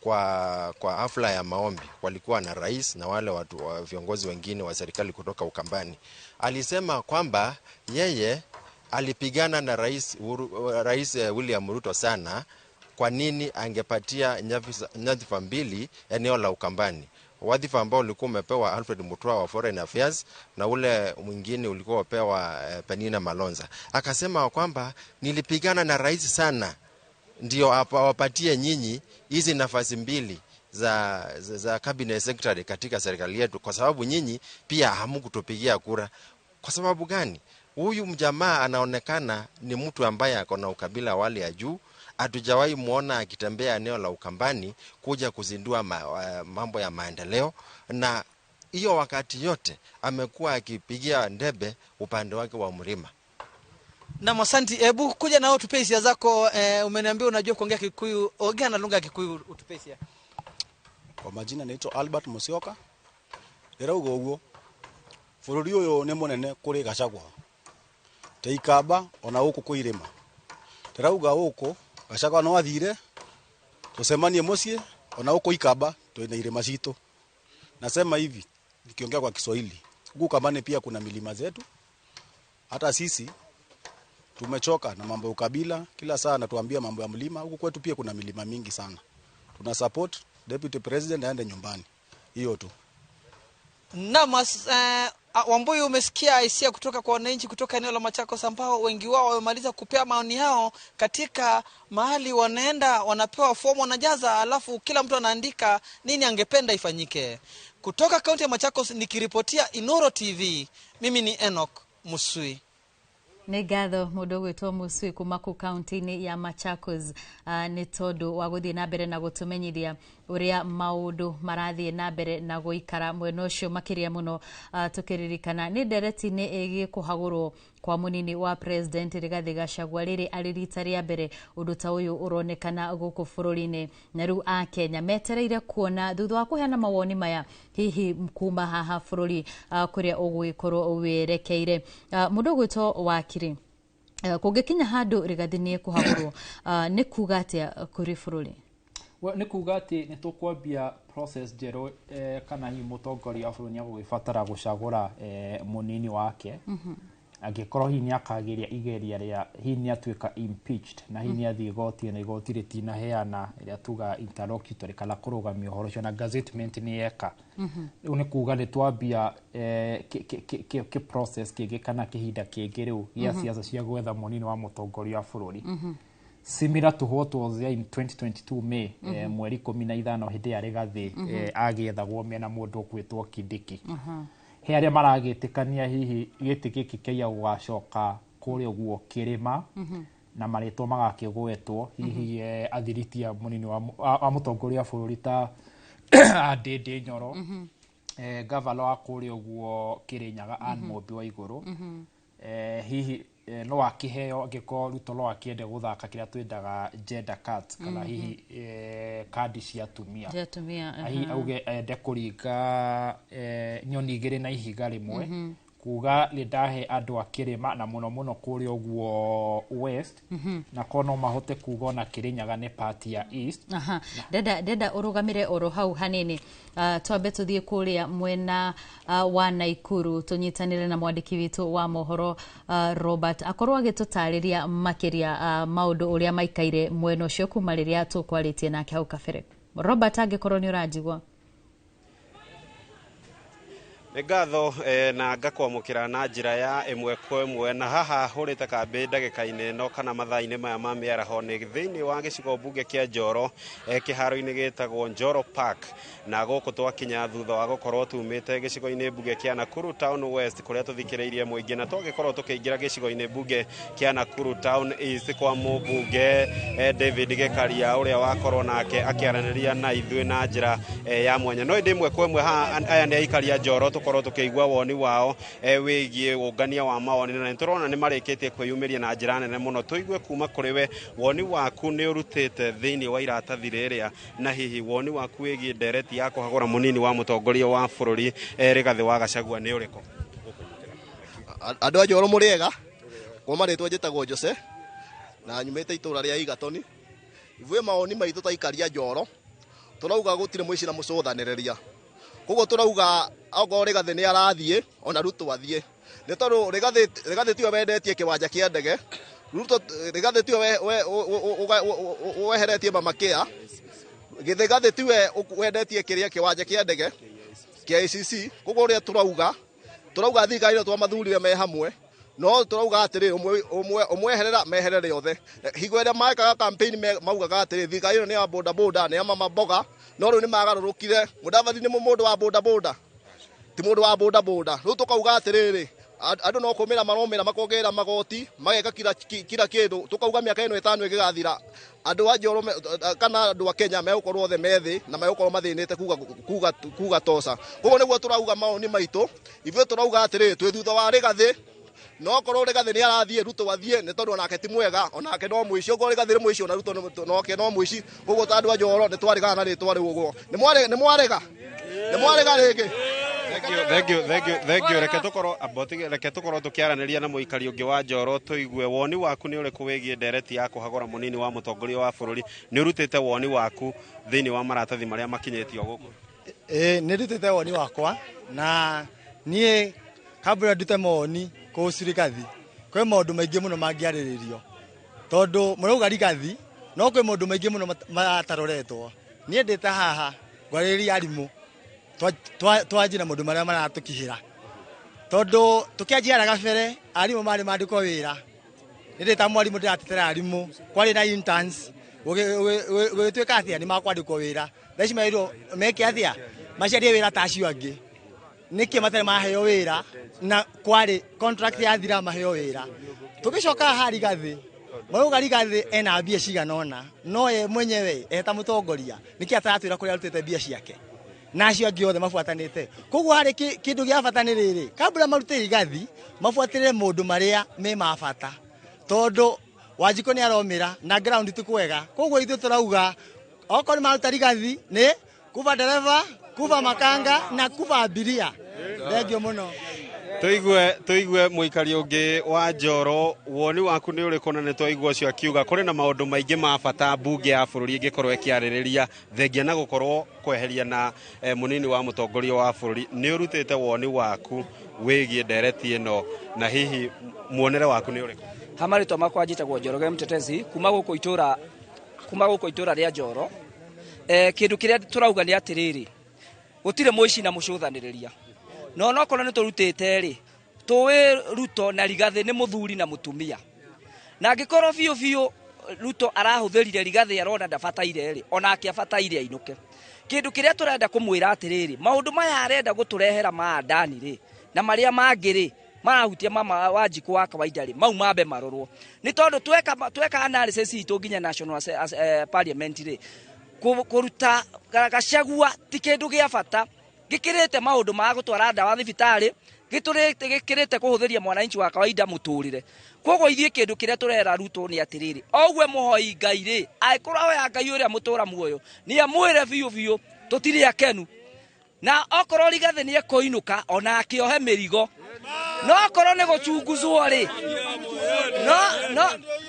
kwa hafla ya maombi, walikuwa na rais na wale watu wa viongozi wengine wa serikali kutoka Ukambani. Alisema kwamba yeye alipigana na Rais William Ruto sana, kwa nini angepatia nyadhifa mbili eneo la Ukambani. Wadhifa ambao ulikuwa umepewa Alfred Mutua wa Foreign Affairs na ule mwingine ulikuwa umepewa Penina Malonza. Akasema kwamba nilipigana na rais sana ndio awapatie nyinyi hizi nafasi mbili za cabinet secretary katika serikali yetu, kwa sababu nyinyi pia hamkutupigia kura. Kwa sababu gani? Huyu mjamaa anaonekana ni mtu ambaye ako na ukabila wa hali ya juu. Hatujawahi muona akitembea eneo la Ukambani kuja kuzindua mambo ya maendeleo, na hiyo wakati yote amekuwa akipigia ndebe upande wake wa mlima. Na asanti, hebu kuja nao tupe hisia zako. Umeniambia unajua kuongea Kikuyu, ongea na lugha ya Kikuyu utupe hisia. Kwa majina naitwa Albert Musyoka. Ndĩrauga ũguo bũrũri ũyũ nĩ mũnene kũrĩ Gachagua te Ikamba ona gũkũ kwĩ irĩma. Ndĩrauga gũkũ Gachagua no athire tũcemanie mũciĩ, ona gũkũ Ikamba twĩna irĩma citũ. Nasema hivi nikiongea kwa Kiswahili, huku Ukambani pia kuna milima zetu. Hata sisi tumechoka na mambo ya ukabila, kila saa anatuambia mambo ya mlima. Huku kwetu pia kuna milima mingi sana. Tuna support Deputy President aende nyumbani. Hiyo tu. Naam, Wambui, umesikia hisia kutoka kwa wananchi kutoka eneo la Machakos ambao wengi wao wamemaliza kupea maoni yao katika mahali wanaenda, wanapewa fomu wanajaza, alafu kila mtu anaandika nini angependa ifanyike. Kutoka kaunti ya Machakos nikiripotia Inoro TV, mimi ni Enoch Musui. Nĩ ngatho mũndũ ũgwĩtwo Musui kuma kũu kaunti-inĩ ya Machakos, nĩ tondũ wa gũthiĩ na mbere na gũtũmenyithia ũrĩa maũndũ marathiĩ na mbere na gũikara mwena ũcio, makĩria mũno tũkĩririkana nĩ ndereti-inĩ ĩgiĩ kũhagũrwo kwa mũnini wa President Rigathi Gachagua rĩrĩ arĩ rita rĩa mbere ũndũ ta ũyũ ũronekana gũkũ bũrũri-inĩ, na rĩu Akenya metereire kuona thutha wa kũheana mawoni maya hihi kuma haha bũrũri kũrĩa ũgũgĩkorwo werekeire. Mũndũ ũgwĩtwo Wakiri, kũngĩkinya handũ Rigathi nĩ ekũhagũrwo, nĩ kuga atĩa kũrĩ bũrũri? Nĩ kuga atĩ nĩ tũkwambia process njerũ, kana hihi mũtongoria wa bũrũri nĩ egũgĩbatara gũcagũra mũnini wake. Angĩkorwo hihi nĩ akageria igeria rĩa hihi nĩ atuĩka impeached na hihi nĩ athiĩ igoti na igoti rĩtinaheana ĩrĩa tuga interlocutory kana kũrũgamia ũhoro ũcio na gazettement nĩ yeka, rĩu nĩ kuga nĩ twambia kĩ process kĩngĩ kana kĩhinda kĩngĩ rĩu gĩa siasa cia gwetha mũnini wa mũtongoria wa bũrũri, similar to what was there in 2022 May, mweri 15 hĩndĩ ya Rigathi agĩethagwo mena mũndũ ũgwĩtwo Kindiki. He arĩa maragĩtĩkania hihi gĩtĩ gĩkĩ kĩaiya gũgacoka kũrĩa ũguo kĩrĩma, na marĩtwa magakĩgwetwo hihi athiriti a mũnini wa mũtongoria wa bũrũri ta Ndindi Nyoro, gavana wa kũrĩa ũguo Kĩrĩnyaga Ann Mũmbi wa Igũrũ, hihi no akĩheo angĩkorwo Ruto no akĩende gũthaka kĩrĩa twĩtaga gender cards kana hihi kandi cia atumia. Cia atumia. Hihi auge ende kũringa nyoni igĩrĩ na ihiga rĩmwe, kuga nĩ ndahe andũ a kĩrĩma na mũno mũno kũrĩa ũguo West, na korwo no mahote kuga ona Kĩrĩnyaga nĩ part ya East. Aha. Ndenda ũrũgamĩre oro hau hanini, twambe tũthiĩ kũrĩa mwena wa Naikuru tũnyitanĩre na mwandĩki witũ wa mohoro Robert akorwo agĩtũtarĩria makĩria maũndũ ũrĩa maikaire mwena ũcio kuma rĩrĩa tũkwarĩtie nake hau kabere. Robert, angĩkorwo nĩ ũranjigua. Nĩ ngatho, na ngakwamũkĩra na njĩra ya ĩmwe kwa ĩmwe, na haha hũrĩte kambĩ ndagĩka-inĩ ĩno kana mathaa-inĩ maya ma mĩaraho nĩ thĩinĩ wa gĩcigo mbunge kĩa Njoro, kĩharo-inĩ gĩtagwo Njoro Park, na gũkũ twakinya thutha wa gũkorwo tumĩte gĩcigo-inĩ mbunge kĩa Nakuru Town West kũrĩa tũthikĩrĩirie mũingĩ, na twagĩkorwo tũkĩingĩra gĩcigo-inĩ mbunge kĩa Nakuru Town East kwa mũmbunge David Gĩkaria ũrĩa wakorwo nake akĩaranĩria na ithuĩ na njĩra ya mwanya. No ĩndĩ ĩmwe kwa ĩmwe haha aya nĩ aikari a Njoro tũkorwo tũkĩigua woni wao wĩgiĩ ũngania wa mawoni, na nĩtũrona nĩ marĩkĩtie kwĩyumĩria na njĩra nene mũno. Tũigue kuma kũrĩ we woni waku nĩ ũrutĩte thĩinĩ wa iratathi rĩrĩa, na hihi woni waku wĩgiĩ ndereti ya kũhagũra mũnini wa mũtongoria wa bũrũri Rigathi wa Gachagua nĩ ũrĩkũ? Andũ a Njoro mũrĩega, kwa marĩtwa njĩtagwo Jose na nyumĩte itũra rĩa Igatoni. Ithuĩ mawoni maitũ ta aikari a Njoro tũrauga gũtirĩ mũici na mũcũthanĩrĩria, koguo tũrauga okorwo Rigathi nĩ arathiĩ ona Ruto athiĩ, nĩ tondũ Rigathi tiwe wendetie kĩwanja kĩa ndege, Ruto Rigathi tiwe weheretie Mama Care, Rigathi tiwe wendetie kĩrĩa kĩwanja kĩa ndege kĩa ACC. Koguo ũrĩa tũrauga thirikari ĩno twamathurire me hamwe, no tũrauga atĩrĩ ũmweherera meherere othe. Hingo ĩrĩa mekaga campaign maugaga atĩrĩ thirikari ĩno nĩ ya boda boda, nĩ ya mama mboga, no rĩu nĩ magarũrũkire. Mũdavadi nĩ mũndũ wa boda boda, ti mũndũ wa boda boda. Rĩu tũkauga atĩrĩrĩ, Andũ no kũmĩra maromĩra makongerera magoti mageka kila kĩndũ. Tũkauga mĩaka ĩno 5 ĩgĩgathira andũ a Njoro kana andũ a Kenya megũkorwo othe methĩ na megũkorwo mathĩnĩte kuga toca. Koguo nĩguo tũrauga maoni maitũ. Ithuĩ tũrauga atĩrĩrĩ, twĩ thutha wa Rigathĩ. No korwo Rigathĩ nĩ arathiĩ, Ruto athiĩ, nĩ tondũ onake ti mwega, onake no mũici. Okorwo Rigathĩ nĩ mũici, ona Ruto nake no mũici. Koguo ta andũ a Njoro nĩ twaregana na rĩtwa rĩu ũguo. Nĩ mwarega? Nĩ mwarega rĩngĩ? Thank you, thank you, thank you. Reke tũkorwo ambotige, reke tũkorwo tũkĩaranĩria na mũikari ũngĩ wa Njoro tũigue woni waku nĩ ũrĩkũ wĩgiĩ ndereti ya kũhagũra mũnini wa mũtongoria wa bũrũri. Nĩ ũrutĩte woni waku thĩinĩ wa maratathi marĩa makinyĩtio gũkũ? Ĩĩ, nĩ ndutĩte woni wakwa, na niĩ kabla ndute mawoni kũhusu Rigathi, kwĩ maũndũ maingĩ mũno mangĩarĩrĩrio, tondũ mũrauga Rigathi no kwĩ maũndũ maingĩ mũno mataroretwo. Niĩ ndĩ ta haha ngwarĩrĩria arimũ twanjie na maũndũ marĩa maratũkihĩra, tondũ tũkĩanjia gabere arimũ marĩ mandĩkwo wĩra. Nĩ ndĩ ta mwarimũ ndĩratetera arimũ, kwarĩ na interns, gũgĩtuĩka atĩa nĩ makwandĩkwo wĩra. Thaa ici merirwo meke atĩa, macarie wĩra ta acio angĩ. Nĩkĩ matarĩ maheo wĩra na kwarĩ contract yathira maheo wĩra? Tũgĩcoka haha Rigathĩ, marauga Rigathĩ ena mbia cigana ũna, no ye mwenyewe eta mũtongoria nĩkĩ ataratwĩra kũrĩa arutĩte mbia ciake na acio angĩ othe mabuatanĩte? Koguo harĩ kĩndũ gĩa bata nĩ rĩrĩ, kabla marute Rigathi mabuatĩrĩre maũndũ marĩa me ma bata, tondũ Wanjikũ nĩ aromĩra na ground ti kwega. Koguo ithuĩ tũrauga okorwo nĩ maruta Rigathi nĩ kuba dereva, kuba makanga na kuba abiria. Thengiũ mũno. Tũigue mũikari ũngĩ wa Njoro, woni waku nĩ ũrĩkũ? Na nĩ twaigua ũcio akiuga kũrĩ na maũndũ maingĩ ma bata mbunge ya bũrũri ĩngĩkorwo ĩkĩarĩrĩria thengia na gũkorwo kweheria na mũnini wa mũtongoria wa bũrũri. Nĩ ũrutĩte woni waku wĩgiĩ ndereti ĩno, na hihi muonere waku nĩ ũrĩkũ? Ha marĩtwa makwa njĩtagwo Njoroge Mtetezi kuma gũkũ itũra, kuma gũkũ itũra rĩa Njoro. Kĩndũ kĩrĩa tũrauga nĩ atĩrĩrĩ, gũtirĩ mũici na mũcũthanĩrĩria, no onokorwo nĩ tũrutĩte rĩ, tũĩ Ruto na Rigathĩ nĩ mũthuri na mũtumia, na angĩkorwo biũ biũ Ruto arahũthĩrire Rigathĩ arona ndabataire rĩ, onake abataire ainũke. Kĩndũ kĩrĩa tũrenda kũmwĩra atĩrĩrĩ, maũndũ maya arenda gũtũrehera ma Adani rĩ na marĩa mangĩ rĩ marahutia mama Wanjikũ wa kawaida rĩ, mau mambe marorwo, nĩ tondũ tweka analysis itũ nginya national parliament rĩ, kũruta Gachagua ti kĩndũ gĩa bata gĩkĩrĩte maũndũ ma gũtwara ndawa thibitarĩ, gĩkĩrĩte kũhũthĩria mwananchi wa kawaida mũtũrĩre. Koguo ithuĩ kĩndũ kĩrĩa tũrera Ruto nĩ atĩrĩrĩ, ogue mũhoi Ngai rĩ, angĩkorwo ahoya Ngai ũrĩa mũtũra muoyo nĩ amwĩre biũ biũ tũtirĩ akenu, na okorwo Rigathĩ nĩ ekũinũka ona akĩohe mĩrigo, no okorwo nĩ gũchunguzwo rĩ,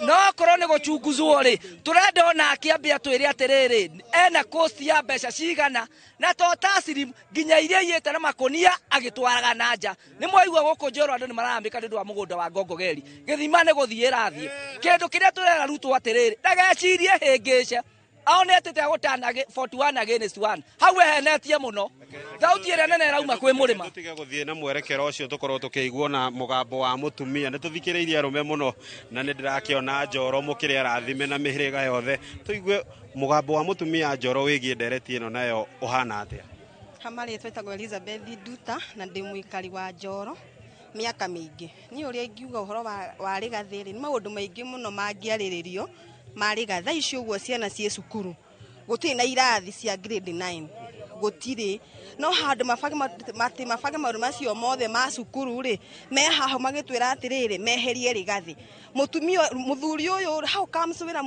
no okorwo nĩ gũchunguzwo rĩ, tũrenda ona akĩambia twĩre atĩrĩrĩ, ena cost ya mbeca cigana, na to taslim nginya iria aiyĩte na makũnia agĩtwaraga na nja. Nĩ mwaigua gũkũ Njoro andũ nĩ mararamĩka nĩ ũndũ wa mũgũnda wa Ngongogeri, gĩthima nĩ gũthiĩ ĩrathiĩ. Kĩndũ kĩrĩa tũrera Ruto atĩrĩrĩ, ndagecirie hĩngĩce aone atĩ tegũtana 41 against 1, hau ehenetie mũno, thauti ĩrĩa nene ĩrauma kwĩ mũrĩma. Tũtige gũthiĩ na mwerekero ũcio, tũkorwo tũkĩiguo na mũgambo wa mũtumia. Nĩ tũthikĩrĩirie arũme mũno, na nĩ ndĩrakĩona Njoro mũkĩrĩ arathime na mĩhĩrĩga yothe. Tũigue mũgambo wa mũtumia Njoro wĩgiĩ ndereti ĩno nayo ũhana atĩa? Ha marĩtwa ĩtagwo Elizabeth Nduta na ndĩ mũikari wa Njoro mĩaka mĩingĩ. Niĩ ũrĩa ingiuga ũhoro wa Rigathĩ rĩ, nĩ maũndũ maingĩ mũno mangĩarĩrĩrio ma Rigathĩ. Thaa ici ũguo ciana ciĩ cukuru, gũtirĩ na irathi cia grade 9, gũtirĩ. No handũ mabange maũndũ macio mothe ma cukuru rĩ, me haha magĩtwĩra atĩrĩrĩ, meherie Rigathĩ. Mũtumia, mũthuri ũyũ, how comes wĩna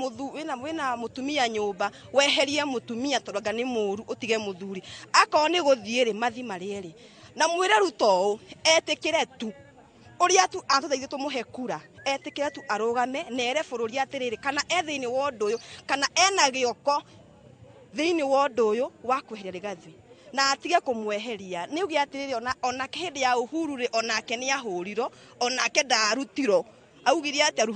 mũtumia nyũmba, weherie mũtumia tondũ anga nĩ mũũru, ũtige mũthuri. Akorwo nĩ gũthiĩ rĩ, mathi marĩ erĩ. Na mwĩre Ruto ũũ, etĩkĩre tu ũrĩa tu atũteithie tũmũhe kura, etĩkĩre tu arũgame na ere bũrũri atĩrĩrĩ, kana e thĩinĩ wa ũndũ ũyũ, kana ena gĩoko thĩinĩ wa ũndũ ũyũ wa kweheria Rigathĩ, na atige kũmweheria. Nĩ uge atĩrĩrĩ, onake hĩndĩ ya Uhuru rĩ, onake nĩ ahũrirwo, onake ndarutirwo. Augire atĩa?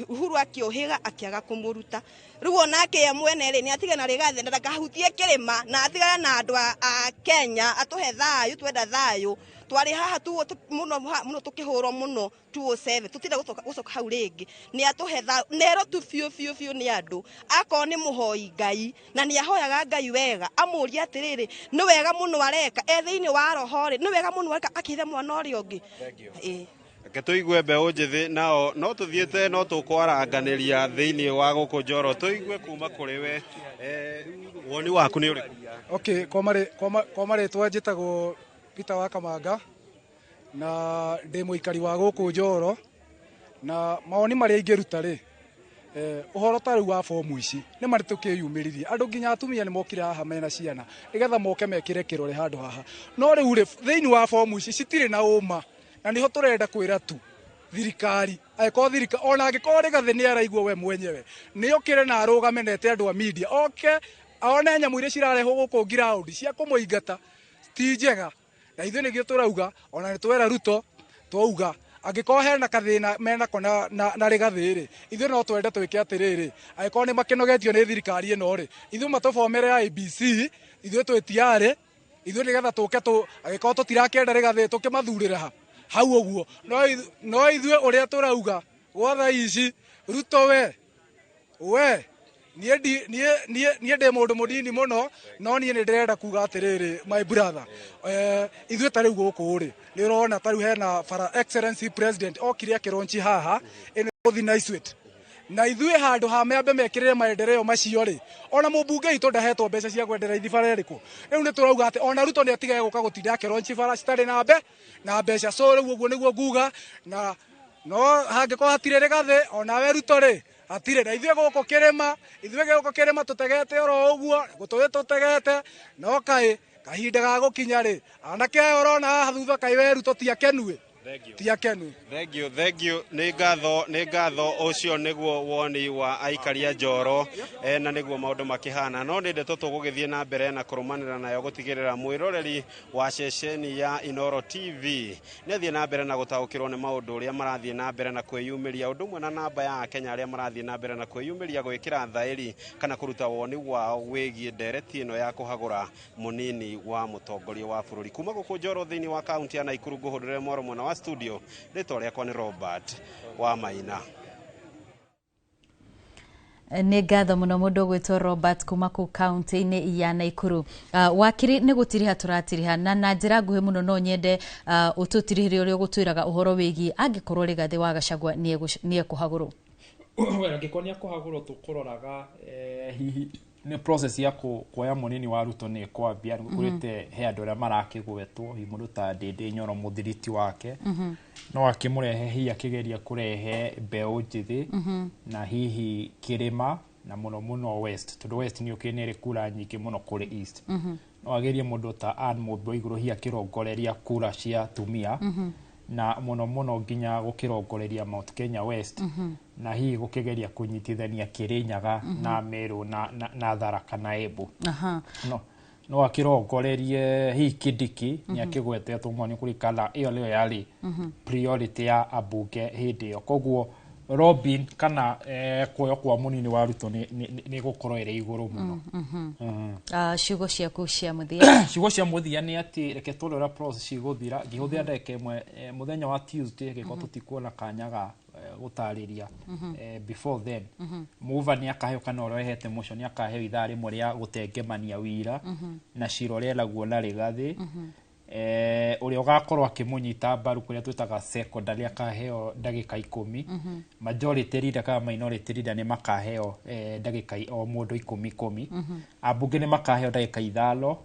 Uhuru akĩũhĩga akĩaga kũmũruta. Rĩu onake ye mwene rĩ, nĩ atige na Rigathĩ, na ndakahutie kĩrĩma, na atigane na andũ a Kenya, atũhe thayũ, twenda thayũ. Twarĩ haha tu mũno mũno tũkĩhũrwo mũno 207, tũtirenda gũcoka hau rĩngĩ. Nĩ atũhe thayũ, nerwo tu biũ biũ biũ nĩ andũ. Akorwo nĩ mũhoi Ngai, na nĩ ahoyaga Ngai wega, amũrie atĩrĩrĩ, nĩ wega mũno areka, e thĩinĩ wa roho rĩ, nĩ wega mũno areka akĩhe mwana ũrĩa ũngĩ. Thank you. Reke tũigue mbeũ njĩthĩ nao no tũthiĩte no tũkwaranganĩria thĩinĩ wa gũkũ Njoro, tũigue kuma kũrĩ we, woni waku nĩ ũrĩkũ? Okay, kwa marĩtwa njĩtagwo Peter wa Kamanga na ndĩ mũikari wa gũkũ Njoro, na mawoni marĩa ingĩruta rĩ, ũhoro ta rĩu wa bomu ici nĩ marĩ tũkĩyumĩririe andũ, nginya atumia nĩ mokire haha mena ciana nĩgetha moke mekĩre kĩrore handũ haha. No rĩu rĩ, thĩinĩ wa bomu ici citirĩ na ũma, na nĩho tũrenda kwĩra tu thirikari, angĩkorwo thirikari ona angĩkorwo Rigathĩ nĩ araigua we mwenyewe, nĩ okĩre na arũgame nete andũ a media, oke one nyamũ iria cirarehwo gũkũ ground cia kũmũingata ti njega. Na ithuĩ nĩkĩo tũrauga, ona nĩ twera Ruto, twauga angĩkorwo hena kathĩna menako na Rigathĩ rĩ, ithuĩ no twende twĩke atĩrĩrĩ, angĩkorwo nĩ makĩnogetio nĩ thirikari ĩno rĩ, ithuĩ matũbomere IEBC, ithuĩ twĩ tiarĩ ithuĩ nĩgetha tũke tũ angĩkorwo tũtirakĩenda Rigathĩ tũkĩmathurĩre ha hau ũguo. No ithuĩ ũrĩa tũrauga gwa thaa ici, Ruto we niĩ ndĩ mũndũ mũnini mũno, no niĩ nĩ ndĩrenda kuga atĩrĩrĩ, my brother, ithuĩ ta rĩu gũkũ rĩ, nĩ ũrona ta rĩu hena bara Excellency President okire akĩronchi haha ĩno gũthiĩ na Isuit, na ithuĩ handũ ha meambe mekĩrĩre maendeleo macio rĩ, ona mũmbunge witũ ndahetwo mbeca cia kwenderera bara ĩrĩkũ. Rĩu nĩ tũrauga atĩ ona Ruto nĩ atige gũka gũtinda akĩronchi bara citarĩ na mbeca. So rĩu ũguo nĩguo nguga, na no hangĩkorwo hatirĩ Rigathĩ, onawe Ruto rĩ, hatirĩ. Na ithuĩ gũkũ kĩrĩma, ithuĩ gũkũ kĩrĩma tũtegete oro ũguo, gũtũĩ tũtegete, no kaĩ kahinda ga gũkinya rĩ, anake aya ũrona haha thutha, kaĩ we Ruto ti akenuĩ, ti akenu. Thank you, thank you. Nĩ ngatho, nĩ ngatho. Ũcio nĩguo woni wa aikaria Njoro, na nĩguo maũndũ makĩhana. No nĩ ndeto tũgũgĩthiĩ na mbere na kũrũmanĩra nayo gũtigĩrĩra mwĩroreri wa ceceni ya Inoro TV nĩ athiĩ na mbere na gũtaũkĩrwo nĩ maũndũ ũrĩa marathiĩ na mbere na kwĩyumĩria, ũndũ ũmwe na namba ya Akenya arĩa marathiĩ na mbere na kwĩyumĩria gwĩkĩra thaĩri kana kũruta woni wao wĩgiĩ ndereti ĩno ya kũhagũra mũnini wa mũtongoria wa bũrũri. Kuma gũkũ Njoro thĩinĩ wa kaunti ya Naikuru, ngũhũrĩre mwaro mwena wa studio, rĩtwa rĩakwa nĩ Robert wa Maina. Nĩ ngatho mũno mũndũ ũgwĩtwo Robert kuma kũu kaunti-inĩ ya Naikuru. Wakiri, nĩ gũtiriha tũratiriha na njĩra nguhĩ mũno, no nyende ũtũtirihĩre ũrĩa ũgũtwĩraga ũhoro wĩgiĩ angĩkorwo Rigathĩ wa Gachagua nĩ ekũhagũrwo. Well, angĩkorwo nĩ akũhagũrwo, tũkũroraga hihi nĩ process ya kuoya mũnini wa Ruto nĩ ĩkwambia. Nĩ gũkũrĩte he andũ arĩa marakĩgwetwo, hihi mũndũ ta Ndĩndĩ Nyoro, mũthiriti wake, no akĩmũrehe, hihi akĩgeria kũrehe mbeũ njĩthĩ na hihi kĩrĩma na mũno mũno West, tondũ West nĩ ũkĩ nĩ ĩrĩ kura nyingĩ mũno kũrĩ East. No agerie mũndũ ta Ann Mũmbi wa Igũrũ, hihi akĩrongoreria kura cia atumia na mũno mũno nginya gũkĩrongoreria Mount Kenya West, na hihi gũkĩgeria kũnyitithania Kĩrĩnyaga na Meru na Tharaka na Embu. No akĩrongorerie hihi Kindiki, nĩ akĩgwetetwo mũno nĩ kũringana ĩyo nĩyo yarĩ priority ya ambunge hĩndĩ ĩyo. Koguo Robin kana kuoywo kwa mũnini wa Ruto nĩ gũkorwo ĩrĩ igũrũ mũno. Ciugo ciaku cia mũthia? Ciugo cia mũthia nĩ atĩ reke tuone ũrĩa process igũthira. Ngĩhũthĩra ndagĩka ĩmwe, mũthenya wa Tuesday, angĩkorwo tũtikuona kanya ga gũtarĩria before then, mover nĩ akaheo kana ũrĩa ũrehete motion nĩ akaheo ithaa rĩmwe rĩa gũtengemania wira na cira ũrĩa eragwo na Rigathĩ. Ũrĩa ũgakorwo akĩmũnyita mbaru, kũrĩa twĩtaga secondary, akaheo ndagĩka 10. Majority leader kana minority leader nĩ makaheo ndagĩka o mũndũ 10 10. Ambunge nĩ makaheo ndagĩka 5.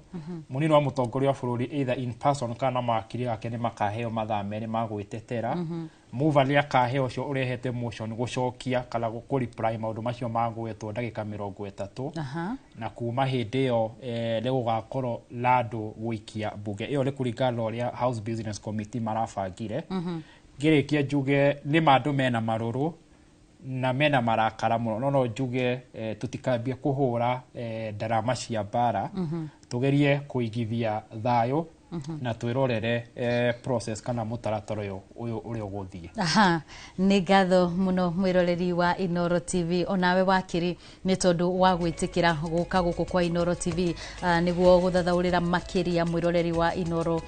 Mũnini wa mũtongoria wa bũrũri, either in person kana na mawakiri ake, nĩ makaheo mathaa 2 ma gwĩtetera. Mover nĩ akaheo, ũcio ũrehete motion, gũcokia kana kũ reply maũndũ macio magwetwo, ndagĩka 30. Na kuma hĩndĩ ĩyo nĩ gũgakorwo na andũ gũikia mbunge ĩyo, nĩ kũringana na ũrĩa House Business Committee marabangire. Ngĩrĩkia njuge nĩ ma andũ mena marũrũ na mena marakara mũno, no njuge tũtikambie kũhũra ndarama cia mbara. Tũgerie kũigithia thayũ na twĩrorere process kana mũtaratara ũyũ ũrĩa ũgũthiĩ. Aha, nĩ ngatho mũno mwĩroreri wa Inoro TV, onawe wakiri, nĩ tondũ wa gwĩtĩkĩra gũka gũkũ kwa Inoro TV nĩguo gũthathaũrĩra makĩria mwĩroreri wa Inoro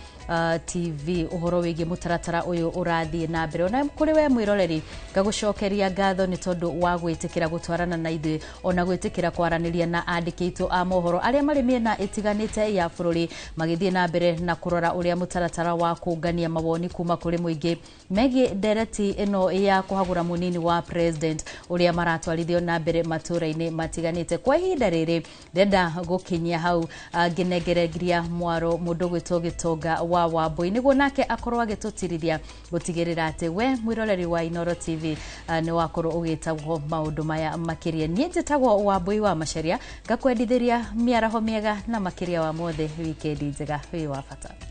TV ũhoro wĩgiĩ mũtaratara ũyũ ũrathiĩ na mbere. Ona kũrĩ we mwĩroreri, ngagũcokeria ngatho nĩ tondũ wa gwĩtĩkĩra gũtwarana na ithuĩ, ona gwĩtĩkĩra kwaranĩria na andĩki aitũ a mohoro arĩa marĩ mĩena ĩtiganĩte ya bũrũri magĩthiĩ na mbere na na kũrora ũrĩa mũtaratara wa kũngania mawoni kuma kũrĩ mũingĩ megiĩ ndereti ĩno ya kũhagũra mũnini wa president ũrĩa maratwarithio na mbere matũra-inĩ matiganĩte. Kwa ihinda rĩrĩ ndĩrenda gũkinyia hau, ngĩnengereria mwaro mũndũ gwĩtwo Gĩtonga wa Wambui nĩguo nake akorwo agĩtũtirithia gũtigĩrĩra atĩ we mwĩroreri wa Inooro TV nĩ wakorwo ũgĩtagwo maũndũ maya makĩria. Niĩ njĩtagwo Wambui wa Macharia, ngakwendithĩria mĩaraho mĩega na makĩria wa mothe wikendi njega. Wĩ wa bata.